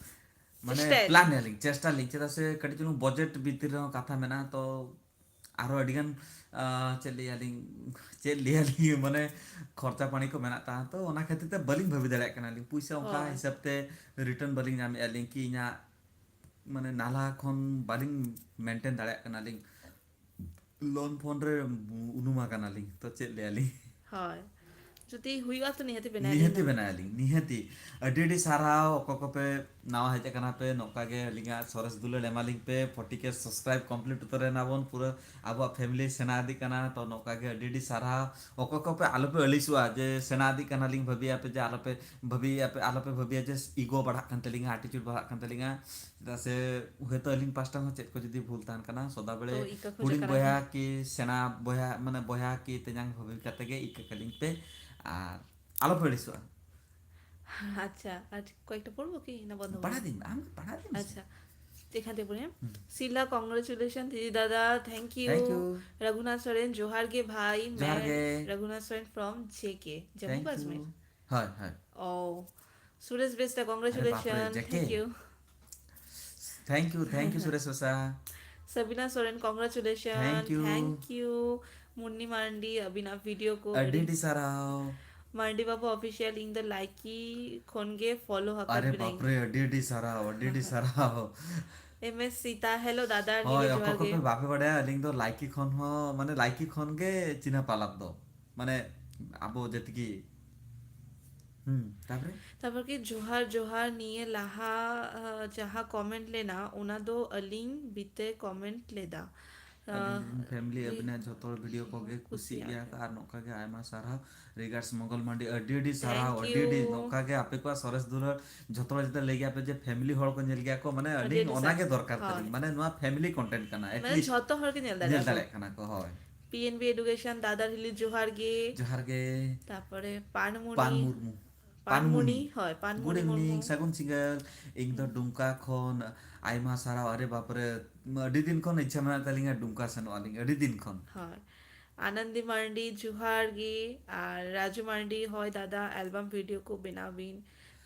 ᱢᱟᱱᱮ ᱪᱮᱥᱴᱟᱭᱟᱞᱤᱧ᱾ ᱯᱞᱟᱱ ᱟᱹᱞᱤᱧ, ᱪᱮᱥᱴᱟ ᱞᱤᱧ, ᱪᱮᱫᱟᱜ ᱥᱮ ᱠᱟᱹᱴᱤᱡ ᱪᱩᱞᱩᱝ ᱵᱟᱡᱮᱴ ᱵᱷᱤᱛᱤᱨ ᱨᱮᱦᱚᱸ ᱠᱟᱛᱷᱟ ᱢᱮᱱᱟᱜᱼᱟ᱾ ᱛᱚ ᱟᱨᱦᱚᱸ ᱟᱹᱰᱤᱜᱟᱱ ᱟᱸ, ᱪᱮᱫ ᱞᱟᱹᱭᱟᱞᱤᱧ, ᱪᱮᱫ ᱞᱟᱹᱭᱟᱞᱤᱧ ᱢᱟᱱᱮ ᱠᱷᱚᱨᱪᱟ ᱯᱟᱹᱱᱤ ᱠᱚ ᱢᱮᱱᱟᱜ ᱛᱟᱦᱮᱸ, ᱛᱚ ᱚᱱᱟ ᱠᱷᱟᱹᱛᱤᱨ ᱛᱮ ᱵᱟᱹᱞᱤᱧ ᱵᱷᱟᱹᱵᱤ ᱫᱟᱲᱮᱭᱟᱜ ᱠᱟᱱᱟᱞᱤᱧ, ᱯᱩᱭᱥᱟᱹ ᱚᱱᱠᱟ ᱦᱳᱭ᱾ ᱦᱤᱥᱟᱹᱵ ᱛᱮ ᱨᱤᱴᱟᱨᱱ ᱵᱟᱹᱞᱤᱧ ᱧᱟᱢᱮᱫᱼᱟ ᱞᱤᱧ ᱠᱤ ᱤᱧᱟᱹᱜ ᱢᱟᱱᱮ ᱱᱟᱞᱦᱟ ᱠᱷᱚᱱ ᱵᱟᱹᱞᱤᱧ ᱢᱮᱱᱴᱮᱱ ᱫᱟᱲᱮᱭᱟᱜ ᱠᱟᱱᱟᱞᱤᱧ, ᱞᱳᱱ ᱯᱷᱳᱱ ᱨᱮ ᱩᱱᱩᱢ ᱟᱠᱟᱱᱟᱞᱤᱧ, ᱛᱚ ᱪᱮᱫ ᱞᱟᱹᱭᱟᱞᱤᱧ᱾ ᱦᱳᱭ, ᱡᱩᱫᱤ ᱦᱩᱭᱩᱜᱼᱟ ᱛᱚ ᱱᱤᱦᱟᱹᱛᱤ ᱵᱮᱱᱟᱣ ᱟᱹᱞᱤᱧ ᱱᱤᱦᱟᱹᱛᱤ ᱱᱟᱜ᱾ ᱵᱮᱱᱟᱣ ᱟᱹᱞᱤᱧ, ᱱᱤᱦᱟᱹᱛᱤ᱾ ᱟᱹᱰᱤ ᱟᱹᱰᱤ ᱥᱟᱨᱦᱟᱣ ᱚᱠᱚᱭ ᱠᱚᱯᱮ ᱱᱟᱣᱟ ᱦᱮᱡ ᱟᱠᱟᱱᱟ ᱯᱮ, ᱱᱚᱝᱠᱟ ᱜᱮ ᱟᱹᱞᱤᱧᱟᱜ ᱥᱚᱨᱮᱥ ᱫᱩᱞᱟᱹᱲ ᱮᱢᱟᱞᱤᱧ ᱯᱮ, ᱯᱷᱳᱨᱴᱤ ᱠᱮ ᱥᱟᱵᱥᱠᱨᱟᱭᱤᱵ ᱠᱚᱢᱯᱞᱤᱴ ᱩᱛᱟᱹᱨ ᱮᱱᱟ ᱵᱚᱱ, ᱯᱩᱨᱟᱹ ᱟᱵᱚᱣᱟᱜ ᱯᱷᱮᱢᱤᱞᱤ ᱥᱮᱬᱟ ᱤᱫᱤᱜ ᱠᱟᱱᱟ᱾ ᱛᱚ ᱱᱚᱝᱠᱟ ᱜᱮ ᱟᱹᱰᱤ ᱟᱹᱰᱤ ᱥᱟᱨᱦᱟᱣ᱾ ᱚᱠᱚᱭ ᱠᱚᱯᱮ ᱟᱞᱚᱯᱮ ᱟᱹᱲᱤᱥᱚᱜᱼᱟ ᱡᱮ ᱥᱮᱬᱟ ᱤᱫᱤᱜ ᱠᱟᱱᱟᱞᱤᱧ, ᱵᱷᱟᱹᱵᱤᱭᱟᱯᱮ ᱡᱮ ᱟᱞᱚᱯᱮ ᱵᱷᱟᱹᱵᱤᱭᱟᱯᱮ, ᱟᱞᱚᱯᱮ ᱵᱷᱟᱹᱵᱤᱭᱟ ᱡᱮ ᱤᱜᱳ ᱵᱟᱲᱦᱟᱜ ᱠᱟᱱ ᱛᱟᱹᱞᱤᱧᱟ, ᱮᱴᱤᱪᱩᱰ ᱵᱟᱲᱦᱟᱜ ᱠᱟᱱ ᱛᱟᱹᱞᱤᱧᱟ᱾ ᱪᱮᱫᱟᱜ ᱥᱮ ᱦᱚᱭᱛᱳ ᱟᱹᱞᱤᱧ ᱯᱟᱥᱴᱟ ᱦᱚᱸ ᱪᱮᱫ ᱠᱚ ᱡᱩᱫᱤ ᱵᱷᱩᱞ ᱛᱟᱦᱮᱱ ᱠᱟᱱᱟ, ᱥᱚᱫᱟ ᱵᱮᱲᱮ ᱛᱚ ᱤᱠᱟᱹ ᱠᱷᱚᱡ ᱦᱩᱰᱤᱧ ᱠᱟᱱᱟ ᱵᱚᱭᱦᱟ ᱦᱮᱸ᱾ ᱠᱤ ᱥᱮᱬᱟ ᱵᱚᱭᱦᱟ, ᱢᱟᱱᱮ ᱵᱚᱭᱦᱟ ᱠᱤ ᱛᱮᱧᱟᱝ ᱵᱷᱟᱹᱵᱤ ᱠᱟᱛᱮ ᱜᱮ ᱤᱠᱟᱹ ᱠᱟᱹᱞᱤᱧ ᱯᱮ᱾ ᱟᱨ ᱟᱞᱚ ᱯᱮ ᱟᱹᱲᱤᱥᱚᱜᱼᱟ᱾ ᱟᱪᱪᱷᱟ, ᱟᱨ ᱠᱚᱭᱮᱠᱴᱟ ᱯᱚᱲᱵᱚ ᱠᱤ ᱱᱟ ᱵᱚᱱᱫᱷ ᱦᱚᱵᱚ? ᱯᱟᱲᱦᱟᱣ ᱫᱤᱧ, ᱟᱢ ᱯᱟᱲᱦᱟᱣ ᱫᱤᱧ ᱥᱮ᱾ ᱟᱪᱪᱷᱟ, ᱮᱠᱷᱟᱱ ᱛᱮ ᱯᱚᱲᱮ᱾ ᱦᱩᱸ᱾ Sila, congratulations ᱫᱤᱫᱤ ᱫᱟᱫᱟ, thank you᱾ Thank you. Raghunath Soren, ᱡᱚᱦᱟᱨ ᱜᱮ ᱵᱷᱟᱭ, ᱡᱚᱦᱟᱨ ᱢᱮᱱ ᱜᱮ᱾ Raghunath Soren from J K, Jammu Thank you. Kashmir. ᱦᱳᱭ, ᱦᱳᱭ᱾ ᱳ, ᱥᱩᱨᱮᱥ ᱵᱮᱥᱨᱟ, ᱟᱨᱮ ᱵᱟᱯᱨᱮ, congratulations, J K? thank you᱾ Thank you, thank you, Suresh Besra. ᱥᱟᱵᱤᱱᱟ Soren, congratulations, Thank you. thank you᱾ Munni Marandi, ᱟᱹᱵᱤᱱᱟᱜ ᱵᱷᱤᱰᱤᱭᱳ ᱠᱚ ᱟᱹᱰᱤ ᱟᱹᱰᱤ ᱟᱹᱰᱤ ᱥᱟᱨᱦᱟᱣ᱾ ᱢᱟᱨᱰᱤ ᱵᱟᱹᱵᱩ ᱚᱯᱷᱤᱥᱤᱭᱟᱞ, ᱤᱧ ᱫᱚ ᱞᱟᱭᱠᱤ ᱠᱷᱚᱱ ᱜᱮ ᱯᱷᱚᱞᱳ ᱟᱠᱟᱫ ᱟᱨᱮ ᱵᱤᱱᱟᱹᱧ᱾ ᱵᱟᱯᱨᱮ, ᱟᱹᱰᱤ ᱟᱹᱰᱤ ᱥᱟᱨᱦᱟᱣ, ᱟᱹᱰᱤ ᱟᱹᱰᱤ ᱥᱟᱨᱦᱟᱣ᱾ ᱮᱢ ᱮᱥ ᱥᱤᱛᱟ, ᱦᱮᱞᱳ ᱫᱟᱫᱟ, ᱟᱨ ᱦᱳᱭ, ᱜᱮ ᱚᱠᱚᱭ ᱡᱚᱦᱟᱨ ᱜᱮ᱾ ᱠᱚᱯᱮ ᱵᱟᱯᱮ ᱵᱟᱲᱟᱭᱟ, ᱟᱹᱞᱤᱧ ᱫᱚ ᱞᱟᱭᱠᱤ ᱠᱷᱚᱱ ᱦᱚᱸ, ᱢᱟᱱᱮ ᱞᱟᱭᱠᱤ ᱠᱷᱚᱱ ᱜᱮ ᱪᱤᱱᱦᱟᱹᱯ ᱟᱞᱟᱯ ᱫᱚ, ᱢᱟᱱᱮ ᱟᱵᱚ ᱡᱟᱹᱛᱤ ᱜᱮ᱾ ᱦᱩᱸ, ᱛᱟᱯᱚᱨᱮ? ᱛᱟᱯᱚᱨ ᱠᱤ ᱡᱚᱦᱟᱨ, ᱡᱚᱦᱟᱨ, ᱱᱤᱭᱟᱹ ᱞᱟᱦᱟ, ᱟᱸ, ᱡᱟᱦᱟᱸ ᱠᱚᱢᱮᱱᱴ ᱞᱮᱱᱟ, ᱚᱱᱟ ᱫᱚ ᱟᱹᱞᱤᱧ ᱵᱤᱛᱮ ᱠᱚᱢᱮᱱᱴ ᱞᱮᱫᱟ᱾ ᱟᱹᱞᱤᱧ ᱨᱮᱱ family ᱟᱹᱵᱤᱱᱟᱜ ᱡᱷᱚᱛᱚ ᱦᱚᱲ video ᱠᱚᱜᱮ ᱠᱩᱥᱤᱜ ᱜᱮᱭᱟ ᱠᱚ᱾ ᱟᱨ ᱱᱚᱝᱠᱟ ᱜᱮ ᱟᱭᱢᱟ ᱥᱟᱨᱦᱟᱣ᱾ Regards ᱢᱚᱝᱜᱚᱞ ᱢᱟᱱᱰᱤ, ᱟᱹᱰᱤ ᱟᱹᱰᱤ ᱥᱟᱨᱦᱟᱣ, ᱟᱹᱰᱤ ᱟᱹᱰᱤ ᱱᱚᱝᱠᱟ ᱜᱮ ᱟᱯᱮ ᱠᱚᱣᱟᱜ ᱥᱚᱨᱮᱥ ᱫᱩᱞᱟᱹᱲ ᱡᱷᱚᱛᱚ ᱦᱚᱲ ᱡᱟᱛᱮ ᱞᱟᱹᱭ ᱜᱮᱭᱟ ᱯᱮ ᱡᱮ family ᱦᱚᱲ ᱠᱚ ᱧᱮᱞ ᱜᱮᱭᱟ ᱠᱚ, ᱢᱟᱱᱮ ᱟᱹᱰᱤ ᱟᱹᱞᱤᱧ ᱟᱹᱰᱤ ᱚᱱᱟ ᱜᱮ ᱥᱟᱨᱦᱟᱣ᱾ ᱫᱚᱨᱠᱟᱨ ᱦᱳᱭ᱾ ᱛᱟᱹᱞᱤᱧ, ᱢᱟᱱᱮ ᱱᱚᱣᱟ family content ᱠᱟᱱᱟ, ᱢᱟᱱᱮ ᱡᱷᱚᱛᱚ ᱦᱚᱲ ᱜᱮ ᱧᱮᱞ ᱫᱟᱲᱮᱭᱟᱜᱼᱟ ᱧᱮᱞ ᱠᱚ᱾ ᱫᱟᱲᱮᱭᱟᱜ ᱠᱟᱱᱟ ᱠᱚ᱾ ᱦᱳᱭ᱾ P N B Education, ᱫᱟᱫᱟ ᱦᱤᱞᱤ ᱡᱚᱦᱟᱨ ᱜᱮ᱾ ᱡᱚᱦᱟᱨ ᱜᱮ᱾ ᱛᱟᱯᱚᱨᱮ ᱯᱟᱱᱢᱩᱱᱤ᱾ ᱯᱟᱱ ᱢᱩᱨᱢᱩ᱾ ᱯᱟᱱᱢᱩᱱᱤ, ᱯᱟᱱᱢᱩᱱᱤ᱾ ᱦᱳᱭ, ᱯᱟᱱᱢᱩᱱᱤ ᱜᱩᱰ ᱤᱵᱷᱤᱱᱤᱝ, ᱢᱩᱨᱢᱩ᱾ ᱥᱟᱹᱜᱩᱱ ᱥᱤᱸᱜᱟᱹᱲ᱾ ᱤᱧ ᱫᱚ ᱦᱩᱸ᱾ ᱰᱩᱢᱠᱟ ᱠᱷᱚᱱ ᱟᱭᱢᱟ ᱥᱟᱨᱦᱟᱣ᱾ ᱟᱨᱮ ᱵᱟᱯᱨᱮ, ᱟᱹᱰᱤ ᱫᱤᱱ ᱠᱷᱚᱱ ᱤᱪᱪᱷᱟᱹ ᱢᱮᱱᱟᱜ ᱛᱟᱹᱞᱤᱧᱟ ᱰᱩᱢᱠᱟ ᱥᱮᱱᱚᱜ ᱟᱹᱞᱤᱧ ᱟᱹᱰᱤ ᱫᱤᱱ ᱠᱷᱚᱱ᱾ ᱦᱳᱭ᱾ ᱟᱱᱚᱱᱫᱤ ᱢᱟᱨᱰᱤ, ᱡᱚᱦᱟᱨ ᱜᱮ᱾ ᱟᱨ ᱨᱟᱡᱩ ᱢᱟᱨᱰᱤ, ᱦᱳᱭ ᱫᱟᱫᱟ, album video ᱠᱚ ᱵᱮᱱᱟᱣ ᱵᱤᱱ᱾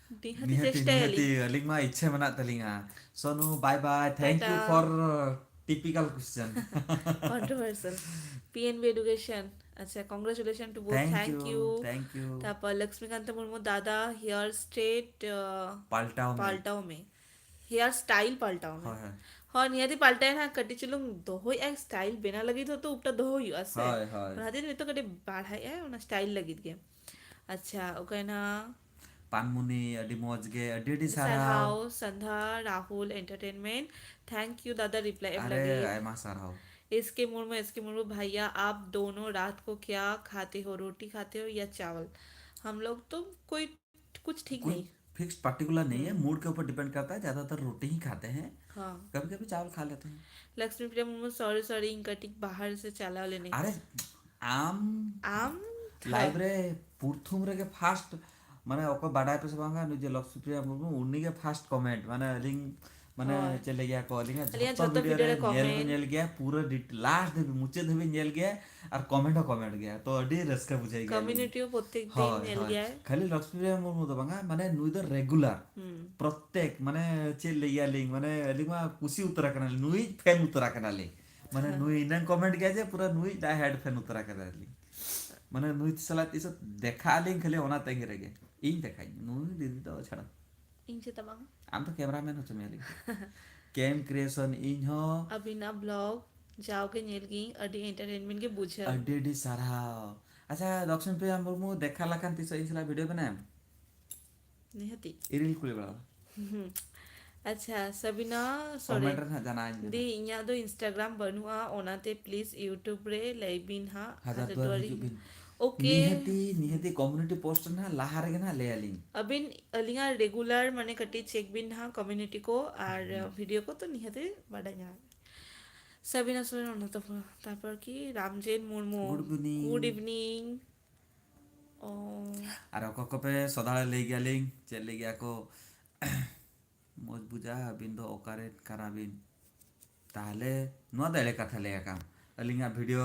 ᱱᱤᱦᱟᱹᱛ ᱱᱤᱦᱟᱹᱛᱤ, ᱪᱮᱥᱴᱟᱭᱟᱞᱤᱧ᱾ ᱱᱤᱦᱟᱹᱛᱤ, ᱟᱹᱞᱤᱧ ᱢᱟ ᱤᱪᱪᱷᱟᱹ ᱢᱮᱱᱟᱜ ᱛᱟᱹᱞᱤᱧᱟ᱾ ᱥᱳᱱᱩ, bye bye, thank you Tata. For typical question. Controversial. P N B Education, ᱟᱪᱪᱷᱟ, congratulations to both, thank you. Thank you. ᱛᱟᱯᱚᱨ ᱞᱚᱠᱥᱢᱤᱠᱟᱱᱛ ᱢᱩᱨᱢᱩ, ᱫᱟᱫᱟ, hair straight, ᱟᱸ, ᱯᱟᱞᱴᱟᱣ ᱢᱮ᱾ ᱯᱟᱞᱴᱟᱣ ᱢᱮ᱾ Hair style ᱯᱟᱞᱴᱟᱣ ᱢᱮ᱾ ᱦᱳᱭ, ᱦᱳᱭ᱾ ᱦᱚᱸ, ᱱᱤᱦᱟᱹᱛᱤ ᱯᱟᱞᱴᱟᱣ ᱮᱱᱟ, ᱠᱟᱹᱴᱤᱡ ᱪᱩᱞᱩᱝ ᱫᱚᱦᱚᱭᱮᱫᱼᱟᱭ, style ᱵᱮᱱᱟᱣ ᱞᱟᱹᱜᱤᱫ ᱦᱚᱸᱛᱚ ᱩᱵᱴᱟ ᱫᱚᱦᱚ ᱦᱩᱭᱩᱜᱼᱟ ᱥᱮ᱾ ᱦᱳᱭ, ᱦᱳᱭ᱾ ᱚᱱᱟ ᱠᱷᱟᱹᱛᱤᱨ ᱱᱤᱛᱚᱜ ᱠᱟᱹᱴᱤᱡ ᱵᱟᱲᱦᱟᱭᱮᱫᱼᱟᱭ, ᱚᱱᱟ style ᱞᱟᱹᱜᱤᱫ ᱜᱮ᱾ ᱟᱪᱪᱷᱟ, ᱚᱠᱚᱭᱱᱟ? ᱯᱟᱱᱢᱩᱱᱤ, ᱟᱹᱰᱤ ᱢᱚᱡᱽ ᱜᱮ, ᱟᱹᱰᱤ ᱟᱹᱰᱤ ᱥᱟᱨᱦᱟᱣ᱾ ᱥᱟᱨᱦᱟᱣ, ᱥᱟᱱᱫᱷᱟ ᱨᱟᱦᱩᱞ entertainment, thank you ᱫᱟᱫᱟ reply ᱮᱢ ᱟᱨᱮ, ᱞᱟᱹᱜᱤᱫ᱾ ᱟᱭᱢᱟ ᱥᱟᱨᱦᱟᱣ᱾ S K Murmu, S K Murmu, भैया आप दोनों रात को क्या खाते हो, रोटी खाते हो या चावल? हम लोग तो कोई कुछ ठीक कुछ नहीं। Fixed particular नहीं है, हम्म। Mood के ऊपर depend करता है, ज्यादातर रोटी ही खाते हैं, हाँ। कभी कभी चावल खा लेते हैं। लक्ष्मी प्रिया मुर्मू, sorry sorry, ᱤᱧ ᱠᱟᱹᱴᱤᱡ ᱵᱟᱦᱟᱨ ᱥᱮ ᱪᱟᱞᱟᱣ ᱞᱮᱱᱟᱹᱧ᱾ ᱟᱨᱮ, ᱟᱢ ᱟᱢ live ᱨᱮ ᱯᱨᱚᱛᱷᱚᱢ ᱨᱮᱜᱮ first, ᱢᱟᱱᱮ ᱚᱠᱚᱭ ᱵᱟᱰᱟᱭ ᱯᱮ ᱥᱮ ᱵᱟᱝᱟ, ᱱᱩᱭ ᱡᱮ ᱞᱚᱠᱥᱢᱤ ᱯᱨᱤᱭᱟ ᱢᱩᱨᱢᱩ, ᱩᱱᱤ ᱜᱮ first comment, ᱢᱟᱱᱮ ᱟᱹᱞᱤᱧ, ᱢᱟᱱᱮ ᱦᱳᱭ᱾ ᱪᱮᱫ ᱞᱟᱹᱭ ᱜᱮᱭᱟ ᱠᱚ, ᱟᱹᱞᱤᱧᱟᱜ ᱟᱹᱞᱤᱧᱟᱜ ᱡᱷᱚᱛᱚ ᱡᱷᱚᱛᱚ video video ᱨᱮ ᱨᱮ ᱧᱮᱞ ᱦᱚᱸ comment᱾ ᱧᱮᱞ ᱜᱮᱭᱟ, ᱯᱩᱨᱟᱹ last ᱫᱷᱟᱹᱵᱤᱡ, ᱢᱩᱪᱟᱹᱫ ᱫᱷᱟᱹᱵᱤᱡ ᱧᱮᱞ ᱜᱮᱭᱟ, ᱟᱨ comment ᱦᱚᱸ comment ᱜᱮᱭᱟ, ᱛᱚ ᱟᱹᱰᱤ ᱨᱟᱹᱥᱠᱟᱹ ᱵᱩᱡᱷᱟᱹᱣ ᱜᱮᱭᱟ᱾ Community ᱦᱚᱸ ᱯᱨᱚᱛᱮᱠ ᱫᱤᱱ ᱦᱳᱭ, ᱧᱮᱞ ᱦᱳᱭ᱾ ᱜᱮᱭᱟᱭ᱾ ᱠᱷᱟᱹᱞᱤ ᱞᱚᱠᱥᱢᱤ ᱯᱨᱤᱭᱟ ᱢᱩᱨᱢᱩ ᱫᱚ ᱵᱟᱝᱟ, ᱢᱟᱱᱮ ᱱᱩᱭ ᱫᱚ regular᱾ ᱦᱩᱸ᱾ ᱯᱨᱚᱛᱮᱠ, ᱢᱟᱱᱮ ᱪᱮᱫ ᱞᱟᱹᱭ ᱟᱹᱞᱤᱧ, ᱢᱟᱱᱮ ᱟᱹᱞᱤᱧ ᱢᱟ ᱠᱩᱥᱤ ᱩᱛᱟᱹᱨ ᱟᱠᱟᱱᱟᱞᱤᱧ, ᱱᱩᱭ fan ᱩᱛᱟᱹᱨ ᱟᱠᱟᱱᱟᱞᱤᱧ᱾ ᱢᱟᱱᱮ ᱦᱮᱸ᱾ ᱱᱩᱭ ᱤᱱᱟᱹᱝ comment ᱜᱮᱭᱟ ᱡᱮ ᱯᱩᱨᱟᱹ ᱱᱩᱭ die hard fan ᱩᱛᱟᱹᱨ ᱟᱠᱟᱱᱟᱞᱤᱧ᱾ ᱢᱟᱱᱮ ᱱᱩᱭ ᱥᱟᱞᱟᱜ ᱛᱤᱥ ᱫᱮᱠᱷᱟᱜ ᱟᱹᱞᱤᱧ ᱠᱷᱟᱹᱞᱤ ᱚᱱᱟ ᱛᱟᱺᱜᱤ ᱨᱮᱜᱮ᱾ ᱤᱧ ᱫᱮᱠᱷᱟᱧ, ᱱᱩᱭ ᱫᱤᱫᱤ ᱫᱚ ᱪᱷᱟᱲᱟ᱾ ᱤᱧ ᱪᱮᱫᱟᱜ ᱵᱟᱝ? ᱟᱢ ᱫᱚ cameraman ᱦᱚᱪᱚ ᱢᱮᱭᱟ ᱞᱤᱧ᱾ Cam Creation, ᱤᱧ ᱦᱚᱸ᱾ ᱟᱹᱵᱤᱱᱟᱜ vlog ᱡᱟᱣᱜᱮ ᱧᱮᱞ ᱜᱤᱧ, ᱟᱹᱰᱤ entertainment ᱜᱮ ᱵᱩᱡᱷᱟᱹᱣ᱾ ᱟᱹᱰᱤ ᱟᱹᱰᱤ ᱥᱟᱨᱦᱟᱣ᱾ ᱟᱪᱪᱷᱟ, ᱞᱚᱠᱥᱢᱤ ᱯᱨᱤᱭᱟ ᱢᱩᱨᱢᱩ ᱫᱮᱠᱷᱟ ᱞᱮᱠᱷᱟᱱ ᱛᱤᱥᱚᱜ ᱤᱧ ᱥᱟᱞᱟᱜ video ᱵᱮᱱᱟᱣ ᱮᱢ? ᱱᱤᱦᱟᱹᱛᱤ᱾ ᱤᱨᱤᱞ ᱠᱩᱞᱤ ᱵᱟᱲᱟ᱾ ᱦᱩᱸ᱾ ᱟᱪᱪᱷᱟ, ᱥᱟᱵᱤᱱᱟ ᱥᱚᱨᱮᱱ᱾ ᱠᱚᱢᱮᱱᱴ ᱨᱮ ᱱᱟᱦᱟᱜ ᱡᱟᱱᱟᱣᱟᱹᱧ ᱵᱮᱱ᱾ ᱫᱤ, ᱤᱧᱟᱜ ᱫᱚ Instagram ᱵᱟᱹᱱᱩᱜᱼᱟ, ᱚᱱᱟᱛᱮ please YouTube ᱨᱮ ᱞᱟᱹᱭ ᱵᱤᱱ ᱦᱟᱸᱜ, ᱦᱟᱡᱟᱨ ᱦᱟᱡᱟᱨ ᱫᱩᱣᱟᱨᱤ ᱫᱩᱣᱟᱨᱤ ᱦᱤᱡᱩᱜ ᱦᱤᱡᱩᱜ᱾ ᱵᱤᱱ᱾ OK᱾ ᱱᱤᱦᱟᱹᱛᱤ, ᱱᱤᱦᱟᱹᱛᱤ community post ᱨᱮ ᱱᱟᱦᱟᱜ ᱞᱟᱦᱟ ᱨᱮᱜᱮ ᱱᱟᱦᱟᱜ ᱞᱟᱹᱭ ᱟᱹᱞᱤᱧ᱾ ᱟᱹᱵᱤᱱ ᱟᱹᱞᱤᱧᱟᱜ regular ᱢᱟᱱᱮ ᱠᱟᱹᱴᱤᱡ check ᱵᱤᱱ ᱱᱟᱦᱟᱜ community ᱠᱚ ᱟᱨ ᱦᱩᱸ᱾ video ᱠᱚ, ᱛᱚ ᱱᱤᱦᱟᱹᱛᱤ ᱵᱟᱰᱟᱭ ᱧᱟᱢ᱾ ᱥᱟᱵᱤᱱᱟ ᱥᱚᱨᱮᱱ, ᱚᱱᱟ ᱛᱚ, ᱛᱟᱨᱯᱚᱨ ᱠᱤ ᱨᱟᱢᱡᱮᱱ Murmu. Good evening᱾ Good evening᱾ ᱚ᱾ ᱟᱨ ᱚᱠᱚᱭ ᱠᱚᱯᱮ ᱥᱚᱫᱷᱟᱲᱮ ᱞᱟᱹᱭ ᱜᱮᱭᱟᱞᱤᱧ, ᱪᱮᱫ ᱞᱟᱹᱭ ᱜᱮᱭᱟ ᱠᱚ, ᱢᱚᱡᱽ ᱵᱩᱡᱷᱟᱹᱜᱼᱟ, ᱟᱹᱵᱤᱱ ᱫᱚ ᱚᱠᱟᱨᱮ ᱠᱟᱱᱟᱵᱤᱱ? ᱛᱟᱦᱞᱮ ᱱᱚᱣᱟ ᱫᱚ ᱮᱲᱮ ᱠᱟᱛᱷᱟ ᱞᱟᱹᱭ ᱟᱠᱟᱱ᱾ ᱟᱹᱞᱤᱧᱟᱜ video,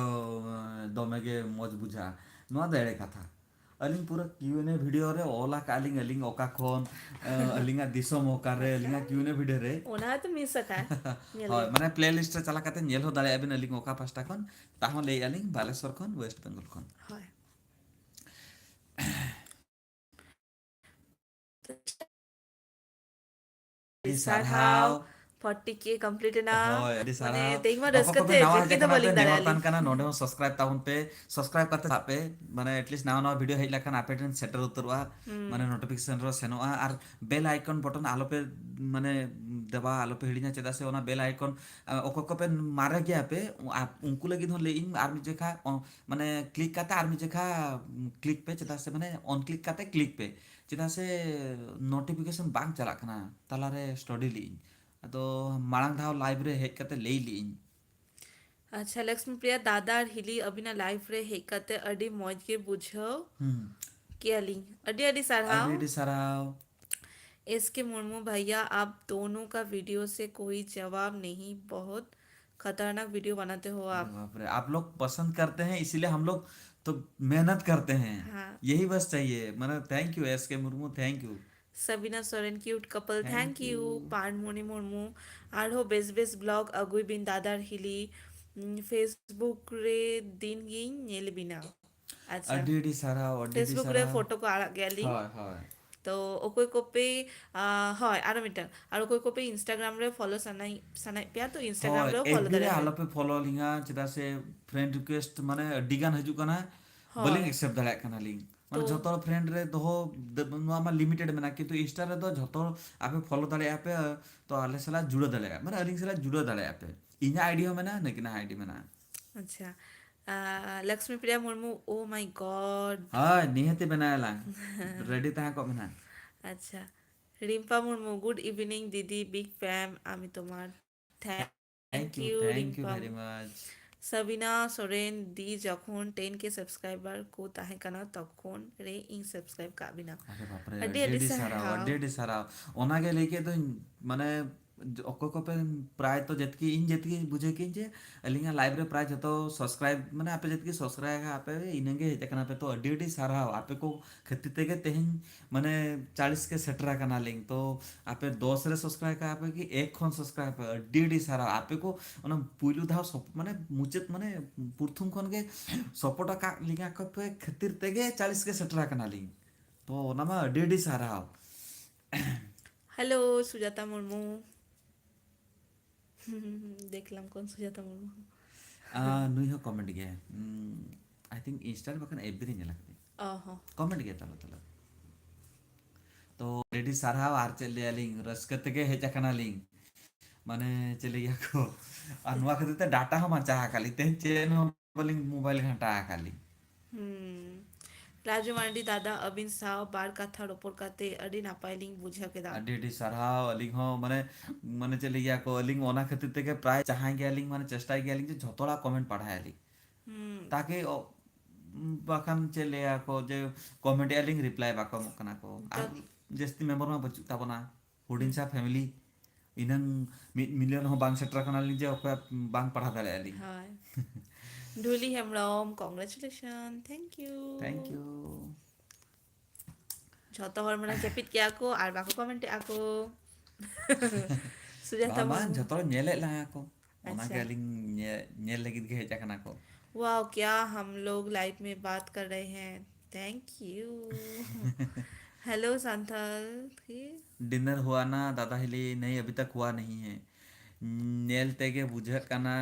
ᱮᱸ, ᱫᱚᱢᱮ ᱜᱮ ᱢᱚᱡᱽ ᱵᱩᱡᱷᱟᱹᱜᱼᱟ᱾ ᱱᱚᱣᱟ ᱫᱚ ᱮᱲᱮ ᱠᱟᱛᱷᱟ᱾ ᱟᱹᱞᱤᱧ ᱯᱩᱨᱟᱹ Q and A video ᱨᱮ ᱚᱞ ᱟᱠᱟᱫ ᱞᱤᱧ, ᱟᱹᱞᱤᱧ ᱚᱠᱟ ᱠᱷᱚᱱ, ᱮᱸ, ᱟᱹᱞᱤᱧᱟᱜ ᱫᱤᱥᱚᱢ ᱚᱠᱟᱨᱮ, ᱟᱹᱞᱤᱧᱟᱜ Q and A video ᱨᱮ᱾ ᱚᱱᱟ ᱦᱚᱭᱛᱚ miss ᱟᱠᱟᱱ᱾ ᱧᱮᱞ ᱦᱳᱭ, ᱵᱤᱱ᱾ ᱢᱟᱱᱮ playlist ᱨᱮ ᱪᱟᱞᱟᱣ ᱠᱟᱛᱮ ᱧᱮᱞ ᱦᱚᱸ ᱫᱟᱲᱮᱭᱟᱜᱼᱟ ᱵᱤᱱ ᱟᱹᱞᱤᱧ ᱚᱠᱟ ᱯᱟᱥᱴᱟ ᱠᱷᱚᱱ, ᱛᱟᱦᱚᱸ ᱞᱟᱹᱭᱮᱫᱼᱟ ᱞᱤᱧ ᱵᱟᱞᱮᱥᱚᱨ ᱠᱷᱚᱱ, West Bengal ᱠᱷᱚᱱ᱾ ᱦᱳᱭ᱾ ᱟᱹᱰᱤ ᱥᱟᱨᱦᱟᱣ᱾ ᱥᱟᱨᱦᱟᱣ᱾ forty K complete ᱮᱱᱟ᱾ ᱦᱳᱭ, ᱟᱹᱰᱤ ᱢᱟᱱᱮ, ᱥᱟᱨᱦᱟᱣ᱾ ᱛᱮᱦᱮᱧ ᱢᱟ ᱚᱠᱚᱭ ᱨᱟᱹᱥᱠᱟᱹ ᱠᱚᱯᱮ ᱛᱮ ᱱᱟᱣᱟ ᱪᱮᱫ ᱦᱮᱡ ᱜᱮ ᱟᱠᱟᱱᱟ ᱯᱮ, ᱵᱟᱹᱞᱤᱧ ᱱᱮᱦᱚᱨ ᱫᱟᱲᱮᱭᱟᱜᱼᱟ ᱛᱟᱦᱮᱱ ᱞᱤᱧ᱾ ᱠᱟᱱᱟ, ᱱᱚᱰᱮ ᱦᱚᱸ subscribe ᱛᱟᱵᱚᱱ ᱯᱮ, subscribe ᱠᱟᱛᱮ ᱥᱟᱵ ᱯᱮ, ᱢᱟᱱᱮ, at least ᱱᱟᱣᱟ ᱱᱟᱣᱟ video ᱦᱮᱡ ᱞᱮᱠᱷᱟᱱ ᱟᱯᱮ ᱴᱷᱮᱱ ᱥᱮᱴᱮᱨ ᱩᱛᱟᱹᱨᱚᱜᱼᱟ, ᱦᱩᱸ᱾ ᱢᱟᱱᱮ, notification ᱨᱮ ᱥᱮᱱᱚᱜᱼᱟ᱾ ᱟᱨ bell icon button ᱟᱞᱚ ᱯᱮ, ᱢᱟᱱᱮ, ᱫᱟᱵᱟ, ᱟᱞᱚ ᱯᱮ ᱦᱤᱲᱤᱧᱟ, ᱪᱮᱫᱟᱜ ᱥᱮ ᱚᱱᱟ bell icon, ᱟ, ᱚᱠᱚᱭ ᱠᱚᱯᱮ ᱢᱟᱨᱮ ᱜᱮᱭᱟ ᱯᱮ, ᱟ, ᱩᱱᱠᱩ ᱞᱟᱹᱜᱤᱫ ᱦᱚᱸ ᱞᱟᱹᱭ ᱤᱧ ᱟᱨ ᱢᱤᱫ ᱡᱮᱠᱷᱟ, ᱚ, ᱢᱟᱱᱮ, click ᱠᱟᱛᱮ ᱟᱨ ᱢᱤᱫ ᱡᱮᱠᱷᱟ, ᱩᱢ, click ᱯᱮ, ᱪᱮᱫᱟᱜ ᱥᱮ, ᱢᱟᱱᱮ, on click ᱠᱟᱛᱮ click ᱯᱮ, ᱪᱮᱫᱟᱜ ᱥᱮ notification ᱵᱟᱝ ᱪᱟᱞᱟᱜ ᱠᱟᱱᱟ, ᱛᱟᱞᱟᱨᱮ study ᱞᱮᱜ ᱤᱧ᱾ ᱟᱫᱚ ᱢᱟᱲᱟᱝ ᱫᱷᱟᱣ live ᱨᱮ ᱦᱮᱡ ᱠᱟᱛᱮ ᱞᱟᱹᱭ ᱞᱮᱜ ᱤᱧ᱾ ᱟᱪᱪᱷᱟ, ᱞᱚᱠᱥᱢᱤ ᱯᱨᱤᱭᱟ, ᱫᱟᱫᱟ ᱟᱨ ᱦᱤᱞᱤ ᱟᱹᱵᱤᱱᱟᱜ live ᱨᱮ ᱦᱮᱡ ᱠᱟᱛᱮ ᱟᱹᱰᱤ ᱢᱚᱡᱽ ᱜᱮ ᱵᱩᱡᱷᱟᱹᱣ ᱦᱩᱸ᱾ ᱠᱮᱜᱼᱟ ᱞᱤᱧ᱾ ᱟᱹᱰᱤ ᱟᱹᱰᱤ ᱥᱟᱨᱦᱟᱣ᱾ ᱟᱹᱰᱤ ᱟᱹᱰᱤ ᱥᱟᱨᱦᱟᱣ᱾ S K Murmu, भैया आप दोनों का video से कोई जवाब नहीं, बहुत खतरनाक video बनाते हो आप। अरे बाप रे, आप लोग पसंद करते हैं, इसीलिए हम लोग तो मेहनत करते हैं। हाँ। यही बस चाहिए। मतलब, thank you, S K Murmu, thank you। Sabina Soren, cute couple, thank you। Thank you। Panmuni Murmu, ᱟᱨᱦᱚᱸ ᱵᱮᱥ ᱵᱮᱥ vlog ᱟᱹᱜᱩᱭ ᱵᱤᱱ ᱫᱟᱫᱟ ᱟᱨ ᱦᱤᱞᱤ᱾ ᱩᱸ, Facebook ᱨᱮ ᱫᱤᱱ ᱜᱤᱧ ᱧᱮᱞ ᱵᱤᱱᱟ᱾ ᱟᱪᱪᱷᱟ᱾ ᱟᱹᱰᱤ ᱟᱹᱰᱤ ᱥᱟᱨᱦᱟᱣ, ᱟᱹᱰᱤ ᱟᱹᱰᱤ Facebook ᱨᱮ ᱥᱟᱨᱦᱟᱣ᱾ Photo ᱠᱚ ᱟᱲᱟᱜ ᱜᱮᱭᱟ ᱞᱤᱧ᱾ ᱦᱳᱭ, ᱦᱳᱭ᱾ ᱛᱚ, ᱚᱠᱚᱭ ᱠᱚᱯᱮ, ᱟ, ᱦᱳᱭ, ᱟᱨᱚ ᱢᱤᱫᱴᱟᱝ, ᱟᱨ ᱚᱠᱚᱭ ᱠᱚᱯᱮ Instagram ᱨᱮ follow ᱥᱟᱱᱟᱭ-, ᱥᱟᱱᱟᱭᱮᱫ ᱯᱮᱭᱟ, ᱛᱚ, Instagram ᱦᱳᱭ, ᱨᱮᱦᱚᱸ follow FB ᱨᱮ ᱫᱟᱲᱮᱭᱟᱜᱼᱟ ᱯᱮ᱾ ᱟᱞᱚᱯᱮ follow ᱞᱤᱧᱟ, ᱪᱮᱫᱟᱜ ᱥᱮ friend request ᱢᱟᱱᱮ ᱟᱹᱰᱤ ᱜᱟᱱ ᱦᱤᱡᱩᱜ ᱠᱟᱱᱟ, ᱦᱳᱭ᱾ ᱵᱟᱹᱞᱤᱧ accept ᱫᱟᱲᱮᱭᱟᱜ ᱠᱟᱱᱟᱞᱤᱧ᱾ ᱢᱟᱱᱮ ᱛᱚ ᱡᱷᱚᱛᱚ ᱦᱚᱲ friend ᱨᱮ ᱫᱚᱦᱚ ᱫ-, ᱱᱚᱣᱟ ᱢᱟ limited ᱢᱮᱱᱟᱜᱼᱟ, ᱠᱤᱱᱛᱩ Insta ᱨᱮᱫᱚ ᱡᱷᱚᱛᱚ ᱦᱚᱲ ᱟᱯᱮ follow ᱫᱟᱲᱮᱭᱟᱜᱼᱟ ᱯᱮ, ᱛᱚ ᱟᱞᱮ ᱥᱟᱞᱟᱜ ᱡᱩᱲᱟᱹᱣ ᱫᱟᱲᱮᱭᱟᱜᱼᱟ, ᱢᱟᱱᱮ ᱟᱹᱞᱤᱧ ᱥᱟᱞᱟᱜ ᱡᱩᱲᱟᱹᱣ ᱫᱟᱲᱮᱭᱟᱜᱼᱟ ᱯᱮ᱾ ᱤᱧᱟᱹᱜ ID ᱦᱚᱸ ᱢᱮᱱᱟᱜᱼᱟ, ᱱᱟᱹᱠᱤᱱᱟᱜ ID ᱢᱮᱱᱟᱜᱼᱟ᱾ ᱟᱪᱪᱷᱟ᱾ ᱟᱨ Lakshmi Priya Murmu, oh my God. ᱦᱳᱭ, ᱱᱤᱦᱟᱹᱛᱤ ᱵᱮᱱᱟᱣ ᱟᱞᱟᱝ᱾ Ready ᱛᱟᱦᱮᱸ ᱠᱚᱜ ᱢᱮ ᱱᱟᱦᱟᱜ᱾ ᱟᱪᱪᱷᱟ᱾ ᱨᱤᱢᱯᱟ ᱢᱩᱨᱢᱩ, good evening ᱫᱤᱫᱤ, big fan আমি তোমার। Thank Thank you, you, thank you Rimpa. Very much. Sabina Soren দি, যখন ten K subscriber ᱠᱚ ᱛᱟᱦᱮᱸ ᱠᱟᱱᱟ ᱛᱚᱠᱷᱚᱱ ᱨᱮ ᱤᱧ subscribe ᱠᱟᱜ ᱵᱤᱱᱟ᱾ ᱟᱨᱮ ᱵᱟᱯᱨᱮ, ᱟᱹᱰᱤ ᱟᱹᱰᱤ ᱟᱹᱰᱤ ᱟᱹᱰᱤ ᱥᱟᱨᱦᱟᱣ, ᱥᱟᱨᱦᱟᱣ᱾ ᱟᱹᱰᱤ ᱟᱹᱰᱤ ᱥᱟᱨᱦᱟᱣ᱾ ᱚᱱᱟᱜᱮ ᱞᱟᱹᱭ ᱠᱮᱫ ᱫᱚᱧ, ᱢᱟᱱᱮ, ᱚᱠᱚᱭ ᱠᱚᱯᱮ ᱯᱨᱟᱭ ᱛᱚ ᱡᱮᱛᱠᱤ, ᱤᱧ ᱡᱮᱛᱠᱤ ᱵᱩᱡᱷᱟᱹᱣ ᱠᱤᱧ ᱡᱮ ᱟᱹᱞᱤᱧᱟᱜ live ᱨᱮ ᱯᱨᱟᱭ ᱡᱷᱚᱛᱚ subscribe, ᱢᱟᱱᱮ, ᱟᱯᱮ ᱡᱮᱛᱠᱤ subscribe ᱟᱯᱮ, ᱤᱱᱟᱹᱜᱮ ᱦᱮᱡ ᱟᱠᱟᱱᱟ ᱯᱮ, ᱛᱚ ᱟᱹᱰᱤ ᱟᱹᱰᱤ ᱥᱟᱨᱦᱟᱣ᱾ ᱟᱯᱮ ᱠᱚ ᱠᱷᱟᱹᱛᱤᱨ ᱛᱮᱜᱮ ᱛᱮᱦᱮᱧ, ᱢᱟᱱᱮ, ᱪᱟᱞᱤᱥ ᱠᱮ ᱥᱮᱴᱮᱨ ᱟᱠᱟᱱᱟᱞᱤᱧ᱾ ᱛᱚ ᱟᱯᱮ ᱫᱚᱥ ᱨᱮ subscribe ᱠᱟᱜ ᱯᱮ ᱠᱤ ᱮᱠ ᱠᱷᱚᱱ subscribe ᱯᱮ, ᱟᱹᱰᱤ ᱟᱹᱰᱤ ᱥᱟᱨᱦᱟᱣ᱾ ᱟᱯᱮ ᱠᱚ ᱚᱱᱟ ᱯᱩᱭᱞᱩ ᱫᱷᱟᱣ ᱥᱚᱯ-, ᱢᱟᱱᱮ, ᱢᱩᱪᱟᱹᱫ, ᱢᱟᱱᱮ, ᱯᱨᱚᱛᱷᱚᱢ ᱠᱷᱚᱱ ᱜᱮ support ᱟᱠᱟᱫ ᱞᱤᱧᱟ ᱠᱚ ᱯᱮ ᱠᱷᱟᱹᱛᱤᱨ ᱛᱮᱜᱮ ᱪᱟᱞᱤᱥ ᱜᱮ ᱥᱮᱴᱮᱨ ᱟᱠᱟᱱᱟᱞᱤᱧ᱾ ᱛᱚ ᱚᱱᱟ ᱢᱟ ᱟᱹᱰᱤ ᱟᱹᱰᱤ ᱥᱟᱨᱦᱟᱣ᱾ ᱦᱮᱞᱳ, ᱥᱩᱡᱟᱛᱟ ᱢᱩᱨᱢᱩ᱾ ᱫᱮᱠᱷᱞᱟᱢ ᱠᱚᱱ ᱥᱩᱡᱟᱛᱟ ᱢᱩᱨᱢᱩ᱾ ᱟᱨ ᱱᱩᱭ ᱦᱚᱸ comment ᱜᱮᱭᱟᱭ᱾ ᱩᱸ, I think Insta ᱨᱮ ᱵᱟᱠᱷᱟᱱ F B ᱨᱮ ᱧᱮᱞ ᱟᱠᱟᱫᱟᱹᱧ᱾ ᱚ ᱦᱚᱸ᱾ Comment ᱜᱮᱭᱟ ᱛᱟᱞᱟ ᱛᱟᱞᱟ᱾ ᱛᱚ ᱟᱹᱰᱤ ᱟᱹᱰᱤ ᱥᱟᱨᱦᱟᱣ, ᱟᱨ ᱪᱮᱫ ᱞᱟᱹᱭᱟᱞᱤᱧ, ᱨᱟᱹᱥᱠᱟᱹ ᱛᱮᱜᱮ ᱦᱮᱡ ᱟᱠᱟᱱᱟᱞᱤᱧ᱾ ᱢᱟᱱᱮ ᱪᱮᱫ ᱞᱟᱹᱭᱟ ᱠᱚ, ᱟᱨ ᱱᱚᱣᱟ ᱠᱷᱟᱹᱛᱤᱨ ᱛᱮ data ᱦᱚᱸ ᱵᱟᱧᱪᱟᱣ ᱟᱠᱟᱫ ᱞᱤᱧ, ᱛᱮᱦᱮᱧ ᱪᱮᱫ ᱦᱚᱸ ᱵᱟᱹᱞᱤᱧ mobile ᱜᱷᱟᱱᱴᱟ ᱟᱠᱟᱫ ᱞᱤᱧ᱾ ᱦᱩᱸ᱾ ᱨᱟᱡᱩ ᱢᱟᱨᱰᱤ ᱫᱟᱫᱟ, ᱟᱹᱵᱤᱱ ᱥᱟᱶ ᱵᱟᱨ ᱠᱟᱛᱷᱟ ᱨᱚᱯᱚᱲ ᱠᱟᱛᱮ ᱟᱹᱰᱤ ᱱᱟᱯᱟᱭ ᱞᱤᱧ ᱵᱩᱡᱷᱟᱹᱣ ᱠᱮᱫᱟ᱾ ᱟᱹᱰᱤ ᱟᱹᱰᱤ ᱥᱟᱨᱦᱟᱣ᱾ ᱟᱹᱞᱤᱧ ᱦᱚᱸ ᱢᱟᱱᱮ, ᱢᱟᱱᱮ ᱪᱮᱫ ᱞᱟᱹᱭᱟ ᱠᱚ, ᱟᱹᱞᱤᱧ ᱚᱱᱟ ᱠᱷᱟᱹᱛᱤᱨ ᱛᱮᱜᱮ ᱯᱨᱟᱭ ᱡᱟᱦᱟᱸᱭ ᱜᱮ ᱟᱹᱞᱤᱧ ᱢᱟᱱᱮ ᱪᱮᱥᱴᱟᱭ ᱜᱮᱭᱟᱞᱤᱧ ᱡᱮ ᱡᱷᱚᱛᱚ ᱦᱚᱲᱟᱜ comment ᱯᱟᱲᱦᱟᱭᱟᱞᱤᱧ᱾ ᱦᱩᱸ᱾ ᱛᱟᱠᱤ ᱚ-, ᱵᱟᱠᱷᱟᱱ ᱪᱮᱫ ᱞᱟᱹᱭᱟ ᱠᱚ ᱡᱮ comment ᱮᱜᱼᱟ ᱞᱤᱧ, reply ᱵᱟᱠᱚ ᱮᱢᱚᱜ ᱠᱟᱱᱟ ᱠᱚ᱾ ᱟᱨ ᱡᱚᱛ- ᱡᱟᱹᱥᱛᱤ member ᱢᱟ ᱵᱟᱹᱪᱩᱜ ᱛᱟᱵᱚᱱᱟ, ᱦᱩᱰᱤᱧ ᱦᱩᱸ᱾ ᱥᱟ family, ᱤᱱᱟᱹᱝ ᱢᱤᱫ million ᱦᱚᱸ ᱵᱟᱝ ᱥᱮᱴᱮᱨ ᱟᱠᱟᱱᱟᱞᱤᱧ ᱡᱮ ᱚᱠᱚᱭᱟᱜ ᱵᱟᱝ ᱯᱟᱲᱦᱟᱣ ᱫᱟᱲᱮᱭᱟᱜᱼᱟ ᱞᱤᱧ᱾ ᱦᱳᱭ᱾ ᱰᱩᱞᱤ Hembrom, congratulation, thank you. Thank you. ᱡᱷᱚᱛᱚ ᱦᱚᱲ ᱢᱟᱱᱮ ᱡᱟᱹᱯᱤᱫ ᱠᱮᱜᱼᱟ ᱠᱚ ᱟᱨ ᱵᱟᱠᱚ comment ᱮᱜᱼᱟ ᱠᱚ᱾ ᱥᱩᱡᱟᱛᱟ ᱵᱟᱝ, ᱵᱟᱝ, ᱢᱩᱨᱢᱩ᱾ ᱡᱷᱚᱛᱚ ᱦᱚᱲ ᱧᱮᱞᱮᱫ ᱞᱟᱦᱟ ᱠᱚ᱾ ᱚᱱᱟᱜᱮ ᱟᱪᱪᱷᱟ᱾ ᱟᱹᱞᱤᱧ ᱧᱮ-, ᱧᱮᱞ ᱞᱟᱹᱜᱤᱫ ᱜᱮ ᱦᱮᱡ ᱟᱠᱟᱱᱟ ᱠᱚ᱾ Wow, क्या हम लोग live में बात कर रहे हैं? Thank you. Hello, संथाल की। Dinner हुआ ना, दादा हिली? नहीं, अभी तक हुआ नहीं है। ᱧᱮᱞ ᱛᱮᱜᱮ ᱵᱩᱡᱷᱟᱹᱜ ᱠᱟᱱᱟ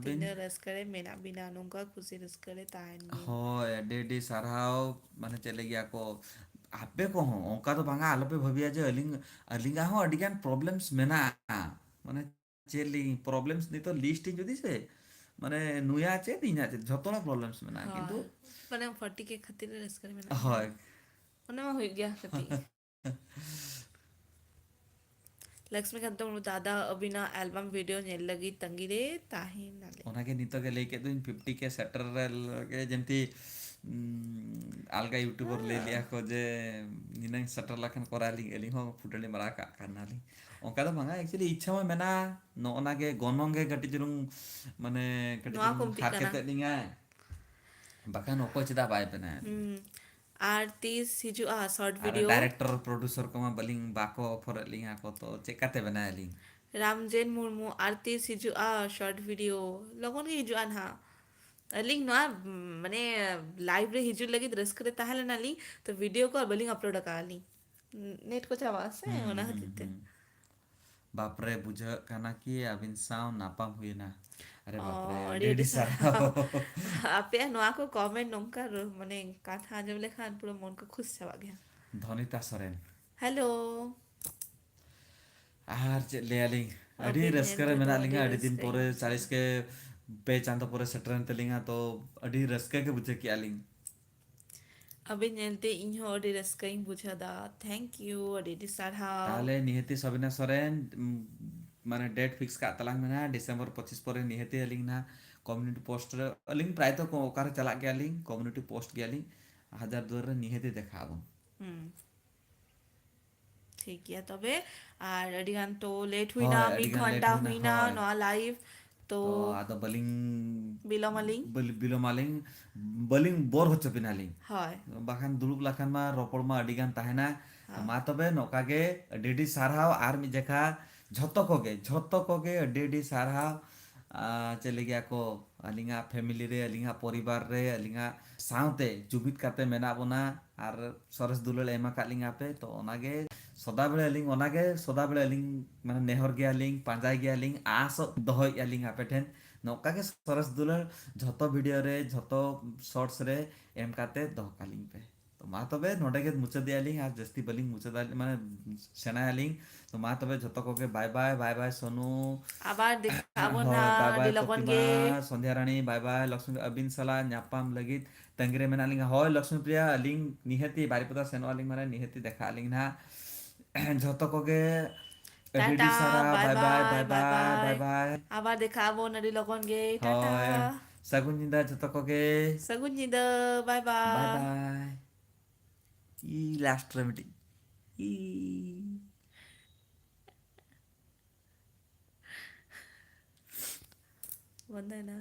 ᱵᱤᱱ᱾ ᱛᱤᱱᱟᱹᱜ ᱨᱟᱹᱥᱠᱟᱹ ᱨᱮ ᱢᱮᱱᱟᱜ ᱵᱤᱱᱟ, ᱱᱚᱝᱠᱟ ᱠᱩᱥᱤ ᱨᱟᱹᱥᱠᱟᱹ ᱨᱮ ᱛᱟᱦᱮᱱ ᱵᱤᱱ᱾ ᱦᱳᱭ, ᱟᱹᱰᱤ ᱟᱹᱰᱤ ᱥᱟᱨᱦᱟᱣ᱾ ᱢᱟᱱᱮ ᱪᱮᱫ ᱞᱟᱹᱭ ᱜᱮᱭᱟ ᱠᱚ, ᱟᱯᱮ ᱠᱚᱦᱚᱸ ᱚᱱᱠᱟ ᱫᱚ ᱵᱟᱝᱟ, ᱟᱞᱚᱯᱮ ᱵᱷᱟᱹᱵᱤᱭᱟ ᱡᱮ ᱟᱹᱞᱤᱧ, ᱟᱹᱞᱤᱧᱟᱜ ᱦᱚᱸ ᱟᱹᱰᱤᱜᱟᱱ problems ᱢᱮᱱᱟᱜᱼᱟ᱾ ᱢᱟᱱᱮ ᱪᱮᱫ ᱞᱤᱧ problems ᱱᱤᱛᱚᱜ list ᱤᱧ ᱡᱩᱫᱤ ᱥᱮ, ᱢᱟᱱᱮ ᱱᱩᱭᱟᱜ ᱪᱮᱫ, ᱤᱧᱟᱹᱜ ᱪᱮᱫ, ᱡᱷᱚᱛᱚ ᱦᱚᱲᱟᱜ problems ᱢᱮᱱᱟᱜᱼᱟ, ᱠᱤᱱᱛᱩ ᱦᱳᱭ, ᱢᱟᱱᱮ forty K ᱠᱷᱟᱹᱛᱤᱨ ᱨᱟᱹᱥᱠᱟᱹ ᱨᱮ ᱢᱮᱱᱟᱜ ᱦᱳᱭ᱾ ᱵᱚᱱᱟ᱾ ᱚᱱᱟ ᱢᱟ ᱦᱩᱭᱩᱜ ᱜᱮᱭᱟ ᱠᱟᱹᱴᱤᱡ᱾ ᱞᱚᱠᱥᱢᱤᱠᱟᱱᱛ ᱢᱩᱨᱢᱩ, ᱫᱟᱫᱟ ᱟᱹᱵᱤᱱᱟᱜ album video ᱧᱮᱞ ᱞᱟᱹᱜᱤᱫ ᱛᱟᱺᱜᱤ ᱨᱮ ᱛᱟᱦᱮᱱᱟᱞᱮ᱾ ᱚᱱᱟᱜᱮ ᱱᱤᱛᱚᱜ ᱜᱮ ᱞᱟᱹᱭ ᱠᱮᱫ ᱫᱚᱧ, fifty K ᱥᱮᱴᱮᱨ ᱨᱮ ᱞᱟᱹᱜᱤᱫ ᱡᱮᱢᱛᱤ, ᱩᱢ, ᱟᱞᱜᱟ YouTuber ᱞᱟᱹᱭ ᱞᱮᱜᱼᱟ ᱠᱚ ᱡᱮ ᱱᱤᱱᱟᱹᱝ ᱥᱮᱴᱮᱨ ᱞᱮᱠᱷᱟᱱ ᱠᱚᱨᱟᱣ ᱞᱤᱧ, ᱟᱹᱞᱤᱧ ᱦᱚᱸ ᱯᱷᱩᱴᱟᱹᱞᱤᱧ ᱢᱟᱨᱟᱣ ᱠᱟᱜ ᱠᱟᱱᱟᱞᱤᱧ᱾ ᱚᱱᱠᱟ ᱫᱚ ᱵᱟᱝᱟ, actually ᱤᱪᱪᱷᱟ ᱢᱟ ᱢᱮᱱᱟᱜᱼᱟ, ᱱᱚᱜᱼᱚ ᱱᱟ ᱜᱮ ᱜᱚᱱᱚᱝ ᱜᱮ ᱠᱟᱹᱴᱤᱡ ᱪᱩᱞᱩᱝ, ᱢᱟᱱᱮ ᱠᱟᱹᱴᱤᱡ ᱱᱚᱣᱟ ᱪᱩᱞᱩᱝ ᱠᱚᱢᱛᱤᱜ ᱠᱟᱱᱟ᱾ ᱦᱟᱨᱠᱮᱛᱮᱫ ᱞᱤᱧᱟᱭ, ᱵᱟᱠᱷᱟᱱ ᱚᱠᱚᱭ ᱪᱮᱫᱟᱜ ᱵᱟᱭ ᱵᱮᱱᱟᱣᱟ? ᱦᱩᱸ᱾ ᱟᱨ ᱛᱤᱥ ᱦᱤᱡᱩᱜᱼᱟ short ᱟᱨ video? Director producer ᱠᱚᱢᱟ ᱵᱟᱹᱞᱤᱧ, ᱵᱟᱠᱚ offerᱮᱫ ᱞᱤᱧᱟ ᱠᱚ, ᱛᱚ ᱪᱮᱫ ᱠᱟᱛᱮ ᱵᱮᱱᱟᱣᱟᱞᱤᱧ? ᱨᱟᱢᱡᱮᱱ ᱢᱩᱨᱢᱩ, ᱟᱨ ᱛᱤᱥ ᱦᱤᱡᱩᱜᱼᱟ short video? ᱞᱚᱜᱚᱱ ᱜᱮ ᱦᱤᱡᱩᱜᱼᱟ ᱱᱟᱦᱟᱜ᱾ ᱟᱹᱞᱤᱧ ᱱᱚᱣᱟ, ᱩᱢ, ᱢᱟᱱᱮ live ᱨᱮ ᱦᱤᱡᱩᱜ ᱞᱟᱹᱜᱤᱫ ᱨᱟᱹᱥᱠᱟᱹ ᱨᱮ ᱛᱟᱦᱮᱸ ᱞᱮᱱᱟᱞᱤᱧ, ᱛᱚ video ᱠᱚ ᱵᱟᱹᱞᱤᱧ upload ᱟᱠᱟᱫᱼᱟ ᱞᱤᱧ᱾ net ᱠᱚ ᱪᱟᱵᱟᱜᱼᱟ ᱥᱮ, ᱦᱩᱸ, ᱚᱱᱟ ᱦᱩᱸ, ᱠᱷᱟᱹᱛᱤᱨ ᱛᱮ᱾ ᱦᱩᱸ᱾ ᱵᱟᱯᱨᱮ, ᱵᱩᱡᱷᱟᱹᱜ ᱠᱟᱱᱟ ᱠᱤ ᱟᱹᱵᱤᱱ ᱥᱟᱶ ᱧᱟᱯᱟᱢ ᱦᱩᱭᱮᱱᱟ᱾ ᱟᱨᱮ ᱚ, ᱵᱟᱯᱨᱮ, ᱟᱹᱰᱤ ᱟᱹᱰᱤ ᱟᱹᱰᱤ ᱟᱹᱰᱤ ᱥᱟᱨᱦᱟᱣ᱾ ᱥᱟᱨᱦᱟᱣ᱾ ᱟᱯᱮᱭᱟᱜ ᱱᱚᱣᱟ ᱠᱚ comment ᱱᱚᱝᱠᱟ ᱨᱚ-, ᱢᱟᱱᱮ ᱠᱟᱛᱷᱟ ᱟᱸᱡᱚᱢ ᱞᱮᱠᱷᱟᱱ ᱯᱩᱨᱟᱹ ᱢᱚᱱ ᱠᱚ ᱠᱷᱩᱥ ᱪᱟᱵᱟᱜ ᱜᱮᱭᱟ᱾ ᱫᱷᱚᱱᱤᱛᱟ ᱥᱚᱨᱮᱱ᱾ Hello᱾ ᱟᱨ ᱪᱮᱫ ᱞᱟᱹᱭᱟᱞᱤᱧ, ᱟᱹᱰᱤ ᱟᱹᱵᱤᱱ ᱨᱟᱹᱥᱠᱟᱹ ᱨᱮ ᱧᱮᱞᱛᱮ ᱢᱮᱱᱟᱜ ᱫᱚ ᱞᱤᱧᱟ, ᱟᱹᱰᱤ ᱟᱹᱰᱤ ᱫᱤᱱ ᱨᱟᱹᱥᱠᱟᱹ ᱯᱚᱨᱮ, ᱜᱮ ᱵᱩᱡᱷᱟᱹᱣ᱾ ᱪᱟᱞᱤᱥ ᱠᱮ ᱯᱮ ᱪᱟᱸᱫᱚ ᱯᱚᱨᱮ ᱥᱮᱴᱮᱨᱮᱱ ᱛᱟᱹᱞᱤᱧᱟ, ᱛᱚ ᱟᱹᱰᱤ ᱨᱟᱹᱥᱠᱟᱹ ᱜᱮ ᱵᱩᱡᱷᱟᱹᱣ ᱠᱮᱜᱼᱟ ᱞᱤᱧ᱾ ᱟᱹᱵᱤᱱ ᱧᱮᱞᱛᱮ ᱤᱧ ᱦᱚᱸ ᱟᱹᱰᱤ ᱨᱟᱹᱥᱠᱟᱹᱧ ᱵᱩᱡᱷᱟᱹᱣ ᱫᱟ᱾ Thank you, ᱟᱹᱰᱤ ᱟᱹᱰᱤ ᱥᱟᱨᱦᱟᱣ᱾ ᱛᱟᱦᱚᱞᱮ ᱱᱤᱦᱟᱹᱛᱤ ᱥᱟᱵᱤᱱᱟ ᱥᱚᱨᱮᱱ, ᱩᱢ, ᱢᱟᱱᱮ date fix ᱠᱟᱜ ᱛᱟᱞᱟᱝ ᱢᱮ ᱱᱟᱦᱟᱜ, December ᱯᱚᱸᱪᱤᱥ ᱯᱚᱨᱮ ᱱᱤᱦᱟᱹᱛᱤ ᱟᱹᱞᱤᱧ ᱱᱟᱦᱟᱜ community post ᱨᱮ, ᱟᱹᱞᱤᱧ ᱯᱨᱟᱭ ᱛᱚ ᱠᱚ-, ᱚᱠᱟᱨᱮ ᱪᱟᱞᱟᱜ ᱜᱮᱭᱟᱞᱤᱧ, community post ᱜᱮᱭᱟᱞᱤᱧ, ᱦᱟᱡᱟᱨ ᱫᱩᱣᱟᱹᱨ ᱨᱮ ᱱᱤᱦᱟᱹᱛᱤ ᱫᱮᱠᱷᱟᱜ ᱟᱵᱚᱱ᱾ ᱦᱩᱸ᱾ ᱴᱷᱤᱠ ᱜᱮᱭᱟ ᱛᱚᱵᱮ, ᱟᱨ ᱟᱹᱰᱤ ᱜᱟᱱ ᱛᱚ late ᱦᱳᱭ, ᱦᱩᱭᱱᱟ, ᱢᱤᱫ ᱟᱹᱰᱤ ᱜᱟᱱ late ᱜᱷᱚᱱᱴᱟ ᱦᱩᱭᱱᱟ, ᱦᱩᱭᱱᱟ ᱦᱳᱭ᱾ ᱱᱚᱣᱟ live, ᱛᱚ ᱛᱚ ᱟᱫᱚ ᱵᱟᱹᱞᱤᱧ, ᱵᱤᱞᱚᱢ ᱟᱹᱞᱤᱧ᱾ ᱵᱟᱹᱞ-, ᱵᱤᱞᱚᱢ ᱟᱹᱞᱤᱧ, ᱵᱟᱹᱞᱤᱧ bore ᱦᱚᱪᱚ ᱵᱤᱱᱟᱞᱤᱧ᱾ ᱦᱳᱭ᱾ ᱵᱟᱠᱷᱟᱱ ᱫᱩᱲᱩᱵ ᱞᱮᱠᱷᱟᱱ ᱢᱟ ᱨᱚᱯᱚᱲ ᱢᱟ ᱟᱹᱰᱤ ᱜᱟᱱ ᱛᱟᱦᱮᱱᱟ᱾ ᱦᱳᱭ᱾ ᱢᱟ ᱛᱚᱵᱮ ᱱᱚᱝᱠᱟ ᱜᱮ ᱟᱹᱰᱤ ᱟᱹᱰᱤ ᱥᱟᱨᱦᱟᱣ, ᱟᱨ ᱢᱤᱫ ᱡᱮᱠᱷᱟ ᱡᱷᱚᱛᱚ ᱠᱚᱜᱮ, ᱡᱷᱚᱛᱚ ᱠᱚᱜᱮ ᱟᱹᱰᱤ ᱟᱹᱰᱤ ᱥᱟᱨᱦᱟᱣ᱾ ᱟᱨ ᱪᱮᱫ ᱞᱟᱹᱜᱤᱫ ᱟᱠᱚ, ᱟᱹᱞᱤᱧᱟᱜ family ᱨᱮ, ᱟᱹᱞᱤᱧᱟᱜ ᱯᱚᱨᱤᱵᱟᱨ ᱨᱮ, ᱟᱹᱞᱤᱧᱟᱜ ᱥᱟᱶᱛᱮ ᱡᱩᱢᱤᱫ ᱠᱟᱛᱮ ᱢᱮᱱᱟᱜ ᱵᱚᱱᱟ ᱟᱨ ᱥᱚᱨᱮᱥ ᱫᱩᱞᱟᱹᱲ ᱮᱢ ᱟᱠᱟᱫ ᱞᱤᱧᱟ ᱯᱮ, ᱛᱚ ᱚᱱᱟᱜᱮ ᱥᱚᱫᱟ ᱵᱮᱲᱟ ᱟᱹᱞᱤᱧ ᱚᱱᱟᱜᱮ, ᱥᱚᱫᱟ ᱵᱮᱲᱟ ᱟᱹᱞᱤᱧ ᱢᱟᱱᱮ ᱱᱮᱦᱚᱨ ᱜᱮᱭᱟᱞᱤᱧ, ᱯᱟᱸᱡᱟᱭ ᱜᱮᱭᱟᱞᱤᱧ, ᱟᱥᱚᱜ ᱫᱚᱦᱚᱭᱮᱫᱼᱟ ᱞᱤᱧ ᱟᱯᱮ ᱴᱷᱮᱱ ᱱᱚᱝᱠᱟ ᱜᱮ ᱥᱚᱨᱮᱥ ᱫᱩᱞᱟᱹᱲ ᱡᱷᱚᱛᱚ ᱵᱷᱤᱰᱤᱭᱳ ᱨᱮ, ᱡᱷᱚᱛᱚ ᱥᱚᱨᱴᱥ ᱨᱮ ᱮᱢ ᱠᱟᱛᱮ ᱫᱚᱦᱚ ᱠᱟᱞᱤᱧ ᱯᱮ᱾ ᱛᱚ ᱢᱟ ᱛᱚᱵᱮ ᱱᱚᱰᱮ ᱜᱮ ᱢᱩᱪᱟᱹᱫᱮᱜᱼᱟ ᱞᱤᱧ, ᱟᱨ ᱡᱟᱹᱥᱛᱤ ᱵᱟᱹᱞᱤᱧ ᱢᱩᱪᱟᱹᱫᱟ, ᱢᱟᱱᱮ ᱥᱮᱬᱟᱭᱟᱞᱤᱧ᱾ ᱛᱚ ᱢᱟ ᱛᱚᱵᱮ ᱡᱷᱚᱛᱚ ᱠᱚᱜᱮ ᱵᱟᱭ ᱵᱟᱭ, ᱵᱟᱭ ᱵᱟᱭ ᱥᱳᱱᱩ᱾ ᱟᱵᱟᱨ ᱫᱮᱠᱷᱟ ᱟᱵᱚᱱ ᱦᱳᱭ, ᱱᱟᱦᱟᱜ ᱵᱟᱭ ᱟᱹᱰᱤ ᱵᱟᱭ ᱞᱚᱜᱚᱱ ᱯᱨᱚᱛᱤᱢᱟ, ᱜᱮ᱾ ᱥᱚᱱᱫᱷᱭᱟ ᱨᱟᱱᱤ, ᱵᱟᱭ ᱵᱟᱭ ᱞᱚᱠᱥᱢᱤ, ᱟᱹᱵᱤᱱ ᱥᱟᱞᱟᱜ ᱧᱟᱯᱟᱢ ᱞᱟᱹᱜᱤᱫ ᱛᱟᱺᱜᱤ ᱨᱮ ᱢᱮᱱᱟᱜ ᱞᱤᱧᱟ᱾ ᱦᱳᱭ ᱞᱚᱠᱥᱢᱤ ᱯᱨᱤᱭᱟ, ᱟᱹᱞᱤᱧ ᱱᱤᱦᱟᱹᱛᱤ ᱵᱟᱨᱤᱯᱚᱫᱟ ᱥᱮᱱᱚᱜ ᱟᱹᱞᱤᱧ, ᱢᱟᱱᱮ ᱱᱤᱦᱟᱹᱛᱤ ᱫᱮᱠᱷᱟᱜ ᱟᱹᱞᱤᱧ ᱱᱟᱦᱟᱜ᱾ ᱡᱷᱚᱛᱚ ᱠᱚᱜᱮ ᱟᱹᱰᱤ ᱟᱹᱰᱤ ᱴᱟᱴᱟ, ᱥᱟᱨᱦᱟᱣ᱾ ᱵᱟᱭ ᱵᱟᱭ ᱵᱟᱭ, ᱵᱟᱭ, ᱵᱟᱭ ᱵᱟᱭ ᱵᱟᱭ, ᱵᱟᱭ ᱵᱟᱭ᱾ ᱵᱟᱭ᱾ ᱟᱵᱟᱨ ᱫᱮᱠᱷᱟ ᱟᱵᱚᱱ ᱟᱹᱰᱤ ᱞᱚᱜᱚᱱ ᱜᱮ᱾ ᱴᱟᱴᱟ᱾ ᱦᱳᱭ, ᱥᱟᱹᱜᱩᱱ ᱧᱤᱫᱟᱹ ᱡᱷᱚᱛᱚ ᱠᱚᱜᱮ᱾ ᱥᱟᱹᱜᱩᱱ ᱧᱤᱫᱟᱹ, ᱵᱟᱭ ᱵᱟᱭ᱾ ᱵᱟᱭ ᱵᱟᱭ᱾ ᱤ ᱞᱟᱥᱴ ᱨᱮ ᱢᱤᱫᱴᱤᱡ ᱤ ᱵᱚᱱᱫᱚᱭᱮᱱᱟ᱾